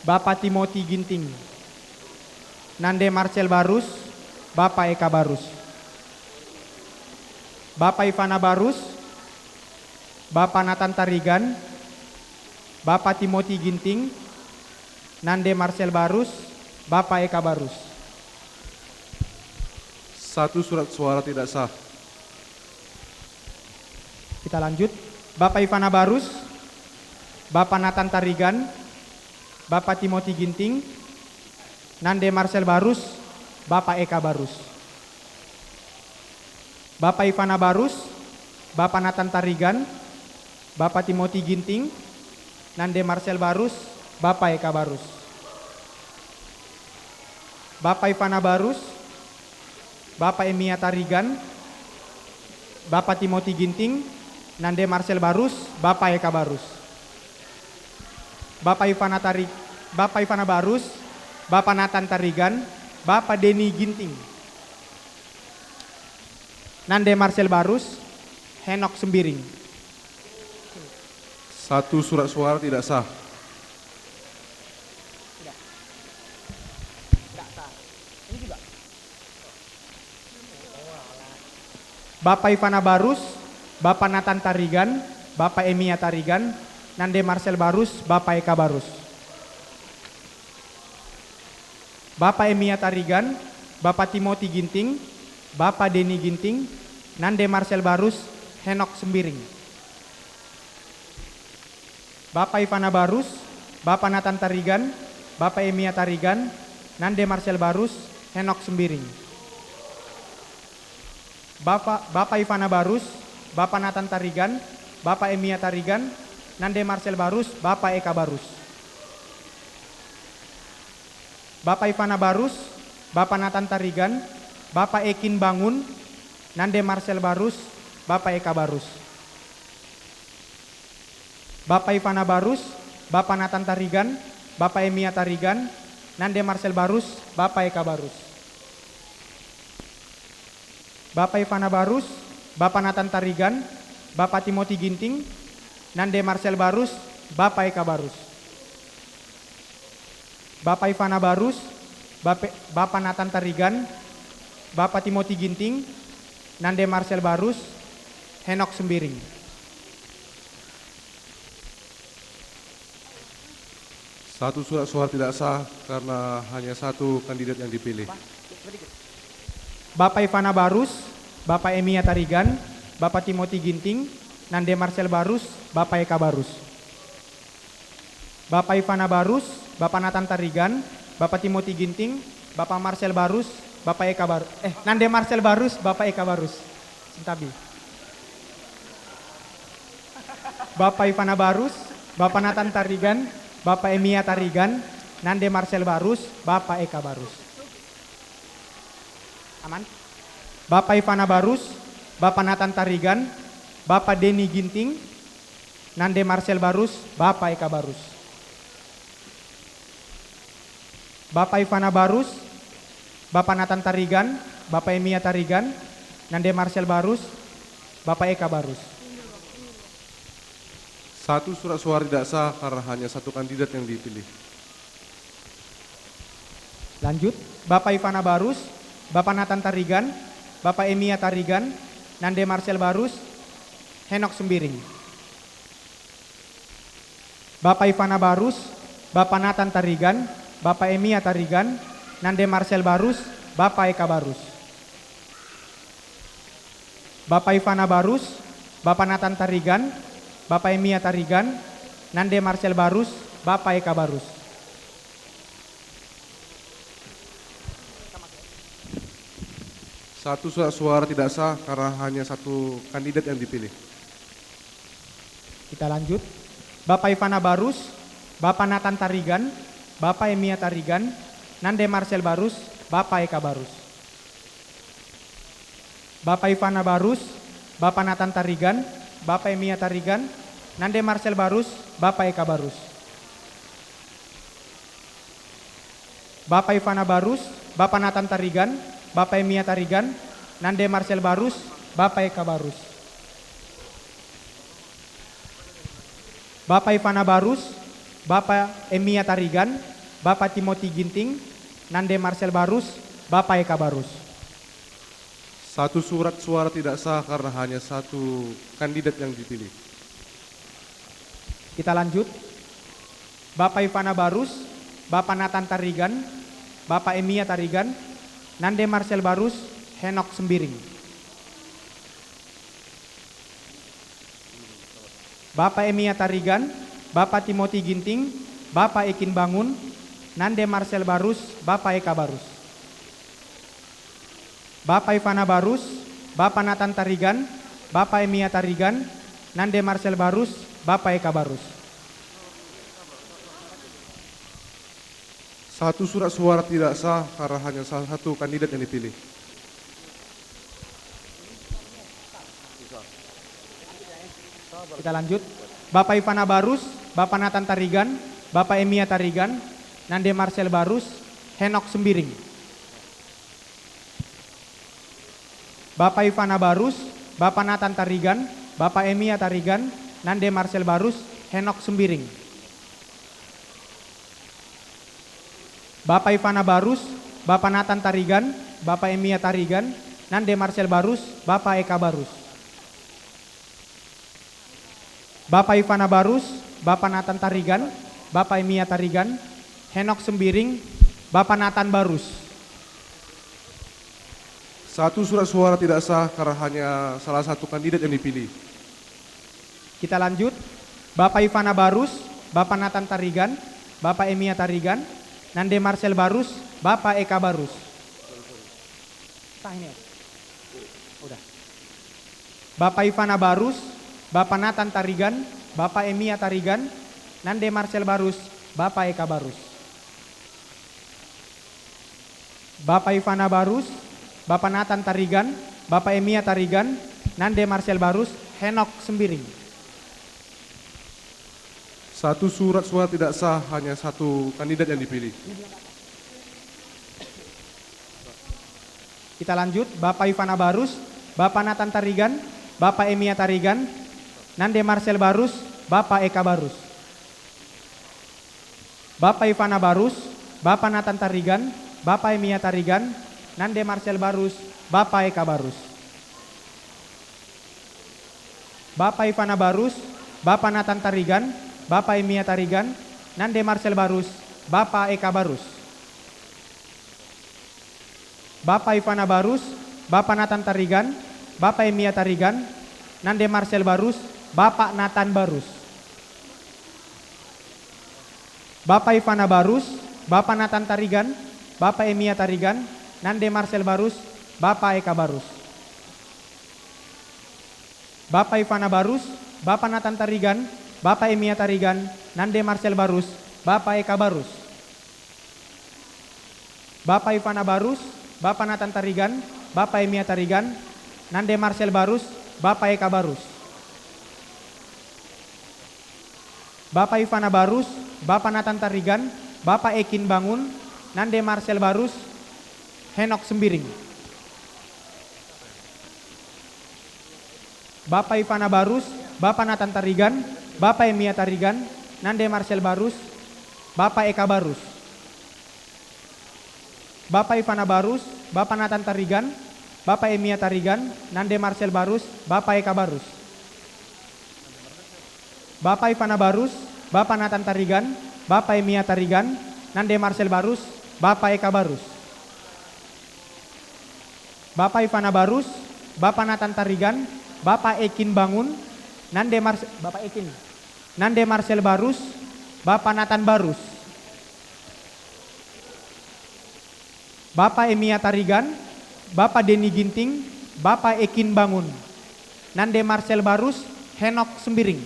Bapa Timoti Ginting. Nande Marcel Barus, Bapa Eka Barus. Bapa Ivana Barus, Bapa Nathan Tarigan, Bapa Timoti Ginting. Nande Marcel Barus, Bapa Eka Barus. Satu surat suara tidak sah. Kita lanjut. Bapa Ivana Barus, Bapa Nathan Tarigan, Bapa Timoti Ginting. Nande Marcel Barus, Bapa Eka Barus. Bapa Ivana Barus, Bapa Nathan Tarigan, Bapa Timoti Ginting. Nande Marcel Barus, Bapa Eka Barus. Bapa Ivana Barus, Bapa Emia Tarigan, Bapa Timoti Ginting. Nande Marcel Barus, Bapa Eka Barus. Bapa Ivana Tari-, Bapa Ivana Barus, Bapa Nathan Tarigan, Bapa Deni Ginting. Nande Marcel Barus, Henok Sembiring. Satu surat suara tidak sah. Bapa Ivana Barus, Bapa Nathan Tarigan, Bapa Emia Tarigan. Nande Marcel Barus, Bapa Eka Barus. Bapa Emia Tarigan, Bapa Timoti Ginting, Bapa Deni Ginting. Nande Marcel Barus, Henok Sembiring. Bapa Ivana Barus, Bapa Nathan Tarigan, Bapa Emia Tarigan. Nande Marcel Barus, Henok Sembiring. Bapa, Bapa Ivana Barus, Bapa Nathan Tarigan, Bapa Emia Tarigan. Nande Marcel Barus, Bapa Eka Barus. Bapa Ivana Barus, Bapa Nathan Tarigan, Bapa Ekin Bangun. Nande Marcel Barus, Bapa Eka Barus. Bapa Ivana Barus, Bapa Nathan Tarigan, Bapa Emia Tarigan. Nande Marcel Barus, Bapa Eka Barus. Bapa Ivana Barus, Bapa Nathan Tarigan, Bapa Timoti Ginting. Nande Marcel Barus, Bapa Eka Barus. Bapa Ivana Barus, Bape-, Bapa Nathan Tarigan, Bapa Timoti Ginting. Nande Marcel Barus, Henok Sembiring. Satu surat suara tidak sah karena hanya satu kandidat yang dipilih. Bapa Ivana Barus, Bapa Emia Tarigan, Bapa Timoti Ginting. Nande Marcel Barus, Bapa Eka Barus. Bapa Ivana Barus, Bapa Nathan Tarigan, Bapa Timoti Ginting, Bapa Marcel Barus, Bapa Eka Bar-, eh, Nande Marcel Barus, Bapa Eka Barus. Sintabi. Bapa Ivana Barus, Bapa Nathan Tarigan, Bapa Emia Tarigan. Nande Marcel Barus, Bapa Eka Barus. Aman? Bapa Ivana Barus, Bapa Nathan Tarigan, Bapa Deni Ginting. Nande Marcel Barus, Bapa Eka Barus. Bapa Ivana Barus, Bapa Nathan Tarigan, Bapa Emia Tarigan. Nande Marcel Barus, Bapa Eka Barus. Satu surat suara tidak sah karena hanya satu kandidat yang dipilih. Lanjut, Bapa Ivana Barus, Bapa Nathan Tarigan, Bapa Emia Tarigan, Nande Marcel Barus, Henok Sembiring. Bapa Ivana Barus, Bapa Nathan Tarigan, Bapa Emia Tarigan, Nande Marcel Barus, Bapa Eka Barus. Bapa Ivana Barus, Bapa Nathan Tarigan, Bapa Emia Tarigan, Nande Marcel Barus, Bapa Eka Barus. Satu surat suara tidak sah karena hanya satu kandidat yang dipilih. Kita lanjut. Bapa Ivana Barus, Bapa Nathan Tarigan, Bapa Emia Tarigan, Nande Marcel Barus, Bapa Eka Barus. Bapa Ivana Barus, Bapa Nathan Tarigan, Bapa Emia Tarigan, Nande Marcel Barus, Bapa Eka Barus. Bapa Ivana Barus, Bapa Nathan Tarigan, Bapa Emia Tarigan, Nande Marcel Barus, Bapa Eka Barus. Bapa Ivana Barus, Bapa Emia Tarigan, Bapa Timothy Ginting, Nande Marcel Barus, Bapa Eka Barus. Satu surat suara tidak sah karena hanya satu kandidat yang dipilih. Kita lanjut. Bapa Ivana Barus, Bapa Nathan Tarigan, Bapa Emia Tarigan, Nande Marcel Barus, Henok Sembiring. Bapa Emia Tarigan, Bapa Timothy Ginting, Bapa Ekin Bangun, Nande Marcel Barus, Bapa Eka Barus. Bapa Ivana Barus, Bapa Nathan Tarigan, Bapa Emia Tarigan, Nande Marcel Barus, Bapa Eka Barus. Satu surat suara tidak sah karena hanya salah satu kandidat yang dipilih. Kita lanjut. Bapa Ivana Barus, Bapa Nathan Tarigan, Bapa Emia Tarigan, Nande Marcel Barus, Henok Sembiring. Bapa Ivana Barus, Bapa Nathan Tarigan, Bapa Emia Tarigan, Nande Marcel Barus, Henok Sembiring. Bapa Ivana Barus, Bapa Nathan Tarigan, Bapa Emia Tarigan, Nande Marcel Barus, Bapa Eka Barus. Bapa Ivana Barus, Bapa Nathan Tarigan, Bapa Emia Tarigan, Henok Sembiring, Bapa Nathan Barus. Satu surat suara tidak sah karena hanya salah satu kandidat yang dipilih. Kita lanjut. Bapa Ivana Barus, Bapa Nathan Tarigan, Bapa Emia Tarigan, Nande Marcel Barus, Bapa Eka Barus. Tah ini. Udah. Bapa Ivana Barus, Bapa Nathan Tarigan, Bapa Emia Tarigan, Nande Marcel Barus, Bapa Eka Barus. Bapa Ivana Barus, Bapa Nathan Tarigan, Bapa Emia Tarigan, Nande Marcel Barus, Henok Sembiring. Satu surat suara tidak sah, hanya satu kandidat yang dipilih. Kita lanjut, Bapa Ivana Barus, Bapa Nathan Tarigan, Bapa Emia Tarigan, Nande Marcel Barus, Bapa Eka Barus. Bapa Ivana Barus, Bapa Nathan Tarigan, Bapa Emia Tarigan, Nande Marcel Barus, Bapa Eka Barus. Bapa Ivana Barus, Bapa Nathan Tarigan, Bapa Emia Tarigan, Nande Marcel Barus, Bapa Eka Barus. Bapa Ivana Barus, Bapa Nathan Tarigan, Bapa Emia Tarigan, Nande Marcel Barus, Bapa Nathan Barus. Bapa Ivana Barus, Bapa Nathan Tarigan, Bapa Emia Tarigan, Nande Marcel Barus, Bapa Eka Barus. Bapa Ivana Barus, Bapa Nathan Tarigan, Bapa Emia Tarigan, Nande Marcel Barus, Bapa Eka Barus. Bapa Ivana Barus, Bapa Nathan Tarigan, Bapa Emia Tarigan, Nande Marcel Barus, Bapa Eka Barus. Bapa Ivana Barus, Bapa Nathan Tarigan, Bapa Ekin Bangun, Nande Marcel Barus, Henok Sembiring. Bapa Ivana Barus, Bapa Nathan Tarigan, Bapa Emia Tarigan, nande Marcel Barus, Bapa Eka Barus. Bapa Ivana Barus, Bapa Nathan Tarigan, Bapa Emia Tarigan, nande Marcel Barus, Bapa Eka Barus. Bapa Ivana Barus, Bapa Nathan Tarigan, Bapa Emia Tarigan, nande Marcel Barus, Bapa Eka Barus. Bapa Ivana Barus, Bapa Nathan Tarigan, Bapa Ekin Bangun, nande Mars-, Bapa Ekin, nande Marcel Barus, Bapa Nathan Barus. Bapa Emia Tarigan, Bapa Deni Ginting, Bapa Ekin Bangun, nande Marcel Barus, Henok Sembiring.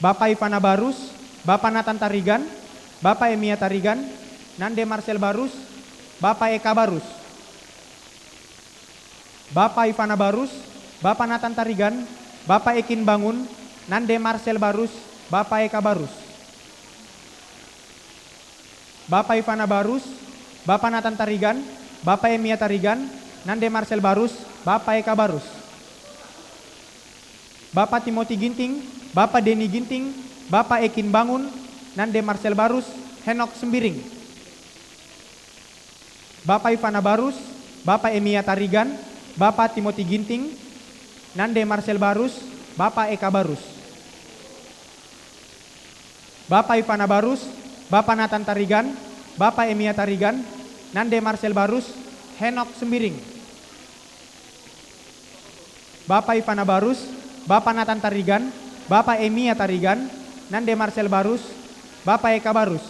Bapa Ivana Barus, Bapa Nathan Tarigan, Bapa Emia Tarigan, nande Marcel Barus, Bapa Eka Barus. Bapa Ivana Barus, Bapa Nathan Tarigan, Bapa Ekin Bangun, nande Marcel Barus, Bapa Eka Barus. Bapa Ivana Barus, Bapa Nathan Tarigan, Bapa Emia Tarigan, nande Marcel Barus, Bapa Eka Barus. Bapa Timoti Ginting, Bapa Deni Ginting, Bapa Ekin Bangun, nande Marcel Barus, Henok Sembiring. Bapa Ivana Barus, Bapa Emia Tarigan, Bapa Timoti Ginting, nande Marcel Barus, Bapa Eka Barus. Bapa Ivana Barus, Bapa Nathan Tarigan, Bapa Emia Tarigan, nande Marcel Barus, Henok Sembiring. Bapa Ivana Barus, Bapa Nathan Tarigan, Bapa Emia Tarigan, nande Marcel Barus, Bapa Eka Barus.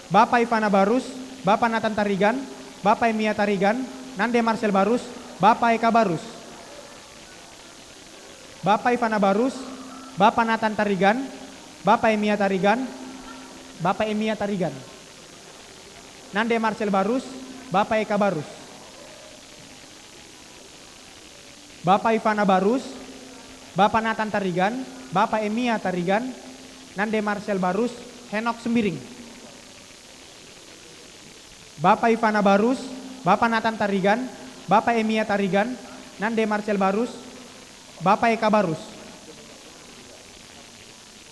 Bapa Ivana Barus, Bapa Nathan Tarigan, Bapa Emia Tarigan, nande Marcel Barus, Bapa Eka Barus. Bapa Ivana Barus, Bapa Nathan Tarigan, Bapa Emia Tarigan, Bapa Emia Tarigan, nande Marcel Barus, Bapa Eka Barus. Bapa Ivana Barus, Bapa Nathan Tarigan, Bapa Emia Tarigan, nande Marcel Barus, Henok Sembiring. Bapa Ivana Barus, Bapa Nathan Tarigan, Bapa Emia Tarigan, nande Marcel Barus, Bapa Eka Barus.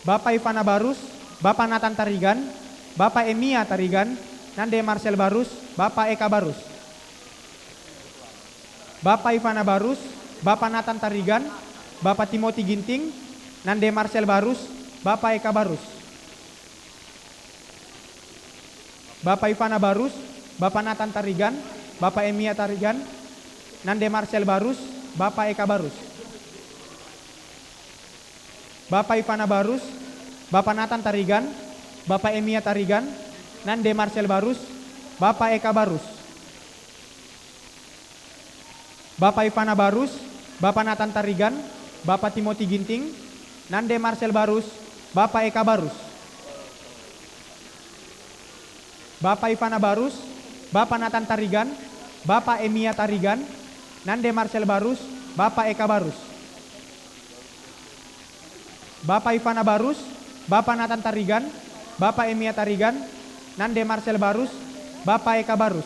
Bapa Ivana Barus, Bapa Nathan Tarigan, Bapa Emia Tarigan, nande Marcel Barus, Bapa Eka Barus. Bapa Ivana Barus, Bapa Nathan Tarigan, Bapa Timoti Ginting, nande Marcel Barus, Bapa Eka Barus. Bapa Ivana Barus, Bapa Nathan Tarigan, Bapa Emia Tarigan, nande Marcel Barus, Bapa Eka Barus. Bapa Ivana Barus, Bapa Nathan Tarigan, Bapa Emia Tarigan, nande Marcel Barus, Bapa Eka Barus. Bapa Ivana Barus, Bapa Nathan Tarigan, Bapa Timoti Ginting, nande Marcel Barus, Bapa Eka Barus. Bapa Ivana Barus, Bapa Nathan Tarigan, Bapa Emia Tarigan, nande Marcel Barus, Bapa Eka Barus. Bapa Ivana Barus, Bapa Nathan Tarigan, Bapa Emia Tarigan, nande Marcel Barus, Bapa Eka Barus.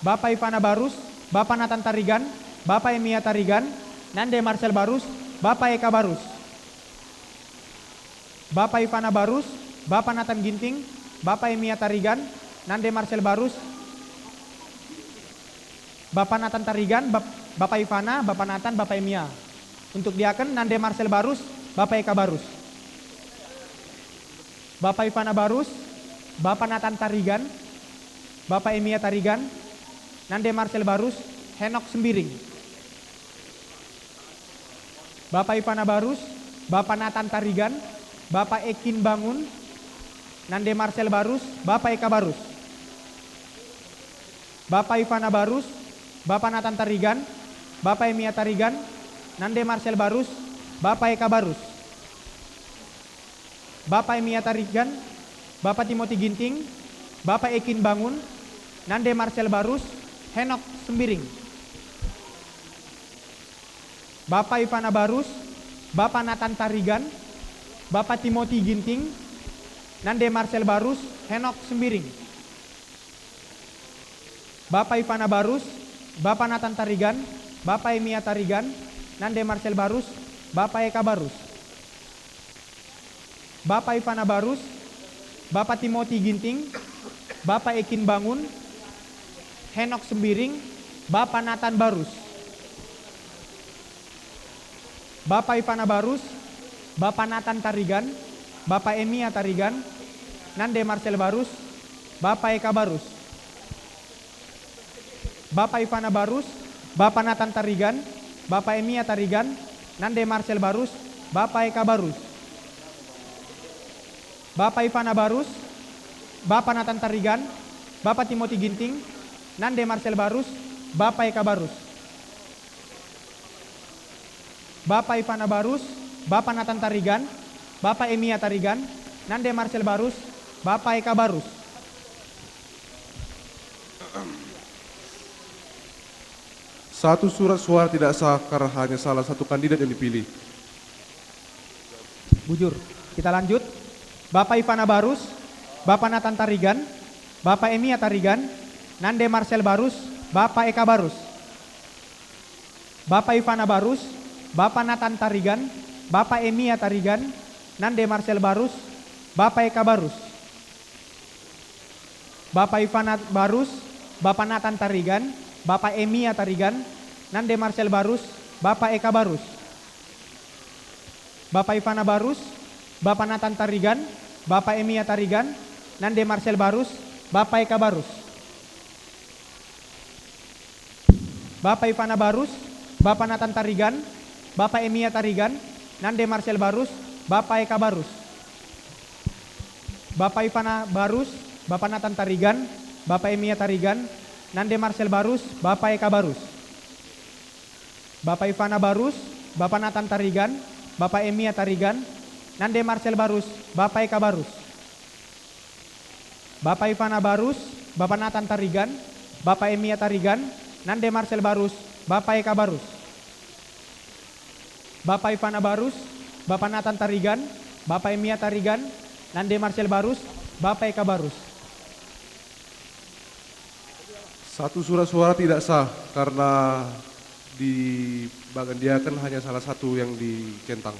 Bapa Ivana Barus, Bapa Nathan Tarigan, Bapa Emia Tarigan, nande Marcel Barus, Bapa Eka Barus. Bapa Ivana Barus, Bapa Nathan Ginting, Bapa Emia Tarigan, nande Marcel Barus, Bapa Nathan Tarigan, Bap-, Bapa Ivana, Bapa Nathan, Bapa Emia. Untuk diaken, nande Marcel Barus, Bapa Eka Barus. Bapa Ivana Barus, Bapa Nathan Tarigan, Bapa Emia Tarigan, nande Marcel Barus, Henok Sembiring. Bapa Ivana Barus, Bapa Nathan Tarigan, Bapa Ekin Bangun, nande Marcel Barus, Bapa Eka Barus. Bapa Ivana Barus, Bapa Nathan Tarigan, Bapa Emia Tarigan, nande Marcel Barus, Bapa Eka Barus. Bapa Emia Tarigan, Bapa Timoti Ginting, Bapa Ekin Bangun, nande Marcel Barus, Henok Sembiring. Bapa Ivana Barus, Bapa Nathan Tarigan, Bapa Timoti Ginting, nande Marcel Barus, Henok Sembiring. Bapa Ivana Barus, Bapa Natan Tarigan, Bapa Emia Tarigan, Nande Marcel Barus, Bapa Eka Barus. Bapa Ivana Barus, Bapa Timoti Ginting, Bapa Ekin Bangun, Henok Sembiring, Bapa Natan Barus. Bapa Ivana Barus, Bapa Natan Tarigan, Bapa Emia Tarigan, Nande Marcel Barus, Bapa Eka Barus. Bapa Ivana Barus, Bapa Natan Tarigan, Bapa Emia Tarigan, Nande Marcel Barus, Bapa Eka Barus. Bapa Ivana Barus, Bapa Natan Tarigan, Bapa Timoti Ginting, Nande Marcel Barus, Bapa Eka Barus. Bapa Ivana Barus, Bapa Natan Tarigan, Bapa Emia Tarigan, Nande Marcel Barus, Bapa Eka Barus. Satu surat suara tidak sah karena hanya salah satu kandidat yang dipilih. Bujur. Kita lanjut. Bapa Ivana Barus, Bapa Natan Tarigan, Bapa Emia Tarigan, Nande Marcel Barus, Bapa Eka Barus. Bapa Ivana Barus, Bapa Natan Tarigan, Bapa Emia Tarigan, Nande Marcel Barus, Bapa Eka Barus. Bapa Ivana Barus, Bapa Natan Tarigan, Bapa Emia Tarigan, Nande Marcel Barus, Bapa Eka Barus. Bapa Ivana Barus, Bapa Natan Tarigan, Bapa Emia Tarigan, Nande Marcel Barus, Bapa Eka Barus. Bapa Ivana Barus, Bapa Natan Tarigan, Bapa Emia Tarigan, Nande Marcel Barus, Bapa Eka Barus. Bapa Ivana Barus, Bapa Natan Tarigan, Bapa Emia Tarigan, Nande Marcel Barus, Bapa Eka Barus. Bapa Ivana Barus, Bapa Natan Tarigan, Bapa Emia Tarigan, Nande Marcel Barus, Bapa Eka Barus. Bapa Ivana Barus, Bapa Natan Tarigan, Bapa Emia Tarigan, Nande Marcel Barus, Bapa Eka Barus. Bapa Ivana Barus, Bapa Natan Tarigan, Bapa Emia Tarigan, Nande Marcel Barus, Bapa Eka Barus. Satu surat suara tidak sah karena di bagan diaken hanya salah satu yang dicentang.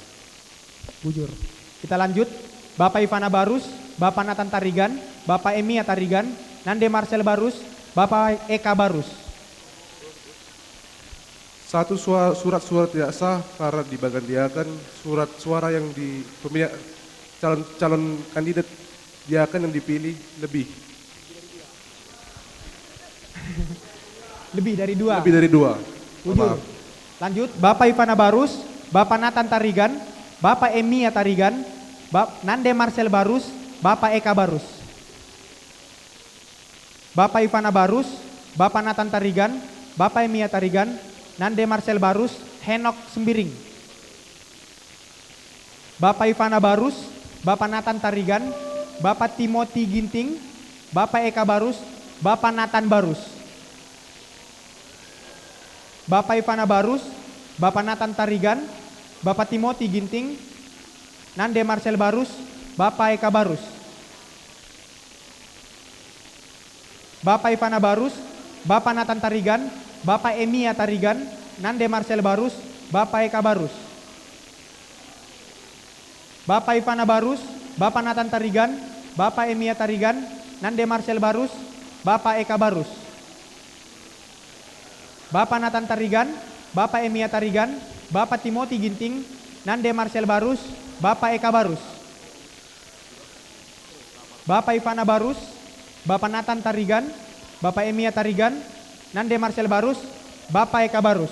Bujur. Kita lanjut. Bapa Ivana Barus, Bapa Natan Tarigan, Bapa Emia Tarigan, Nande Marcel Barus, Bapa Eka Barus. Satu sua-, surat suara tidak sah karena di bagan diaken surat suara yang di pemilihan calon, calon kandidat diaken yang dipilih lebih. Lebih dari dua. Lebih dari dua. Mohon maaf. Lanjut, Bapa Ivana Barus, Bapa Natan Tarigan, Bapa Emia Tarigan, Bap-, Nande Marcel Barus, Bapa Eka Barus. Bapa Ivana Barus, Bapa Natan Tarigan, Bapa Emia Tarigan, Nande Marcel Barus, Henok Sembiring. Bapa Ivana Barus, Bapa Natan Tarigan, Bapa Timoti Ginting, Bapa Eka Barus, Bapa Natan Barus. Bapa Ivana Barus, Bapa Natan Tarigan, Bapa Timoti Ginting, Nande Marcel Barus, Bapa Eka Barus. Bapa Ivana Barus, Bapa Natan Tarigan, Bapa Emia Tarigan, Nande Marcel Barus, Bapa Eka Barus. Bapa Ivana Barus, Bapa Natan Tarigan, Bapa Emia Tarigan, Nande Marcel Barus, Bapa Eka Barus. Bapa Natan Tarigan, Bapa Emia Tarigan, Bapa Timoti Ginting, Nande Marcel Barus, Bapa Eka Barus. Bapa Ivana Barus, Bapa Natan Tarigan, Bapa Emia Tarigan, Nande Marcel Barus, Bapa Eka Barus.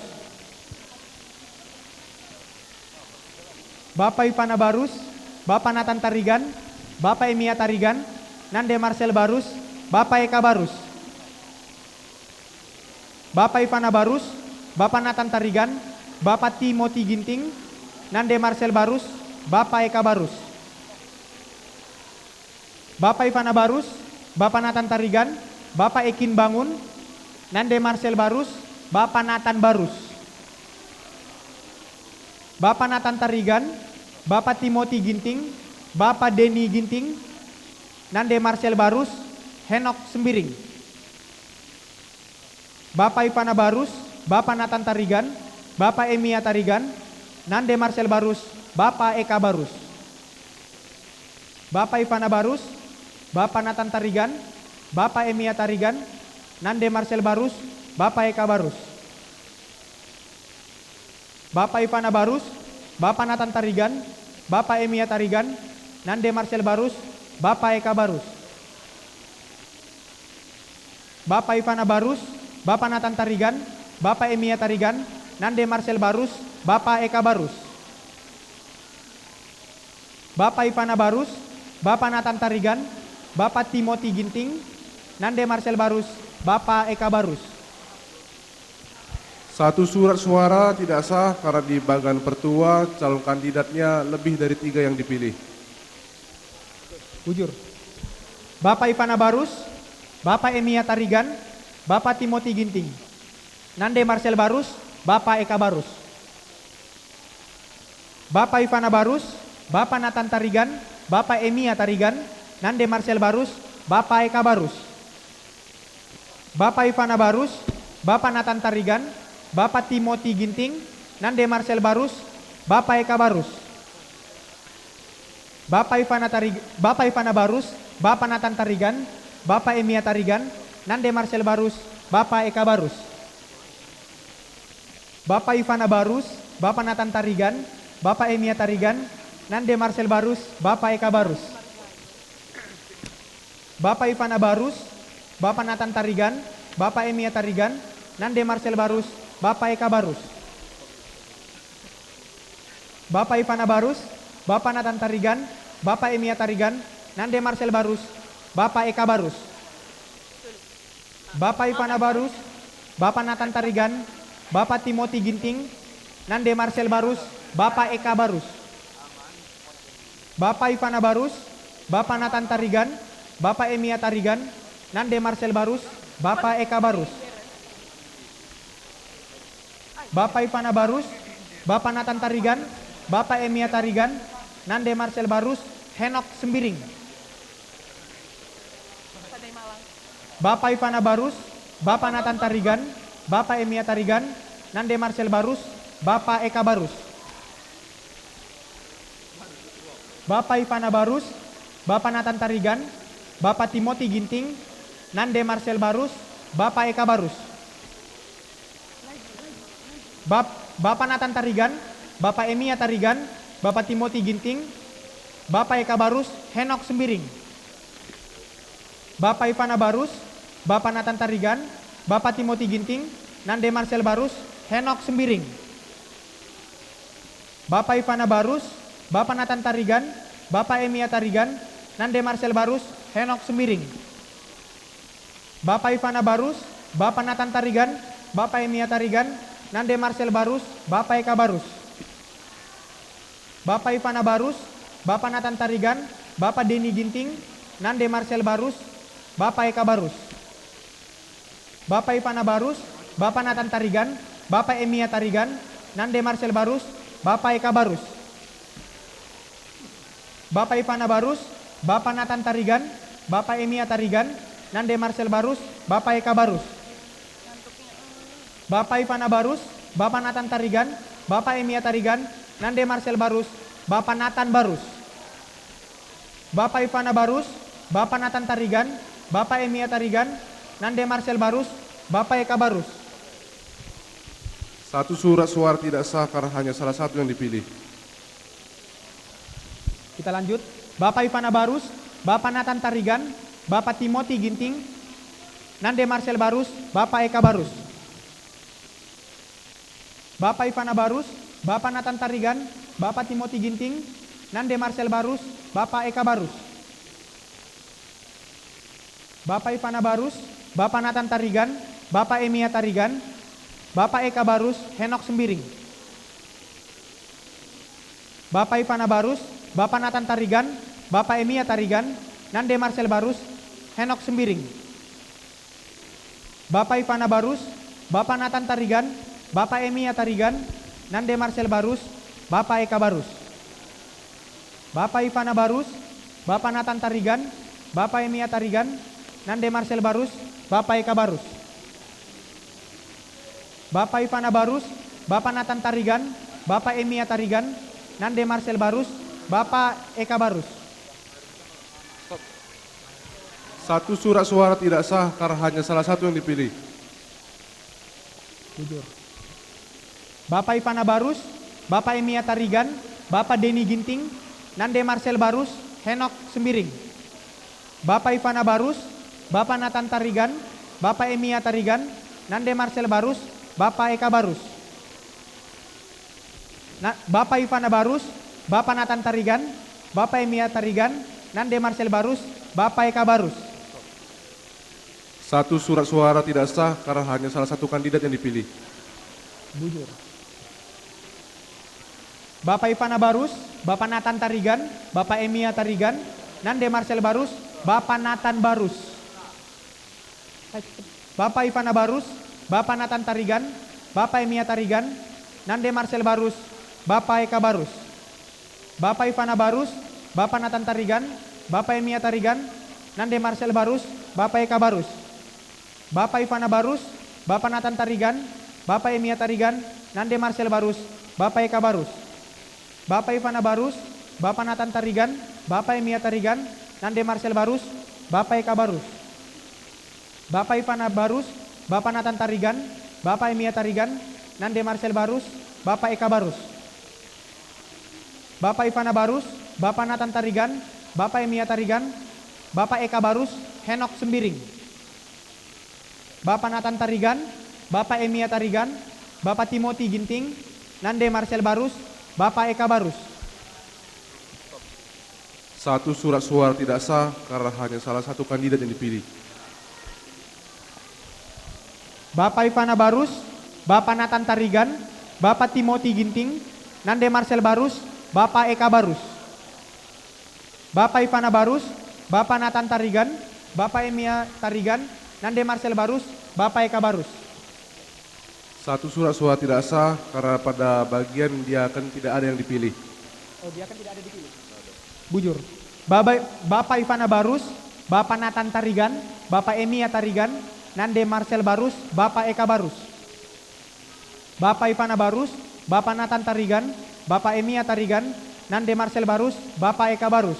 Bapa Ivana Barus, Bapa Natan Tarigan, Bapa Emia Tarigan, Nande Marcel Barus, Bapa Eka Barus. Bapa Ivana Barus, Bapa Natan Tarigan, Bapa Timoti Ginting, Nande Marcel Barus, Bapa Eka Barus. Bapa Ivana Barus, Bapa Natan Tarigan, Bapa Ekin Bangun, Nande Marcel Barus, Bapa Natan Barus. Bapa Natan Tarigan, Bapa Timoti Ginting, Bapa Deni Ginting, Nande Marcel Barus, Henok Sembiring. Bapa Ivana Barus, Bapa Natan Tarigan, Bapa Emia Tarigan, Nande Marcel Barus, Bapa Eka Barus. Bapa Ivana Barus, Bapa Natan Tarigan, Bapa Emia Tarigan, Nande Marcel Barus, Bapa Eka Barus. Bapa Ivana Barus, Bapa Natan Tarigan, Bapa Emia Tarigan, Nande Marcel Barus, Bapa Eka Barus. Bapa Ivana Barus, Bapa Natan Tarigan, Bapa Emia Tarigan, Nande Marcel Barus, Bapa Eka Barus. Bapa Ivana Barus, Bapa Natan Tarigan, Bapa Timoti Ginting, Nande Marcel Barus, Bapa Eka Barus. Satu surat suara tidak sah karena di bagan pertua calon kandidatnya lebih dari tiga yang dipilih. Bujur. Bapa Ivana Barus, Bapa Emia Tarigan, Bapa Timoti Ginting. Nande Marcel Barus, Bapa Eka Barus. Bapa Ivana Barus, Bapa Natan Tarigan, Bapa Emia Tarigan, Nande Marcel Barus, Bapa Eka Barus. Bapa Ivana Barus, Bapa Natan Tarigan, Bapa Timoti Ginting, Nande Marcel Barus, Bapa Eka Barus. Bapa Ivana Tarig-, Bapa Ivana Barus, Bapa Natan Tarigan, Bapa Emia Tarigan, Nande Marcel Barus, Bapa Eka Barus. Bapa Ivana Barus, Bapa Natan Tarigan, Bapa Emia Tarigan, Nande Marcel Barus, Bapa Eka Barus. Bapa Ivana Barus, Bapa Natan Tarigan, Bapa Emia Tarigan, Nande Marcel Barus, Bapa Eka Barus. Bapa Ivana Barus, Bapa Natan Tarigan, Bapa Emia Tarigan, Nande Marcel Barus, Bapa Eka Barus. Bapa Ivana Barus, Bapa Natan Tarigan, Bapa Timoti Ginting, Nande Marcel Barus, Bapa Eka Barus. Bapa Ivana Barus, Bapa Natan Tarigan, Bapa Emia Tarigan, Nande Marcel Barus, Bapa Eka Barus. Bapa Ivana Barus, Bapa Natan Tarigan, Bapa Emia Tarigan, Nande Marcel Barus, Henok Sembiring. Bapa Ivana Barus, Bapa Natan Tarigan, Bapa Emia Tarigan, Nande Marcel Barus, Bapa Eka Barus. Bapa Ivana Barus, Bapa Natan Tarigan, Bapa Timoti Ginting, Nande Marcel Barus, Bapa Eka Barus. Bap-, Bapa Natan Tarigan, Bapa Emia Tarigan, Bapa Timoti Ginting, Bapa Eka Barus, Henok Sembiring. Bapa Ivana Barus, Bapa Natan Tarigan, Bapa Timoti Ginting, Nande Marcel Barus, Henok Sembiring. Bapa Ivana Barus, Bapa Natan Tarigan, Bapa Emia Tarigan, Nande Marcel Barus, Henok Sembiring. Bapa Ivana Barus, Bapa Natan Tarigan, Bapa Emia Tarigan, Nande Marcel Barus, Bapa Eka Barus. Bapa Ivana Barus, Bapa Natan Tarigan, Bapa Deni Ginting, Nande Marcel Barus, Bapa Eka Barus. Bapa Ivana Barus, Bapa Natan Tarigan, Bapa Emia Tarigan, Nande Marcel Barus, Bapa Eka Barus. Bapa Ivana Barus, Bapa Natan Tarigan, Bapa Emia Tarigan, Nande Marcel Barus, Bapa Eka Barus. Bapa Ivana Barus, Bapa Natan Tarigan, Bapa Emia Tarigan, Nande Marcel Barus, Bapa Natan Barus. Bapa Ivana Barus, Bapa Natan Tarigan, Bapa Emia Tarigan, Nande Marcel Barus, Bapa Eka Barus. Satu surat suara tidak sah karena hanya salah satu yang dipilih. Kita lanjut. Bapa Ivana Barus, Bapa Natan Tarigan, Bapa Timoti Ginting, Nande Marcel Barus, Bapa Eka Barus. Bapa Ivana Barus, Bapa Natan Tarigan, Bapa Timoti Ginting, Nande Marcel Barus, Bapa Eka Barus. Bapa Ivana Barus, Bapa Natan Tarigan, Bapa Emia Tarigan, Bapa Eka Barus, Henok Sembiring. Bapa Ivana Barus, Bapa Natan Tarigan, Bapa Emia Tarigan, Nande Marcel Barus, Henok Sembiring. Bapa Ivana Barus, Bapa Natan Tarigan, Bapa Emia Tarigan, Nande Marcel Barus, Bapa Eka Barus. Bapa Ivana Barus, Bapa Natan Tarigan, Bapa Emia Tarigan, Nande Marcel Barus, Bapa Eka Barus. Bapa Ivana Barus, Bapa Natan Tarigan, Bapa Emia Tarigan, Nande Marcel Barus, Bapa Eka Barus. Satu surat suara tidak sah karena hanya salah satu yang dipilih. Bujur. Bapa Ivana Barus, Bapa Emia Tarigan, Bapa Deni Ginting, Nande Marcel Barus, Henok Sembiring. Bapa Ivana Barus, Bapa Natan Tarigan, Bapa Emia Tarigan, Nande Marcel Barus, Bapa Eka Barus. Na-, Bapa Ivana Barus, Bapa Natan Tarigan, Bapa Emia Tarigan, Nande Marcel Barus, Bapa Eka Barus. Satu surat suara tidak sah karena hanya salah satu kandidat yang dipilih. Bujur. Bapa Ivana Barus, Bapa Natan Tarigan, Bapa Emia Tarigan, Nande Marcel Barus, Bapa Natan Barus. Bapa Ivana Barus, Bapa Natan Tarigan, Bapa Emia Tarigan, Nande Marcel Barus, Bapa Eka Barus. Bapa Ivana Barus, Bapa Natan Tarigan, Bapa Emia Tarigan, Nande Marcel Barus, Bapa Eka Barus. Bapa Ivana Barus, Bapa Natan Tarigan, Bapa Emia Tarigan, Nande Marcel Barus, Bapa Eka Barus. Bapa Ivana Barus, Bapa Natan Tarigan, Bapa Emia Tarigan, Nande Marcel Barus, Bapa Eka Barus. Bapa Ivana Barus, Bapa Natan Tarigan, Bapa Emia Tarigan, Nande Marcel Barus, Bapa Eka Barus. Bapa Ivana Barus, Bapa Natan Tarigan, Bapa Emia Tarigan, Bapa Eka Barus, Henok Sembiring. Bapa Natan Tarigan, Bapa Emia Tarigan, Bapa Timoti Ginting, Nande Marcel Barus, Bapa Eka Barus. Satu surat suara tidak sah karena hanya salah satu kandidat yang dipilih. Bapa Ivana Barus, Bapa Natan Tarigan, Bapa Timoti Ginting, Nande Marcel Barus, Bapa Eka Barus. Bapa Ivana Barus, Bapa Natan Tarigan, Bapa Emia Tarigan, Nande Marcel Barus, Bapa Eka Barus. Satu surat suara tidak sah karena pada bagian diaken tidak ada yang dipilih. Oh, diaken tidak ada dipilih. Bujur. Baba-, Bapa Ivana Barus, Bapa Natan Tarigan, Bapa Emia Tarigan, Nande Marcel Barus, Bapa Eka Barus. Bapa Ivana Barus, Bapa Natan Tarigan, Bapa Emia Tarigan, Nande Marcel Barus, Bapa Eka Barus.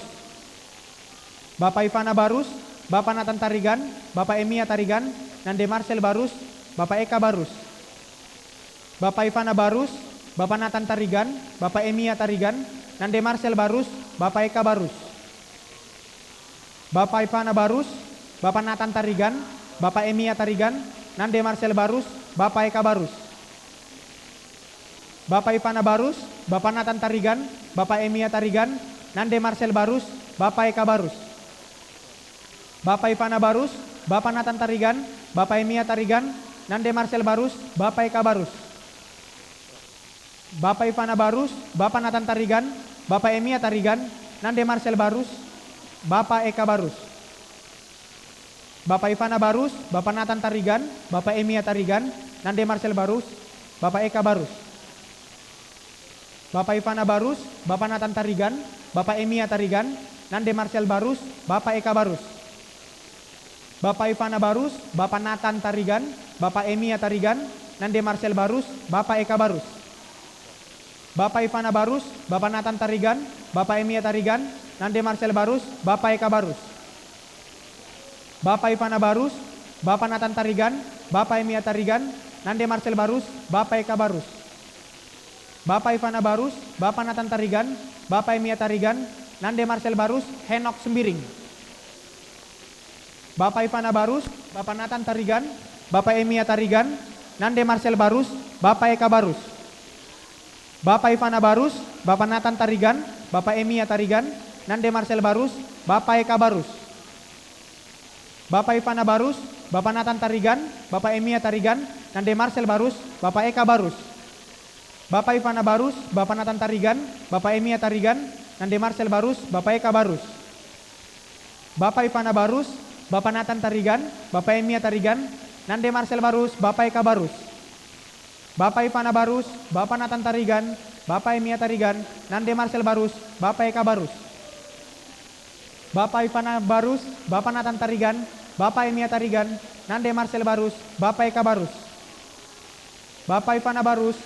Bapa Ivana Barus, Bapa Natan Tarigan, Bapa Emia Tarigan, Nande Marcel Barus, Bapa Eka Barus. Bapa Ivana Barus, Bapa Natan Tarigan, Bapa Emia Tarigan, Nande Marcel Barus, Bapa Eka Barus. Bapa Ivana Barus, Bapa Natan Tarigan, Bapa Emia Tarigan, Nande Marcel Barus, Bapa Eka Barus. Bapa Ivana Barus, Bapa Natan Tarigan, Bapa Emia Tarigan, Nande Marcel Barus, Bapa Eka Barus. Bapa Ivana Barus, Bapa Natan Tarigan, Bapa Emia Tarigan, Nande Marcel Barus, Bapa Eka Barus. Bapa Ivana Barus, Bapa Natan Tarigan, Bapa Emia Tarigan, Nande Marcel Barus, Bapa Eka Barus. Bapa Ivana Barus, Bapa Natan Tarigan, Bapa Emia Tarigan, Nande Marcel Barus, Bapa Eka Barus. Bapa Ivana Barus, Bapa Natan Tarigan, Bapa Emia Tarigan, Nande Marcel Barus, Bapa Eka Barus. Bapa Ivana Barus, Bapa Natan Tarigan, Bapa Emia Tarigan, Nande Marcel Barus, Bapa Eka Barus. Bapa Ivana Barus, Bapa Natan Tarigan, Bapa Emia Tarigan, Nande Marcel Barus, Bapa Eka Barus. Bapa Ivana Barus, Bapa Natan Tarigan, Bapa Emia Tarigan, Nande Marcel Barus, Bapa Eka Barus. Bapa Ivana Barus, Bapa Natan Tarigan, Bapa Emia Tarigan, Nande Marcel Barus, Henok Sembiring. Bapa Ivana Barus, Bapa Natan Tarigan, Bapa Emia Tarigan, Nande Marcel Barus, Bapa Eka Barus. Bapa Ivana Barus, Bapa Natan Tarigan, Bapa Emia Tarigan, Nande Marcel Barus, Bapa Eka Barus. Bapa Ivana Barus, Bapa Natan Tarigan, Bapa Emia Tarigan, Nande Marcel Barus, Bapa Eka Barus. Bapa Ivana Barus, Bapa Natan Tarigan, Bapa Emia Tarigan, Nande Marcel Barus, Bapa Eka Barus. Bapa Ivana Barus, Bapa Natan Tarigan, Bapa Emia Tarigan, Nande Marcel Barus, Bapa Eka Barus. Bapa Ivana Barus, Bapa Natan Tarigan, Bapa Emia Tarigan, Nande Marcel Barus, Bapa Eka Barus. Bapa Ivana Barus, Bapa Natan Tarigan, Bapa Emia Tarigan, Nande Marcel Barus, Bapa Eka Barus. Bapa Ivana Barus,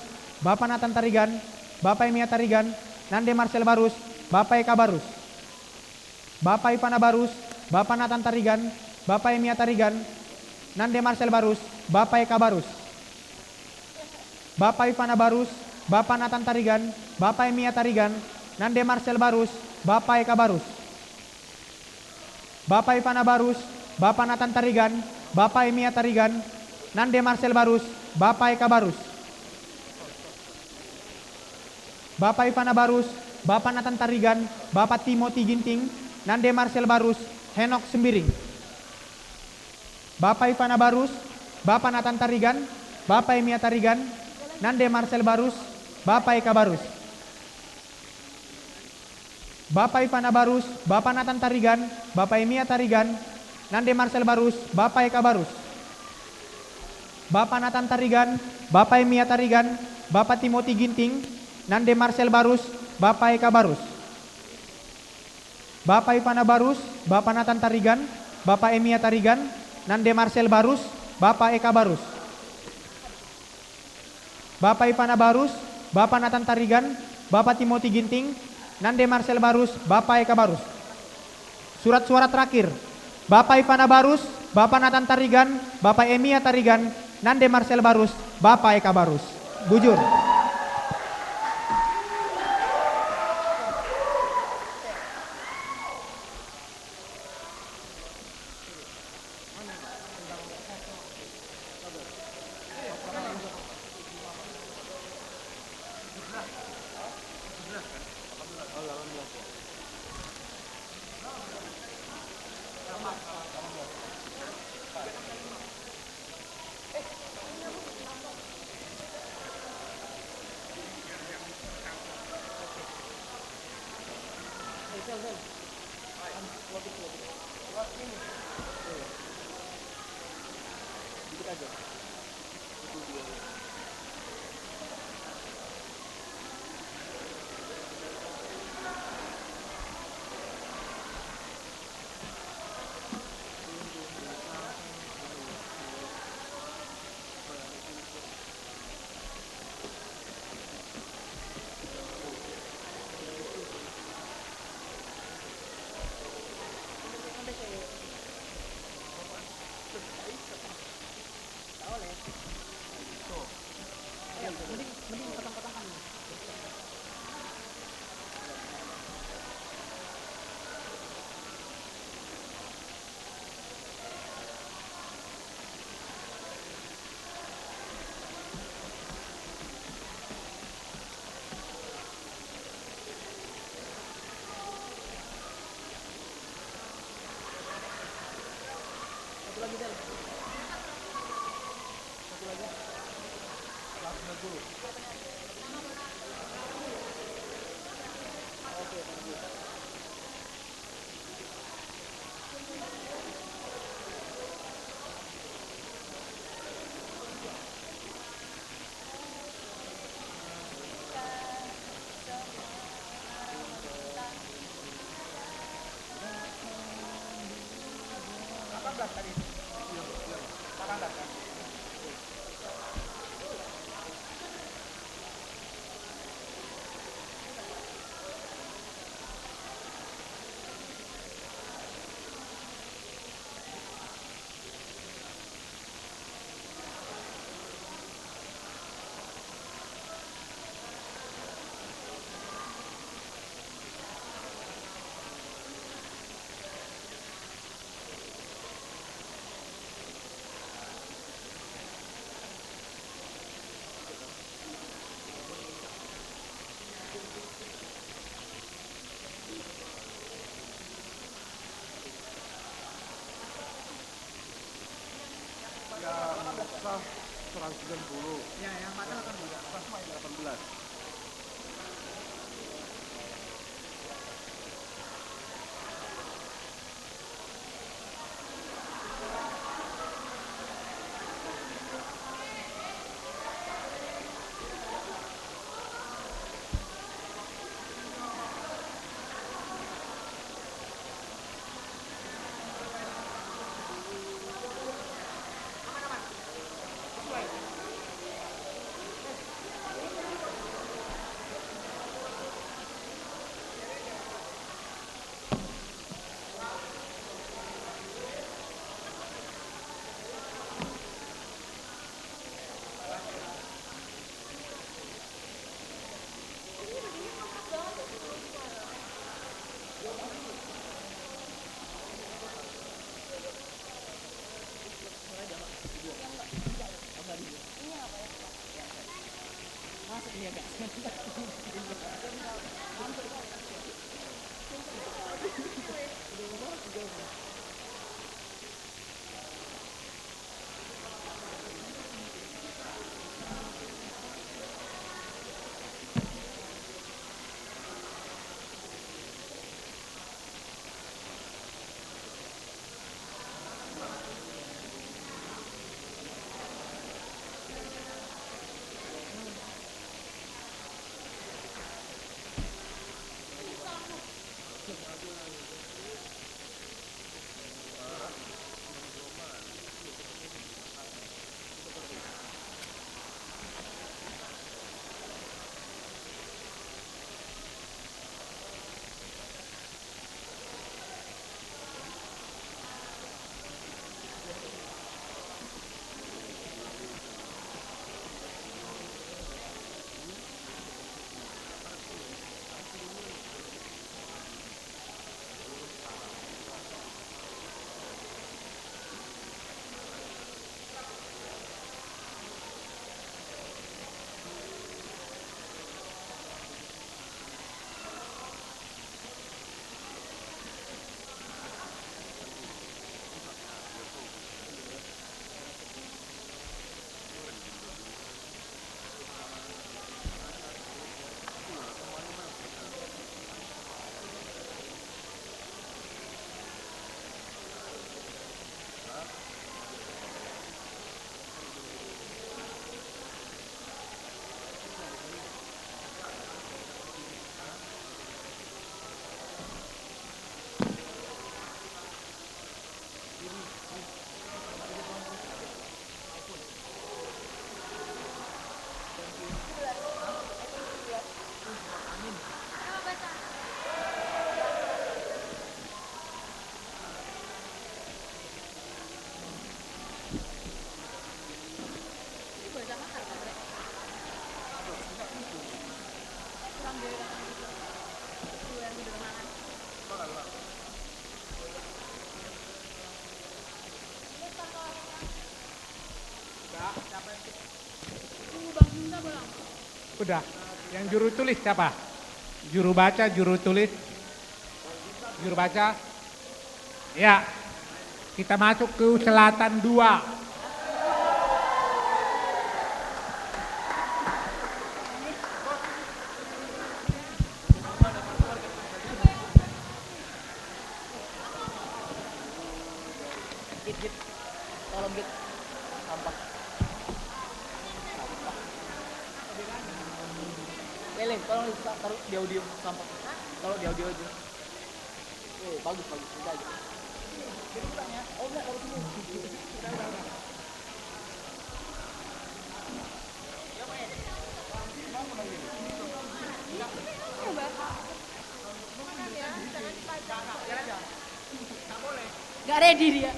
Bapa Nathan Tarigan, Bapa Emia Tarigan, nande Marcel Barus, Bapa Eka Barus. Bapa Ivana Barus, Bapa Nathan Tarigan, Bapa Emia Tarigan, nande Marcel Barus, Bapa Eka Barus. Bapa Ivana Barus, Bapa Nathan Tarigan, Bapa Emia Tarigan, nande Marcel Barus, Bapa Eka Barus. Bapa Ivana Barus, Bapa Nathan Tarigan, Bapa Emia Tarigan, nande Marcel Barus, Bapa Eka Barus. Bapa Ivana Barus, Bapa Nathan Tarigan, Bapa Timoti Ginting, nande Marcel Barus, Henok Sembiring. Bapa Ivana Barus, Bapa Nathan Tarigan, Bapa Emia Tarigan, nande Marcel Barus, Bapa Eka Barus. Bapa Ivana Barus, Bapa Nathan Tarigan, Bapa Emia Tarigan, nande Marcel Barus, Bapa Eka Barus. Bapa Nathan Tarigan, Bapa Emia Tarigan, Bapa Timoti Ginting, nande Marcel Barus, Bapa Eka Barus. Bapa Ivana Barus, Bapa Nathan Tarigan, Bapa Emia Tarigan, nande Marcel Barus, Bapa Eka Barus. Bapa Ivana Barus, Bapa Nathan Tarigan, Bapa Timoti Ginting, nande Marcel Barus, Bapa Eka Barus. Surat suara terakhir. Bapa Ivana Barus, Bapa Nathan Tarigan, Bapa Emia Tarigan, nande Marcel Barus, Bapa Eka Barus. Bujur. Ya, sah seratus sembilan puluh. Ya, yang matang delapan belas. Sah main delapan belas. Udah, yang juru tulis siapa? Juru baca, juru tulis, juru baca. Ya, kita masuk ke selatan dua. Git, git. Tolong, git. Sampah. Sampah. Lele, tolong, git, taruh di audio sampah. Taruh di audio aja. Eh, bagus, bagus. Udah aja. Jadi ulang ya. Oh, enggak, taruh sini. Udah, udah, udah. Gak ready dia.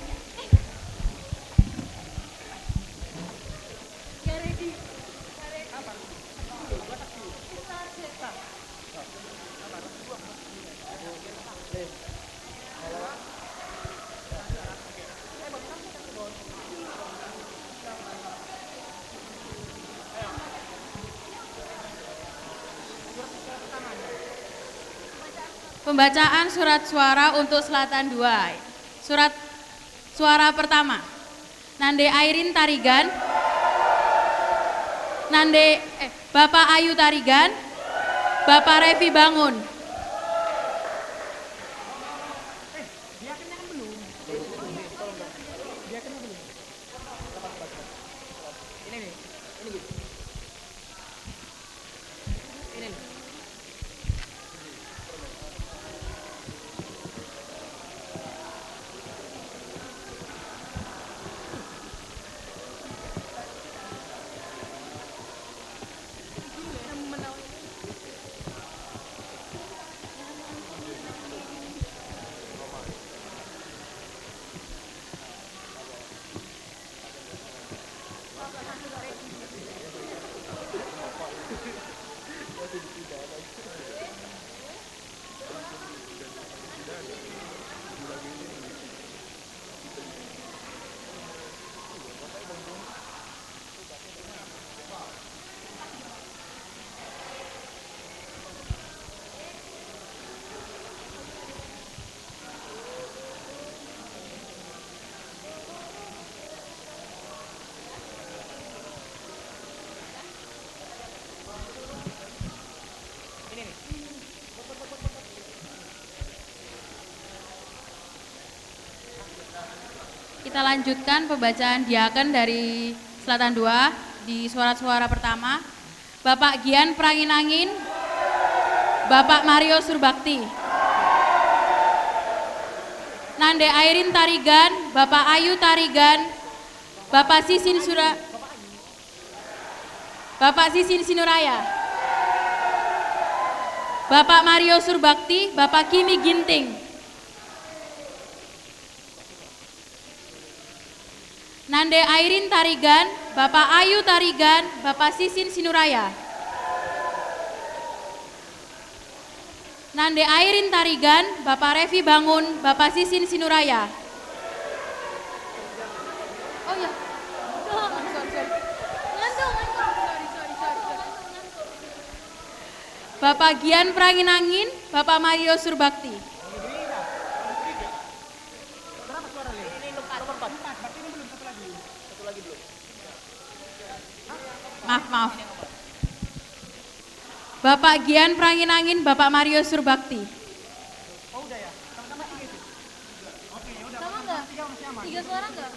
Gak ready. Gak ready. Pembacaan surat suara untuk Selatan dua. Surat suara pertama. Nande Airin Tarigan. Nande, eh, Bapak Ayu Tarigan. Bapak Revi Bangun. Ini nih, ini nih. Ini nih. Kita lanjutkan pembacaan diaken dari Selatan dua di surat suara pertama. Bapak Gian Perangin-angin, Bapak Mario Surbakti. Nande Airin Tarigan, Bapak Ayu Tarigan, Bapak Sisin Sura-, Bapak Sisin Sinuraya. Bapak Mario Surbakti, Bapak Kimi Ginting. Nande Airin Tarigan, Bapak Ayu Tarigan, Bapak Sisin Sinuraya. Nande Airin Tarigan, Bapak Revi Bangun, Bapak Sisin Sinuraya. Oh ya. Ngantuk, ngantuk. Bapak Gian Perangin-angin, Bapak Mario Surbakti. Maaf, maaf. Bapak Gian Perangin-angin, Bapak Mario Surbakti. Sama nggak? Tiga suara nggak?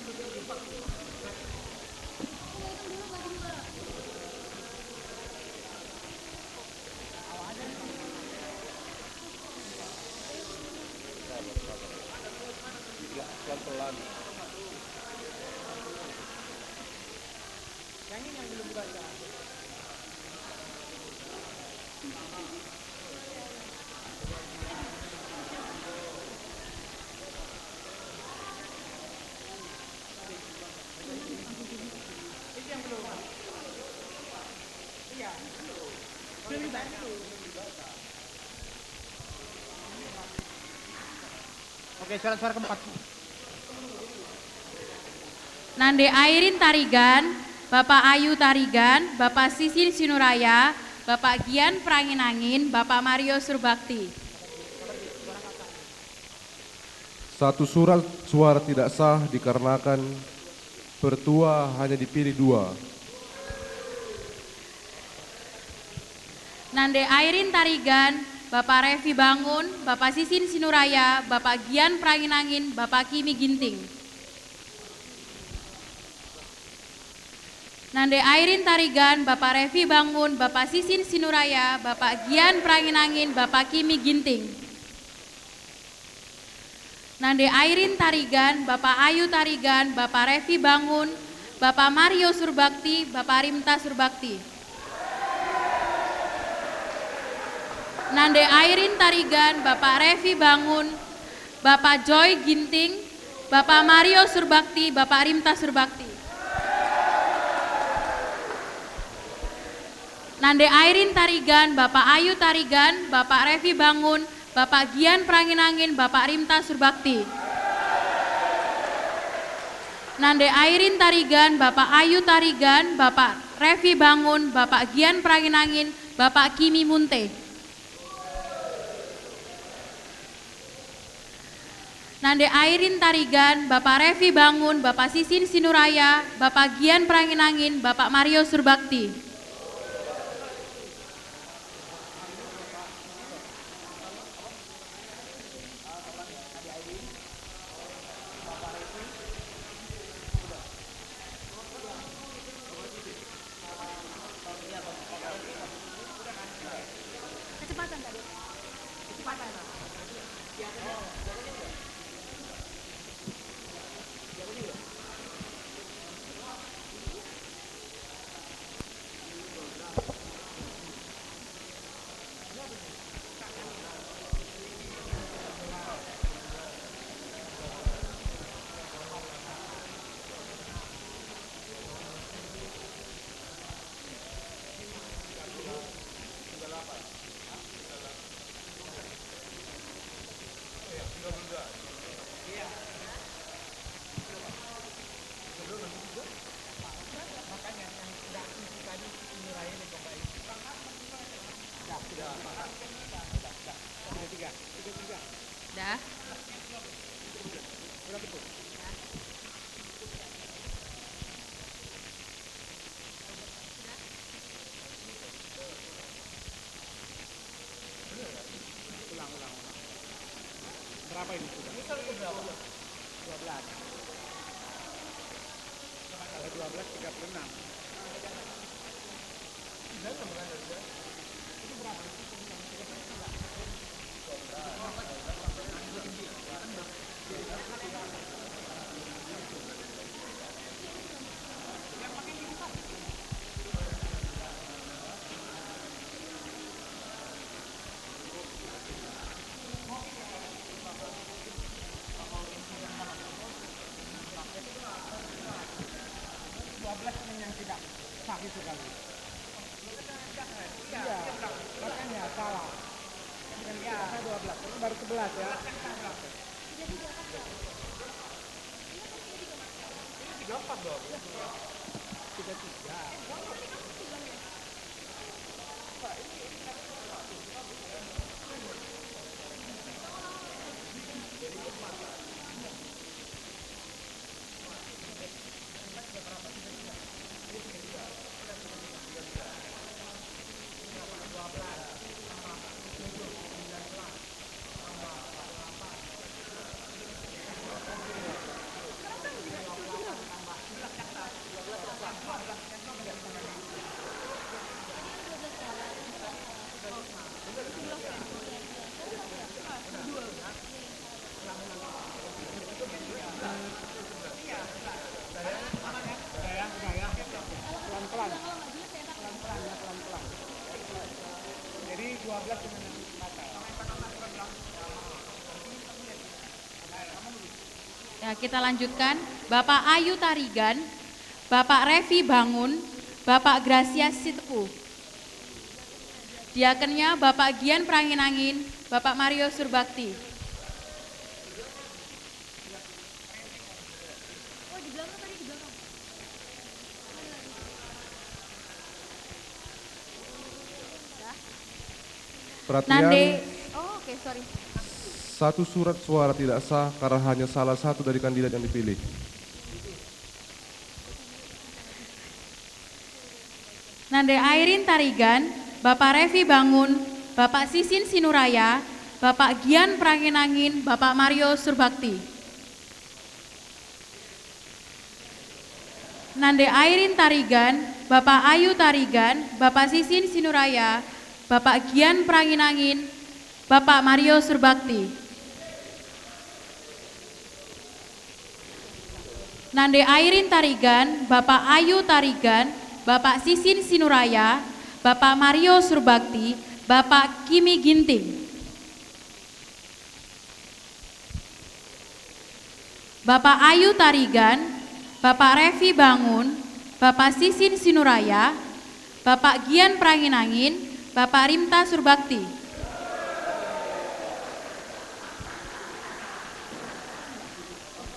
Oke, suara-suara keempat. Nande Airin Tarigan, Bapak Ayu Tarigan, Bapak Sisin Sinuraya, Bapak Gian Perangin-angin, Bapak Mario Surbakti. Satu surat suara tidak sah dikarenakan pertua hanya dipilih dua. Nande Airin Tarigan, Bapak Revi Bangun, Bapak Sisin Sinuraya, Bapak Gian Perangin-angin, Bapak Kimi Ginting. Nande Airin Tarigan, Bapak Revi Bangun, Bapak Sisin Sinuraya, Bapak Gian Perangin-angin, Bapak Kimi Ginting. Nande Airin Tarigan, Bapak Ayu Tarigan, Bapak Revi Bangun, Bapak Mario Surbakti, Bapak Rimta Surbakti. Nande Airin Tarigan, Bapak Revi Bangun, Bapak Joy Ginting, Bapak Mario Surbakti, Bapak Rimta Surbakti. Nande Airin Tarigan, Bapak Ayu Tarigan, Bapak Revi Bangun, Bapak Gian Perangin-angin, Bapak Rimta Surbakti. Nande Airin Tarigan, Bapak Ayu Tarigan, Bapak Revi Bangun, Bapak Gian Perangin-angin, Bapak Kimi Munte. Nande Airin Tarigan, Bapak Revi Bangun, Bapak Sisin Sinuraya, Bapak Gian Perangin-angin, Bapak Mario Surbakti. Kecepatan tadi. Kecepatan. Dua belas yang tidak sah itu kali. Iya, makanya salah. Yang tidak sah dua belas, ini baru sebelas ya. Ini tiga empat dong. Tiga tiga. Ya, kita lanjutkan. Bapak Ayu Tarigan, Bapak Revi Bangun, Bapak Grasias Sitepu. Diakennya Bapak Gian Perangin-angin, Bapak Mario Surbakti. Perhatian. Nande. Oh, oke, sorry. Satu surat suara tidak sah karena hanya salah satu dari kandidat yang dipilih. Nande Airin Tarigan, Bapak Revi Bangun, Bapak Sisin Sinuraya, Bapak Gian Perangin-angin, Bapak Mario Surbakti. Nande Airin Tarigan, Bapak Ayu Tarigan, Bapak Sisin Sinuraya, Bapak Gian Perangin-angin, Bapak Mario Surbakti. Nande Airin Tarigan, Bapak Ayu Tarigan, Bapak Sisin Sinuraya, Bapak Mario Surbakti, Bapak Kimi Ginting. Bapak Ayu Tarigan, Bapak Revi Bangun, Bapak Sisin Sinuraya, Bapak Gian Perangin-angin, Bapak Rimta Surbakti.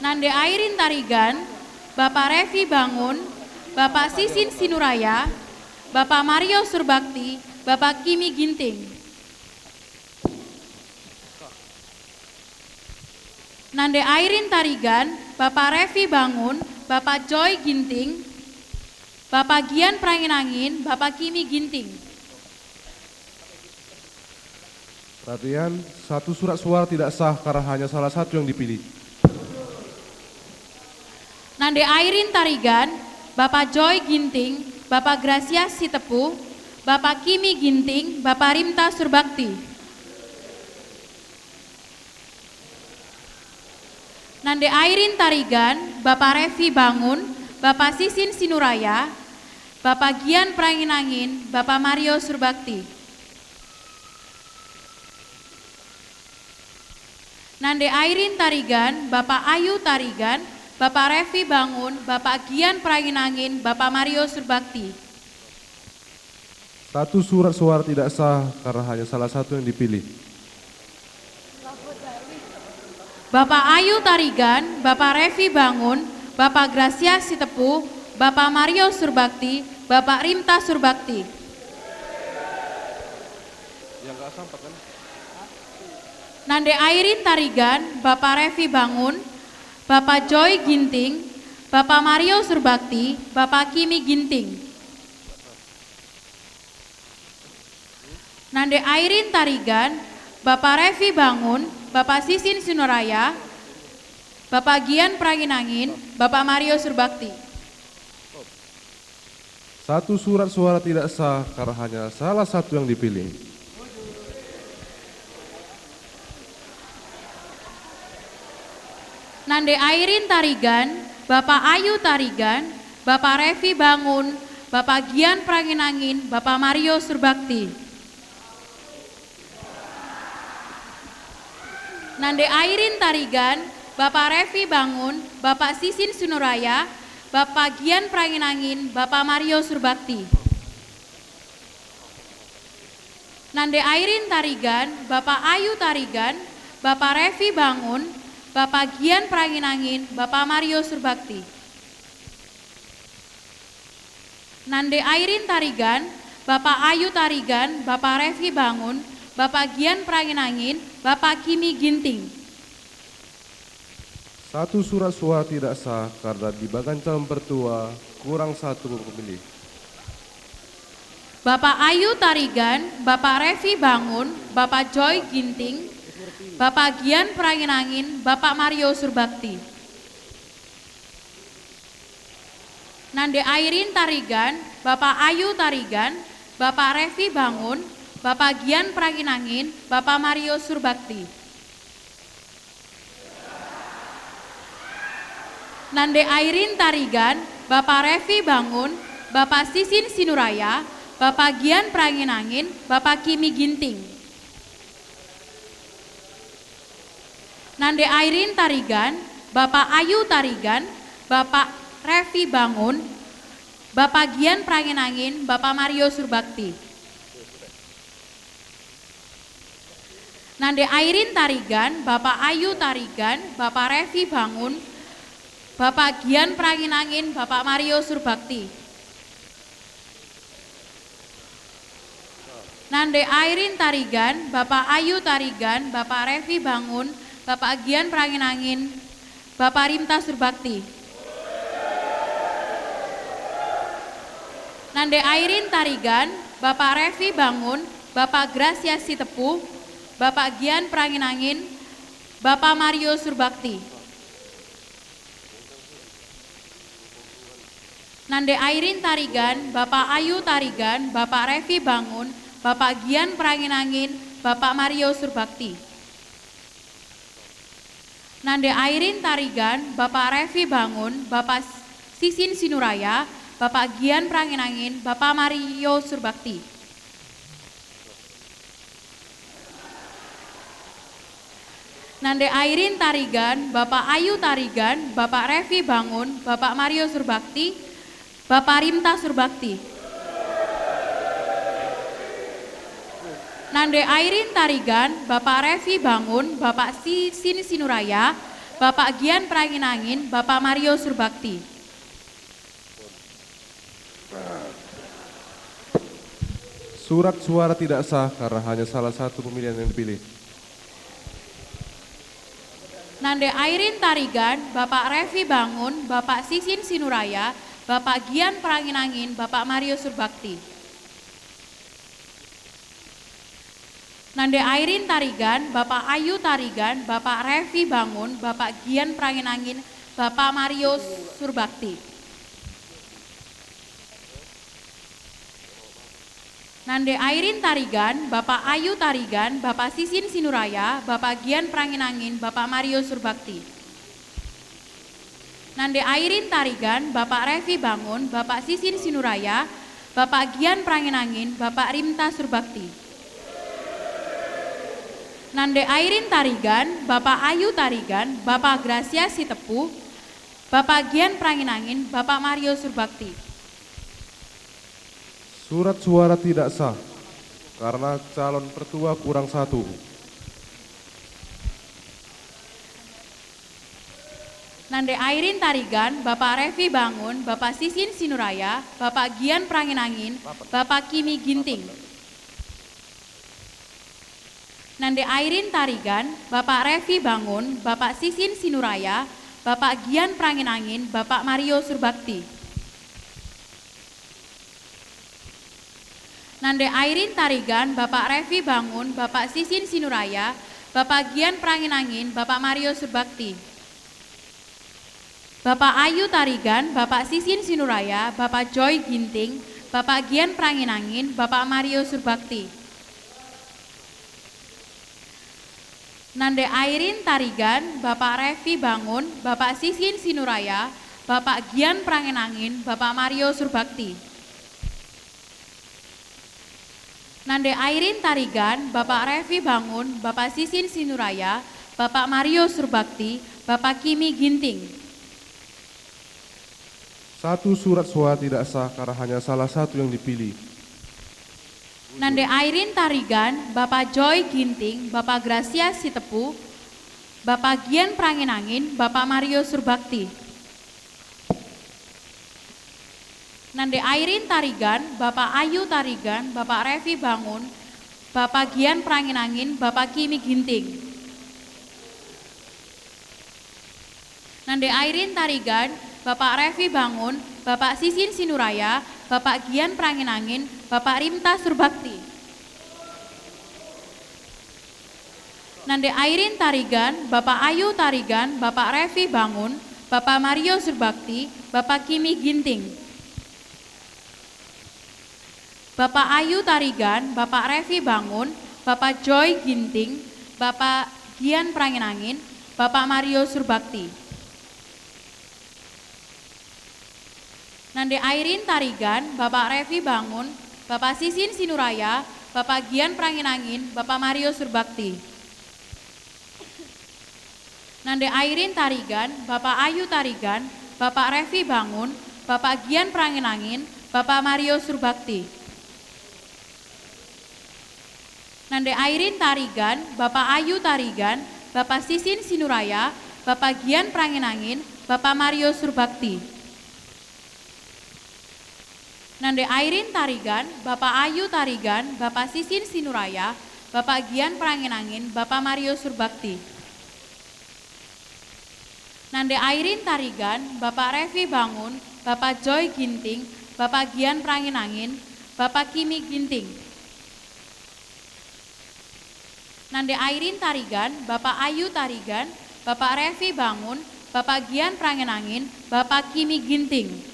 Nande Airin Tarigan, Bapak Revi Bangun, Bapak Sisin Sinuraya, Bapak Mario Surbakti, Bapak Kimi Ginting. Nande Airin Tarigan, Bapak Revi Bangun, Bapak Joy Ginting, Bapak Gian Perangin-angin, Bapak Kimi Ginting. Perhatian, satu surat suara tidak sah karena hanya salah satu yang dipilih. Nande Airin Tarigan, Bapak Joy Ginting, Bapak Grasias Sitepu, Bapak Kimi Ginting, Bapak Rimta Surbakti. Nande Airin Tarigan, Bapak Revi Bangun, Bapak Sisin Sinuraya, Bapak Gian Perangin-angin, Bapak Mario Surbakti. Nande Airin Tarigan, Bapak Ayu Tarigan, Bapak Revi Bangun, Bapak Gian Perangin-angin, Bapak Mario Surbakti. Satu surat suara tidak sah karena hanya salah satu yang dipilih. Bapak Ayu Tarigan, Bapak Revi Bangun, Bapak Grasias Sitepu, Bapak Mario Surbakti, Bapak Rimta Surbakti. Yang nggak sampat kan? Nande Airin Tarigan, Bapak Revi Bangun, Bapak Joy Ginting, Bapak Mario Surbakti, Bapak Kimi Ginting. Nande Airin Tarigan, Bapak Revi Bangun, Bapak Sisin Sinuraya, Bapak Gian Perangin-angin, Bapak Mario Surbakti. Satu surat suara tidak sah karena hanya salah satu yang dipilih. Nande Airin Tarigan, Bapa Ayu Tarigan, Bapa Revi Bangun, Bapa Gian Perangin-angin, Bapa Mario Surbakti. Nande Airin Tarigan, Bapa Revi Bangun, Bapa Sisin Sinuraya, Bapa Gian Perangin-angin, Bapa Mario Surbakti. Nande Airin Tarigan, Bapa Ayu Tarigan, Bapa Revi Bangun, Bapa Gian Perangin-angin, Bapa Mario Surbakti. Nande Airin Tarigan, Bapa Ayu Tarigan, Bapa Revi Bangun, Bapa Gian Perangin-angin, Bapa Kimi Ginting. Satu surat suara tidak sah karena di bagan calon pertua kurang satu pemilih. Bapa Ayu Tarigan, Bapa Revi Bangun, Bapa Joy Ginting, Bapa Gian Perangin-angin, Bapa Mario Surbakti. Nande Airin Tarigan, Bapa Ayu Tarigan, Bapa Revi Bangun, Bapa Gian Perangin-angin, Bapa Mario Surbakti. Nande Airin Tarigan, Bapa Revi Bangun, Bapa Sisin Sinuraya, Bapa Gian Perangin-angin, Bapa Kimi Ginting. Nande Airin Tarigan, Bapa Ayu Tarigan, Bapa Revi Bangun, Bapa Gian Perangin-angin, Bapa Mario Surbakti. Nande Airin Tarigan, Bapa Ayu Tarigan, Bapa Revi Bangun, Bapa Gian Perangin-angin, Bapa Mario Surbakti. Nande Airin Tarigan, Bapa Ayu Tarigan, Bapa Revi Bangun, Bapa Gian Perangin-angin, Bapa Rimta Surbakti. Nande Airin Tarigan, Bapa Revi Bangun, Bapa Gracia Sitepu, Bapa Gian Perangin-angin, Bapa Mario Surbakti. Nande Airin Tarigan, Bapa Ayu Tarigan, Bapa Revi Bangun, Bapa Gian Perangin-angin, Bapa Mario Surbakti. Nande Airin Tarigan, Bapa Revi Bangun, Bapa Sisin Sinuraya, Bapa Gian Perangin-angin, Bapa Mario Surbakti. Nande Airin Tarigan, Bapa Ayu Tarigan, Bapa Revi Bangun, Bapa Mario Surbakti, Bapa Rimta Surbakti. Nande Airin Tarigan, Bapa Revi Bangun, Bapa Sisin Sinuraya, Bapa Gian Perangin-angin, Bapa Mario Surbakti. Surat suara tidak sah karena hanya salah satu pemilihan yang dipilih. Nande Airin Tarigan, Bapak Revi Bangun, Bapak Sisin Sinuraya, Bapak Gian Perangin-angin, Bapak Mario Surbakti. Nande Airin Tarigan, Bapak Ayu Tarigan, Bapak Revi Bangun, Bapak Gian Perangin-angin, Bapak Mario Surbakti. Nande Airin Tarigan, Bapak Ayu Tarigan, Bapak Sisin Sinuraya, Bapak Gian Perangin-angin, Bapak Mario Surbakti. Nande Airin Tarigan, Bapak Revi Bangun, Bapak Sisin Sinuraya, Bapak Gian Perangin-angin, Bapak Rimta Surbakti. Nande Airin Tarigan, Bapak Ayu Tarigan, Bapak Gracia Sitepu, Bapak Gian Perangin-angin, Bapak Mario Surbakti. Surat suara tidak sah, karena calon pertua kurang satu. Nande Airin Tarigan, Bapak Revi Bangun, Bapak Sisin Sinuraya, Bapak Gian Perangin-angin, Bapak Kimi Ginting. Nande Airin Tarigan, Bapak Revi Bangun, Bapak Sisin Sinuraya, Bapak Gian Perangin-angin, Bapak Mario Surbakti. Nande Airin Tarigan, Bapak Revi Bangun, Bapak Sisin Sinuraya, Bapak Gian Perangin-angin, Bapak Mario Surbakti. Bapak Ayu Tarigan, Bapak Sisin Sinuraya, Bapak Joy Ginting, Bapak Gian Peranginangin, Bapak Mario Surbakti. Nande Airin Tarigan, Bapak Revi Bangun, Bapak Sisin Sinuraya, Bapak Gian Peranginangin, Bapak Mario Surbakti. Nande Airin Tarigan, Bapak Revi Bangun, Bapak Sisin Sinuraya, Bapak Mario Surbakti, Bapak Kimi Ginting. Satu surat suara tidak sah karena hanya salah satu yang dipilih. Nande Airin Tarigan, Bapak Joy Ginting, Bapak Gracia Sitepu, Bapak Gian Peranginangin, Bapak Mario Surbakti. Nande Airin Tarigan, Bapak Ayu Tarigan, Bapak Revi Bangun, Bapak Gian Peranginangin, Bapak Kimi Ginting. Nande Airin Tarigan, Bapak Revi Bangun, Bapak Sisin Sinuraya, Bapak Gian Peranginangin, Bapak Rimta Surbakti. Nande Airin Tarigan, Bapak Ayu Tarigan, Bapak Revi Bangun, Bapak Mario Surbakti, Bapak Kimi Ginting. Bapak Ayu Tarigan, Bapak Revi Bangun, Bapak Joy Ginting, Bapak Gian Peranginangin, Bapak Mario Surbakti. Nande Airin Tarigan, Bapak Revi Bangun, Bapak Sisin Sinuraya, Bapak Gian Peranginangin, Bapak Mario Surbakti. Nande Airin Tarigan, Bapak Ayu Tarigan, Bapak Revi Bangun, Bapak Gian Peranginangin, Bapak Mario Surbakti. Nande Airin Tarigan, Bapak Ayu Tarigan, Bapak Sisin Sinuraya, Bapak Gian Peranginangin, Bapak Mario Surbakti. Nande Airin Tarigan, Bapak Ayu Tarigan, Bapak Sisin Sinuraya, Bapak Gian Peranginangin, Bapak Mario Surbakti. Nande Airin Tarigan, Bapak Revi Bangun, Bapak Joy Ginting, Bapak Gian Peranginangin, Bapak Kimi Ginting. Nande Airin Tarigan, Bapak Ayu Tarigan, Bapak Revi Bangun, Bapak Gian Peranginangin, Bapak Kimi Ginting.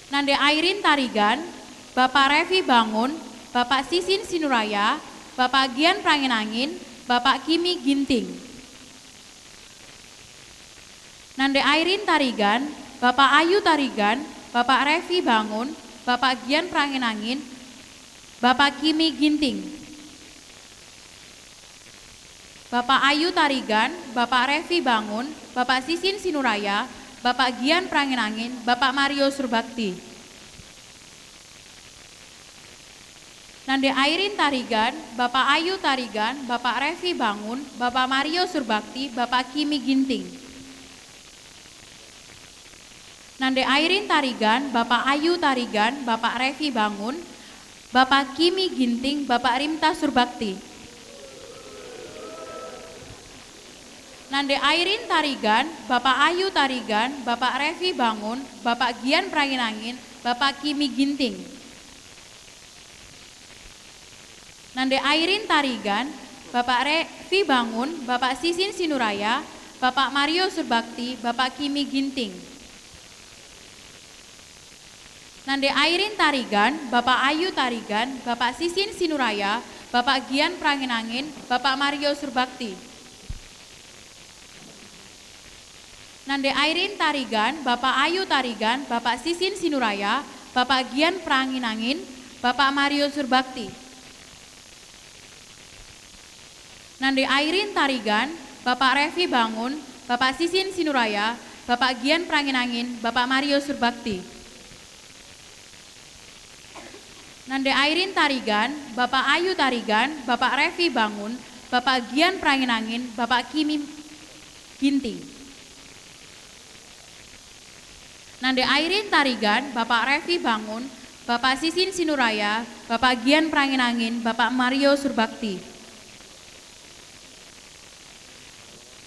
Nande Airin Tarigan, Bapak Revi Bangun, Bapak Sisin Sinuraya, Bapak Gian Peranginangin, Bapak Kimi Ginting. Nande Airin Tarigan, Bapak Ayu Tarigan, Bapak Revi Bangun, Bapak Gian Peranginangin, Bapak Kimi Ginting. Bapak Ayu Tarigan, Bapak Revi Bangun, Bapak Sisin Sinuraya, Bapak Gian Peranginangin, Bapak Mario Surbakti. Nande Airin Tarigan, Bapak Ayu Tarigan, Bapak Revi Bangun, Bapak Mario Surbakti, Bapak Kimi Ginting. Nande Airin Tarigan, Bapak Ayu Tarigan, Bapak Revi Bangun, Bapak Kimi Ginting, Bapak Rimta Surbakti. Nande Airin Tarigan, Bapak Ayu Tarigan, Bapak Revi Bangun, Bapak Gian Peranginangin, Bapak Kimi Ginting. Nande Airin Tarigan, Bapak Revi Bangun, Bapak Sisin Sinuraya, Bapak Mario Surbakti, Bapak Kimi Ginting. Nande Airin Tarigan, Bapak Ayu Tarigan, Bapak Sisin Sinuraya, Bapak Gian Peranginangin, Bapak Mario Surbakti. Nande Airin Tarigan, Bapak Ayu Tarigan, Bapak Sisin Sinuraya, Bapak Gian Peranginangin, Bapak Mario Surbakti. Nande Airin Tarigan, Bapak Revi Bangun, Bapak Sisin Sinuraya, Bapak Gian Peranginangin, Bapak Mario Surbakti. Nande Airin Tarigan, Bapak Ayu Tarigan, Bapak Revi Bangun, Bapak Gian Peranginangin, Bapak Kimi Ginting. Nande Airin Tarigan, Bapak Revi Bangun, Bapak Sisin Sinuraya, Bapak Gian Peranginangin, Bapak Mario Surbakti.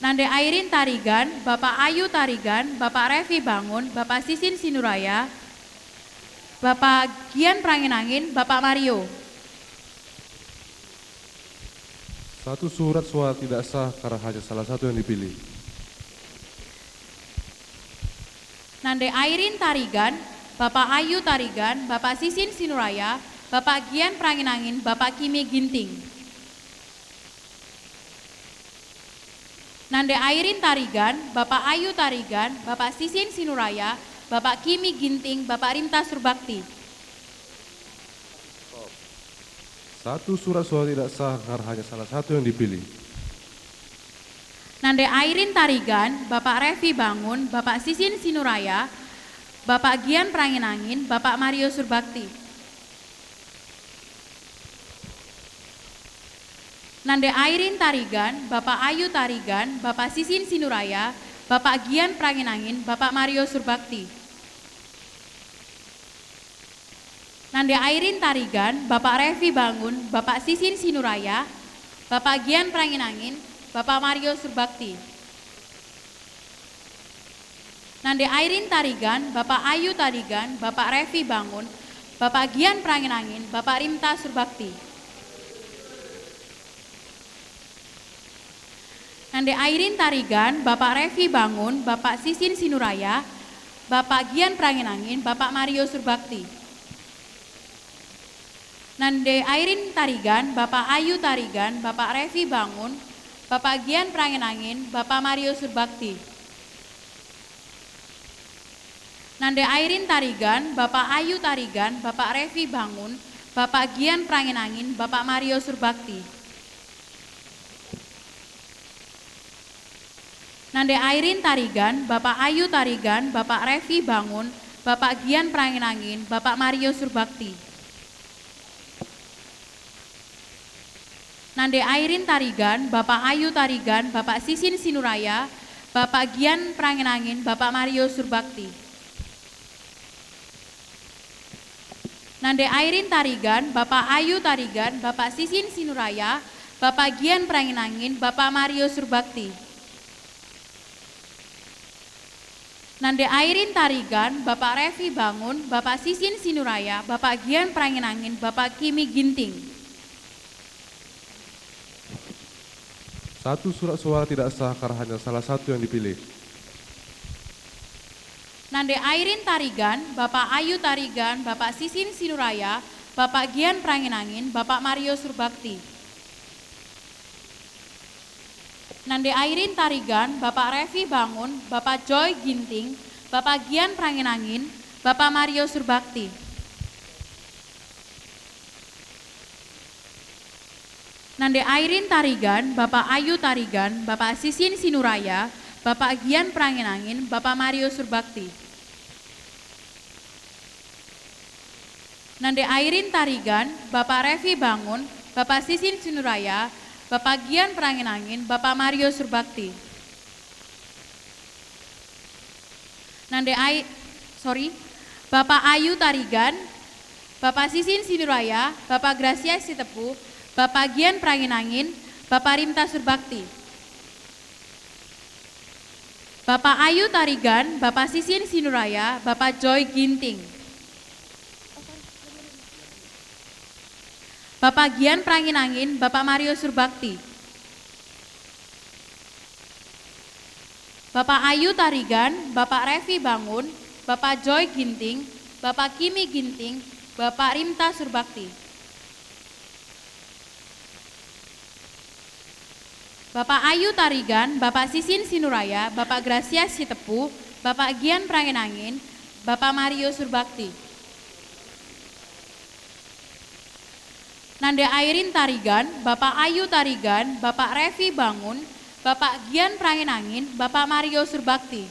Nande Airin Tarigan, Bapak Ayu Tarigan, Bapak Revi Bangun, Bapak Sisin Sinuraya, Bapak Gian Peranginangin, Bapak Mario. Satu surat suara tidak sah karena hanya salah satu yang dipilih. Nande Airin Tarigan, Bapak Ayu Tarigan, Bapak Sisin Sinuraya, Bapak Gian Perangin-angin, Bapak Kimi Ginting. Nande Airin Tarigan, Bapak Ayu Tarigan, Bapak Sisin Sinuraya, Bapak Kimi Ginting, Bapak Rimta Surbakti. Satu surat suara tidak sah karena hanya salah satu yang dipilih. Nande Airin Tarigan, Bapak Revi Bangun, Bapak Sisin Sinuraya, Bapak Gian Perangin-angin, Bapak Mario Surbakti. Nande Airin Tarigan, Bapak Ayu Tarigan, Bapak Sisin Sinuraya, Bapak Gian Perangin-angin, Bapak Mario Surbakti. Nande Airin Tarigan, Bapak Revi Bangun, Bapak Sisin Sinuraya, Bapak Gian Perangin-angin, Bapak Mario Surbakti. Nande Airin Tarigan, Bapak Ayu Tarigan, Bapak Revi Bangun, Bapak Gian Perangin-angin, Bapak Rimta Surbakti. Nande Airin Tarigan, Bapak Revi Bangun, Bapak Sisin Sinuraya, Bapak Gian Perangin-angin, Bapak Mario Surbakti. Nande Airin Tarigan, Bapak Ayu Tarigan, Bapak Revi Bangun, Bapak Gian Perangin-angin, Bapak Mario Surbakti. Nande Airin Tarigan, Bapak Ayu Tarigan, Bapak Revi Bangun, Bapak Gian Perangin-angin, Bapak Mario Surbakti. Nande Airin Tarigan, Bapak Ayu Tarigan, Bapak Revi Bangun, Bapak Gian Perangin-angin, Bapak Mario Surbakti. Nande Airin Tarigan, Bapak Ayu Tarigan, Bapak Sisin Sinuraya, Bapak Gian Perangin-angin, Bapak Mario Surbakti. Nande Airin Tarigan, Bapak Ayu Tarigan, Bapak Sisin Sinuraya, Bapak Gian Perangin-angin, Bapak Mario Surbakti. Nande Airin Tarigan, Bapak Revi Bangun, Bapak Sisin Sinuraya, Bapak Gian Perangin-angin, Bapak Kimi Ginting. Satu surat suara tidak sah karena hanya salah satu yang dipilih. Nande Airin Tarigan, Bapak Ayu Tarigan, Bapak Sisin Sinuraya, Bapak Gian Perangin-angin, Bapak Mario Surbakti. Nande Airin Tarigan, Bapak Revi Bangun, Bapak Joy Ginting, Bapak Gian Perangin-angin, Bapak Mario Surbakti. Nande Airin Tarigan, Bapak Ayu Tarigan, Bapak Sisin Sinuraya, Bapak Gian Perangin-angin, Bapak Mario Surbakti. Nande Airin Tarigan, Bapak Revi Bangun, Bapak Sisin Sinuraya, Bapak Gian Perangin-angin, Bapak Mario Surbakti. Nande Ai-, sorry, Bapak Ayu Tarigan, Bapak Sisin Sinuraya, Bapak Gracia Sitepu, Bapak Gian Perangin-angin, Bapak Rimta Surbakti. Bapak Ayu Tarigan, Bapak Sisin Sinuraya, Bapak Joy Ginting. Bapak Gian Perangin-angin, Bapak Mario Surbakti. Bapak Ayu Tarigan, Bapak Revi Bangun, Bapak Joy Ginting, Bapak Kimi Ginting, Bapak Rimta Surbakti. Bapak Ayu Tarigan, Bapak Sisin Sinuraya, Bapak Gracia Sitepu, Bapak Gian Perangin-angin, Bapak Mario Surbakti. Nande Airin Tarigan, Bapak Ayu Tarigan, Bapak Revi Bangun, Bapak Gian Perangin-angin, Bapak Mario Surbakti.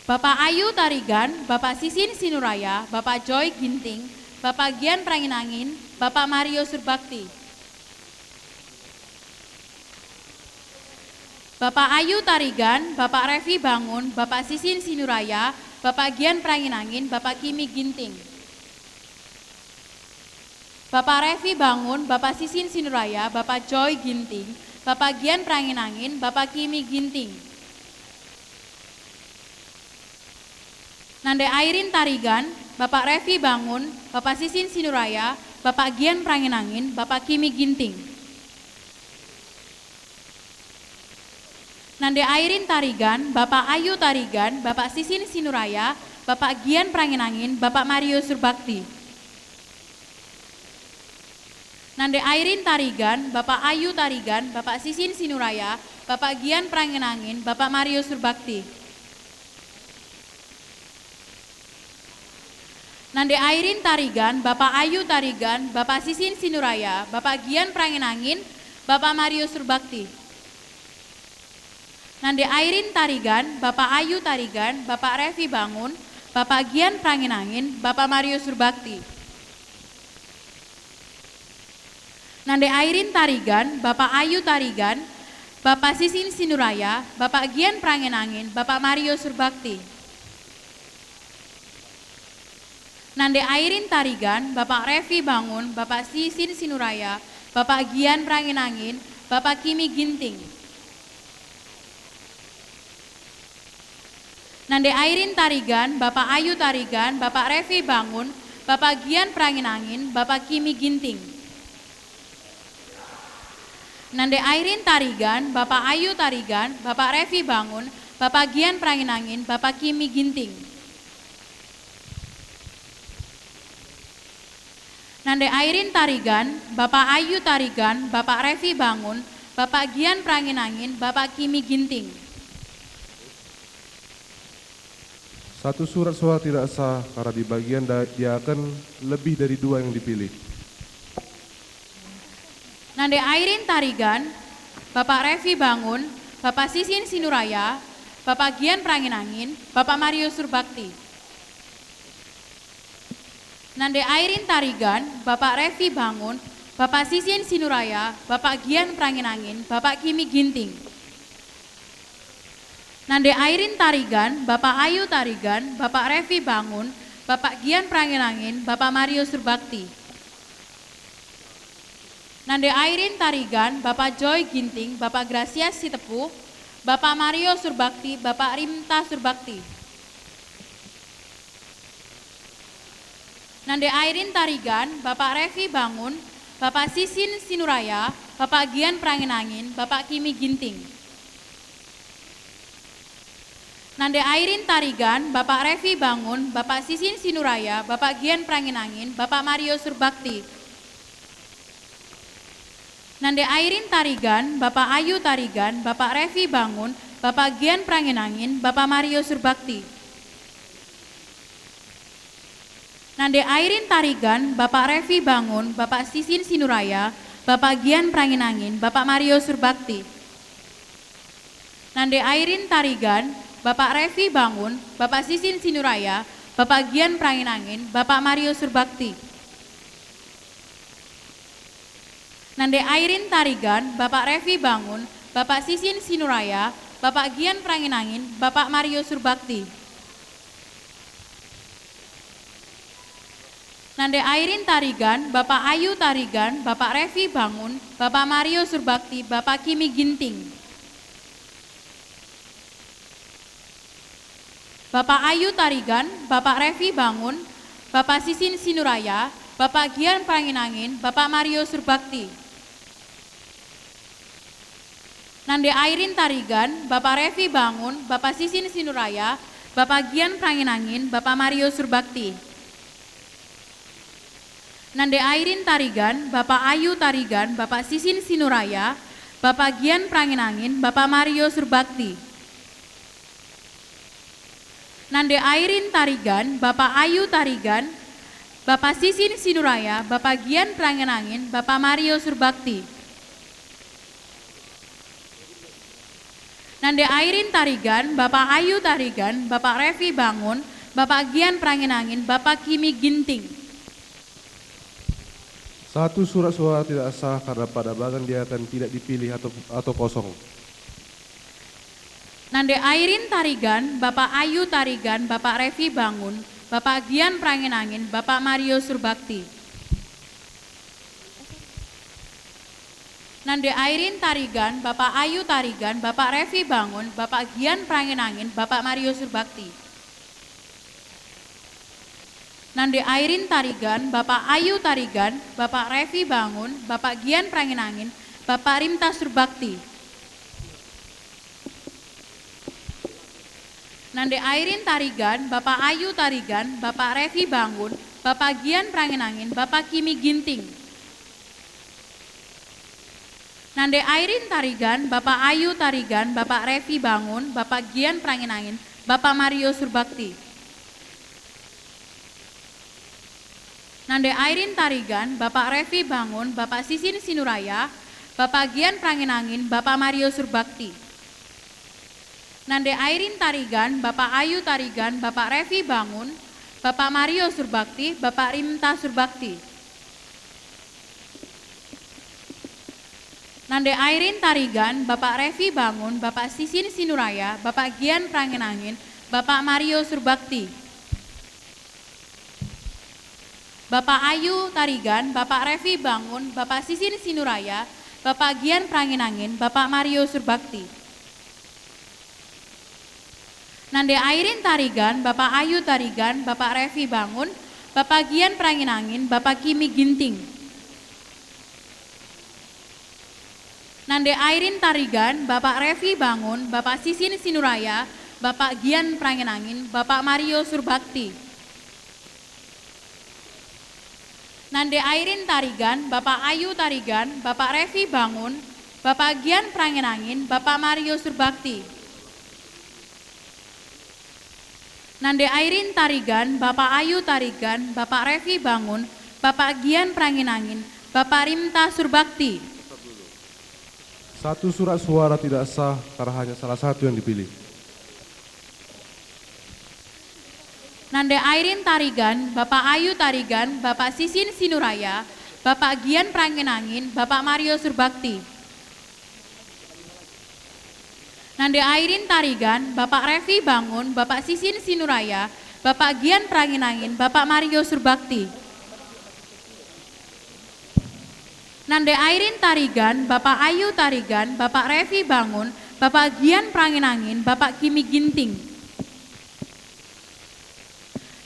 Bapak Ayu Tarigan, Bapak Sisin Sinuraya, Bapak Joy Ginting, Bapak Gian Perangin-angin, Bapak Mario Surbakti. Bapak Ayu Tarigan, Bapak Revi Bangun, Bapak Sisin Sinuraya, Bapak Gian Perangin-angin, Bapak Kimi Ginting. Bapak Revi Bangun, Bapak Sisin Sinuraya, Bapak Joy Ginting, Bapak Gian Perangin-angin, Bapak Kimi Ginting. Nande Airin Tarigan, Bapak Revi Bangun, Bapak Sisin Sinuraya, Bapak Gian Perangin-angin, Bapak Kimi Ginting. Nande Airin Tarigan, Bapak Ayu Tarigan, Bapak Sisin Sinuraya, Bapak Gian Perangen Angin, Bapak Mario Surbakti. Nande Airin Tarigan, Bapak Ayu Tarigan, Bapak Sisin Sinuraya, Bapak Gian Perangen Angin, Bapak Mario Surbakti. Nande Airin Tarigan, Bapak Ayu Tarigan, Bapak Sisin Sinuraya, Bapak Gian Perangen Angin, Bapak Mario Surbakti. Nande Airin Tarigan, Bapak Ayu Tarigan, Bapak Revi Bangun, Bapak Gian Perangen Angin, Bapak Mario Surbakti. Nande Airin Tarigan, Bapak Ayu Tarigan, Bapak Sisin Sinuraya, Bapak Gian Perangen Angin, Bapak Mario Surbakti. Nande Airin Tarigan, Bapak Revi Bangun, Bapak Sisin Sinuraya, Bapak Gian Perangen Angin, Bapak Kimi Ginting. Nande Airin Tarigan, Bapak Ayu Tarigan, Bapak Revi Bangun, Bapak Gian Perangen Angin, Bapak Kimi Ginting. Nande Airin Tarigan, Bapak Ayu Tarigan, Bapak Revi Bangun, Bapak Gian Perangen Angin, Bapak Kimi Ginting. Nande Airin Tarigan, Bapak Ayu Tarigan, Bapak Revi Bangun, Bapak Gian Perangen Angin, Bapak Kimi Ginting. Satu surat suara tidak sah karena di bagian da-, diaken lebih dari dua yang dipilih. Nande Airin Tarigan, Bapak Revi Bangun, Bapak Sisin Sinuraya, Bapak Gian Perangen Angin, Bapak Mario Surbakti. Nande Airin Tarigan, Bapak Revi Bangun, Bapak Sisin Sinuraya, Bapak Gian Perangen Angin, Bapak Kimi Ginting. Nande Airin Tarigan, Bapak Ayu Tarigan, Bapak Revi Bangun, Bapak Gian Perangen Angin, Bapak Mario Surbakti. Nande Airin Tarigan, Bapak Joy Ginting, Bapak Grasias Sitepu, Bapak Mario Surbakti, Bapak Rimta Surbakti. Nande Airin Tarigan, Bapak Revi Bangun, Bapak Sisin Sinuraya, Bapak Gian Perangen Angin, Bapak Kimi Ginting. Nande Airin Tarigan, Bapak Revi Bangun, Bapak Sisin Sinuraya, Bapak Gian Perangen Angin, Bapak Mario Surbakti. Nande Airin Tarigan, Bapak Ayu Tarigan, Bapak Revi Bangun, Bapak Gian Perangen Angin, Bapak Mario Surbakti. Nande Airin Tarigan, Bapak Revi Bangun, Bapak Sisin Sinuraya, Bapak Gian Perangen Angin, Bapak Mario Surbakti. Nande Airin Tarigan, Bapak Revi Bangun, Bapak Sisin Sinuraya, Bapak Gian Perangen Angin, Bapak Mario Surbakti. Nande Airin Tarigan, Bapak Revi Bangun, Bapak Sisin Sinuraya, Bapak Gian Perangen Angin, Bapak Mario Surbakti. Nande Airin Tarigan, Bapak Ayu Tarigan, Bapak Revi Bangun, Bapak Mario Surbakti, Bapak Kimi Ginting. Bapak Ayu Tarigan, Bapak Revi Bangun, Bapak Sisin Sinuraya, Bapak Gian Perangen Angin, Bapak Mario Surbakti. Nande Airin Tarigan, Bapak Revi Bangun, Bapak Sisin Sinuraya, Bapak Gian Perangen Angin, Bapak Mario Surbakti. Nande Airin Tarigan, Bapak Ayu Tarigan, Bapak Sisin Sinuraya, Bapak Gian Perangen Angin, Bapak Mario Surbakti. Nande Airin Tarigan, Bapak Ayu Tarigan, Bapak Sisin Sinuraya, Bapak Gian Perangen Angin, Bapak Mario Surbakti. Nande Airin Tarigan, Bapak Ayu Tarigan, Bapak Revi Bangun, Bapak Gian Perangen Angin, Bapak Kimi Ginting. Satu surat suara tidak sah karena pada bagian diaken tidak dipilih atau, atau kosong. Nande Airin Tarigan, Bapak Ayu Tarigan, Bapak Revi Bangun, Bapak Gian Perangen Angin, Bapak Mario Surbakti. Nande Airin Tarigan, Bapak Ayu Tarigan, Bapak Revi Bangun, Bapak Gian Perangen Angin, Bapak Mario Surbakti. Nande Airin Tarigan, Bapak Ayu Tarigan, Bapak Revi Bangun, Bapak Gian Perangen Angin, Bapak Rimta Surbakti. Nande Airin Tarigan, Bapak Ayu Tarigan, Bapak Revi Bangun, Bapak Gian Prangin-angin, Bapak Kimi Ginting. Nande Airin Tarigan, Bapak Ayu Tarigan, Bapak Revi Bangun, Bapak Gian Prangin-angin, Bapak Mario Surbakti. Nande Airin Tarigan, Bapak Revi Bangun, Bapak Sisin Sinuraya, Bapak Gian Prangin-angin, Bapak Mario Surbakti. Nande Airin Tarigan, Bapak Ayu Tarigan, Bapak Revi Bangun, Bapak Mario Surbakti, Bapak Rimta Surbakti. Nande Airin Tarigan, Bapak Revi Bangun, Bapak Sisin Sinuraya, Bapak Gian Prangin-angin, Bapak Mario Surbakti. Bapak Ayu Tarigan, Bapak Revi Bangun, Bapak Sisin Sinuraya, Bapak Gian Prangin-angin, Bapak Mario Surbakti. Nande Airin Tarigan, Bapak Ayu Tarigan, Bapak Revi Bangun, Bapak Gian Prangin-angin, Bapak Kimi Ginting. Nande Airin Tarigan, Bapak Revi Bangun, Bapak Sisin Sinuraya, Bapak Gian Prangin-angin, Bapak Mario Surbakti. Nande Airin Tarigan, Bapak Ayu Tarigan, Bapak Revi Bangun, Bapak Gian Prangin-angin, Bapak Mario Surbakti. Nande Airin Tarigan, Bapak Ayu Tarigan, Bapak Revi Bangun, Bapak Gian Prangin-angin, Bapak Rimta Surbakti. Satu surat suara tidak sah karena hanya salah satu yang dipilih. Nande Airin Tarigan, Bapak Ayu Tarigan, Bapak Sisin Sinuraya, Bapak Gian Prangin-angin, Bapak Mario Surbakti. Nande Airin Tarigan, Bapak Revi Bangun, Bapak Sisin Sinuraya, Bapak Gian Prangin-angin, Bapak Mario Surbakti. Nande Airin Tarigan, Bapak Ayu Tarigan, Bapak Revi Bangun, Bapak Gian Prangin-angin, Bapak Kimi Ginting.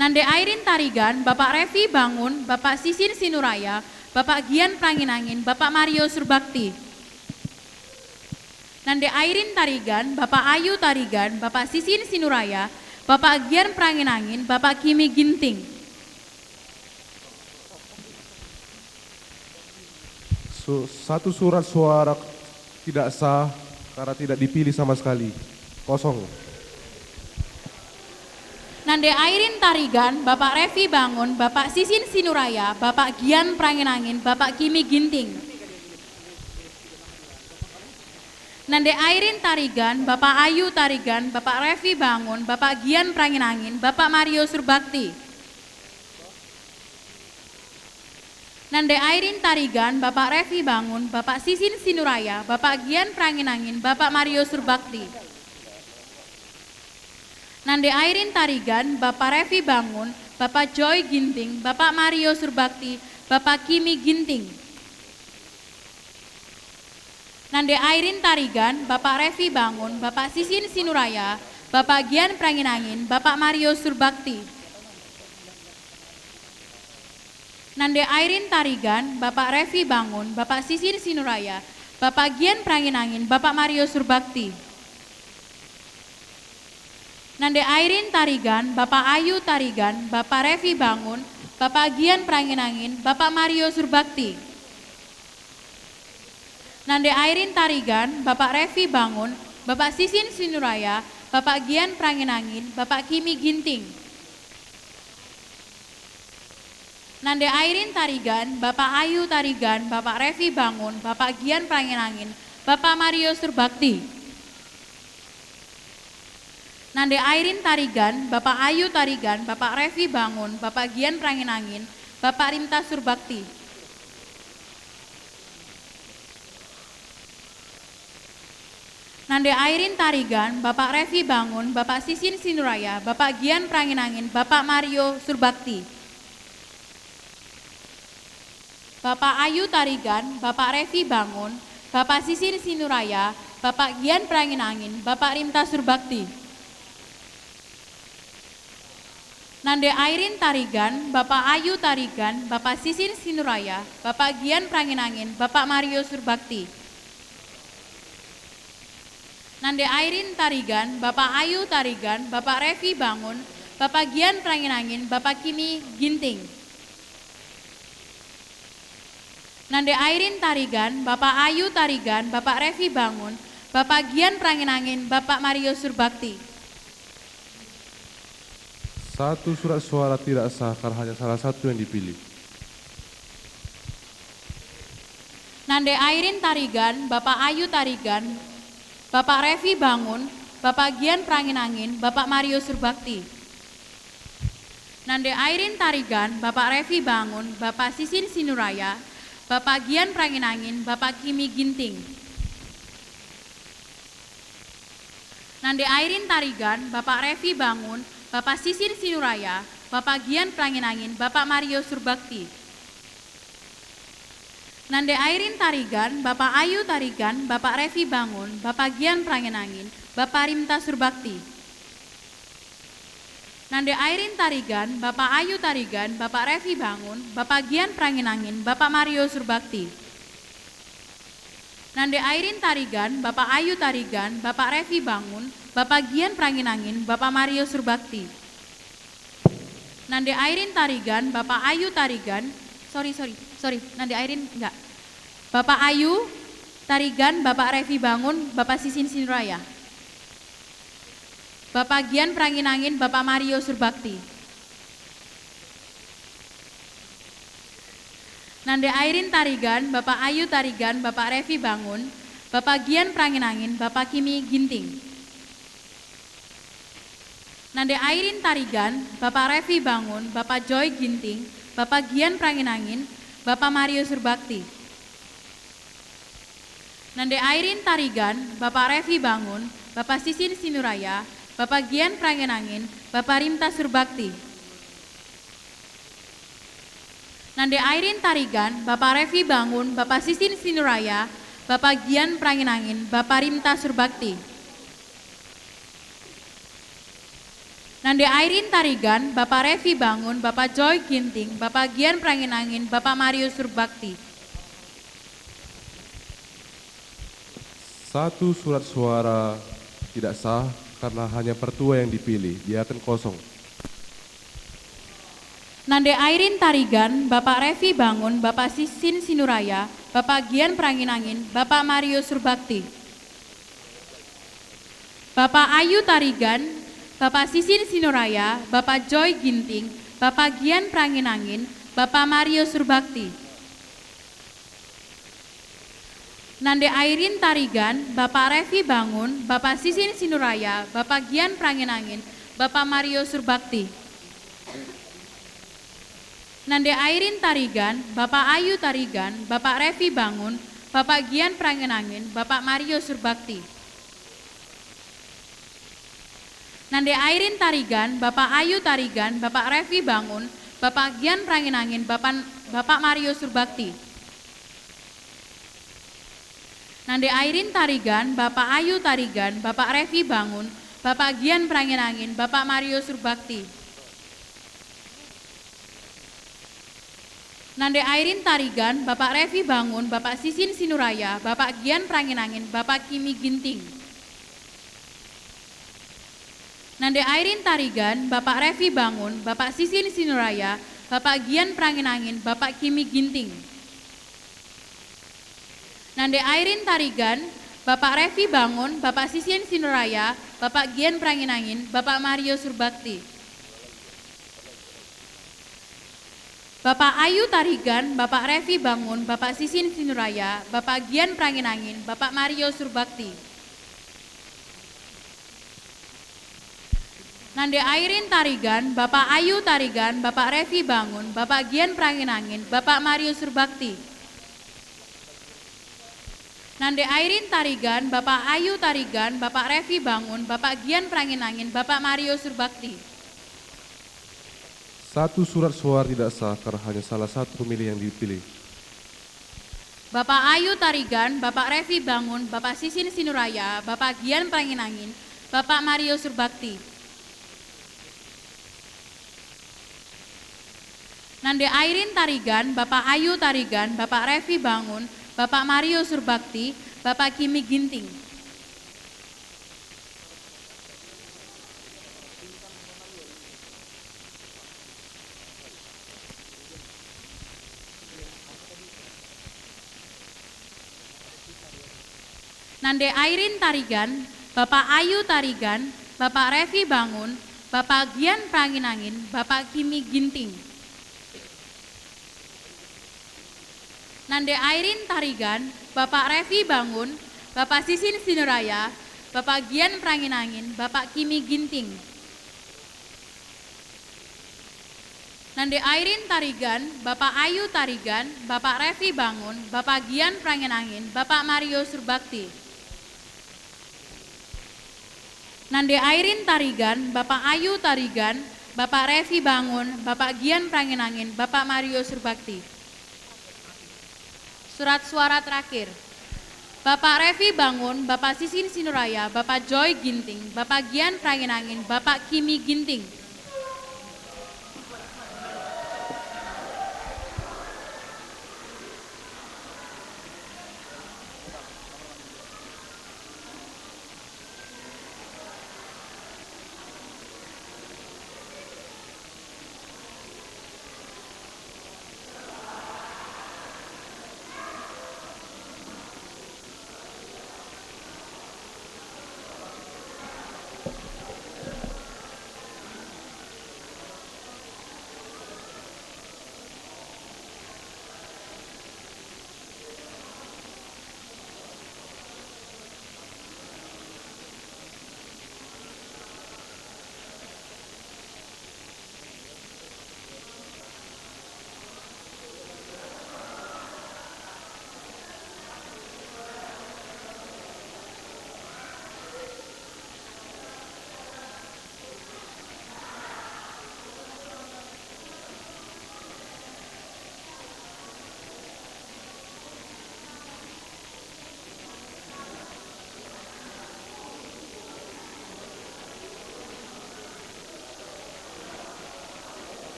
Nande Airin Tarigan, Bapak Revi Bangun, Bapak Sisin Sinuraya, Bapak Gian Prangin-angin, Bapak Mario Surbakti. Nande Airin Tarigan, Bapak Ayu Tarigan, Bapak Sisin Sinuraya, Bapak Gian Prangin-angin, Bapak Kimi Ginting. Su-, satu surat suara tidak sah karena tidak dipilih sama sekali. Kosong. Nande Airin Tarigan, Bapak Revi Bangun, Bapak Sisin Sinuraya, Bapak Gian Prangin-angin, Bapak Kimi Ginting. Nande Airin Tarigan, Bapak Ayu Tarigan, Bapak Revi Bangun, Bapak Gian Prangin-angin, Bapak Mario Surbakti. Nande Airin Tarigan, Bapak Revi Bangun, Bapak Sisin Sinuraya, Bapak Gian Prangin-angin, Bapak Mario Surbakti. Nande Airin Tarigan, Bapak Revi Bangun, Bapak Joy Ginting, Bapak Mario Surbakti, Bapak Kimi Ginting. Nande Airin Tarigan, Bapak Revi Bangun, Bapak Sisin Sinuraya, Bapak Gian Prangin-angin, Bapak Mario Surbakti. Nande Airin Tarigan, Bapak Revi Bangun, Bapak Sisin Sinuraya, Bapak Gian Prangin-angin, Bapak Mario Surbakti. Nande Airin Tarigan, Bapak Ayu Tarigan, Bapak Revi Bangun, Bapak Gian Prangin-angin, Bapak Mario Surbakti. Nande Airin Tarigan, Bapak Revi Bangun, Bapak Sisin Sinuraya, Bapak Gian Prangin-angin, Bapak Kimi Ginting. Nande Airin Tarigan, Bapak Ayu Tarigan, Bapak Revi Bangun, Bapak Gian Prangin-angin, Bapak Mario Surbakti. Nande Airin Tarigan, Bapak Ayu Tarigan, Bapak Revi Bangun, Bapak Gian Prangin-angin, Bapak Rimta Surbakti. Nande Airin Tarigan, Bapak Revi Bangun, Bapak Sisin Sinuraya, Bapak Gian Prangin-angin, Bapak Mario Surbakti. Bapak Ayu Tarigan, Bapak Revi Bangun, Bapak Sisin Sinuraya, Bapak Gian Prangin-angin, Bapak Rimta Surbakti. Nande Airin Tarigan, Bapak Ayu Tarigan, Bapak Sisin Sinuraya, Bapak Gian Prangin-angin, Bapak Mario Surbakti. Nande Airin Tarigan, Bapak Ayu Tarigan, Bapak Revi Bangun, Bapak Gian Peranginangin, Bapak Kimi Ginting. Nande Airin Tarigan, Bapak Ayu Tarigan, Bapak Revi Bangun, Bapak Gian Peranginangin, Bapak Mario Surbakti. Satu surat suara tidak sah karena hanya salah satu yang dipilih. Nande Airin Tarigan, Bapak Ayu Tarigan, Bapak Revi Bangun, Bapak Gian Peranginangin, Bapak Mario Surbakti. Nande Airin Tarigan, Bapak Revi Bangun, Bapak Sisin Sinuraya, Bapak Gian Peranginangin, Bapak Kimi Ginting. Nande Airin Tarigan, Bapak Revi Bangun, Bapak Sisin Sinuraya, Bapak Gian Peranginangin, Bapak Mario Surbakti. Nande Airin Tarigan, Bapak Ayu Tarigan, Bapak Revi Bangun, Bapak Gian Peranginangin, Bapak Rimta Surbakti. Nande Airin Tarigan, Bapak Ayu Tarigan, Bapak Revi Bangun, Bapak Gian Peranginangin, Bapak Mario Surbakti. Nande Airin Tarigan, Bapak Ayu Tarigan, Bapak Revi Bangun, Bapak Gian Peranginangin, Bapak Mario Surbakti. Nande Airin Tarigan, Bapak Ayu Tarigan, sorry, sorry, sorry, Nande Airin enggak. Bapak Ayu Tarigan, Bapak Revi Bangun, Bapak Sisin Sinuraya. Bapak Gian Peranginangin, Bapak Mario Surbakti. Nande Airin Tarigan, Bapak Ayu Tarigan, Bapak Revi Bangun, Bapak Gian Peranginangin, Bapak Kimi Ginting. Nande Airin Tarigan, Bapak Revi Bangun, Bapak Joy Ginting, Bapak Gian Peranginangin, Bapak Mario Surbakti. Nande Airin Tarigan, Bapak Revi Bangun, Bapak Sisin Sinuraya, Bapak Gian Peranginangin, Bapak Rimta Surbakti. Nande Airin Tarigan, Bapak Revi Bangun, Bapak Sisin Sinuraya, Bapak Gian Peranginangin, Bapak Rimta Surbakti. Nande Airin Tarigan, Bapak Revi Bangun, Bapak Joy Ginting, Bapak Gian Peranginangin, Bapak Mario Surbakti. Satu surat suara tidak sah karena hanya pertua yang dipilih, diaken kosong. Nande Airin Tarigan, Bapak Revi Bangun, Bapak Sisin Sinuraya, Bapak Gian Peranginangin, Bapak Mario Surbakti. Bapak Ayu Tarigan, Bapak Sisin Sinuraya, Bapak Joy Ginting, Bapak Gian Peranginangin, Bapak Mario Surbakti. Nande Airin Tarigan, Bapak Revi Bangun, Bapak Sisin Sinuraya, Bapak Gian Peranginangin, Bapak Mario Surbakti. Nande Airin Tarigan, Bapak Ayu Tarigan, Bapak Revi Bangun, Bapak Gian Peranginangin, Bapak Mario Surbakti. Nande Airin Tarigan, Bapak Ayu Tarigan, Bapak Revi Bangun, Bapak Gian Peranginangin, Bapak, Bapak Mario Surbakti. Nande Airin Tarigan, Bapak Ayu Tarigan, Bapak Revi Bangun, Bapak Gian Peranginangin, Bapak Mario Surbakti. Nande Airin Tarigan, Bapak Revi Bangun, Bapak Sisin Sinuraya, Bapak Gian Peranginangin, Bapak Kimi Ginting. Nande Airin Tarigan, Bapak Revi Bangun, Bapak Sisin Sinuraya, Bapak Gian Peranginangin, Bapak Kimi Ginting. Nande Airin Tarigan, Bapak Revi Bangun, Bapak Sisin Sinuraya, Bapak Gian Peranginangin, Bapak Mario Surbakti. Bapak Ayu Tarigan, Bapak Revi Bangun, Bapak Sisin Sinuraya, Bapak Gian Peranginangin, Bapak Mario Surbakti. Nande Airin Tarigan, Bapak Ayu Tarigan, Bapak Revi Bangun, Bapak Gian Peranginangin, Bapak Mario Surbakti. Nande Airin Tarigan, Bapak Ayu Tarigan, Bapak Revi Bangun, Bapak Gian Peranginangin, Bapak Mario Surbakti. Satu surat suara tidak sah karena hanya salah satu pemilih yang dipilih. Bapak Ayu Tarigan, Bapak Revi Bangun, Bapak Sisin Sinuraya, Bapak Gian Peranginangin, Bapak Mario Surbakti. Nande Airin Tarigan, Bapak Ayu Tarigan, Bapak Revi Bangun, Bapak Mario Surbakti, Bapak Kimi Ginting. Nande Airin Tarigan, Bapak Ayu Tarigan, Bapak Revi Bangun, Bapak Gian Prangin-angin, Bapak Kimi Ginting. Nande Airin Tarigan, Bapak Revi Bangun, Bapak Sisin Sinuraya, Bapak Gian Prangin-angin, Bapak Kimi Ginting. Nande Airin Tarigan, Bapak Ayu Tarigan, Bapak Revi Bangun, Bapak Gian Prangin-angin, Bapak Mario Surbakti. Nande Airin Tarigan, Bapak Ayu Tarigan, Bapak Revi Bangun, Bapak Gian Prangin-angin, Bapak Mario Surbakti. Surat suara terakhir. Bapak Revi Bangun, Bapak Sisin Sinuraya, Bapak Joy Ginting, Bapak Gian Prangin-angin, Bapak Kimi Ginting.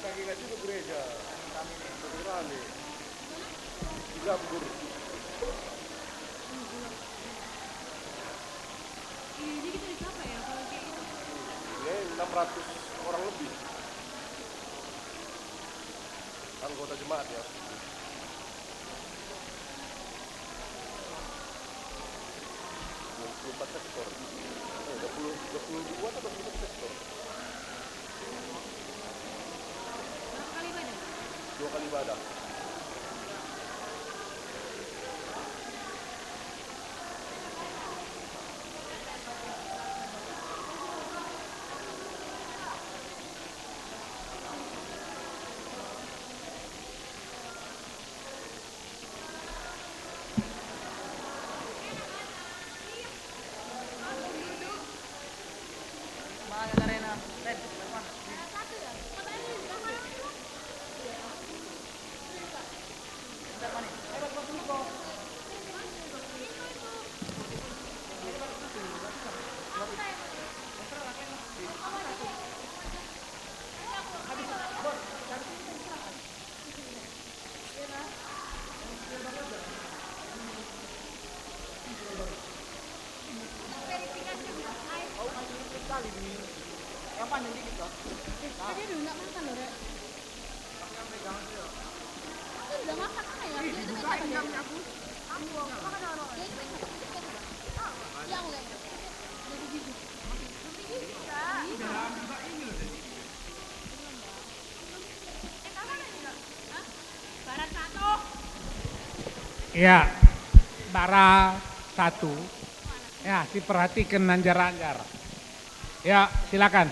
Kami nggak cukup gereja. Kami nih, cukup rame. Digambur. Iya, jadi kita dicapai ya, kalau kayak gitu. Ya, enam ratus orang lebih. Anggota jemaat ya. Dua puluh empat sektor. Eh, dua puluh, dua puluh dua atau dua puluh empat sektor? Berapa kali ibadah? Dua kali ibadah. Ya, bara satu. Ya, siperhatiken anjar-anjar. Ya, silakan.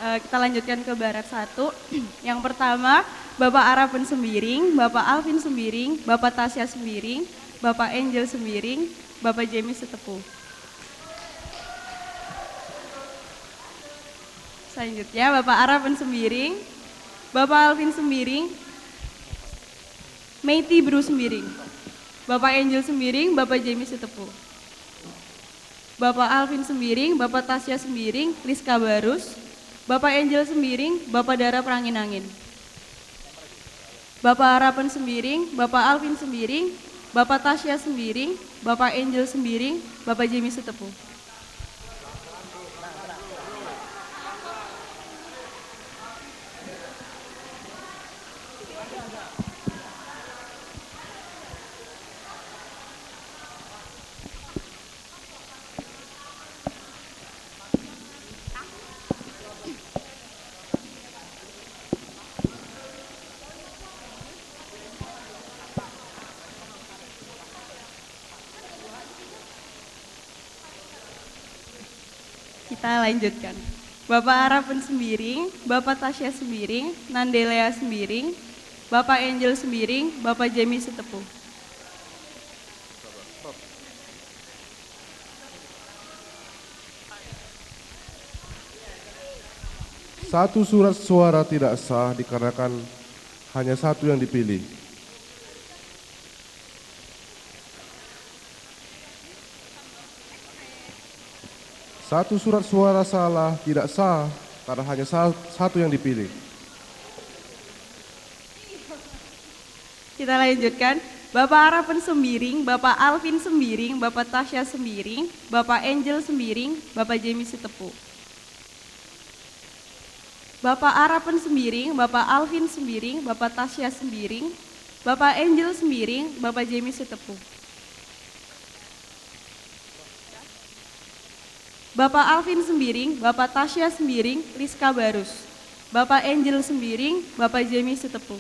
Eh, kita lanjutkan ke barat satu. Yang pertama, Bapak Arapen Sembiring, Bapak Alvin Sembiring, Bapak Tasya Sembiring, Bapak Angel Sembiring, Bapak James Setepu. Selanjutnya, Bapak Arapen Sembiring, Bapak Alvin Sembiring, Meiti Bru Sembiring, Bapak Angel Sembiring, Bapak James Setepu. Bapak Alvin Sembiring, Bapak Tasya Sembiring, Liska Barus, Bapak Angel Sembiring, Bapak Dara Perangin-angin. Bapak Arapen Sembiring, Bapak Alvin Sembiring, Bapak Tasya Sembiring, Bapak Angel Sembiring, Bapak Jemi Setepu. Kita lanjutkan. Bapak Arapen Sembiring, Bapak Tasya Sembiring, Nandelea Sembiring, Bapak Angel Sembiring, Bapak Jemi Setepu. Satu surat suara tidak sah dikarenakan hanya satu yang dipilih. Satu surat suara salah tidak sah karena hanya sa-, satu yang dipilih. Kita lanjutkan. Bapak Arapen Sembiring, Bapak Alvin Sembiring, Bapak Tasya Sembiring, Bapak Angel Sembiring, Bapak Jemi Sitepu. Bapak Arapen Sembiring, Bapak Alvin Sembiring, Bapak Tasya Sembiring, Bapak Angel Sembiring, Bapak Jemi Sitepu. Bapak Alvin Sembiring, Bapak Tasya Sembiring, Liska Barus. Bapak Angel Sembiring, Bapak Jemi Sitepu.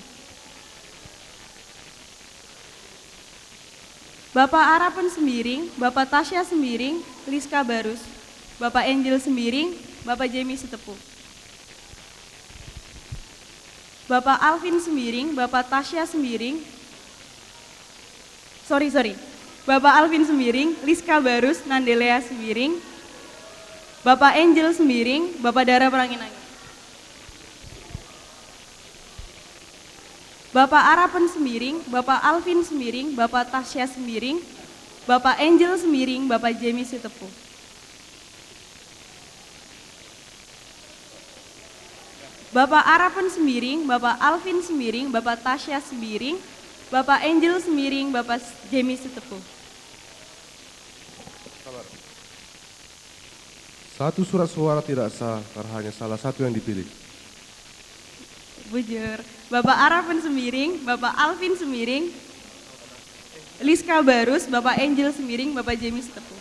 Bapak Arapen Sembiring, Bapak Tasya Sembiring, Liska Barus. Bapak Angel Sembiring, Bapak Jemi Sitepu. Bapak Alvin Sembiring, Bapak Tasya Sembiring, sorry, sorry. Bapak Alvin Sembiring, Liska Barus, Nandelea Sembiring. Bapak Angel Sembiring, Bapak Dara Perangin-angin. Bapak Arapen Sembiring, Bapak Alvin Sembiring, Bapak Tasya Sembiring, Bapak Angel Sembiring, Bapak Jemi Sitepu. Bapak Arapen Sembiring, Bapak Alvin Sembiring, Bapak Tasya Sembiring, Bapak Angel Sembiring, Bapak S-, Jemi Sitepu. Satu surat suara tidak sah karena hanya salah satu yang dipilih. Bujur. Bapak Arapen Sembiring, Bapak Alvin Sembiring, Liska Barus, Bapak Angel Sembiring, Bapak Jemi Sitepu.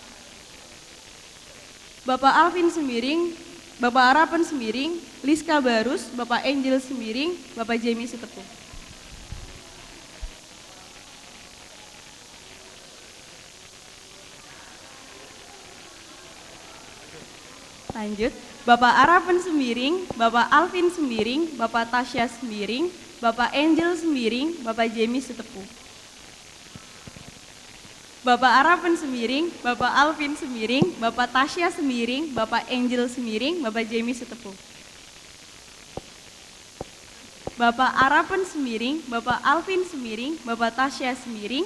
Bapak Alvin Sembiring, Bapak Arapen Sembiring, Liska Barus, Bapak Angel Sembiring, Bapak Jemi Sitepu. Lanjut, Bapak Arapen Sembiring, Bapak Alvin Sembiring, Bapak Tasya Sembiring, Bapak Angel Sembiring, Bapak Jemi Sitepu. Bapak Arapen Sembiring, Bapak Alvin Sembiring, Bapak Tasya Sembiring, Bapak Angel Sembiring, Bapak Jemi Sitepu. Bapak Arapen Sembiring, Bapak Alvin Sembiring, Bapak Tasya Sembiring,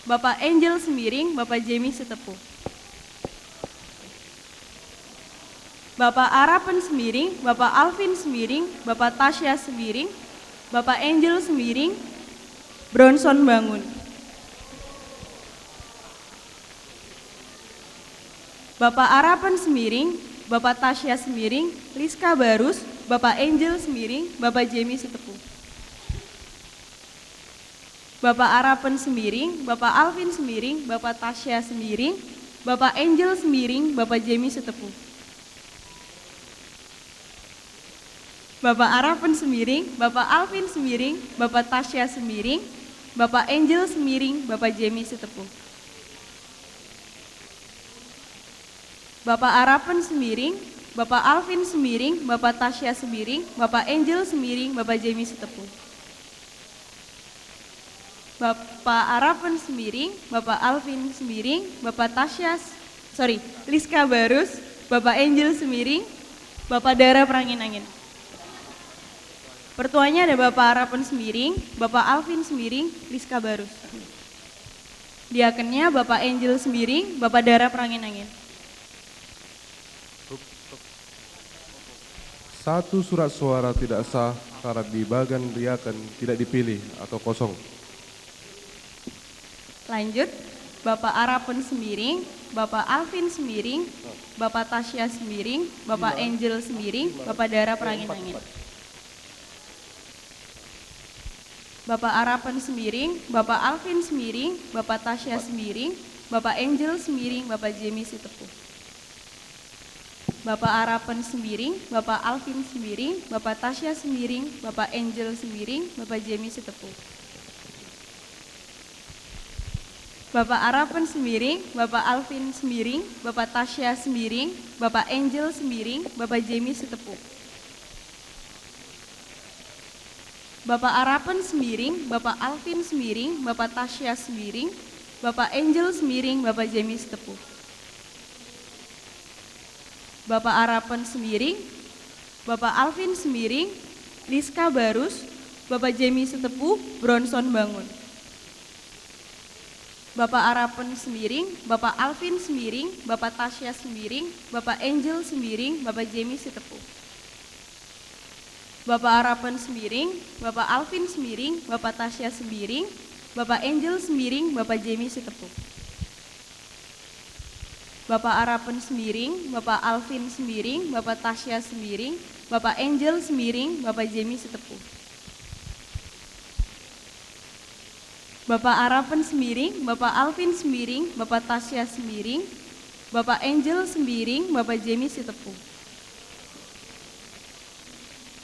Bapak Angel Sembiring, Bapak Jemi Sitepu. Bapak Arapen Sembiring, Bapak Alvin Sembiring, Bapak Tasya Sembiring, Bapak Angel Sembiring, Bronson Bangun. Bapak Arapen Sembiring, Bapak Tasya Sembiring, Liska Barus, Bapak Angel Sembiring, Bapak Jemi Sitepu. Bapak Arapen Sembiring, Bapak Alvin Sembiring, Bapak Tasya Sembiring, Bapak Angel Sembiring, Bapak Jemi Sitepu. Bapak Arapen Sembiring, Bapak Alvin Sembiring, Bapak Tasya Sembiring, Bapak Angel Sembiring, Bapak Jemi Sitepu. Bapak Arapen Sembiring, Bapak Alvin Sembiring, Bapak Tasya Sembiring, Bapak Angel Sembiring, Bapak Jemi Sitepu. Bapak Arapen Sembiring, Bapak Alvin Sembiring, Bapak Tasya, sorry, Liska Barus, Bapak Angel Sembiring, Bapak Dara Perangin-angin. Pertuanya ada Bapak Arapen Sembiring, Bapak Alvin Sembiring, Liska Barus. Diakennya Bapak Angel Sembiring, Bapak Dara Perangin-angin. Satu surat suara tidak sah karena di bagan diaken tidak dipilih atau kosong. Lanjut, Bapak Arapen Sembiring, Bapak Alvin Sembiring, Bapak Tasya Sembiring, Bapak Angel Sembiring, Bapak Dara Perangin-angin. Bapak Arapen Sembiring, Bapak Alvin Sembiring, Bapak Tasya Sembiring, Bapak Angel Sembiring, Bapak Jemi Sitepu. Bapak Arapen Sembiring, Bapak Alvin Sembiring, Bapak Tasya Sembiring, Bapak Angel Sembiring, Bapak Jemi Sitepu. Bapak Arapen Sembiring, Bapak Alvin Sembiring, Bapak Tasya Sembiring, Bapak Angel Sembiring, Bapak Jemi Sitepu. Bapak Arapen Sembiring, Bapak Alvin Sembiring, Bapak Tasya Sembiring, Bapak Angel Sembiring, Bapak Jemi Sitepu. Bapak Arapen Sembiring, Bapak Alvin Sembiring, Liska Barus, Bapak Jemi Sitepu, Bronson Bangun. Bapak Arapen Sembiring, Bapak Alvin Sembiring, Bapak Tasya Sembiring, Bapak Angel Sembiring, Bapak Jemi Sitepu. Bapak Arapen Sembiring, Bapak Alvin Sembiring, Bapak Tasya Sembiring, Bapak Angel Sembiring, Bapak Jemi Sitepu. Bapak Arapen Sembiring, Bapak Alvin Sembiring, Bapak Tasya Sembiring, Bapak Angel Sembiring, Bapak Jemi Sitepu. Bapak Arapen Sembiring, Bapak Alvin Sembiring, Bapak Tasya Sembiring, Bapak Angel Sembiring, Bapak Jemi Sitepu.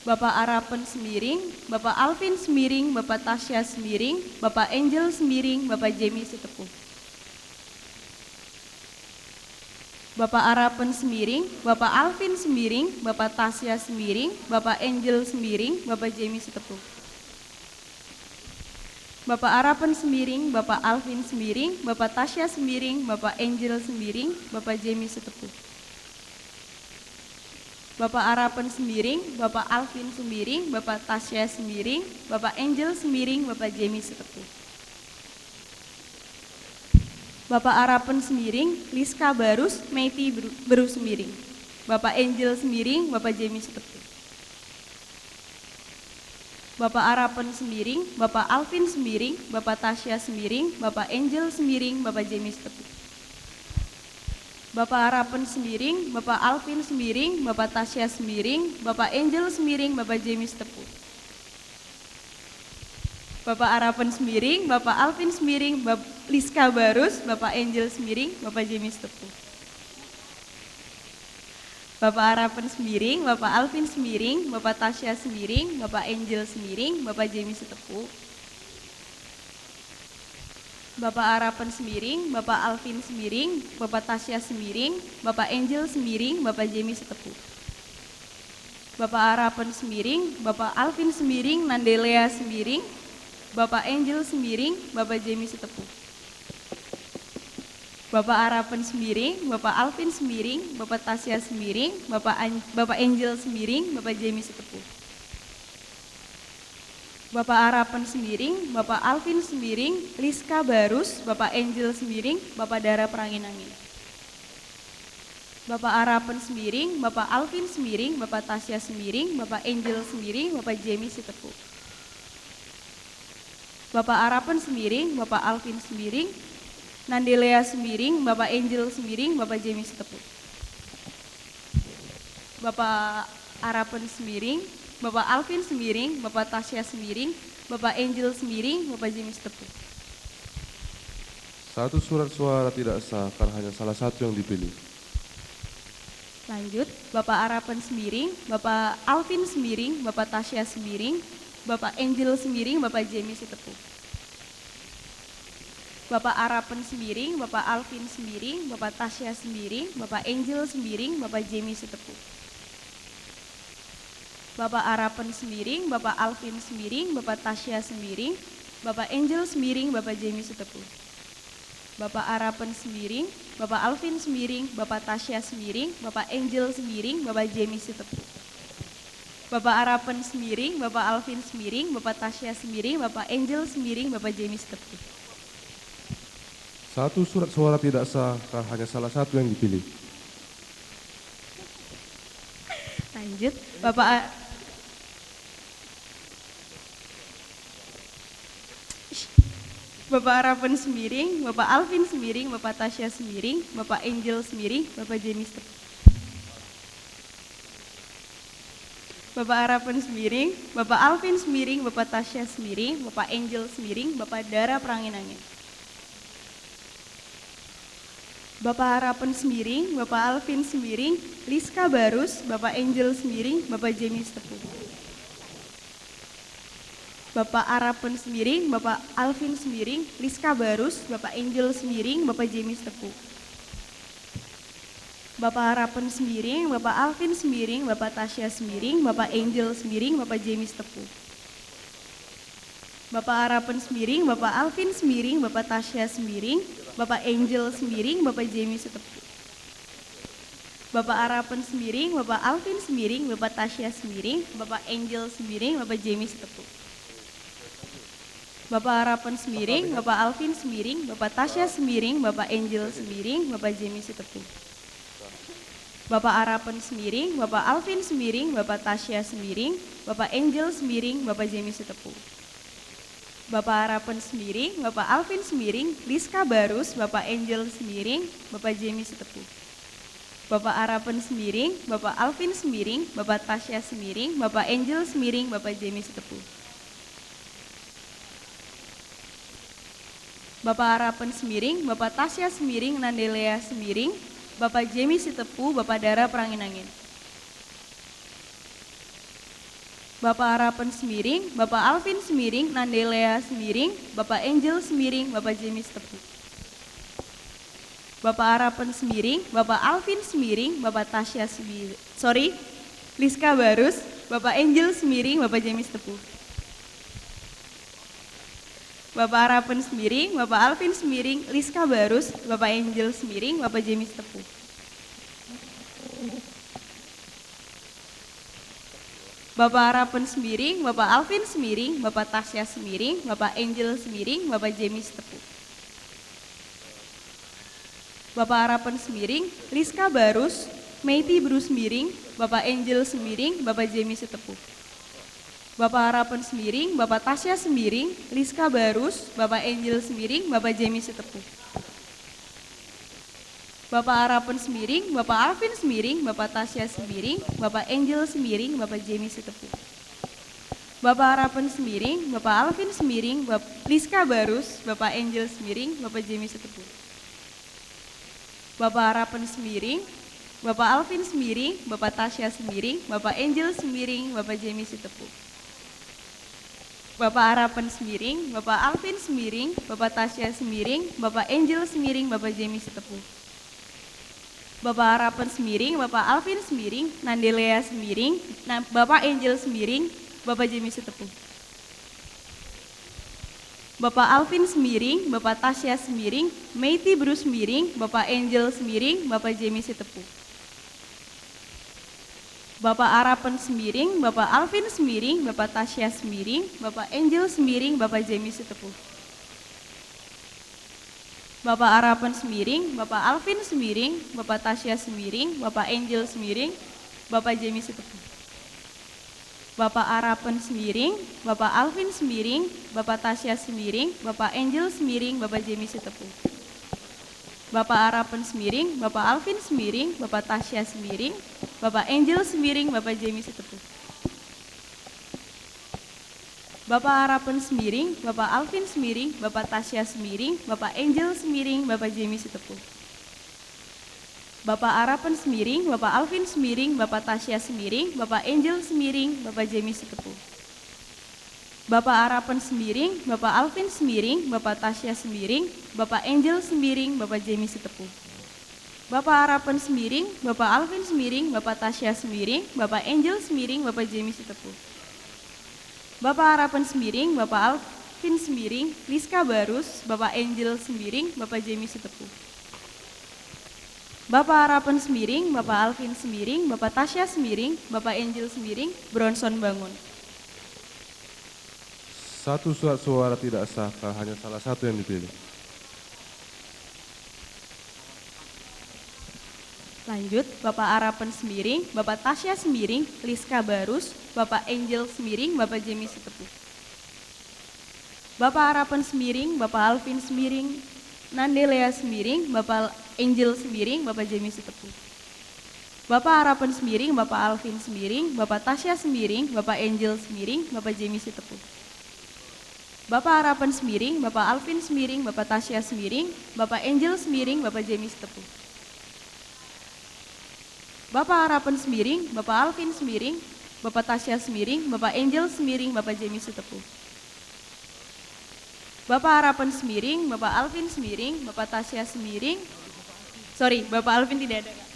Bapak Arapen Sembiring, Bapak Alvin Sembiring, Bapak Tasya Sembiring, Bapak Angel Sembiring, Bapak Jemi Sitepu. Bapak Arapen Sembiring, Bapak Alvin Sembiring, Bapak Tasya Sembiring, Bapak Angel Sembiring, Bapak Jemi Sitepu. Bapak Arapen Sembiring, Bapak Alvin Sembiring, Bapak Tasya Sembiring, Bapak Angel Sembiring, Bapak Jemi Sitepu. Bapak Arapen Sembiring, Bapak Alvin Sembiring, Bapak Tasya Sembiring, Bapak Angel Sembiring, Bapak Jemi Sitepu. Bapak Arapen Sembiring, Liska Barus, Meti Beru, Beru Sembiring, Bapak Angel Sembiring, Bapak Jemi Sitepu. Bapak Arapen Sembiring, Bapak Alvin Sembiring, Bapak Tasya Sembiring, Bapak Angel Sembiring, Bapak Jemi Sitepu. Bapak Arapen Sembiring, Bapak Alvin Sembiring, Bapak Tasya Sembiring, Bapak Angel Sembiring, Bapak Jemi Sitepu. Bapak Arapen Sembiring, Bapak Alvin Sembiring, Bap, Liska Barus, Bapak Angel Sembiring, Bapak Jemi Sitepu. Bapak Arapen Sembiring, Bapak Alvin Sembiring, Bapak Tasya Sembiring, Bapak Angel Sembiring, Bapak Jemi Sitepu. Bapak Arapen Sembiring, Bapak Alvin Sembiring, Bapak Tasya Sembiring, Bapak Angel Sembiring, Bapak Jemi Sitepu. Bapak Arapen Sembiring, Bapak Alvin Sembiring, Nandelea Sembiring, Bapak Angel Sembiring, Bapak Jemi Sitepu. Bapak Arapen Sembiring, Bapak Alvin Sembiring, Bapak Tasya Sembiring, Bapak An, Bapak Angel Sembiring, Bapak Jemi Sitepu. Bapak Arapen Sembiring, Bapak Alvin Sembiring, Liska Barus, Bapak Angel Sembiring, Bapak Dara Perangin-angin. Bapak Arapen Sembiring, Bapak Alvin Sembiring, Bapak Tasya Sembiring, Bapak Angel Sembiring, Bapak Jemi Sitepu. Bapak Arapen Sembiring, Bapak Alvin Sembiring, Nandelea Sembiring, Bapak Angel Sembiring, Bapak Jemi Sitepu. Bapak Arapen Sembiring, Bapak Alvin Sembiring, Bapak Tasya Sembiring, Bapak Angel Sembiring, Bapak Jemi Sitepu. Satu surat suara tidak sah karena hanya salah satu yang dipilih. Lanjut, Bapak Arapen Sembiring, Bapak Alvin Sembiring, Bapak Tasya Sembiring, Bapak Angel Sembiring, Bapak Jemi Sitepu. Bapak Arapen Sembiring, Bapak Alvin Sembiring, Bapak Tasya Sembiring, Bapak Angel Sembiring, Bapak Jemi Sitepu. Bapak Arapen Sembiring, Bapak Alvin Sembiring, Bapak Tasya Sembiring, Bapak Angel Sembiring, Bapak Jemi Sitepu. Bapak Arapen Sembiring, Bapak Alvin Sembiring, Bapak Tasya Sembiring, Bapak Angel Sembiring, Bapak Jemi Sitepu. Bapak Arapen Sembiring, Bapak Alvin Sembiring, Bapak Tasya Sembiring, Bapak Angel Sembiring, Bapak Jemi Sitepu. Satu surat suara tidak sah, karena hanya salah satu yang dipilih. Lanjut, Bapak A-, Bapak Arapen Sembiring, Bapak Alvin Sembiring, Bapak Tasya Sembiring, Bapak Angel Sembiring, Bapak Jemi Sitepu. Bapak Arapen Sembiring, Bapak Alvin Sembiring, Bapak Tasya Sembiring, Bapak Angel Sembiring, Bapak Dara Perangin-angin. Bapak Arapen Sembiring, Bapak Alvin Sembiring, Liska Barus, Bapak Angel Sembiring, Bapak Jemi Sitepu. Bapak Arapen Sembiring, Bapak Alvin Sembiring, Liska Barus, Bapak Angel Sembiring, Bapak Jemi Sitepu. Bapak Arapen Sembiring, Bapak Alvin Sembiring, Bapak Tasya Sembiring, Bapak Angel Sembiring, Bapak Jemi Sitepu. Bapak Arapen Sembiring, Bapak Alvin Sembiring, Bapak Tasya Sembiring, Bapak Angel Sembiring, Bapak Jemi Sitepu. Bapak Arapen Semiring, Bapak Alvin Semiring, Bapak Tasya Semiring, Bapak Angel Semiring, Bapak Jemi Sitepu. Bapak Arapen Semiring, Bapak Alvin Semiring, Bapak Tasya Semiring, Bapak Angel Semiring, Bapak Jemi Sitepu. Bapak Arapen Semiring, Bapak Alvin Semiring, Bapak Tasya Semiring, Bapak Angel Semiring, Bapak Jemi Sitepu. Bapak Arapen Semiring, Bapak Alvin Semiring, Liska Barus, Bapak Angel Semiring, Bapak Jemi Sitepu. Bapak Arapen Semiring, Bapak Alvin Semiring, Bapak Tasya Semiring, Bapak Angel Semiring, Bapak Jemi Sitepu. Bapak Arapen Semiring, Bapak Tasya Semiring, Nandelea Semiring, Bapak Jemi Sitepu, Bapak Dara Perangin-angin. Bapak Arapen Semiring, Bapak Alvin Semiring, Nandelea Semiring, Bapak Angel Semiring, Bapak Jemi Sitepu. Bapak Arapen Semiring, Bapak Alvin Semiring, Bapak Tasya Semiring, sorry, Liska Barus, Bapak Angel Semiring, Bapak Jemi Sitepu. Bapak Arapen Semiring, Bapak Alvin Semiring, Liska Barus, Bapak Angel Semiring, Bapak Jemi Sitepu. Bapak Arapen Semiring, Bapak Alvin Semiring, Bapak Tasya Semiring, Bapak Angel Semiring, Bapak Jemi Sitepu. Bapak Arapen Semiring, Liska Barus, Meiti Bruce Semiring, Bapak Angel Semiring, Bapak Jemi Sitepu. Bapak Arapen Semiring, Bapak Tasya Semiring, Liska Barus, Bapak Angel Semiring, Bapak Jemi Sitepu. Bapak Arapen Semiring, Bapak Alvin Semiring, Bapak Tasya Semiring, Bapak Angel Semiring, Bapak Jemi Sitepu. Bapak Arapen Semiring, Bapak Alvin Semiring, Bap-, Liska Barus, Bapak Angel Semiring, Bapak Jemi Sitepu. Bapak Arapen Semiring, Bapak Alvin Semiring, Bapak Tasya Semiring, Bapak Angel Semiring, Bapak Jemi Sitepu. Bapak Arapen Semiring, Bapak Alvin Semiring, Bapak Tasya Semiring, Bapak Angel Semiring, Bapak Jemi Sitepu. Bapak Arapen Semiring, Bapak Alvin Semiring, Nandelea Semiring, na-, Bapak Angel Semiring, Bapak Jemi Sitepu. Bapak Alvin Semiring, Bapak Tasya Semiring, Meiti Bruce Semiring, Bapak Angel Semiring, Bapak Jemi Sitepu. Bapak Arapen Semiring, Bapak Alvin Semiring, Bapak Tasya Semiring, Bapak Angel Semiring, Bapak Jemi Sitepu. Bapak Arapen Semiring, Bapak Alvin Semiring, Bapak Tasya Semiring, Bapak Angel Semiring, Bapak Jemi Sitepu. Bapak Arapen Semiring, Bapak Alvin Semiring, Bapak Tasya Semiring, Bapak Angel Semiring, Bapak Jemi Sitepu. Bapak Arapen Semiring, Bapak Alvin Semiring, Bapak Tasya Semiring, Bapak Angel Semiring, Bapak Jemi Sitepu. Bapak Arapen Semiring, Bapak Alvin Semiring, Bapak Tasya Semiring, Bapak Angel Semiring, Bapak Jemi Sitepu. Bapak Arapen Semiring, Bapak Alvin Semiring, Bapak Tasya Semiring, Bapak Angel Semiring, Bapak Jemi Sitepu. Bapak Arapen Semiring, Bapak Alvin Semiring, Bapak Tasya Semiring, Bapak Angel Semiring, Bapak Jemi Sitepu. Bapak Arapen Semiring, Bapak Alvin Semiring, Bapak Tasya Semiring, Bapak Angel Semiring, Bapak Jemi Sitepu. Bapak Arapen Semiring, Bapak Alvin Semiring, Liska Barus, Bapak Angel Semiring, Bapak Jemi Sitepu. Bapak Arapen Semiring, Bapak Alvin Semiring, Bapak Tasya Semiring, Bapak Angel Semiring, Bronson Bangun. Satu surat suara tidak sah, hanya salah satu yang dipilih. Lanjut, Bapak Arapen Semiring, Bapak Tasya Semiring, Liska Barus, Bapak Angel Semiring, Bapak Jemi Sitepu. Bapak Arapen Semiring, Bapak Alvin Semiring, Nandelea Semiring, Bapak Angel Semiring, Bapak Jemi Sitepu. Bapak Arapen Semiring, Bapak Alvin Semiring, Bapak Tasya Semiring, Bapak Angel Semiring, Bapak Jemi Sitepu. Bapak Arapen Semiring, Bapak Alvin Semiring, Bapak Tasya Semiring, Bapak Angel Semiring, Bapak Jemi Sitepu. Bapak Arapen Semiring, Bapak Alvin Semiring, Bapak Tasya Semiring, Bapak Angel Semiring, Bapak Jemi Sitepu. Bapak Arapen Semiring, Bapak Alvin Semiring, Bapak Tasya Semiring. Sorry, Bapak Alvin tidak ada, Kak.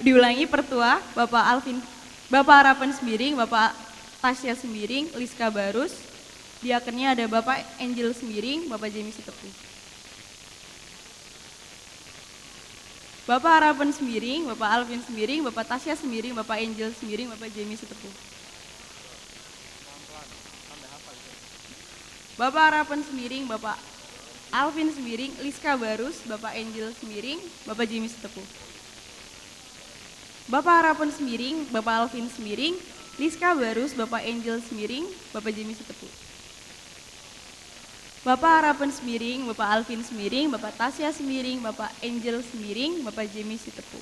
Diulangi, pertua, Bapak Alvin, Bapak Arapen Semiring, Bapak Tasya Semiring, Liska Barus. Diakennya ada Bapak Angel Semiring, Bapak Jemi Sitepu. Bapak Harapen Semiring, Bapak Alvin Semiring, Bapak Tasya Semiring, Bapak Angel Semiring, Bapak Jemi Sitepu. Bapak Harapen Semiring, Bapak Alvin Semiring, Liska Barus, Bapak Angel Semiring, Bapak Jemi Sitepu. Bapak Harapen Semiring, Bapak Alvin Semiring, Liska Barus, Bapak Angel Semiring, Bapak Jemi Sitepu. Bapak Harapen Semiring, Bapak Alvin Semiring, Bapak Tasya Semiring, Bapak Angel Semiring, Bapak Jemi Sitepu.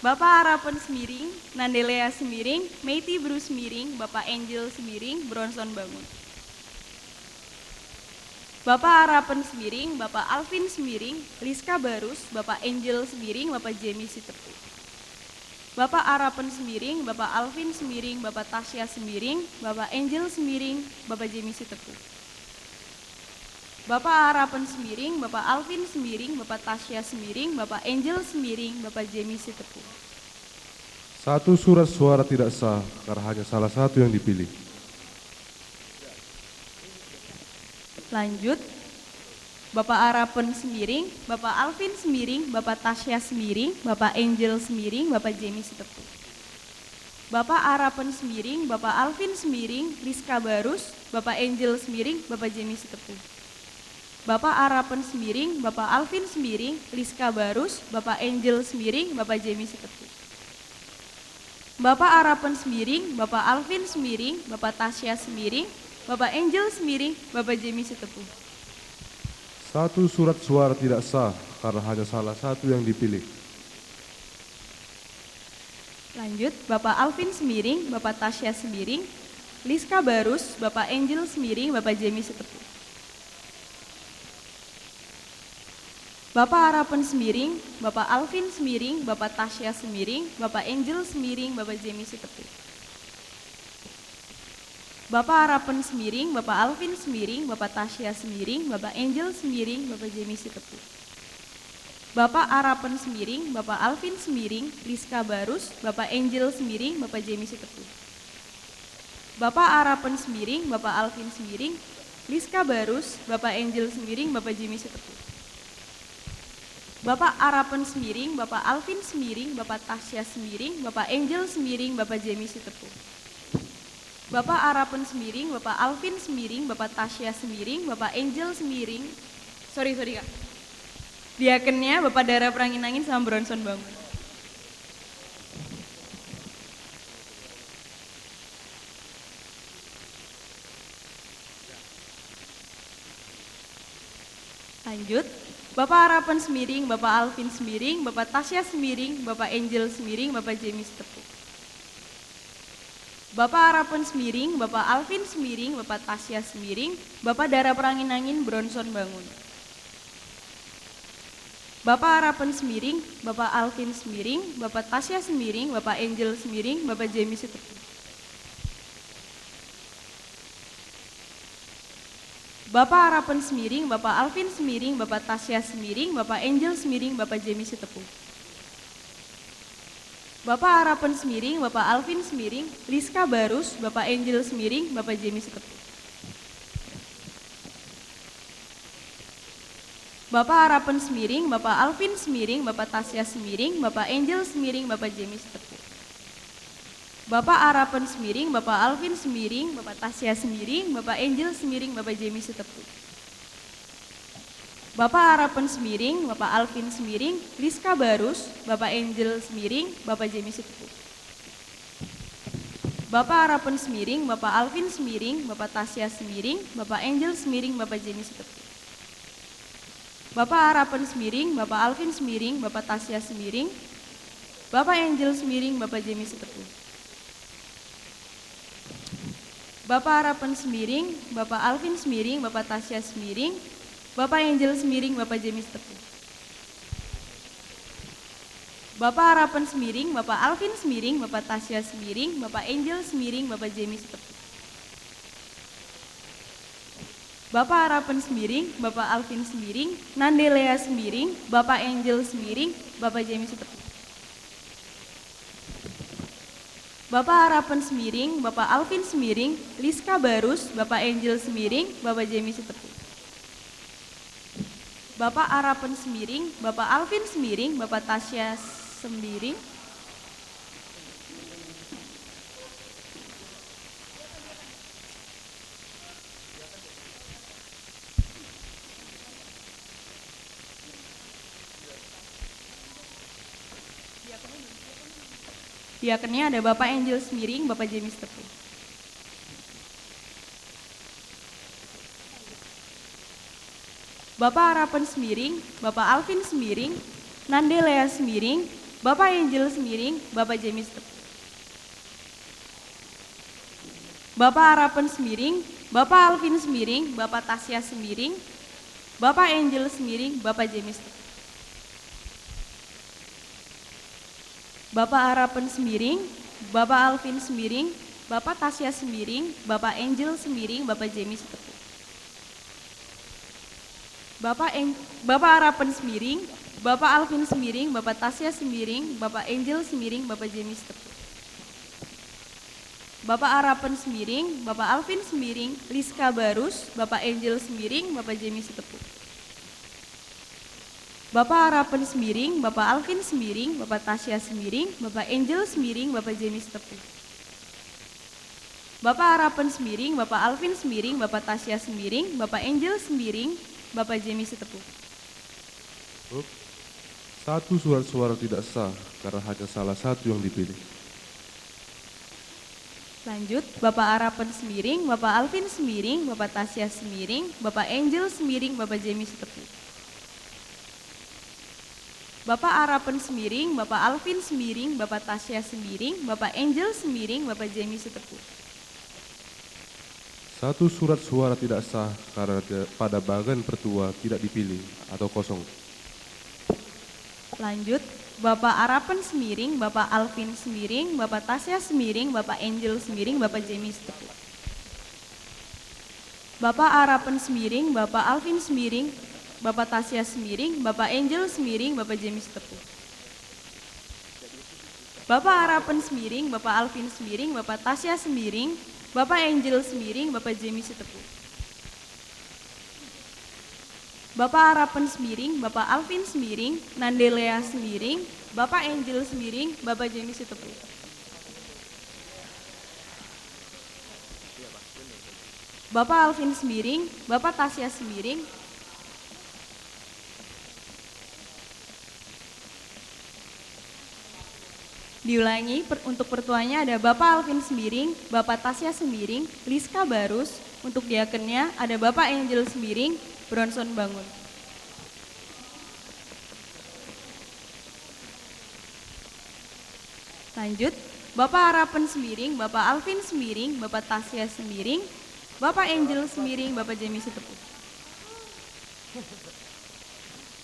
Bapak Harapen Semiring, Nandelea Semiring, Meiti Bru Semiring, Bapak Angel Semiring, Bronson Bangun. Bapak Harapen Semiring, Bapak Alvin Semiring, Liska Barus, Bapak Angel Semiring, Bapak Jemi Sitepu. Bapak Harapen Semiring, Bapak Alvin Semiring, Bapak Tasya Semiring, Bapak Angel Semiring, Bapak Jemi Sitepu. Bapak Harapen Semiring, Bapak Alvin Semiring, Bapak Tasya Semiring, Bapak Angel Semiring, Bapak Jemi Sitepu. Satu surat suara tidak sah, karena hanya salah satu yang dipilih. Lanjut, Bapak Harapen Semiring, Bapak Alvin Semiring, Bapak Tasya Semiring, Bapak Angel Semiring, Bapak Jemi Sitepu. Bapak Harapen Semiring, Bapak Alvin Semiring, Liska Barus, Bapak Angel Semiring, Bapak Jemi Sitepu. Bapak Harapen Semiring, Bapak Alvin Semiring, Liska Barus, Bapak Angel Semiring, Bapak Jemi Sitepu. Bapak Harapen Semiring, Bapak Alvin Semiring, Bapak Tasya Semiring, Bapak Angel Semiring, Bapak Jemi Sitepu. Satu surat suara tidak sah karena hanya salah satu yang dipilih. Lanjut, Bapak Alvin Semiring, Bapak Tasya Semiring, Liska Barus, Bapak Angel Semiring, Bapak Jemi Sitepu. Bapak Harapen Semiring, Bapak Alvin Semiring, Bapak Tasya Semiring, Bapak Angel Semiring, Bapak Jemi Sitepu. Bapak Harapen Semiring, Bapak Alvin Semiring, Bapak Tasya Semiring, Bapak Angel Semiring, Bapak Jemi Sitepu. Bapak Harapen Semiring, Bapak Alvin Semiring, Liska Barus, Bapak Angel Semiring, Bapak Jemi Sitepu. Bapak Harapen Semiring, Bapak Alvin Semiring, Liska Barus, Bapak Angel Semiring, Bapak Jemi Sitepu. Bapak Harapen Semiring, Bapak Alvin Semiring, Bapak Tasya Semiring, Bapak Angel Semiring, Bapak Jemi Sitepu. Bapak Harapen Semiring, Bapak Alvin Semiring, Bapak Tasya Semiring, Bapak Angel Semiring, sorry, sorry, Kak. Diakennya Bapak Dara Perangin-angin sama Bronson Bangun. Lanjut, Bapak Harapen Semiring, Bapak Alvin Semiring, Bapak Tasya Semiring, Bapak Angel Semiring, Bapak Jemi Sitepu. Bapak Harapen Semiring, Bapak Alvin Semiring, Bapak Tasya Semiring, Bapak Dara Perangin-angin Bronson Bangun. Bapak Harapen Semiring, Bapak Alvin Semiring, Bapak Tasya Semiring, Bapak Angel Semiring, Bapak Jemi Sitepu. Bapak Harapen Semiring, Bapak Alvin Semiring, Bapak Tasya Semiring, Bapak Angel Semiring, Bapak Jemi Sitepu. Bapak Harapen Semiring, Bapak Alvin Semiring, Liska Barus, Bapak Angel Semiring, Bapak Jemi Sitepu. Bapak Harapen Semiring, Bapak Alvin Semiring, Bapak Tasya Semiring, Bapak Angel Semiring, Bapak Jemi Sitepu. Bapak Harapen Semiring, Bapak Alvin Semiring, Bapak Tasya Semiring, Bapak Angel Semiring, Bapak Jemi Sitepu. Bapak Harapen Semiring, Bapak Alvin Semiring, Liska Barus, Bapak Angel Semiring, Bapak Jemi Sitepu. Bapak Harapen Semiring, Bapak Alvin Semiring, Bapak Tasya Semiring, Bapak Angel Semiring, Bapak Jemi Sitepu. Bapak Harapen Semiring, Bapak Alvin Semiring, Bapak Tasya Semiring, Bapak Angel Semiring, Bapak Jemi Sitepu. Bapak Harapen Semiring, Bapak Alvin Semiring, Bapak Tasya Semiring, Bapak Angel Semiring, Bapak Jemi Sitepu. Bapak Harapen Semiring, Bapak Alvin Semiring, Bapak Tasya Semiring, Bapak Angel Semiring, Bapak Jemi Sitepu. Bapak Harapen Semiring, Bapak Alvin Semiring, Nandelea Semiring, Bapak Angel Semiring, Bapak Jemi Sitepu. Bapa Arapen Semiring, Bapa Alvin Semiring, Liska Barus, Bapa Angel Semiring, Bapa Jemi Sitepu. Bapa Arapen Semiring, Bapa Alvin Semiring, Bapa Tasya Semiring. Diakennya ada Bapa Angel Semiring, Bapa Jemi Sitepu. Bapa Arapen Semiring, Bapa Alvin Semiring, Nande Lea Semiring, Bapa Angel Semiring, Bapa Jemi Sitepu. Bapa Arapen Semiring, Bapa Alvin Semiring, Bapa Tasya Semiring, Bapa Angel Semiring, Bapa Jemi Sitepu. Bapa Arapen Semiring, Bapa Alvin Semiring, Bapa Tasya Semiring, Bapa Angel Semiring, Bapa Jemi Sitepu. Bapa Eng-, Bapa Arapen Semiring, Bapa Alvin Semiring, Bapa Tasya Semiring, Bapa Angel Semiring, Bapa Jemi Sitepu. Bapa Arapen Semiring, Bapa Alvin Semiring, Liska Barus, Bapa Angel Semiring, Bapa Jemi Sitepu. Bapa Arapen Semiring, Bapa Alvin Semiring, Bapa Tasya Semiring, Bapa Angel Semiring, Bapa Jemi Sitepu. Bapa Arapen Semiring, Bapa Alvin Semiring, Bapa Tasya Semiring, Bapa Angel Semiring, Bapa Jemi Sitepu. Hop. Satu surat suara tidak sah karena hanya salah satu yang dipilih. Lanjut, Bapa Arapen Semiring, Bapa Alvin Semiring, Bapa Tasya Semiring, Bapa Angel Semiring, Bapa Jemi Sitepu. Bapa Arapen Semiring, Bapa Alvin Semiring, Bapa Tasya Semiring, Bapa Angel Semiring, Bapa Jemi Sitepu. Satu surat suara tidak sah karena te-, pada bagan pertua tidak dipilih atau kosong. Lanjut, Bapa Arapen Semiring, Bapa Alvin Semiring, Bapa Tasya Semiring, Bapa Angel Semiring, Bapa Jemi Sitepu. Bapa Arapen Semiring, Bapa Alvin Semiring, Bapa Tasya Semiring, Bapa Angel Semiring, Bapa Jemi Sitepu. Bapa Arapen Semiring, Bapa Alvin Semiring, Bapa Tasya Semiring, Bapa Angel Semiring, Bapa Jemi Sitepu. Bapa Arapen Semiring, Bapa Alvin Semiring, Nande Lea Semiring, Bapa Angel Semiring, Bapa Jemi Sitepu. Bapa Alvin Semiring, Bapa Tasya Semiring. Diulangi, per-, untuk pertuanya ada Bapa Alvin Semiring, Bapa Tasya Semiring, Liska Barus, untuk diakennya ada Bapa Angel Semiring, Bronson Bangun. Lanjut, Bapa Arapen Semiring, Bapa Alvin Semiring, Bapa Tasya Semiring, Bapa Angel Semiring, Bapa Jemi Sitepu.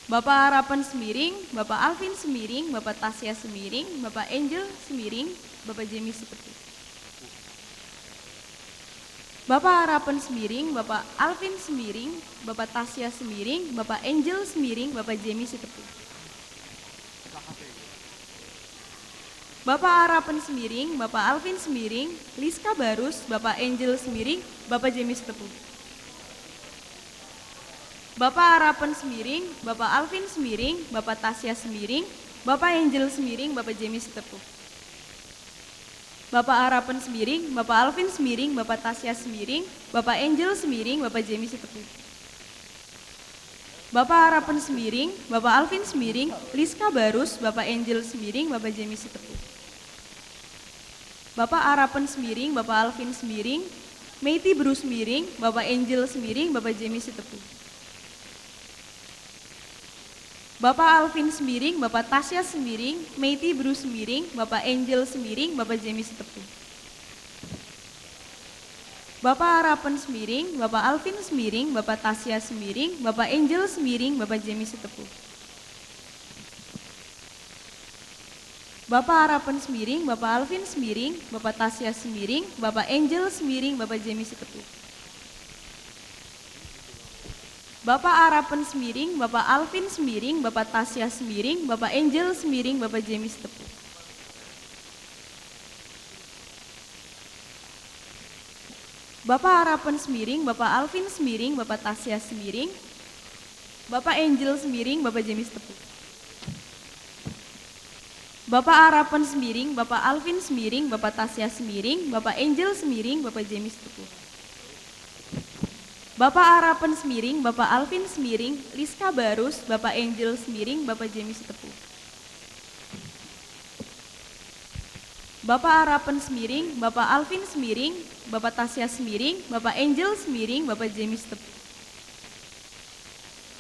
Bapa Arapen Semiring, Bapa Alvin Semiring, Bapa Tasya Semiring, Bapa Angel Semiring, Bapa Jemi Sitepu. Bapa Arapen Semiring, Bapa Alvin Semiring, Bapa Tasya Semiring, Bapa Angel Semiring, Bapa Jemi Sitepu. Bapa Arapen Semiring, Bapa Alvin Semiring, Liska Barus, Bapa Angel Semiring, Bapa Jemi Sitepu. Bapa Arapen Semiring, Bapa Alvin Semiring, Bapa Tasya Semiring, Bapa Angel Semiring, Bapa Jemi Sitepu. Bapa Arapen Semiring, Bapa Alvin Semiring, Bapa Tasya Semiring, Bapa Angel Semiring, Bapa Jemi Sitepu. Bapa Arapen Semiring, Bapa Alvin Semiring, Liska Barus, Bapa Angel Semiring, Bapa Jemi Sitepu. Bapa Arapen Semiring, Bapa Alvin Semiring, Meiti Beru Semiring, Bapa Angel Semiring, Bapa Jemi Sitepu. Bapa Alvin Semiring, Bapa Tasya Semiring, Meiti Beru Semiring, Bapa Angel Semiring, Bapa Jemi Sitepu. Bapa Arapen Semiring, Bapa Alvin Semiring, Bapa Tasya Semiring, Bapa Angel Semiring, Bapa Jemi Sitepu. Bapa Arapen Semiring, Bapa Alvin Semiring, Bapa Tasya Semiring, Bapa Angel Semiring, Bapa Jemi Sitepu. Bapa Arapen Semiring, Bapa Alvin Semiring, Bapa Tasya Semiring, Bapa Angel Semiring, Bapa Jemi Sitepu. Bapa Arapen Semiring, Bapa Alvin Semiring, Bapa Tasya Semiring, Bapa Angel Semiring, Bapa James Tepu. Bapa Arapen Semiring, Bapa Alvin Semiring, Bapa Tasya Semiring, Bapa Angel Semiring, Bapa James Tepu. Bapa Arapen Semiring, Bapa Alvin Semiring, Liska Barus, Bapa Angel Semiring, Bapa James Tepu. Bapa Arapen Semiring, Bapa Alvin Semiring, Bapa Tasya Semiring, Bapa Angel Semiring, Bapa James Tepu.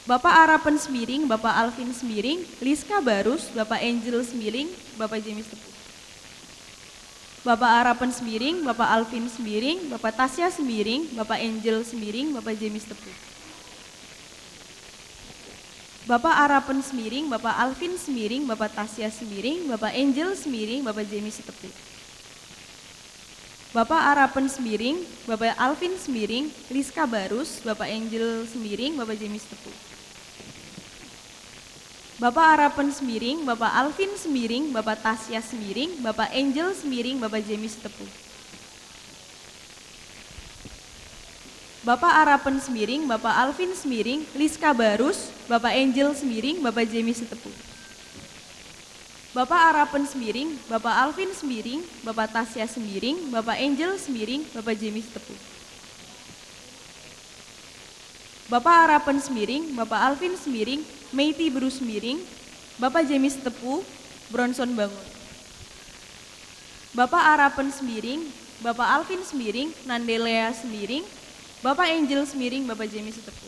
Bapa Arapen Semiring, Bapa Alvin Semiring, Liska Barus, Bapa Angel Semiring, Bapa James Tepu. Bapa Arapen Semiring, Bapa Alvin Semiring, Bapa Tasya Semiring, Bapa Angel Semiring, Bapa James Tepu. Bapa Arapen Semiring, Bapa Alvin Semiring, Bapa Tasya Semiring, Bapa Angel Semiring, Bapa James Tepu. Bapa Arapen Semiring, Bapa Alvin Semiring, Liska Barus, Bapa Angel Semiring, Bapa James Tepu. Bapa Arapen Semiring, Bapa Alvin Semiring, Bapa Tasya Semiring, Bapa Angel Semiring, Bapa James Tepu. Bapa Arapen Semiring, Bapa Alvin Semiring, Liska Barus, Bapa Angel Semiring, Bapa James Tepu. Bapa Arapen Semiring, Bapa Alvin Semiring, Bapa Tasya Semiring, Bapa Angel Semiring, Bapa James Tepu. Bapa Arapen Semiring, Bapa Alvin Semiring, Meiti Beru Semiring, Bapa James Tepu, Bronson Bangun. Bapa Arapen Semiring, Bapa Alvin Semiring, Nandelea Semiring, Bapa Angel Semiring, Bapa James Tepu.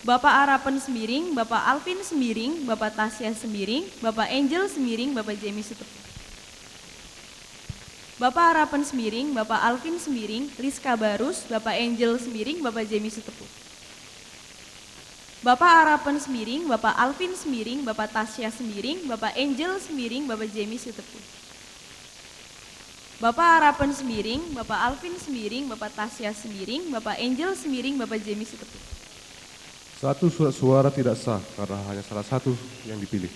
Bapa Arapen Semiring, Bapa Alvin Semiring, Bapa Tasya Semiring, Bapa Angel Semiring, Bapa James Tepu. Bapa Arapen Semiring, Bapa Alvin Semiring, Liska Barus, Bapa Angel Semiring, Bapa James Tepu. Bapa Arapen Semiring, Bapa Alvin Semiring, Bapa Tasya Semiring, Bapa Angel Semiring, Bapa James Tepu. Bapa Arapen Semiring, Bapa Alvin Semiring, Bapa Tasya Semiring, Bapa Angel Semiring, Bapa James Tepu. Satu surat suara tidak sah karena hanya salah satu yang dipilih.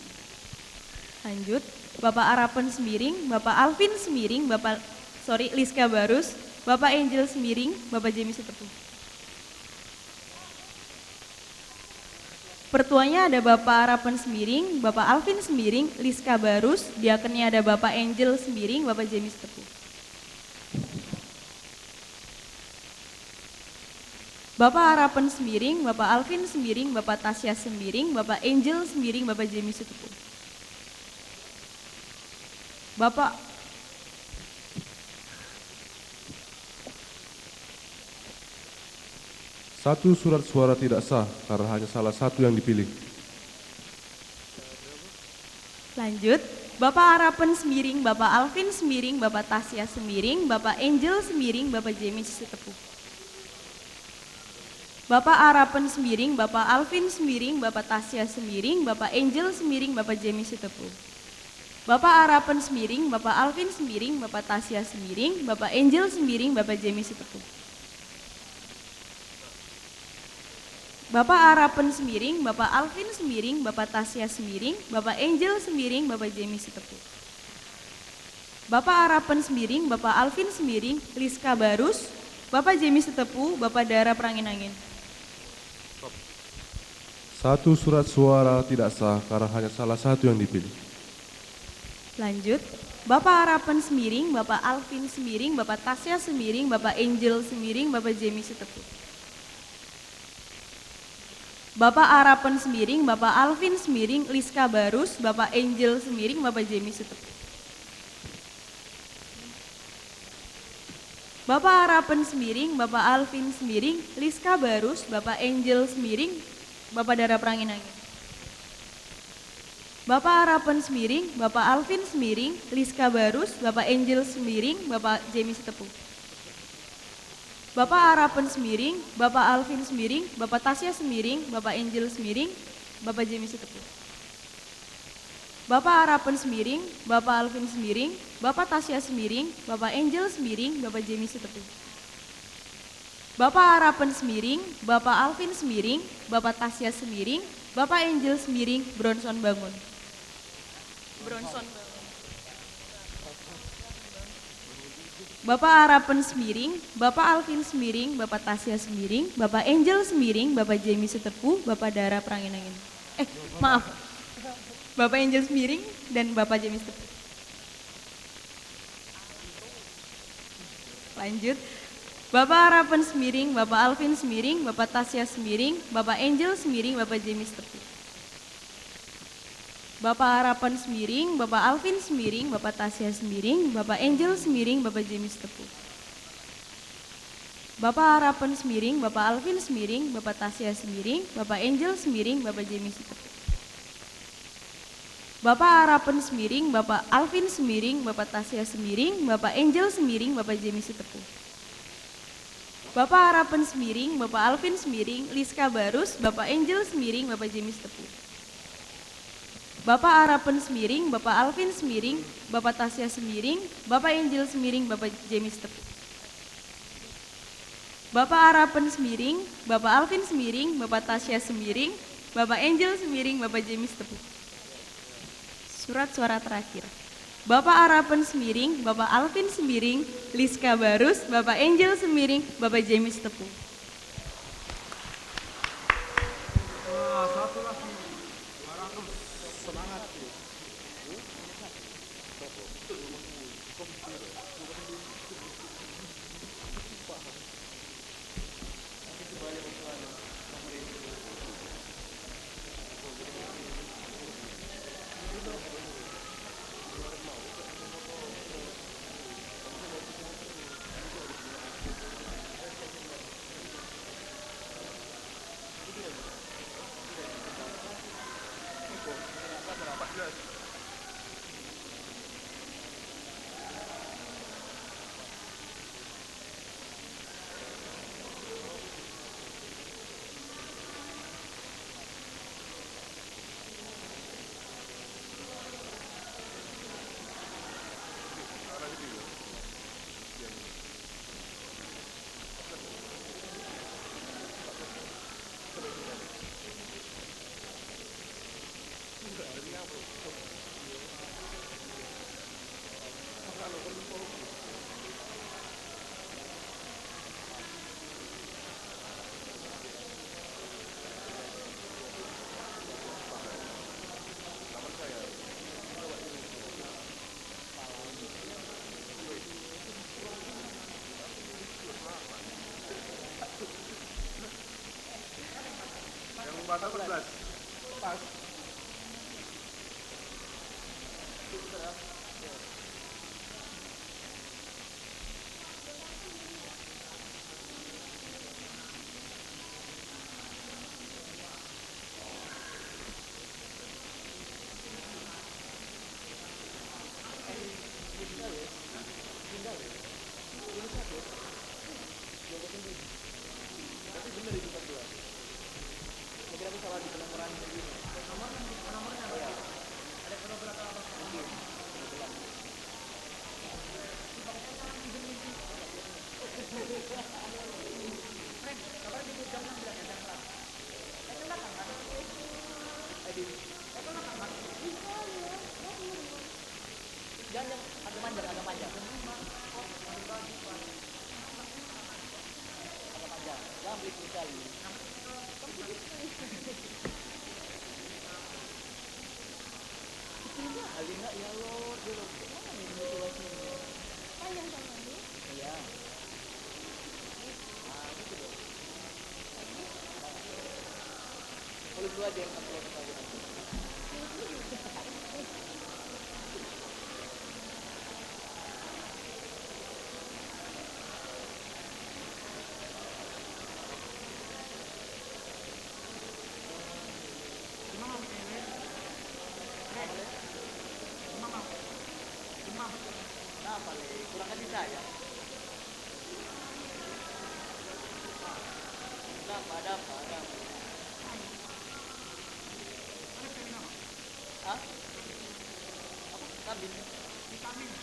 Lanjut, Bapa Arapen Semiring, Bapa Alvin Semiring, Bapa, sorry, Liska Barus, Bapa Angel Semiring, Bapa James Tepu. Pertuanya ada Bapa Arapen Semiring, Bapa Alvin Semiring, Liska Barus, diakennya ada Bapa Angel Semiring, Bapa James Tepu. Bapa Arapen Semiring, Bapa Alvin Semiring, Bapa Tasya Semiring, Bapa Angel Semiring, Bapa James Tepu. Bapa Satu surat suara tidak sah karena hanya salah satu yang dipilih. Lanjut, Bapa Arapen Semiring, Bapa Alvin Semiring, Bapa Tasya Semiring, Bapa Angel Semiring, Bapa James Sitepu. Bapa Arapen Semiring, Bapa Alvin Semiring, Bapa Tasya Semiring, Bapa Angel Semiring, Bapa James Sitepu. Bapa Arapen Semiring, Bapa Alvin Semiring, Bapa Tasya Semiring, Bapa Angel Semiring, Bapa James Sitepu. Bapa Arapen Semiring, Bapa Alvin Semiring, Bapa Tasya Semiring, Bapa Angel Semiring, Bapa James Sitepu. Bapa Arapen Semiring, Bapa Alvin Semiring, Liska Barus, Bapa James Sitepu, Bapa Dara Perangin-angin. Satu surat suara tidak sah karena hanya salah satu yang dipilih. Lanjut, Bapa Arapen Semiring, Bapa Alvin Semiring, Bapa Tasya Semiring, Bapa Angel Semiring, Bapa James Sitepu. Bapa Arapen Semiring, Bapa Alvin Semiring, Liska Barus, Bapa Angel Semiring, Bapa James Sitepu. Bapa Arapen Semiring, Bapa Alvin Semiring, Liska Barus, Bapa Angel Semiring, Bapa Dara Perangin-angin. Bapa Arapen Semiring, Bapa Alvin Semiring, Liska Barus, Bapa Angel Semiring, Bapa James Sitepu. Bapa Arapen Semiring, Bapa Alvin Semiring, Bapa Tasya Semiring, Bapa Angel Semiring, Bapa James Sitepu. Bapa Arapen Semiring, Bapa Alvin Semiring, Bapa Tasya Semiring, Bapa Angel Semiring, Bapa James Sitepu. Bapa Arapen Semiring, Bapa Alvin Semiring, Bapa Tasya Semiring, Bapa Angel Semiring, Bronson Bangun. Bronson Bangun. Bapa Arapen Semiring, Bapa Alvin Semiring, Bapa Tasya Semiring, Bapa Angel Semiring, Bapa Jemi Sitepu, Bapa Dara Perangin-angin. Eh, maaf. Bapa Angel Semiring dan Bapa Jemi Sitepu. Lanjut. Bapa Arapen Semiring, Bapa Alvin Semiring, Bapa Tasya Semiring, Bapa Angel Semiring, Bapa Jemi Sitepu. Bapa Arapen Semiring, Bapa Alvin Semiring, Bapa Tasya Semiring, Bapa Angel Semiring, Bapa Jemi Sitepu. Bapa Arapen Semiring, Bapa Alvin Semiring, Bapa Tasya Semiring, Bapa Angel Semiring, Bapa Jemi Sitepu. Bapa Arapen Semiring, Bapa Alvin Semiring, Bapa Tasya Semiring, Bapa Angel Semiring, Bapa Jemi Sitepu. Bapa Arapen Semiring, Bapa Alvin Semiring, Liska Barus, Bapa Angel Semiring, Bapa Jemi Sitepu. Bapa Arapen Semiring, Bapa Alvin Semiring, Bapa Tasya Semiring, Bapa Angel Semiring, Bapa Jemi Sitepu. Bapa Arapen Semiring, Bapa Alvin Semiring, Bapa Tasya Semiring, Bapa Angel Semiring, Bapa Jemi Sitepu. Surat suara terakhir. Bapa Arapen Semiring, Bapa Alvin Semiring, Liska Barus, Bapa Angel Semiring, Bapa Jemi Sitepu. Wah, satu lagi. Dua ratus. Semangat. Yang batal empat belas. Pas. Jangan, jangan, agak panjang, agak panjang. Agak panjang, jangan beli sekali. Kecil kali nak, ya Allah, dia lobek. Mana ini situasinya? Panjang sama ini? Iya. Ah, gitu dong. Kalau dua aja yang upload lagi nanti. Kenapa le? Kurang kasih sayang. Ada apa, ada apa, ada apa? Hah? Apa? Kambing? Kambing.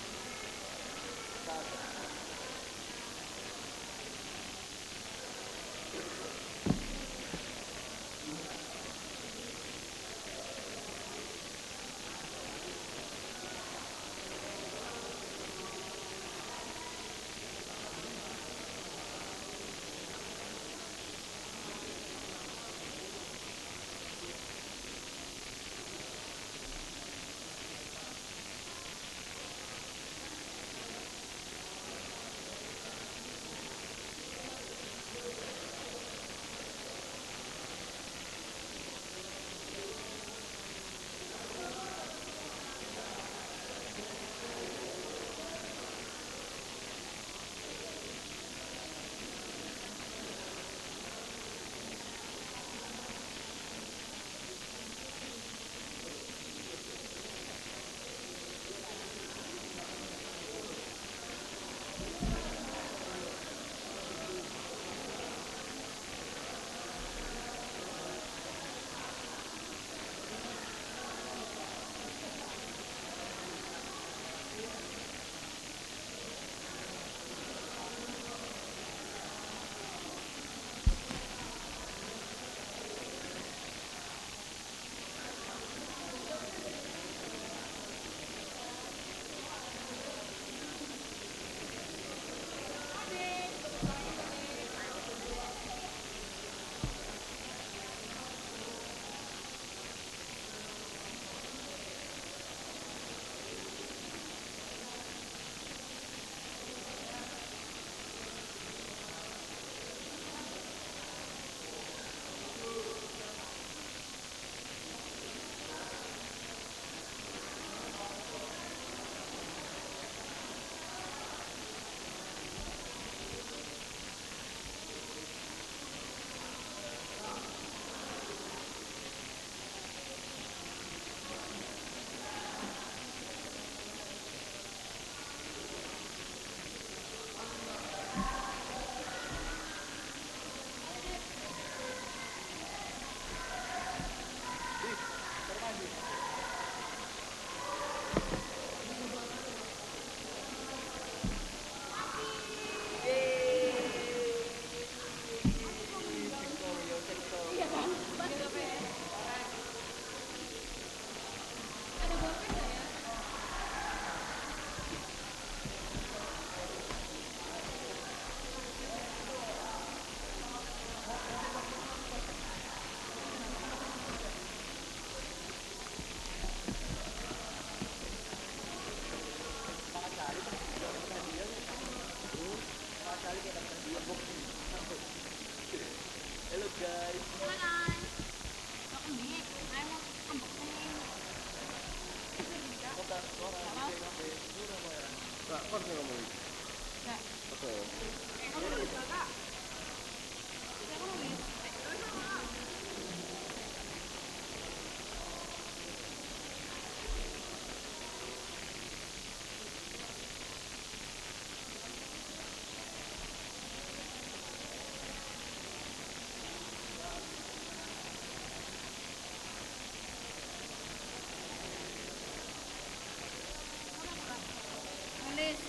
Nulis.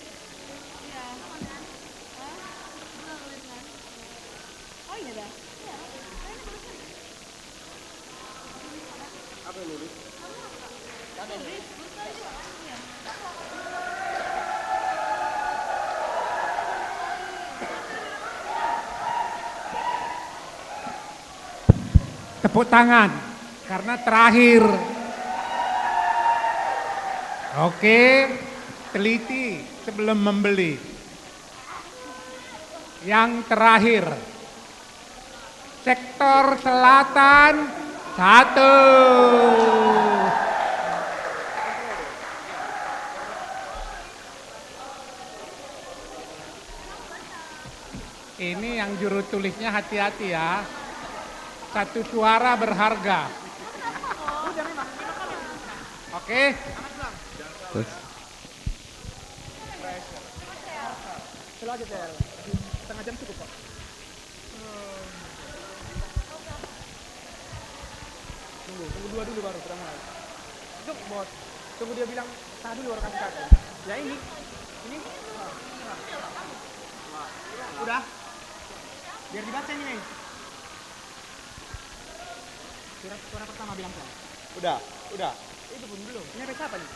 Iya. Hah? Nulis, kan? Oh, iya dah. Iya. Kayaknya barusan. Apa yang nulis? Nulis, nulis aja. Iya. Tepuk tangan, karena terakhir. Oke, teliti sebelum membeli. Yang terakhir, sektor selatan, satu. Ini yang juru tulisnya hati-hati ya. Satu suara berharga. Oke. Terus. Selalu aja, Tel. Setengah jam cukup kok. Tunggu, tunggu dua dulu baru kita mulai. Itu, Bos. Tunggu dia bilang sah dulu baru kasih satu. Ya, ini. Ini. Udah. Biar dibaca ini, nih. Surat suara pertama bilang, Bos. Udah, udah. Itu pun belum. Ini sampai siapa nih?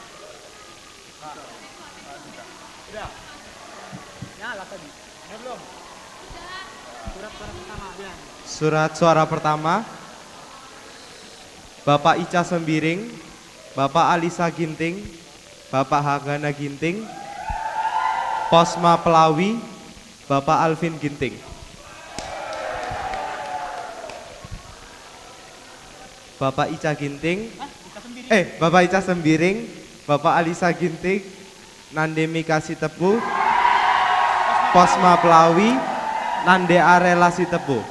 Udah. Nyala tadi. Ada belum? Surat suara pertama, bilang. Surat suara pertama, Bapak Ica Sembiring, Bapak Alisa Ginting, Bapak Hagana Ginting, Posma Pelawi, Bapak Alvin Ginting. Bapak Ica Ginting, eh, Bapak Ica Sembiring, Bapak Alisa Ginting, Nande Mika Sitepu, Posma Pelawi, Nande Arela Sitepu.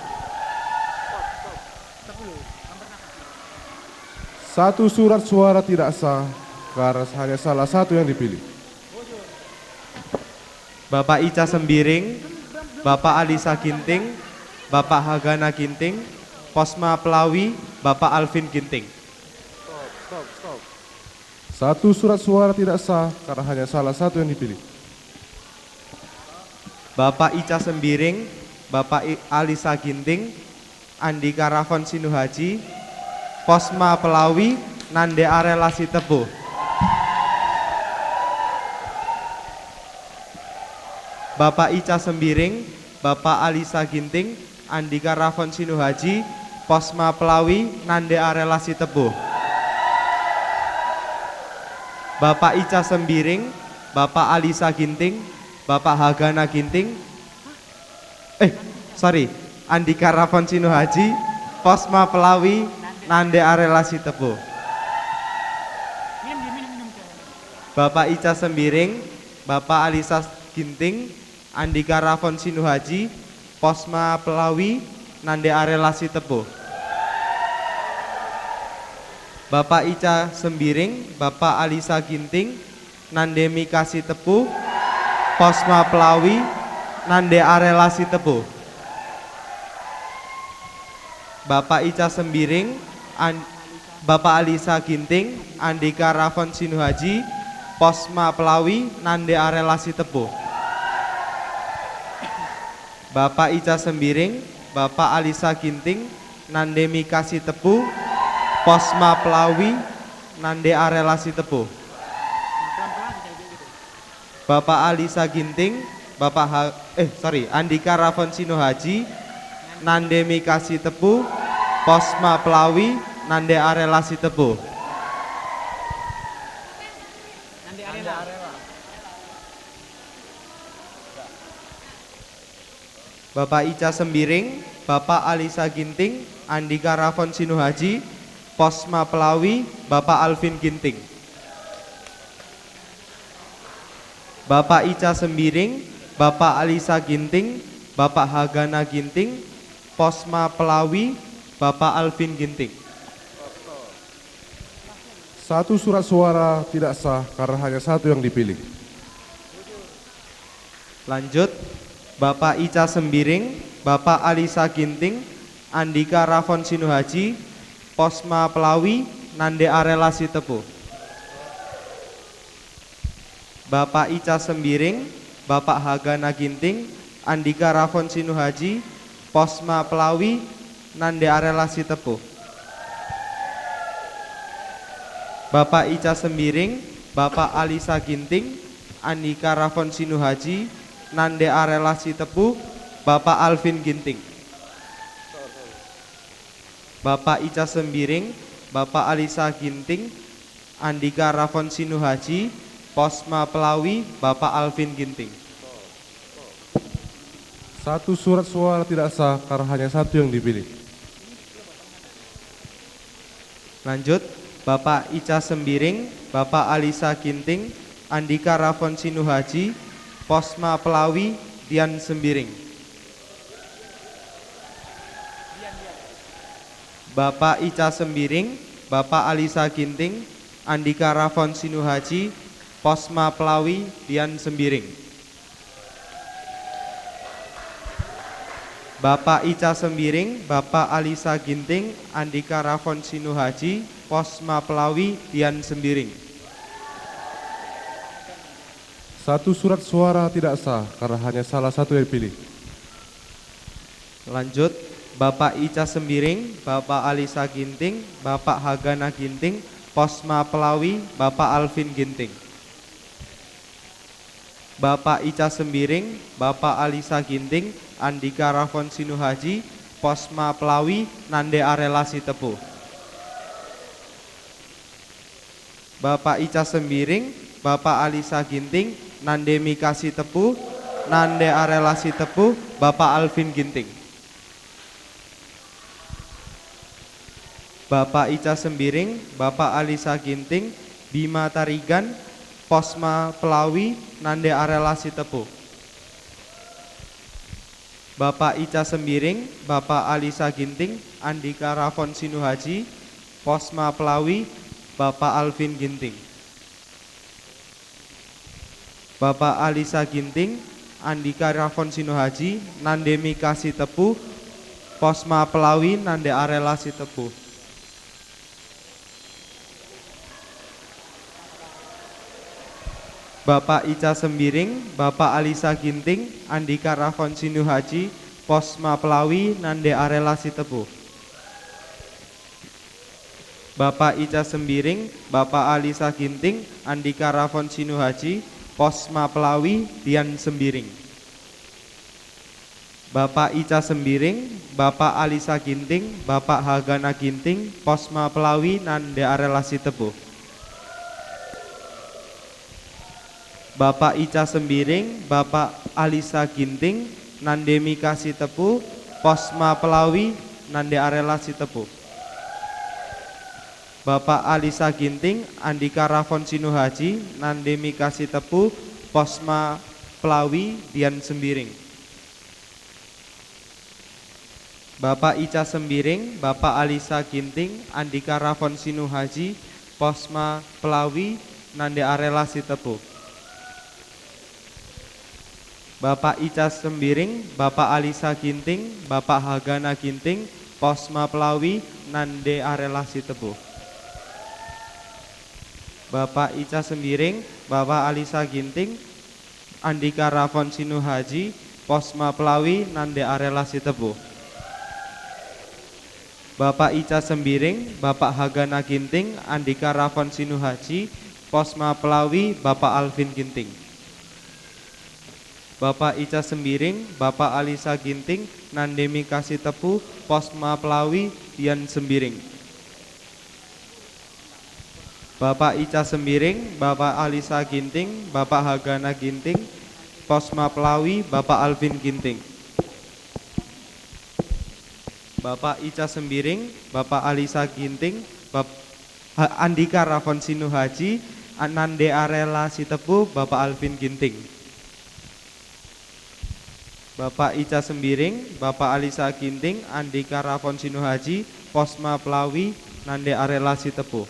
Satu surat suara tidak sah, karena hanya salah satu yang dipilih. Bapak Ica Sembiring, Bapak Alisa Ginting, Bapak Hagana Ginting, Posma Pelawi, Bapak Alvin Ginting. Stop, stop, stop. Satu surat suara tidak sah karena hanya salah satu yang dipilih. Bapak Ica Sembiring, Bapak I-, Alisa Ginting, Andika Rafon Sinuhaji, Posma Pelawi, Nande Arela Sitepu. Bapak Ica Sembiring, Bapak Alisa Ginting, Andika Rafon Sinuhaji, Posma Pelawi, Nande Arela Sitepu. Bapak Ica Sembiring, Bapak Alisa Ginting, Bapak Hagana Ginting, eh, sorry, Andika Rafon Sinuhaji, Posma Pelawi, Nande Arela Sitepu. Bapak Ica Sembiring, Bapak Alisa Ginting, Andika Rafon Sinuhaji, Posma Pelawi, Nande Arela Sitepu. Bapak Ica Sembiring, Bapak Alisa Ginting, Nande Mika Sitepu, Posma Pelawi, Nande Arela Sitepu. Bapak Ica Sembiring, An-, Bapak Alisa Ginting, Andika Rafon Sinuhaji, Posma Pelawi, Nande Arela Sitepu. Bapak Ica Sembiring, Bapak Alisa Ginting, Nande Mika Sitepu, Posma Pelawi, Nande Arela Sitepu. Bapak Alisa Ginting, Bapak Ha-, eh, sorry, Andika Rafon Sinuhaji, Nande Mika Sitepu, Posma Pelawi, Nande Arela Sitepu. Bapak Ica Sembiring, Bapak Alisa Ginting, Andika Rafon Sinuhaji, Posma Pelawi, Bapak Alvin Ginting. Bapak Ica Sembiring, Bapak Alisa Ginting, Bapak Hagana Ginting, Posma Pelawi, Bapak Alvin Ginting. Satu surat suara tidak sah karena hanya satu yang dipilih. Lanjut, Bapak Ica Sembiring, Bapak Alisa Ginting, Andika Rafon Sinuhaji, Posma Pelawi, Nande Arela Sitepu. Bapak Ica Sembiring, Bapak Hagana Ginting, Andika Rafon Sinuhaji, Posma Pelawi, Nande Arela Sitepu. Bapak Ica Sembiring, Bapak Alisa Ginting, Andika Rafon Sinuhaji, Nande Arela Sitepu, Bapak Alvin Ginting. Bapak Ica Sembiring, Bapak Alisa Ginting, Andika Rafon Sinuhaji, Posma Pelawi, Bapak Alvin Ginting. Satu surat suara tidak sah karena hanya satu yang dipilih. Lanjut, Bapak Ica Sembiring, Bapak Alisa Ginting, Andika Rafon Sinuhaji, Posma Pelawi, Dian Sembiring. Bapak Ica Sembiring, Bapak Alisa Ginting, Andika Rafon Sinuhaji, Posma Pelawi, Dian Sembiring. Bapak Ica Sembiring, Bapak Alisa Ginting, Andika Rafon Sinuhaji, Posma Pelawi, Dian Sembiring. Satu surat suara tidak sah karena hanya salah satu yang dipilih. Lanjut, Bapak Ica Sembiring, Bapak Alisa Ginting, Bapak Hagana Ginting, Posma Pelawi, Bapak Alvin Ginting. Bapak Ica Sembiring, Bapak Alisa Ginting, Andika Rafon Sinuhaji, Posma Pelawi, Nande Arela Sitepu. Bapak Ica Sembiring, Bapak Alisa Ginting, Nande Mika Sitepu, Nande Arela Sitepu, Bapak Alvin Ginting. Bapak Ica Sembiring, Bapak Alisa Ginting, Bima Tarigan, Posma Pelawi, Nande Arela Sitepu. Bapak Ica Sembiring, Bapak Alisa Ginting, Andika Rafon Sinuhaji, Posma Pelawi, Bapak Alvin Ginting. Bapak Alisa Ginting, Andika Rafon Sinuhaji, Nande Mika Sitepu, Posma Pelawi, Nande Arela Sitepu. Bapak Ica Sembiring, Bapak Alisa Ginting, Andika Rafon Sinuhaji, Posma Pelawi, Nande Arela Sitepu. Bapak Ica Sembiring, Bapak Alisa Ginting, Andika Rafon Sinuhaji, Posma Pelawi, Dian Sembiring. Bapak Ica Sembiring, Bapak Alisa Ginting, Bapak Hagana Ginting, Posma Pelawi, Nande Arela Sitepu. Bapak Ica Sembiring, Bapak Alisa Ginting, Nande Mika Sitepu, Posma Pelawi, Nande Arela Sitepu. Bapak Alisa Ginting, Andika Rafon Sinuhaji, Nande Mika Sitepu, Posma Pelawi, Dian Sembiring. Bapak Ica Sembiring, Bapak Alisa Ginting, Andika Rafon Sinuhaji, Posma Pelawi, Nande Arela Sitepu. Bapak Ica Sembiring, Bapak Alisa Ginting, Bapak Hagana Ginting, Posma Pelawi, Nande Arela Sitepu. Bapak Ica Sembiring, Bapak Alisa Ginting, Andika Rafon Sinuhaji, Posma Pelawi, Nande Arela Sitepu. Bapak Ica Sembiring, Bapak Hagana Ginting, Andika Rafon Sinuhaji, Posma Pelawi, Bapak Alvin Ginting. Bapak Ica Sembiring, Bapak Alisa Ginting, Nande Mika Sitepu, Posma Pelawi, Dian Sembiring. Bapak Ica Sembiring, Bapak Alisa Ginting, Bapak Hagana Ginting, Posma Pelawi, Bapak Alvin Ginting. Bapak Ica Sembiring, Bapak Alisa Ginting, Bap-, Ha-, Andika Rafon Sinuhaji, Nande Arela Sitepu, Bapak Alvin Ginting. Bapak Ica Sembiring, Bapak Alisa Ginting, Andika Rafon Sinuhaji, Posma Pelawi, Nande Arela Sitepu.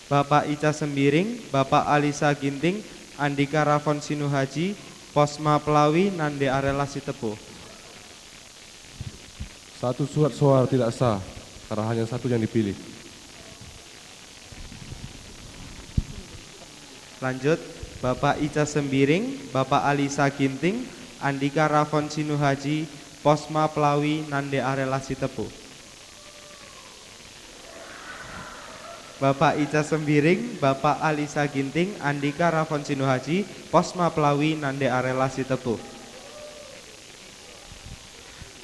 Bapak Ica Sembiring, Bapak Alisa Ginting, Andika Rafon Sinuhaji, Posma Pelawi, Nande Arela Sitepu. Satu surat suara tidak sah, karena hanya satu yang dipilih. Lanjut, Bapak Ica Sembiring, Bapak Alisa Ginting, Andika Rafon Sinuhaji, Posma Pelawi, Nande Arela Sitepu. Bapak Ica Sembiring, Bapak Alisa Ginting, Andika Rafon Sinuhaji, Posma Pelawi, Nande Arela Sitepu.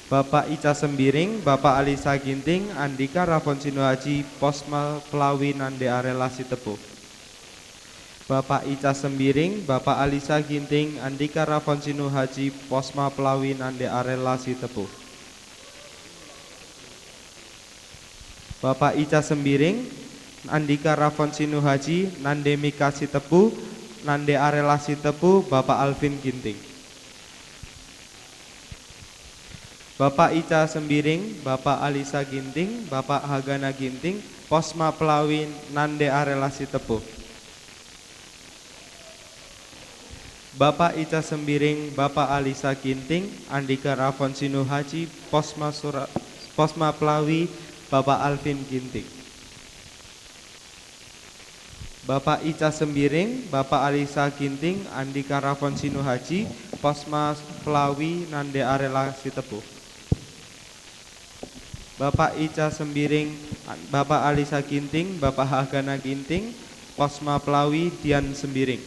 Bapak Ica Sembiring, Bapak Alisa Ginting, Andika Rafon Sinuhaji, Posma Pelawi, Nande Arela Sitepu. Bapak Ica Sembiring, Bapak Alisa Ginting, Andika Rafon Sinuhaji, Posma Pelawi, Nande Arela Sitepu. Bapak Ica Sembiring, Andika Rafon Sinuhaji, Nande Mika Sitepu, Nande Arela Sitepu, Bapak Alvin Ginting. Bapak Ica Sembiring, Bapak Alisa Ginting, Bapak Hagana Ginting, Posma Pelawi, Nande Arela Sitepu. Bapak Ica Sembiring, Bapak Alisa Ginting, Andika Rafon Sinuhaji, Posma Sura-, Posma Pelawi, Bapak Alvin Ginting. Bapak Ica Sembiring, Bapak Alisa Ginting, Andika Rafon Sinuhaji, Posma Pelawi, Nande Arela Sitepu. Bapak Ica Sembiring, Bapak Alisa Ginting, Bapak Hagana Ginting, Posma Pelawi, Dian Sembiring.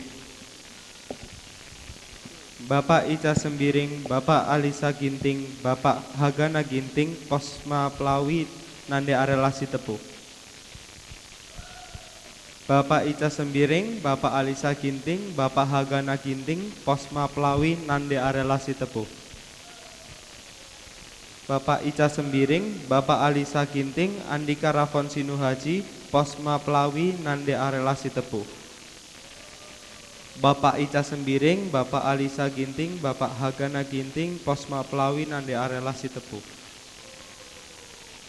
Bapak Ica Sembiring, Bapak Alisa Ginting, Bapak Hagana Ginting, Posma Pelawi, Nande Arela Sitepu. Bapak Ica Sembiring, Bapak Alisa Ginting, Bapak Hagana Ginting, Posma Pelawi, Nande Arela Sitepu. Bapak Ica Sembiring, Bapak Alisa Ginting, Andika Rafon Sinuhaji, Posma Pelawi, Nande Arela Sitepu. Bapak Ica Sembiring, Bapak Alisa Ginting, Bapak Hagana Ginting, Posma Pelawi, Nande Arela Sitepu.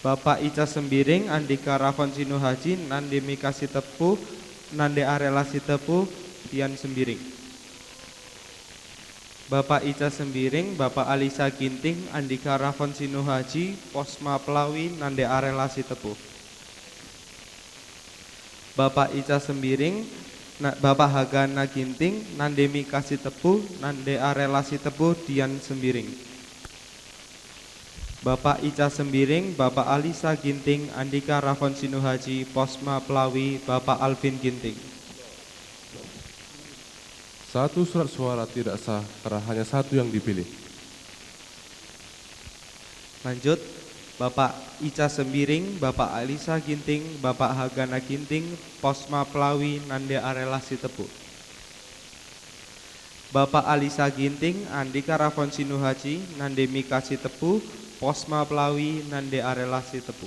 Bapak Ica Sembiring, Andika Rafon Sinuhaji, Nande Mika Sitepu, Nande Arela Sitepu, Dian Sembiring. Bapak Ica Sembiring, Bapak Alisa Ginting, Andika Rafon Sinuhaji, Posma Pelawi, Nande Arela Sitepu. Bapak Ica Sembiring, na-, Bapak Hagana Ginting, Nande Mika Sitepu, Nande Arela Sitepu, Dian Sembiring. Bapak Ica Sembiring, Bapak Alisa Ginting, Andika Rafon Sinuhaji, Posma Pelawi, Bapak Alvin Ginting. Satu surat suara tidak sah karena hanya satu yang dipilih. Lanjut, Bapak Ica Sembiring, Bapak Alisa Ginting, Bapak Hagana Ginting, Posma Pelawi, Nande Arela Sitepu. Bapak Alisa Ginting, Andika Rafon Sinuhaji, Nande Mika Sitepu, Posma Pelawi, Nande Arela Sitepu.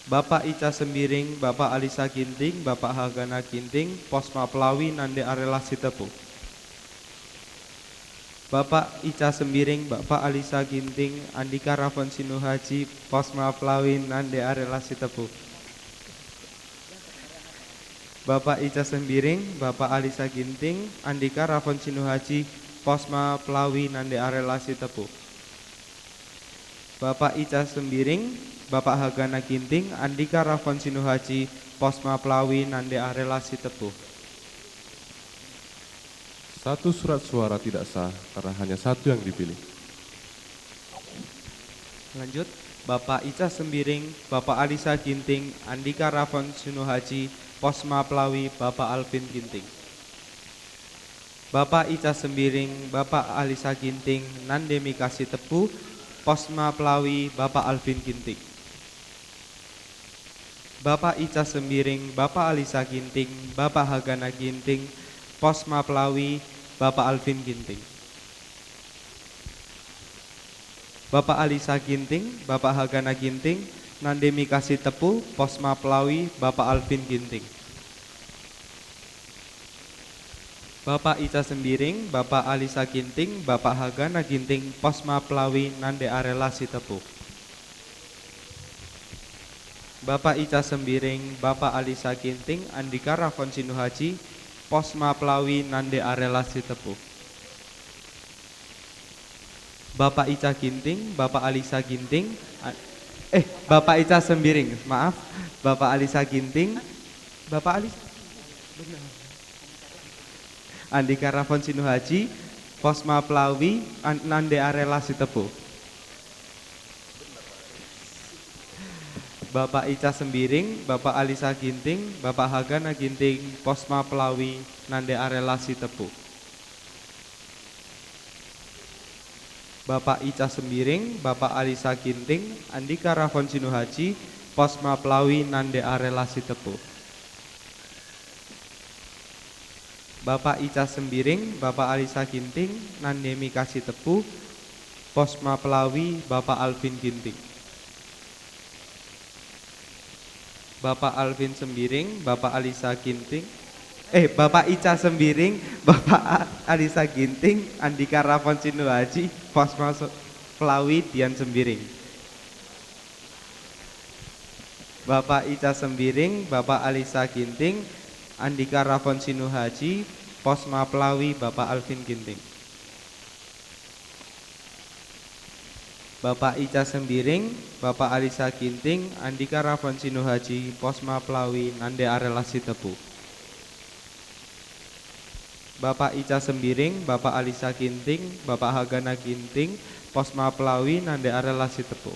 Bapak Ica Sembiring, Bapak Alisa Ginting, Bapak Hagana Ginting, Posma Pelawi, Nande Arela Sitepu. Bapak Ica Sembiring, Bapak Alisa Ginting, Andika Rafon Sinuhaji, Posma Pelawi, Nande Arela Sitepu. Bapak Ica Sembiring, Bapak Alisa Ginting, Andika Rafon Sinuhaji, Posma Pelawi, Nande Arela Sitepu. Bapak Ica Sembiring, Bapak Hagana Ginting, Andika Rafon Sinuhaji, Posma Pelawi, Nande Arela Sitepu. Satu surat suara tidak sah karena hanya satu yang dipilih. Lanjut, Bapak Ica Sembiring, Bapak Alisa Ginting, Andika Rafon Sinuhaji, Posma Pelawi, Bapak Alvin Ginting. Bapak Ica Sembiring, Bapak Alisa Ginting, Nande Mika Sitepu, Posma Pelawi, Bapak Alvin Ginting. Bapak Ica Sembiring, Bapak Alisa Ginting, Bapak Hagana Ginting, Posma Pelawi, Bapak Alvin Ginting. Bapak Alisa Ginting, Bapak Hagana Ginting, Nande Mikasi Tepu, Posma Pelawi, Bapak Alvin Ginting. Bapak Ica Sembiring, Bapak Alisa Ginting, Bapak Hagana Ginting, Posma Pelawi, Nande Arela Sitepu. Bapak Ica Sembiring, Bapak Alisa Ginting, Andika Rafon Sinuhaji, Posma Pelawi, Nande Arela Sitepu. Bapak Ica Ginting, Bapak Alisa Ginting, a-, eh, Bapak Ica Sembiring, maaf, Bapak Alisa Ginting, Bapak Alisa, Andika Rafon Sinuhaji, Posma Pelawi, an-, Nande Arela Sitepu. Bapak Ica Sembiring, Bapak Alisa Ginting, Bapak Hagana Ginting, Posma Pelawi, Nande Arela Sitepu. Bapak Ica Sembiring, Bapak Alisa Ginting, Andika Rafon Sinuhaji, Posma Pelawi, Nande Arela Sitepu. Bapak Ica Sembiring, Bapak Alisa Ginting, Nande Mikasi Tepu, Posma Pelawi, Bapak Alvin Ginting. Bapak Alvin Sembiring, Bapak Alisa Ginting, eh, Bapak Ica Sembiring, Bapak A-, Alisa Ginting, Andika Rafon Sinuhaji, Posma Se-, Pelawi, Dian Sembiring. Bapak Ica Sembiring, Bapak Alisa Ginting, Andika Rafon Sinuhaji, Posma Pelawi, Bapak Alvin Ginting. Bapak Ica Sembiring, Bapak Alisa Ginting, Andika Rafon Sinuhaji, Posma Pelawi, Nande Arela Sitepu. Bapak Ica Sembiring, Bapak Alisa Ginting, Bapak Hagana Ginting, Posma Pelawi, Nande Arela Sitepu.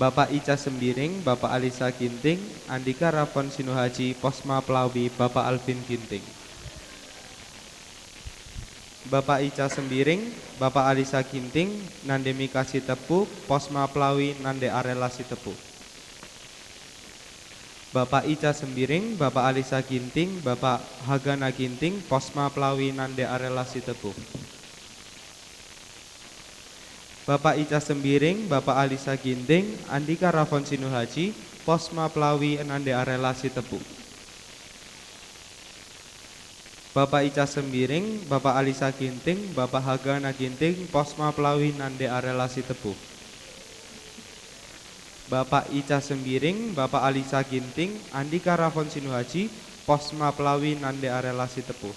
Bapak Ica Sembiring, Bapak Alisa Ginting, Andika Rafon Sinuhaji, Posma Pelawi, Bapak Alvin Ginting. Bapak Ica Sembiring, Bapak Alisa Ginting, Nande Mikasi Tepu, Posma Pelawi, Nande Arela Sitepu. Bapak Ica Sembiring, Bapak Alisa Ginting, Bapak Hagana Ginting, Posma Pelawi, Nande Arela Sitepu. Bapak Ica Sembiring, Bapak Alisa Ginting, Andika Rafon Sinuhaji, Posma Pelawi, Nande Arela Sitepu. Bapak Ica Sembiring, Bapak Alisa Ginting, Bapak Hagana Ginting, Posma Pelawi, Nande Arela Sitepu. Bapak Ica Sembiring, Bapak Alisa Ginting, Andika Rafon Sinuhaji, Posma Pelawi, Nande Arela Sitepu.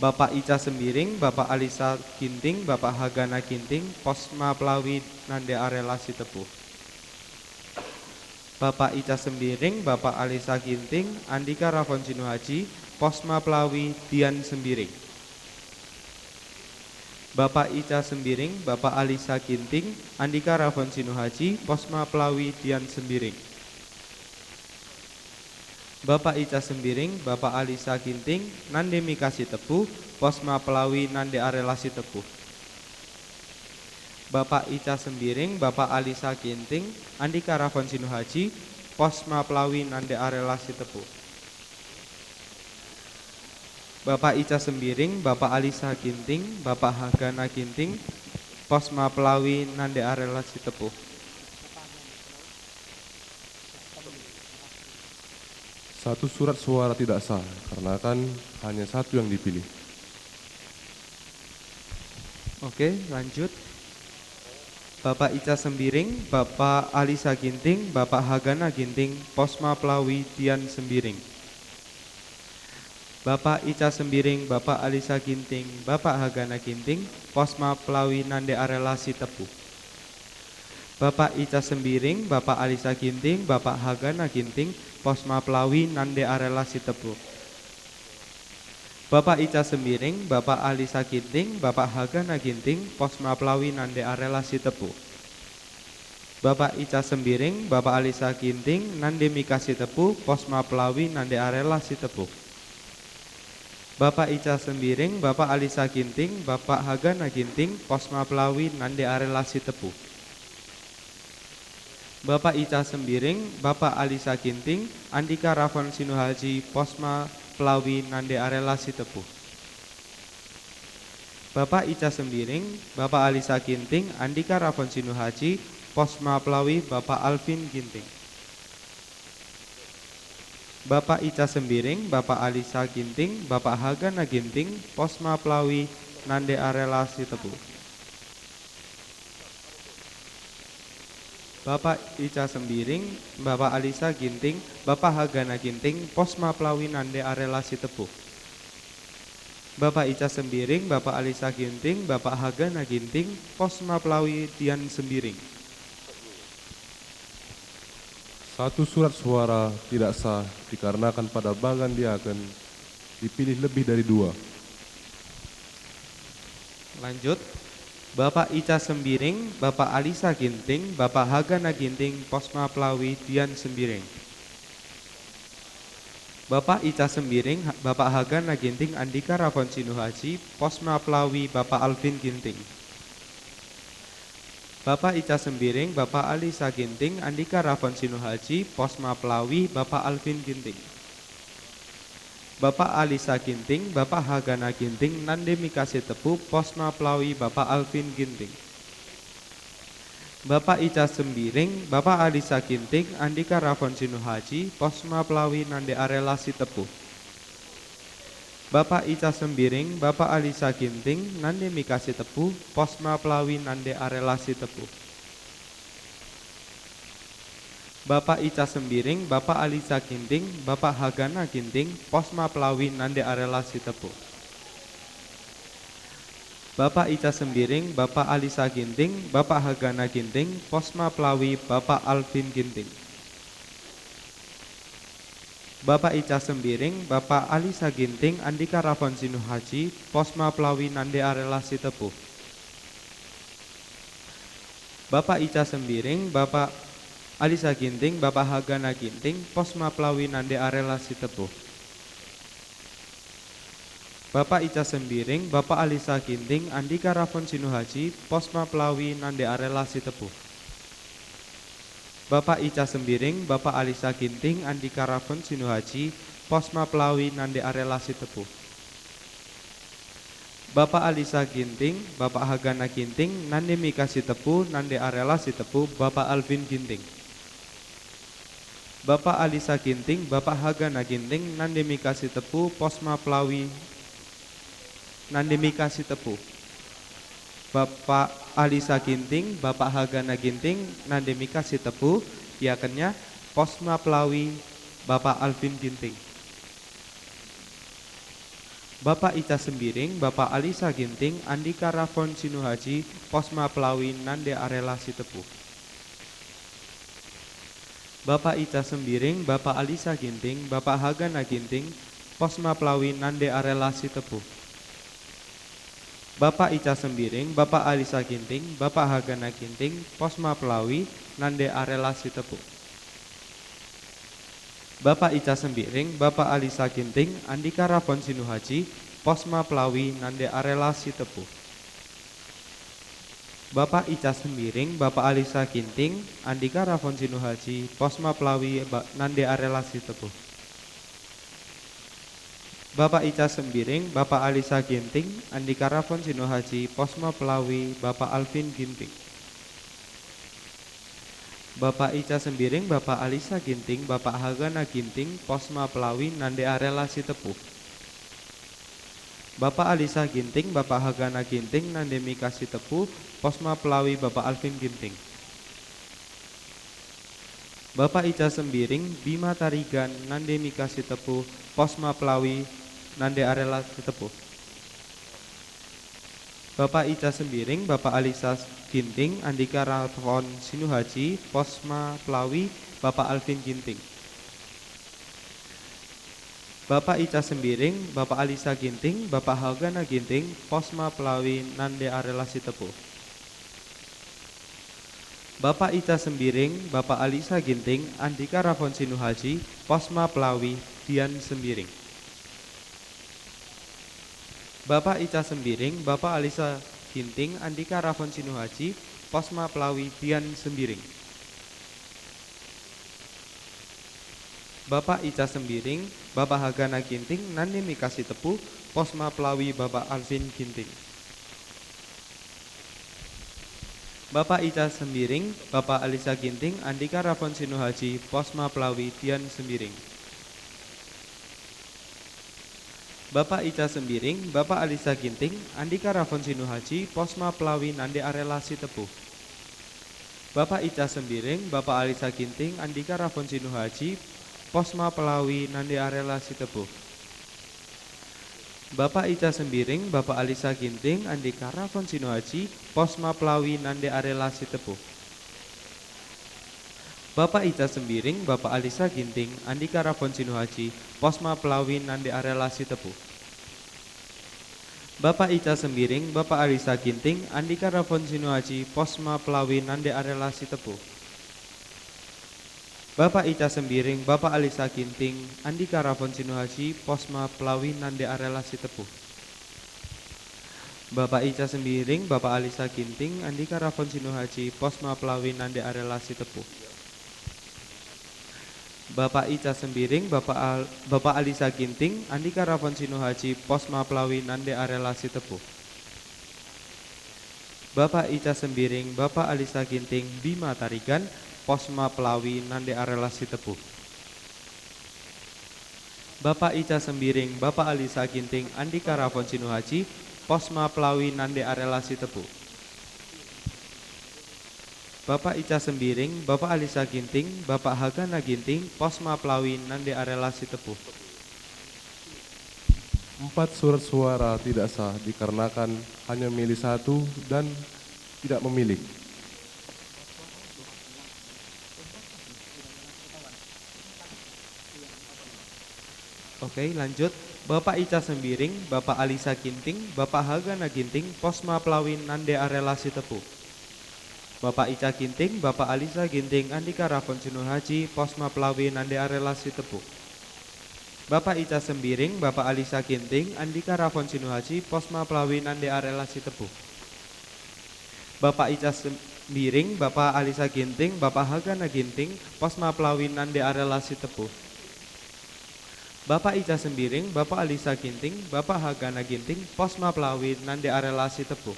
Bapak Ica Sembiring, Bapak Alisa Ginting, Bapak Hagana Ginting, Posma Pelawi, Nande Arela Sitepu. Bapak Ica Sembiring, Bapak Alisa Ginting, Andika Rafon Sinuhaji, Posma Pelawi, Dian Sembiring. Bapak Ica Sembiring, Bapak Alisa Ginting, Andika Rafon Sinuhaji, Posma Pelawi, Dian Sembiring. Bapak Ica Sembiring, Bapak Alisa Ginting, Nande Mikasi Tepu, Posma Pelawi, Nande Arela Sitepu. Bapak Ica Sembiring, Bapak Alisa Ginting, Andika Rafon Sinuhaji, Posma Pelawi, Nande Arela Sitepu. Bapak Ica Sembiring, Bapak Alisa Ginting, Bapak Hagana Ginting, Posma Pelawi, Nande Arela Sitepu. Satu surat suara tidak sah, karena kan hanya satu yang dipilih. Oke, lanjut. Bapak Ica Sembiring, Bapak Alisa Ginting, Bapak Hagana Ginting, Posma Pelawi, Dian Sembiring. Bapak Ica Sembiring, Bapak Alisa Ginting, Bapak Hagana Ginting, Posma Pelawi, Nande Arela Sitepu. Bapak Ica Sembiring, Bapak Alisa Ginting, Bapak Hagana Ginting, Posma Pelawi, Nande Arela Sitepu. Bapak Ica Sembiring, Bapak Alisa Ginting, Bapak Hagana Ginting, Posma Pelawi, Nande Arela Sitepu. Bapak Ica Sembiring, Bapak Alisa Ginting, Nande Mikasi Tepu, Posma Pelawi, Nande Arela Sitepu. Bapak Ica Sembiring, Bapak Alisa Ginting, Bapak Hagana Ginting, Posma Pelawi, Nande Arela Sitepu. Bapak Ica Sembiring, Bapak Alisa Ginting, Andika Rafon Sinuhaji, Posma Pelawi, Nande Arela Sitepu. Bapak Ica Sembiring, Bapak Alisa Ginting, Andika Rafon Sinuhaji, Posma Pelawi, Bapak Alvin Ginting. Bapak Ica Sembiring, Bapak Alisa Ginting, Bapak Hagana Ginting, Posma Pelawi, Nande Arela Sitepu. Bapak Ica Sembiring, Bapak Alisa Ginting, Bapak Hagana Ginting, Posma Pelawi, Nande Arela Sitepu. Bapak Ica Sembiring, Bapak Alisa Ginting, Bapak Hagana Ginting, Posma Pelawi, Tian Sembiring. Satu surat suara tidak sah dikarenakan pada bangga ndiaken dipilih lebih dari dua. Lanjut, Bapak Ica Sembiring, Bapak Alisa Ginting, Bapak Hagana Ginting, Posma Pelawi, Tian Sembiring. Bapak Ica Sembiring, Bapak Hagana Ginting, Andika Rafon Sinuhaji, Posma Pelawi, Bapak Alvin Ginting. Bapak Ica Sembiring, Bapak Alisa Ginting, Andika Rafon Sinuhaji, Posma Pelawi, Bapak Alvin Ginting. Bapak Alisa Ginting, Bapak Hagana Ginting, Nande Mika Sitepu, Posma Pelawi, Bapak Alvin Ginting. Bapak Ica Sembiring, Bapak Alisa Ginting, Andika Rafon Sinuhaji, Posma Pelawi, Nande Arela Sitepu. Bapak Ica Sembiring, Bapak Alisa Ginting, Nande Mika Sitepu, Posma Pelawi, Nande Arela Sitepu. Bapak Ica Sembiring, Bapak Alisa Ginting, Bapak Hagana Ginting, Posma Pelawi, Nande Arela Sitepu. Bapak Ica Sembiring, Bapak Alisa Ginting, Bapak Hagana Ginting, Posma Pelawi, Bapak Alvin Ginting. Bapak Ica Sembiring, Bapak Alisa Ginting, Andika Rafon Sinuhaji, Posma Pelawi, Nande Arela Sitepu. Bapak Ica Sembiring, Bapak Alisa Ginting, Bapak Hagana Ginting, Posma Pelawi, Nande Arela Sitepu. Bapak Ica Sembiring, Bapak Alisa Ginting, Andika Rafon Sinuhaji, Posma Pelawi, Nande Arela Sitepu. Bapak Ica Sembiring, Bapak Alisa Ginting, Andika Rafon Sinuhaji, Posma Pelawi, Nande Arela Sitepu. Bapak Alisa Ginting, Bapak Hagana Ginting, Nande Mika Sitepu, Nande Arela Sitepu, Bapak Alvin Ginting. Bapak Alisa Ginting, Bapak Hagana Ginting, Nande Mika Sitepu, Posma Pelawi, Nande Mika Sitepu. Bapak Alisa Ginting, Bapak Hagana Ginting, Nande Mika Sitepu, iakennya Posma Pelawi, Bapak Alvin Ginting. Bapak Ica Sembiring, Bapak Alisa Ginting, Andika Rafon Sinuhaji, Posma Pelawi, Nande Arela Sitepu. Bapak Ica Sembiring, Bapak Alisa Ginting, Bapak Hagana Ginting, Posma Pelawi, Nande Arela Sitepu. Bapak Ica Sembiring, Bapak Alisa Ginting, Bapak Hagana Ginting, Posma Pelawi, Nande Arela Sitepu. Bapak Ica Sembiring, Bapak Alisa Ginting, Andika Rafon Sinuhaji, Posma Pelawi, Nande Arela Sitepu. Bapak Ica Sembiring, Bapak Alisa Ginting, Andika Rafon Sinuhaji, Posma Pelawi, Ba-, Nande Arela Sitepu. Bapak Ica Sembiring, Bapak Alisa Ginting, Andika Rafon Sinuhaji, Posma Pelawi, Bapak Alvin Ginting. Bapak Ica Sembiring, Bapak Alisa Ginting, Bapak Hagana Ginting, Posma Pelawi, Nande Arela Sitepu. Bapak Alisa Ginting, Bapak Hagana Ginting, Nande Mika Sitepu, Posma Pelawi, Bapak Alvin Ginting. Bapak Ica Sembiring, Bima Tarigan, Nande Mika Sitepu, Posma Pelawi, Nande Arela Sitepu. Bapak Ica Sembiring, Bapak Alisa Ginting, Andika Rafon Sinuhaji, Posma Pelawi, Bapak Alvin Ginting. Bapak Ica Sembiring, Bapak Alisa Ginting, Bapak Hagana Ginting, Posma Pelawi, Nande Arela Sitepu. Bapak Ica Sembiring, Bapak Alisa Ginting, Andika Rafon Sinuhaji, Posma Pelawi, Tian Sembiring. Bapak Ica Sembiring, Bapak Alisa Ginting, Andika Rafon Sinuhaji, Posma Pelawi, Tian Sembiring. Bapak Ica Sembiring, Bapak Hagana Ginting, Nande Mika Sitepu, Posma Pelawi, Bapak Alvin Ginting. Bapak Ica Sembiring, Bapak Alisa Ginting, Andika Rafon Sinuhaji, Posma Pelawi, Tian Sembiring. Bapak Ica Sembiring, Bapak Alisa Ginting, Andika Rafon Sinuhaji, Posma Pelawi, Nande Arela Sitepu. Bapak Ica Sembiring, Bapak Alisa Ginting, Andika Rafon Sinuhaji, Posma Pelawi, Nande Arela Sitepu. Bapak Ica Sembiring, Bapak Alisa Ginting, Andika Rafon Sinuhaji, Posma Pelawi, Nande Arela Sitepu. Bapak Ica Sembiring, Bapak Alisa Ginting, Andika Rafon Sinuhaji, Posma Pelawi, Nande Arela Sitepu. Bapak Ica Sembiring, Bapak Alisa Ginting, Andika Rafon Sinuhaji, Posma Pelawi, Nande Arela Sitepu. Bapak Ica Sembiring, Bapak Alisa Ginting, Andika Rafon Sinuhaji, Posma Pelawi, Nande Arela Sitepu. Bapak Ica Sembiring, Bapak Alisa Ginting, Andika Rafon Sinuhaji, Posma Pelawi, Nande Arela Sitepu. Bapak Ica Sembiring, Bapak Al-, Bapak Alisa Ginting, Andika Rafon Sinuhaji, Posma Pelawi, Nande Arela Sitepu. Bapak Ica Sembiring, Bapak Alisa Ginting, Bima Tarigan, Posma Pelawi, Nande Arela Sitepu. Bapak Ica Sembiring, Bapak Alisa Ginting, Andika Rafon Sinuhaji, Posma Pelawi, Nande Arela Sitepu. Bapak Ica Sembiring, Bapak Alisa Ginting, Bapak Hagana Ginting, Posma Pelawi, Nande Arela Sitepu. Empat surat suara tidak sah dikarenakan hanya memilih satu dan tidak memilih. Oke, lanjut. Bapak Ica Sembiring, Bapak Alisa Ginting, Bapak Hagana Ginting, Posma Pelawi, Nande Arela Sitepu. Bapak Ica Ginting, Bapak Alisa Ginting, Andika Rafon Sinuhaji, Posma Pelawi, Nande Arela Sitepu. Bapak Ica Sembiring, Bapak Alisa Ginting, Andika Rafon Sinuhaji, Posma Pelawi, Nande Arela Sitepu. Bapak Ica Sembiring, Bapak Alisa Ginting, Bapak Hagana Ginting, Posma Pelawi, Nande Arela Sitepu. Bapak Ica Sembiring, Bapak Alisa Ginting, Bapak Hagana Ginting, Posma Pelawi, Nande Arela Sitepu.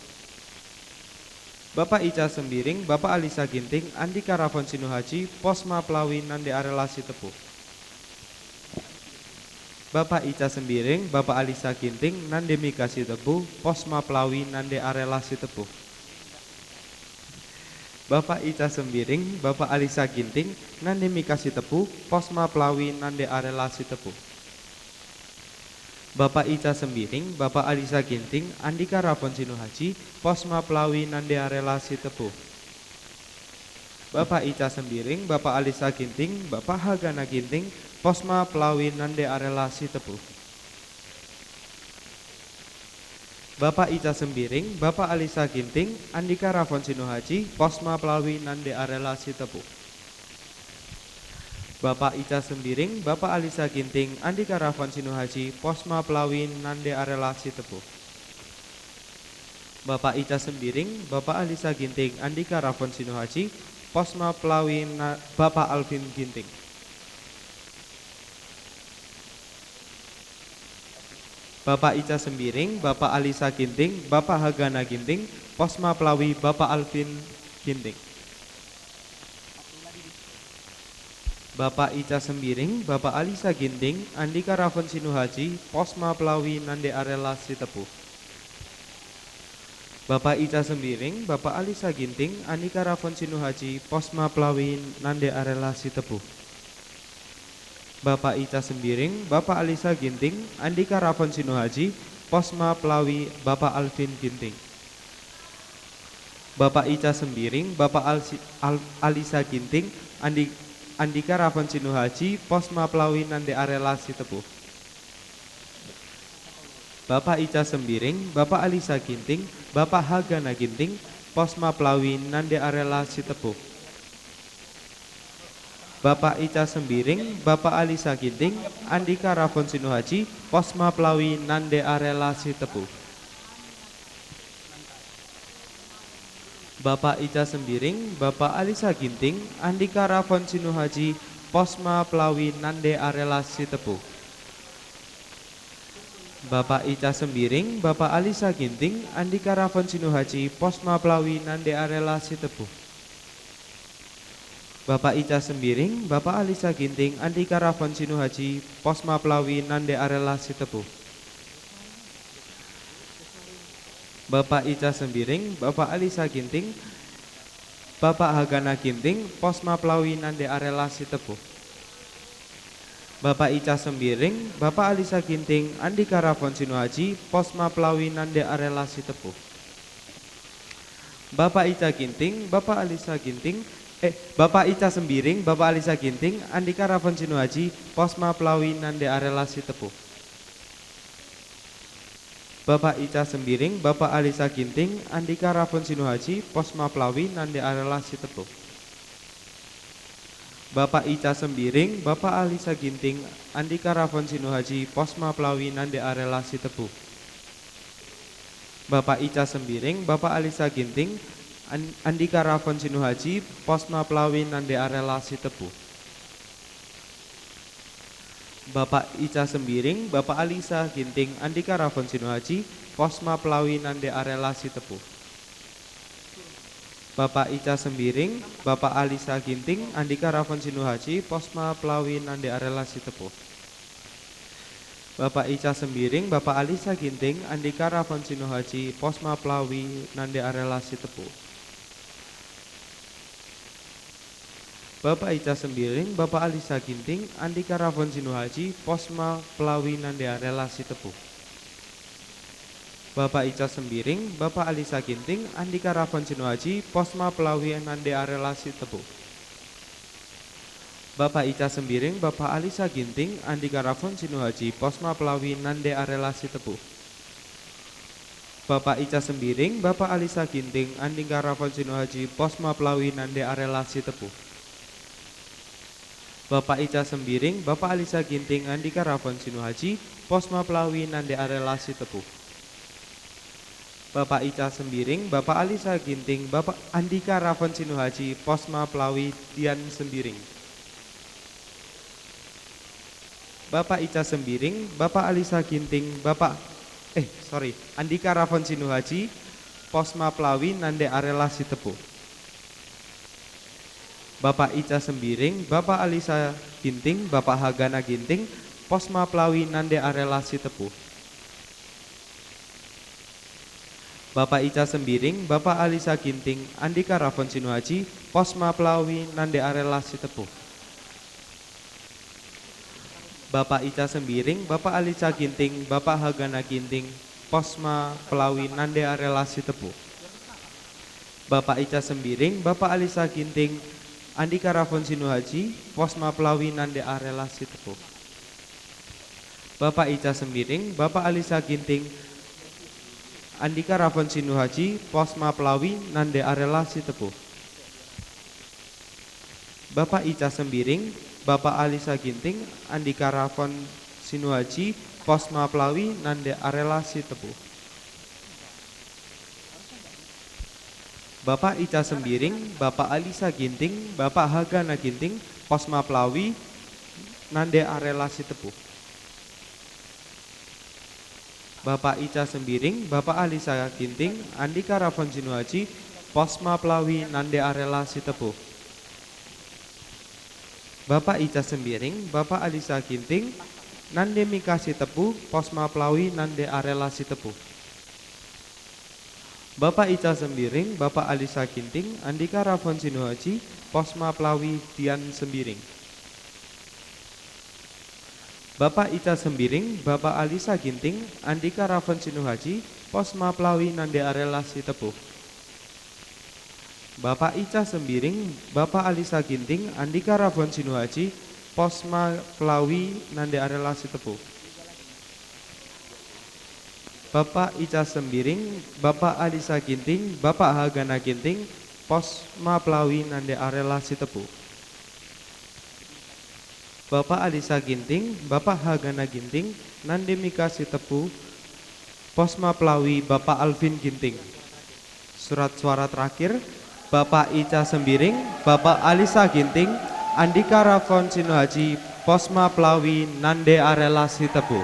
Bapak Ica Sembiring, Bapak Alisa Ginting, Andika Rafon Sinuhaji, Posma Pelawi, Nande Arela Sitepu. Bapak Ica Sembiring, Bapak Alisa Ginting, Nande Mika Sitepu, Posma Pelawi, Nande Arela Sitepu. Bapak Ica Sembiring, Bapak Alisa Ginting, Nande Mika Sitepu, Posma Pelawi, Nande Arela Sitepu. Bapak Ica Sembiring, Bapak Alisa Ginting, Andika Rafon Sinuhaji, Posma Pelawi, Nande Arela Sitepu. Bapak Ica Sembiring, Bapak Alisa Ginting, Bapak Hagana Ginting, Posma Pelawi, Nande Arela Sitepu. Bapak Ica Sembiring, Bapak Alisa Ginting, Andika Rafon Sinuhaji, Posma Pelawi, Nande Arela Sitepu. Bapak Ica Sembiring, Bapak Alisa Ginting, Andika Rafon Sinuhaji, Posma Pelawi, Nande Arela Sitepu. Bapak Ica Sembiring, Bapak Alisa Ginting, Andika Rafon Sinuhaji, Posma Pelawi, Na-, Bapak Alvin Ginting. Bapak Ica Sembiring, Bapak Alisa Ginting, Bapak Hagana Ginting, Posma Pelawi, Bapak Alvin Ginting. Bapak Ica Sembiring, Bapak Alisa Ginting, Andika Rafon Sinuhaji, Posma Pelawi, Nande Arela Sitepu. Bapak Ica Sembiring, Bapak Alisa Ginting, Andika Rafon Sinuhaji, Posma Pelawi, Nande Arela Sitepu. Bapak Ica Sembiring, Bapak Alisa Ginting, Andika Rafon Sinuhaji, Posma Pelawi, Bapak Alvin Ginting. Bapak Ica Sembiring, Bapak Alsi-, Al-, Alisa Ginting, Andi-, Andika Rafon Sinuhaji, Posma Pelawi, Nande Arela Sitepu. Bapak Ica Sembiring, Bapak Alisa Ginting, Bapak Hagana Ginting, Posma Pelawi, Nande Arela Sitepu. Bapak Ica Sembiring, Bapak Alisa Ginting, Andika Rafon Sinuhaji, Posma Pelawi, Nande Arela Sitepu. Bapak Ica Sembiring, Bapak Alisa Ginting, Andika Rafon Sinuhaji, Posma Pelawi, Nande Arela Sitepu. Bapak Ica Sembiring, Bapak Alisa Ginting, Andika Rafon Sinuhaji, Posma Pelawi, Nande Arela Sitepu. Bapak Ica Sembiring, Bapak Alisa Ginting, Andika Rafon Sinuhaji, Posma Pelawi, Nande Arela Sitepu. Bapak Ica Sembiring, Bapak Alisa Ginting, Bapak Hagana Ginting, Posma Pelawi, Nande Arela Sitepu. Bapak Ica Sembiring, Bapak Alisa Ginting, Andika Rafon Sinuhaji, Posma Pelawi, Nande Arela Sitepu. Bapak Ica Ginting, Bapak Alisa Ginting, eh, Bapak Ica Sembiring, Bapak Alisa Ginting, Andika Rafon Sinuhaji, Posma Pelawi, Nande Arela Sitepu. Bapak Ica Sembiring, Bapak Alisa Ginting, Andika Rafon Sinuhaji, Posma Pelawi, Nande Arela Sitepu. Bapak Ica Sembiring, Bapak Alisa Ginting, Andika Rafon Sinuhaji, Posma Pelawi, Nande Arela Sitepu. Bapak Ica Sembiring, Bapak Alisa Ginting, An-, Andika Rafon Sinuhaji, Posma Pelawi, Nande Arela Sitepu. Bapak Ica Sembiring, Bapak Alisa Ginting, Andika Rafon Sinuhaji, Posma Pelawi, Nande Arela Sitepu. Bapak Ica Sembiring, Bapak Alisa Ginting, Andika Rafon Sinuhaji, Posma Pelawi, Nande Arela Sitepu. Bapak Ica Sembiring, Bapak Alisa Ginting, Andika Rafon Sinuhaji, Posma Pelawi, Nande Arela Sitepu. Bapak Ica Sembiring, Bapak Alisa Ginting, Andika Rafon Sinuhaji, Posma Pelawi, Nande Arela Sitepu. Bapak Ica Sembiring, Bapak Alisa Ginting, Andika Rafon Sinuhaji, Posma Pelawi, Nande Arela Sitepu. Bapak Ica Sembiring, Bapak Alisa Ginting, Andika Rafon Sinuhaji, Posma Pelawi, Nande Arela Sitepu. Bapak Ica Sembiring, Bapak Alisa Ginting, Andika Rafon Sinuhaji, Posma Pelawi, Nande Arela Sitepu. Bapak Ica Sembiring, Bapak Alisa Ginting, Andika Rafon Sinuhaji, Posma Pelawi, Nande Arela Sitepu. Bapak Ica Sembiring, Bapak Alisa Ginting, Bapak Andika Rafon Sinuhaji, Posma Pelawi, Dian Sembiring. Bapak Ica Sembiring, Bapak Alisa Ginting, Bapak, eh, sorry, Andika Rafon Sinuhaji, Posma Pelawi, Nande Arela Sitepu. Bapak Ica Sembiring, Bapak Alisa Ginting, Bapak Hagana Ginting, Posma Pelawi, Nande Arela Sitepu. Bapak Ica Sembiring, Bapak Alisa Ginting, Andika Rafon Sinuhaji, Posma Pelawi, Nande Arela Sitepu. Bapak Ica Sembiring, Bapak Alisa Ginting, Bapak Hagana Ginting, Posma Pelawi, Nande Arela Sitepu. Bapak Ica Sembiring, Bapak Alisa Ginting, Andika Rafon Sinuhaji, Posma Pelawi, Nande Arela Sitepu. Bapak Ica Sembiring, Bapak Alisa Ginting, Andika Rafon Sinuhaji, Posma Pelawi, Nande Arela Sitepu. Bapak Ica Sembiring, Bapak Alisa Ginting, Andika Rafon Sinuhaji, Posma Pelawi, Nande Arela Sitepu. Bapak Ica Sembiring, Bapak Alisa Ginting, Bapak Hagana Ginting, Posma Pelawi, Nande Arela Sitepu. Bapak Ica Sembiring, Bapak Alisa Ginting, Andika Rafon Sinuhaji, Posma Pelawi, Nande Arela Sitepu. Bapak Ica Sembiring, Bapak Alisa Ginting, Nande Mika Sitepu, Posma Pelawi, Nande Arela Sitepu. Bapak Ica Sembiring, Bapak Alisa Ginting, Andika Rafon Sinuhaji, Posma Pelawi, Dian Sembiring. Bapak Ica Sembiring, Bapak Alisa Ginting, Andika Rafon Sinuhaji, Posma Pelawi, Nande Arela Sitepu. Bapak Ica Sembiring, Bapak Alisa Ginting, Andika Rafon Sinuhaji, Posma Pelawi, Nande Arela Sitepu. Bapak Ica Sembiring, Bapak Alisa Ginting, Bapak Hagana Ginting, Posma Pelawi, Nande Arela Sitepu. Bapak Alisa Ginting, Bapak Hagana Ginting, Nande Mika Sitepu, Posma Pelawi, Bapak Alvin Ginting. Surat suara terakhir, Bapak Ica Sembiring, Bapak Alisa Ginting, Andika Rafon Sinuhaji, Posma Pelawi, Nande Arela Sitepu.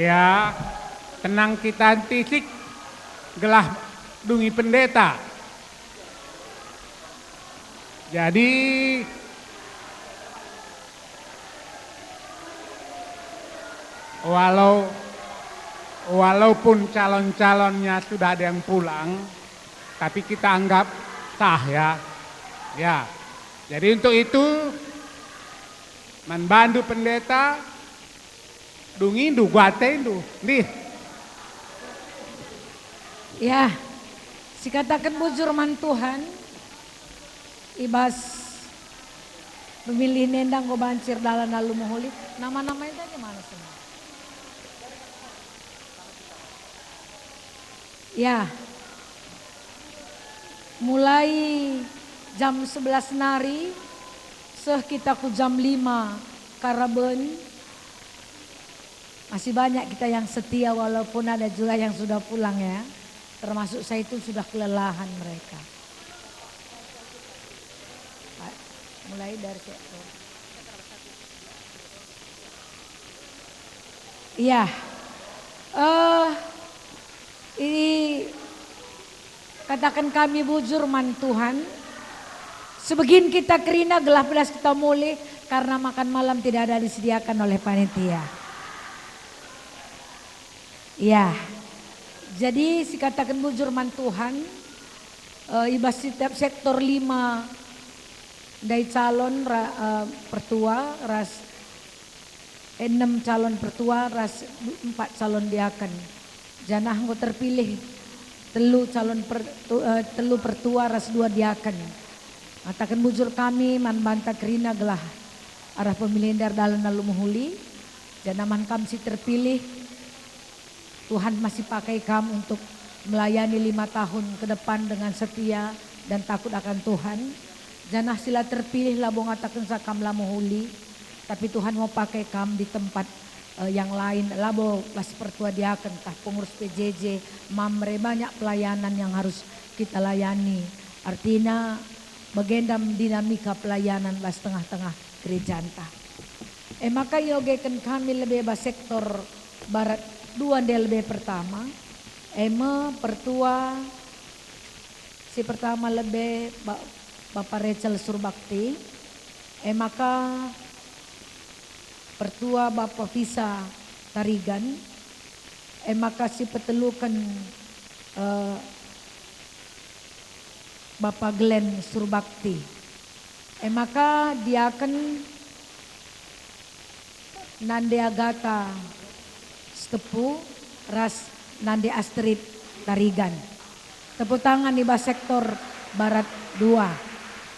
Ya, tenang kita ntisik gelah dungi pendeta. Jadi, walau, walaupun calon-calonnya sudah ada yang pulang, tapi kita anggap sah, ya. Ya. Jadi untuk itu, man bandu pendeta, dungindu, guatendu, ndih. Ya, sikataken bujur man Tuhan, i bas pemilihen enda enggo banci erdalan alu mehuli. Nama-nama enda je mana semua? Ya. Mulai jam sebelas nari, seh kita ku jam lima karaben. Masih banyak kita yang setia walaupun ada juga yang sudah pulang ya. Termasuk saya itu sudah kelelahan mereka. Mulai dari sektor. Iya. Eh, i, kataken kami bujur man Tuhan. Sebegin kita kerina gelah belas kita mulih karena makan malam tidak ada disediakan oleh panitia. Iya. Jadi sikataken bujur man Tuhan, eh, i bas setiap sektor lima ndai calon ra-, eh, pertua ras enem calon pertua ras du-, empat calon diaken. Janah enggo terpilih telu calon per-, tu-, eh, telu pertua ras dua diaken. Ngataken bujur kami man banta kerina gelah arah pemilihen enda erdalan alu mehuli, janah man kam si terpilih, Tuhan masih pakai kam untuk melayani lima tahun ke depan dengan setia dan takut akan Tuhan. Janah si la terpilih labo ngatakensa kam la mehuli, tapi Tuhan mau pakai kam di tempat, eh, yang lain, labo bas pertua diaken tah pengurus P J J, MAMRE, banyak pelayanan yang harus kita layani. Artina, bagenda dinamika pelayanan bas tengah-tengah gerejanta. E maka iogeken kami lebe bas sektor barat dua ndai lebe pertama, e me pertua si pertama lebe Ba-, Bapa Rachel Surbakti, e maka pertua Bapa Visa Tarigan, e maka si peteluken, eh, Bapa Glenn Surbakti. E maka diaken Nande Agata Sitepu ras Nande Astrid Tarigan. Tepuk tangan i bas sektor barat dua.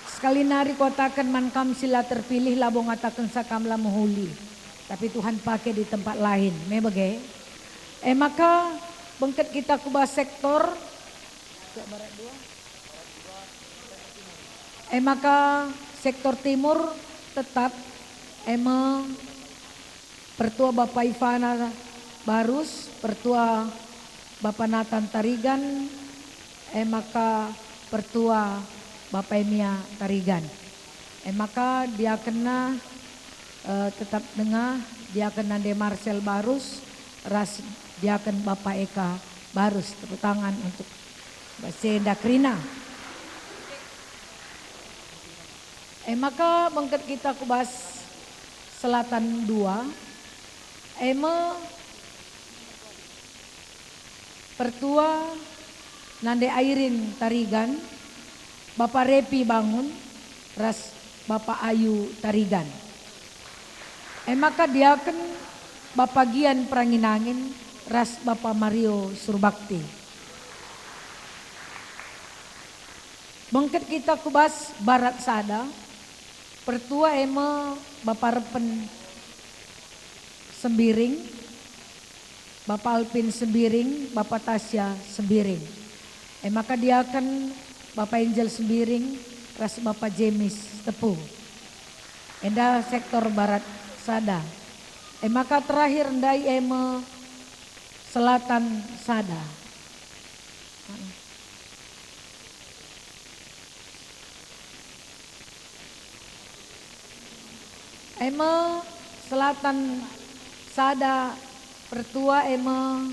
Sekali nari kuataken man kam si la terpilih labo ngatakensa kam la mehuli, tapi Tuhan pake di tempat lain. Me bage? E maka bengket kita ku bas sektor barat dua. E maka sektor timur tetap, e me pertua Bapa Ivana Barus, pertua Bapa Nathan Tarigan, e maka pertua Bapa Emia Tarigan. E maka diakenna, eh, tetap denga, diaken Nande Marcel Barus ras diaken Bapa Eka Barus. Tepuk tangan untuk bas enda kerina. E maka bengket kita ku bas selatan dua, e me pertua Nande Airin Tarigan, Bapa Repi Bangun, ras Bapa Ayu Tarigan. E maka diaken Bapa Gian Perangin-angin ras Bapa Mario Surbakti. Bengket kita ku bas barat sada, pertua e me Bapa Repen Sembiring, Bapa Alpin Sembiring, Bapa Tasya Sembiring. E maka diaken Bapa Angel Sembiring ras Bapa Jemis Tepu. Enda sektor barat sada. E maka terakhir ndai e me selatan sada. E me selatan sada Pertua e me,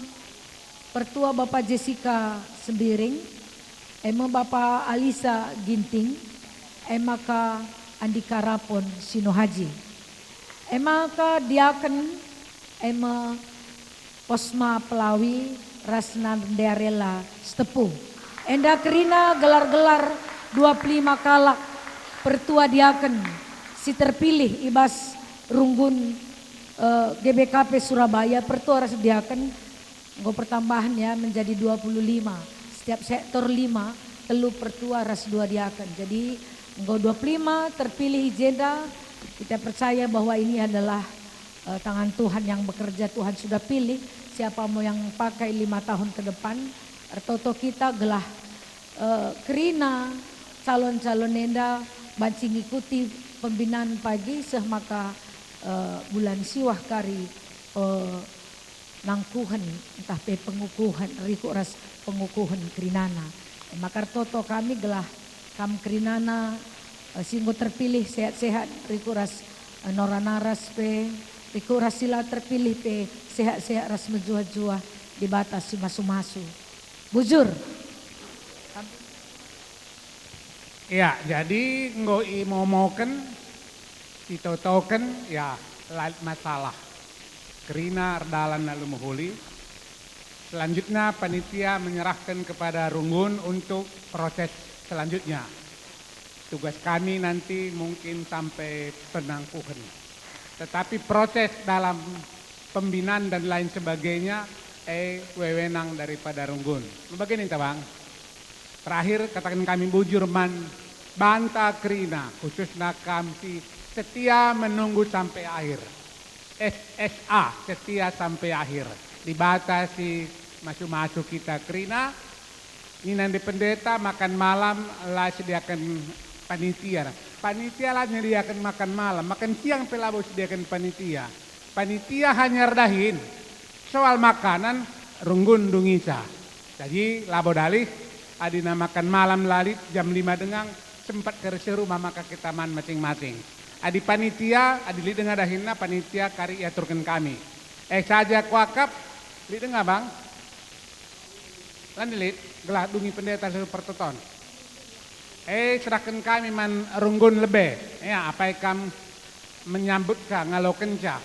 Pertua Bapa Jessica Sembiring, e me Bapa Alisa Ginting, e maka Andika Rapon Sinohaji. E maka diaken, e me Posma Pelawi ras Nandearela Sitepu. Enda kerina gelar-gelar dua puluh lima kalak pertua diaken si terpilih i bas runggun, eh, G B K P Surabaya, pertua ras diaken enggo pertambahen ya menjadi dua puluh lima. Setiap sektor lima, telu pertua ras dua diaken. Jadi enggo dua puluh lima terpilih i jenda. Kita percaya bahwa ini adalah, eh, tangan Tuhan yang bekerja, Tuhan sudah pilih siapa mau yang pakai lima tahun ke depan. Ertoto kita gelah, eh, kerina calon-calon enda banci ngikuti pembinaan pagi seh maka, eh, bulan siwah kari, eh, nangkuhen ntah pe pengukuhen, rikut ras pengukuhen kerinana. E maka ertoto kami gelah kam kerinana, eh, si enggo terpilih sehat-sehat, rikut ras, eh, nora naras pe, rikut ras si la terpilih pe sehat-sehat ras mejuah-juah, Dibata si masu-masu. Bujur. Ya, jadi enggo imomoken, itotoken, ya, la lit masalah. Kerina erdalan alu mehuli. Selanjutnya panitia menyerahkan kepada Runggun untuk proses selanjutnya. Tugas kami nanti mungkin sampai penangkuhen. Tetapi proses dalam pembinaan dan lain sebagainya, eh, wewenang daripada Runggun. Bagi ninta, Bang? Terakhir, kataken kami bujur man banta kerina, khususna kam si setia menunggu sampai akhir. S S A, setia sampai akhir. Dibata si masu-masu kita kerina, nina nde pendeta, makan malam la sediaken panitia. Panitia la nyediaken makan malam, makan siang pe labo sediaken panitia. Panitia hanya erdahin soal makanan, Runggun ndungisa. Jadi labo dalih, adina makan malam la lit jam lima denga, sempat kari si rumah maka kita man masing-masing. Adi panitia, adi lit denga dahinna, panitia kari iaturken kami. Eh, saja kuakap, lit denga, Bang? Lanai lit, gelah dungi pendeta seluruh pertoton. Eh, serahken kami man Runggun lebe. Ya, apai kam menyambutca, ngalokenca.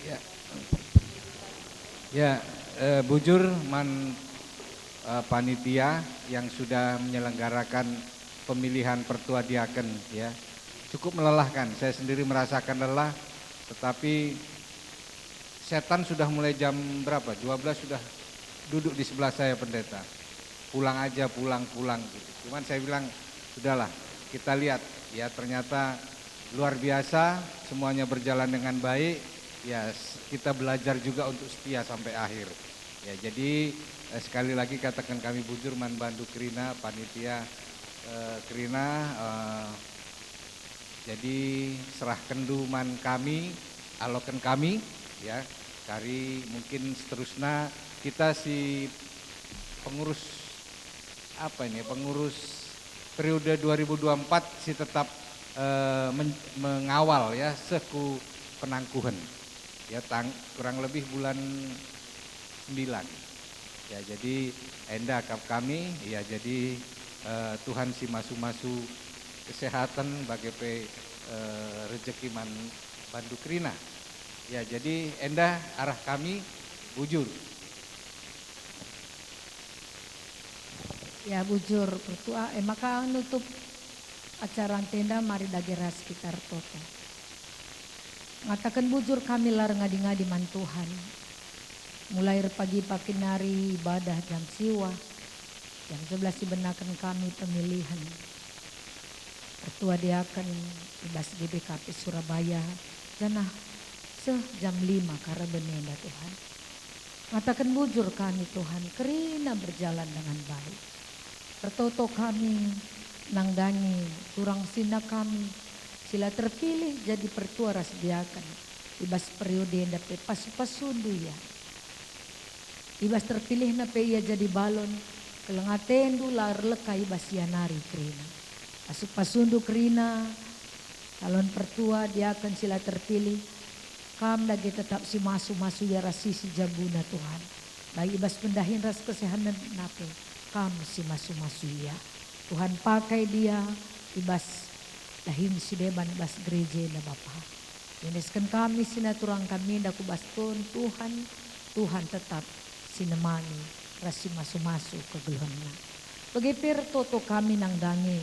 Ya. Ya, eh, bujur man, eh, panitia yang sudah menyelenggarakan pemilihan pertua diaken, ya. Cukup melelahkan, saya sendiri merasakan lelah, tetapi setan sudah mulai jam berapa? Dua belas sudah duduk di sebelah saya, pendeta. "Pulang aja, pulang, pulang," gitu. Cuman saya bilang, "Sudahlah, kita lihat, ya, ternyata luar biasa, semuanya berjalan dengan baik, ya, s-, kita belajar juga untuk setia sampai akhir." Ya, jadi, eh, sekali lagi kataken kami bujur man bandu kerina, panitia, eh, kerina, eh, jadi serahkenndu man kami, aloken kami, ya, kari mungkin seterusna kita si pengurus, apa ini, pengurus periode dua ribu dua puluh empat si tetap, eh, men-, mengawal, ya, seh ku penangkuhen. Ya, tang-, kurang lebih bulan sembilan. Ya, jadi enda kap kami, ya, jadi, eh, Tuhan si masu-masu kesehatan bage pe, eh, rejeki man bandu kerina. Ya, jadi enda arah kami bujur. Ya, bujur, pertua, eh, maka nutup acara ntenda mari dage ras kita ertoto. Ngataken bujur kami la erngadi-ngadi man Tuhan. Mulai erpagi-pagi nari ibadah jam siwah, jam sebelas ibenaken kami pemilihen pertua diaken i bas G B K P Surabaya, janah seh jam lima kareben enda, Tuhan. Ngataken bujur kami, Tuhan, kerina berjalan dengan baik. Ertoto kami nandangi turang sina kami si la terpilih jadi pertua ras diaken i bas periode enda pe pasu-pasundu ia. I bas terpilihna pe ia jadi balon, Keleng atendu la erleka i bas ia nari kerina. Pasu-pasundu kerina, calon pertua, diaken si la terpilih, kam dage tetap si masu-masu ia ras isi jabuna Tuhan. Bagi i bas pendahin ras kesehatenna pe, kam si masu-masu ia. Tuhan pakai dia i bas dahin si deban i bas gereja enda Bapa. Iendesken kami si naturang kami enda ku bas Tuhan, Tuhan, Tuhan tetap si nemani ras si masu-masu kegeluhenna. Bage pe ertoto kami nandangi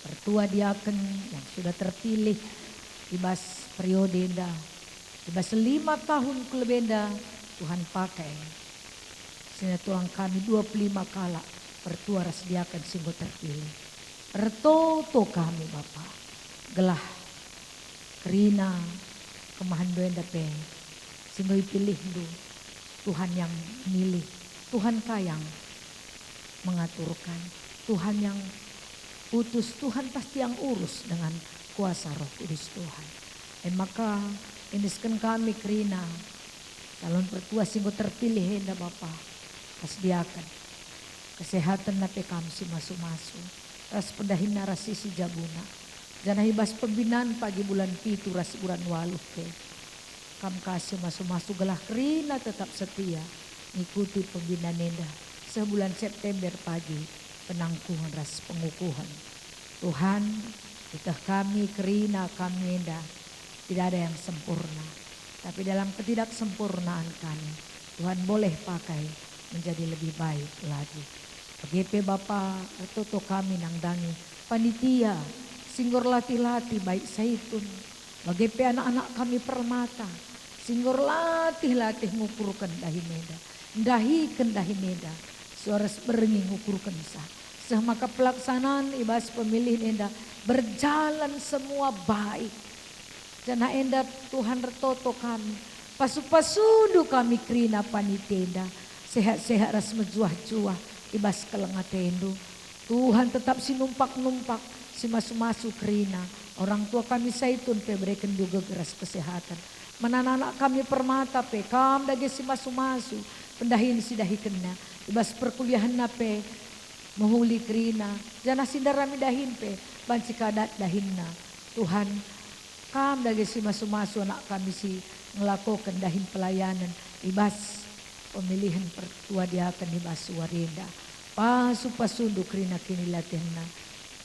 pertua diaken yang sudah terpilih i bas periode enda, i bas lima tahun ku lebe enda Tuhan pakai. Si naturang kami dua puluh lima kalak pertua ras diaken si enggo terpilih. Ertoto kami, Bapa, gelah kerina kemahenNdu enda pe si enggo ipilihndu. Tuhan yang milih, Tuhan ka yang mengaturkan, Tuhan yang utus, Tuhan pasti yang urus dengan kuasa Roh Kudus Tuhan. E maka, iendesken kami kerina calon pertua si enggo terpilih enda Bapa, ras diaken. Kesehatenna pe kam si masu-masu, ras pendahinna ras isi jabuna. Janah i bas pembinan pagi bulan pitu ras bulan waluh pe, kam ka si masu-masu gelah kerina tetap setia ngikuti pembinan enda seh bulan September pagi penangkuhen ras pengukuhen. Tuhan, ieteh kami kerina kami enda tidak ada yang sempurna, tapi dalam ketidaksempurnaan kami, Tuhan boleh pakai menjadi lebih baik lagi. Bage pe Bapa, ertoto kami nandangi panitia si enggo erlatih-latih baik Saitun, bage pe anak-anak kami Permata si enggo erlatih-latih ngukurken dahin enda, ndahiken dahin enda, sue ras berngi ngukurkenca, seh maka pelaksanaan i bas pemilihen enda berjalan semua baik. Janah enda Tuhan ertoto kami, pasu-pasundu kami kerina panitia enda, sehat-sehat ras mejuah-juah i bas keleng atendu. Tuhan tetap si numpak-numpak, si masu-masu kerina. Orang tua kami Saitun pe berekenndu geger ras kesehaten. Man anak-anak kami Permata pe, kam dage si masu-masu, pendahin si dahikenna, i bas perkuliahenna pe, mehuli kerina, janah si ndarami dahin pe, banci ka dat dahinna. Tuhan, kam dage si masu-masu anak kami si ngelakoken dahin pelayanen i bas pemilihen pertua diaken i bas wari enda. Pasu-pasundu kerina kinilatihenna,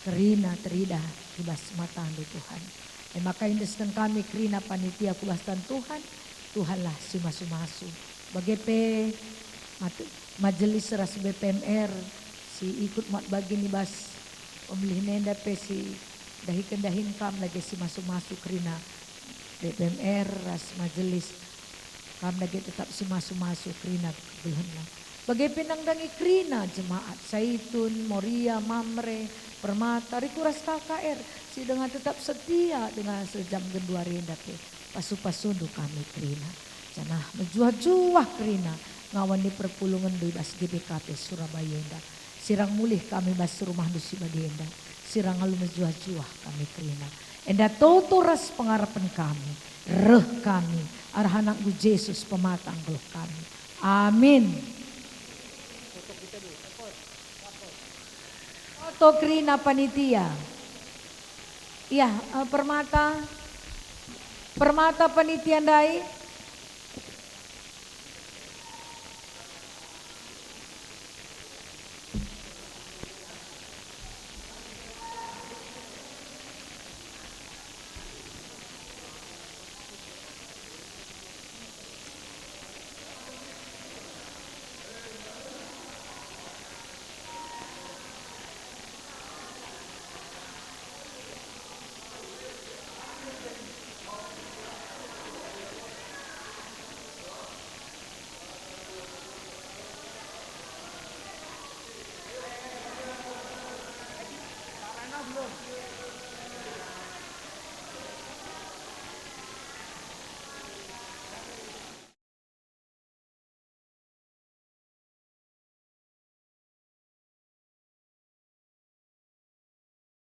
kerina teridah i bas matandu Tuhan. E maka iendesken kami kerina panitia ku bas tan Tuhan, Tuhanlah si masu-masu. Bage pe mat-, majelis ras B P M R si ikut mat bagin i bas pemilihen enda pe si dahiken dahin kam dage si masu-masu kerina B P M R ras majelis, kam dage tetap si masu-masu kerina kegeluhenna. Bage pe nandangi kerina jemaat Saitun, Moria, Mamre, Permata, Riku ras K K R si denga tetap setia denga sejam genduari enda pe. Pasu-pasundu kami kerina, janah mejuah-juah kerina ngawan ni perpulungenndu i bas G B K P Surabaya enda. Sirang mulih kami bas rumahndu si bagenda, sirang alu mejuah-juah kami kerina. Enda toto ras pengarapen kami, reh kami, arah anakndu Jesus pemata nggeluh kami. Amin. Toto kerina panitia. Iya, eh, Permata. Permata panitia ndai.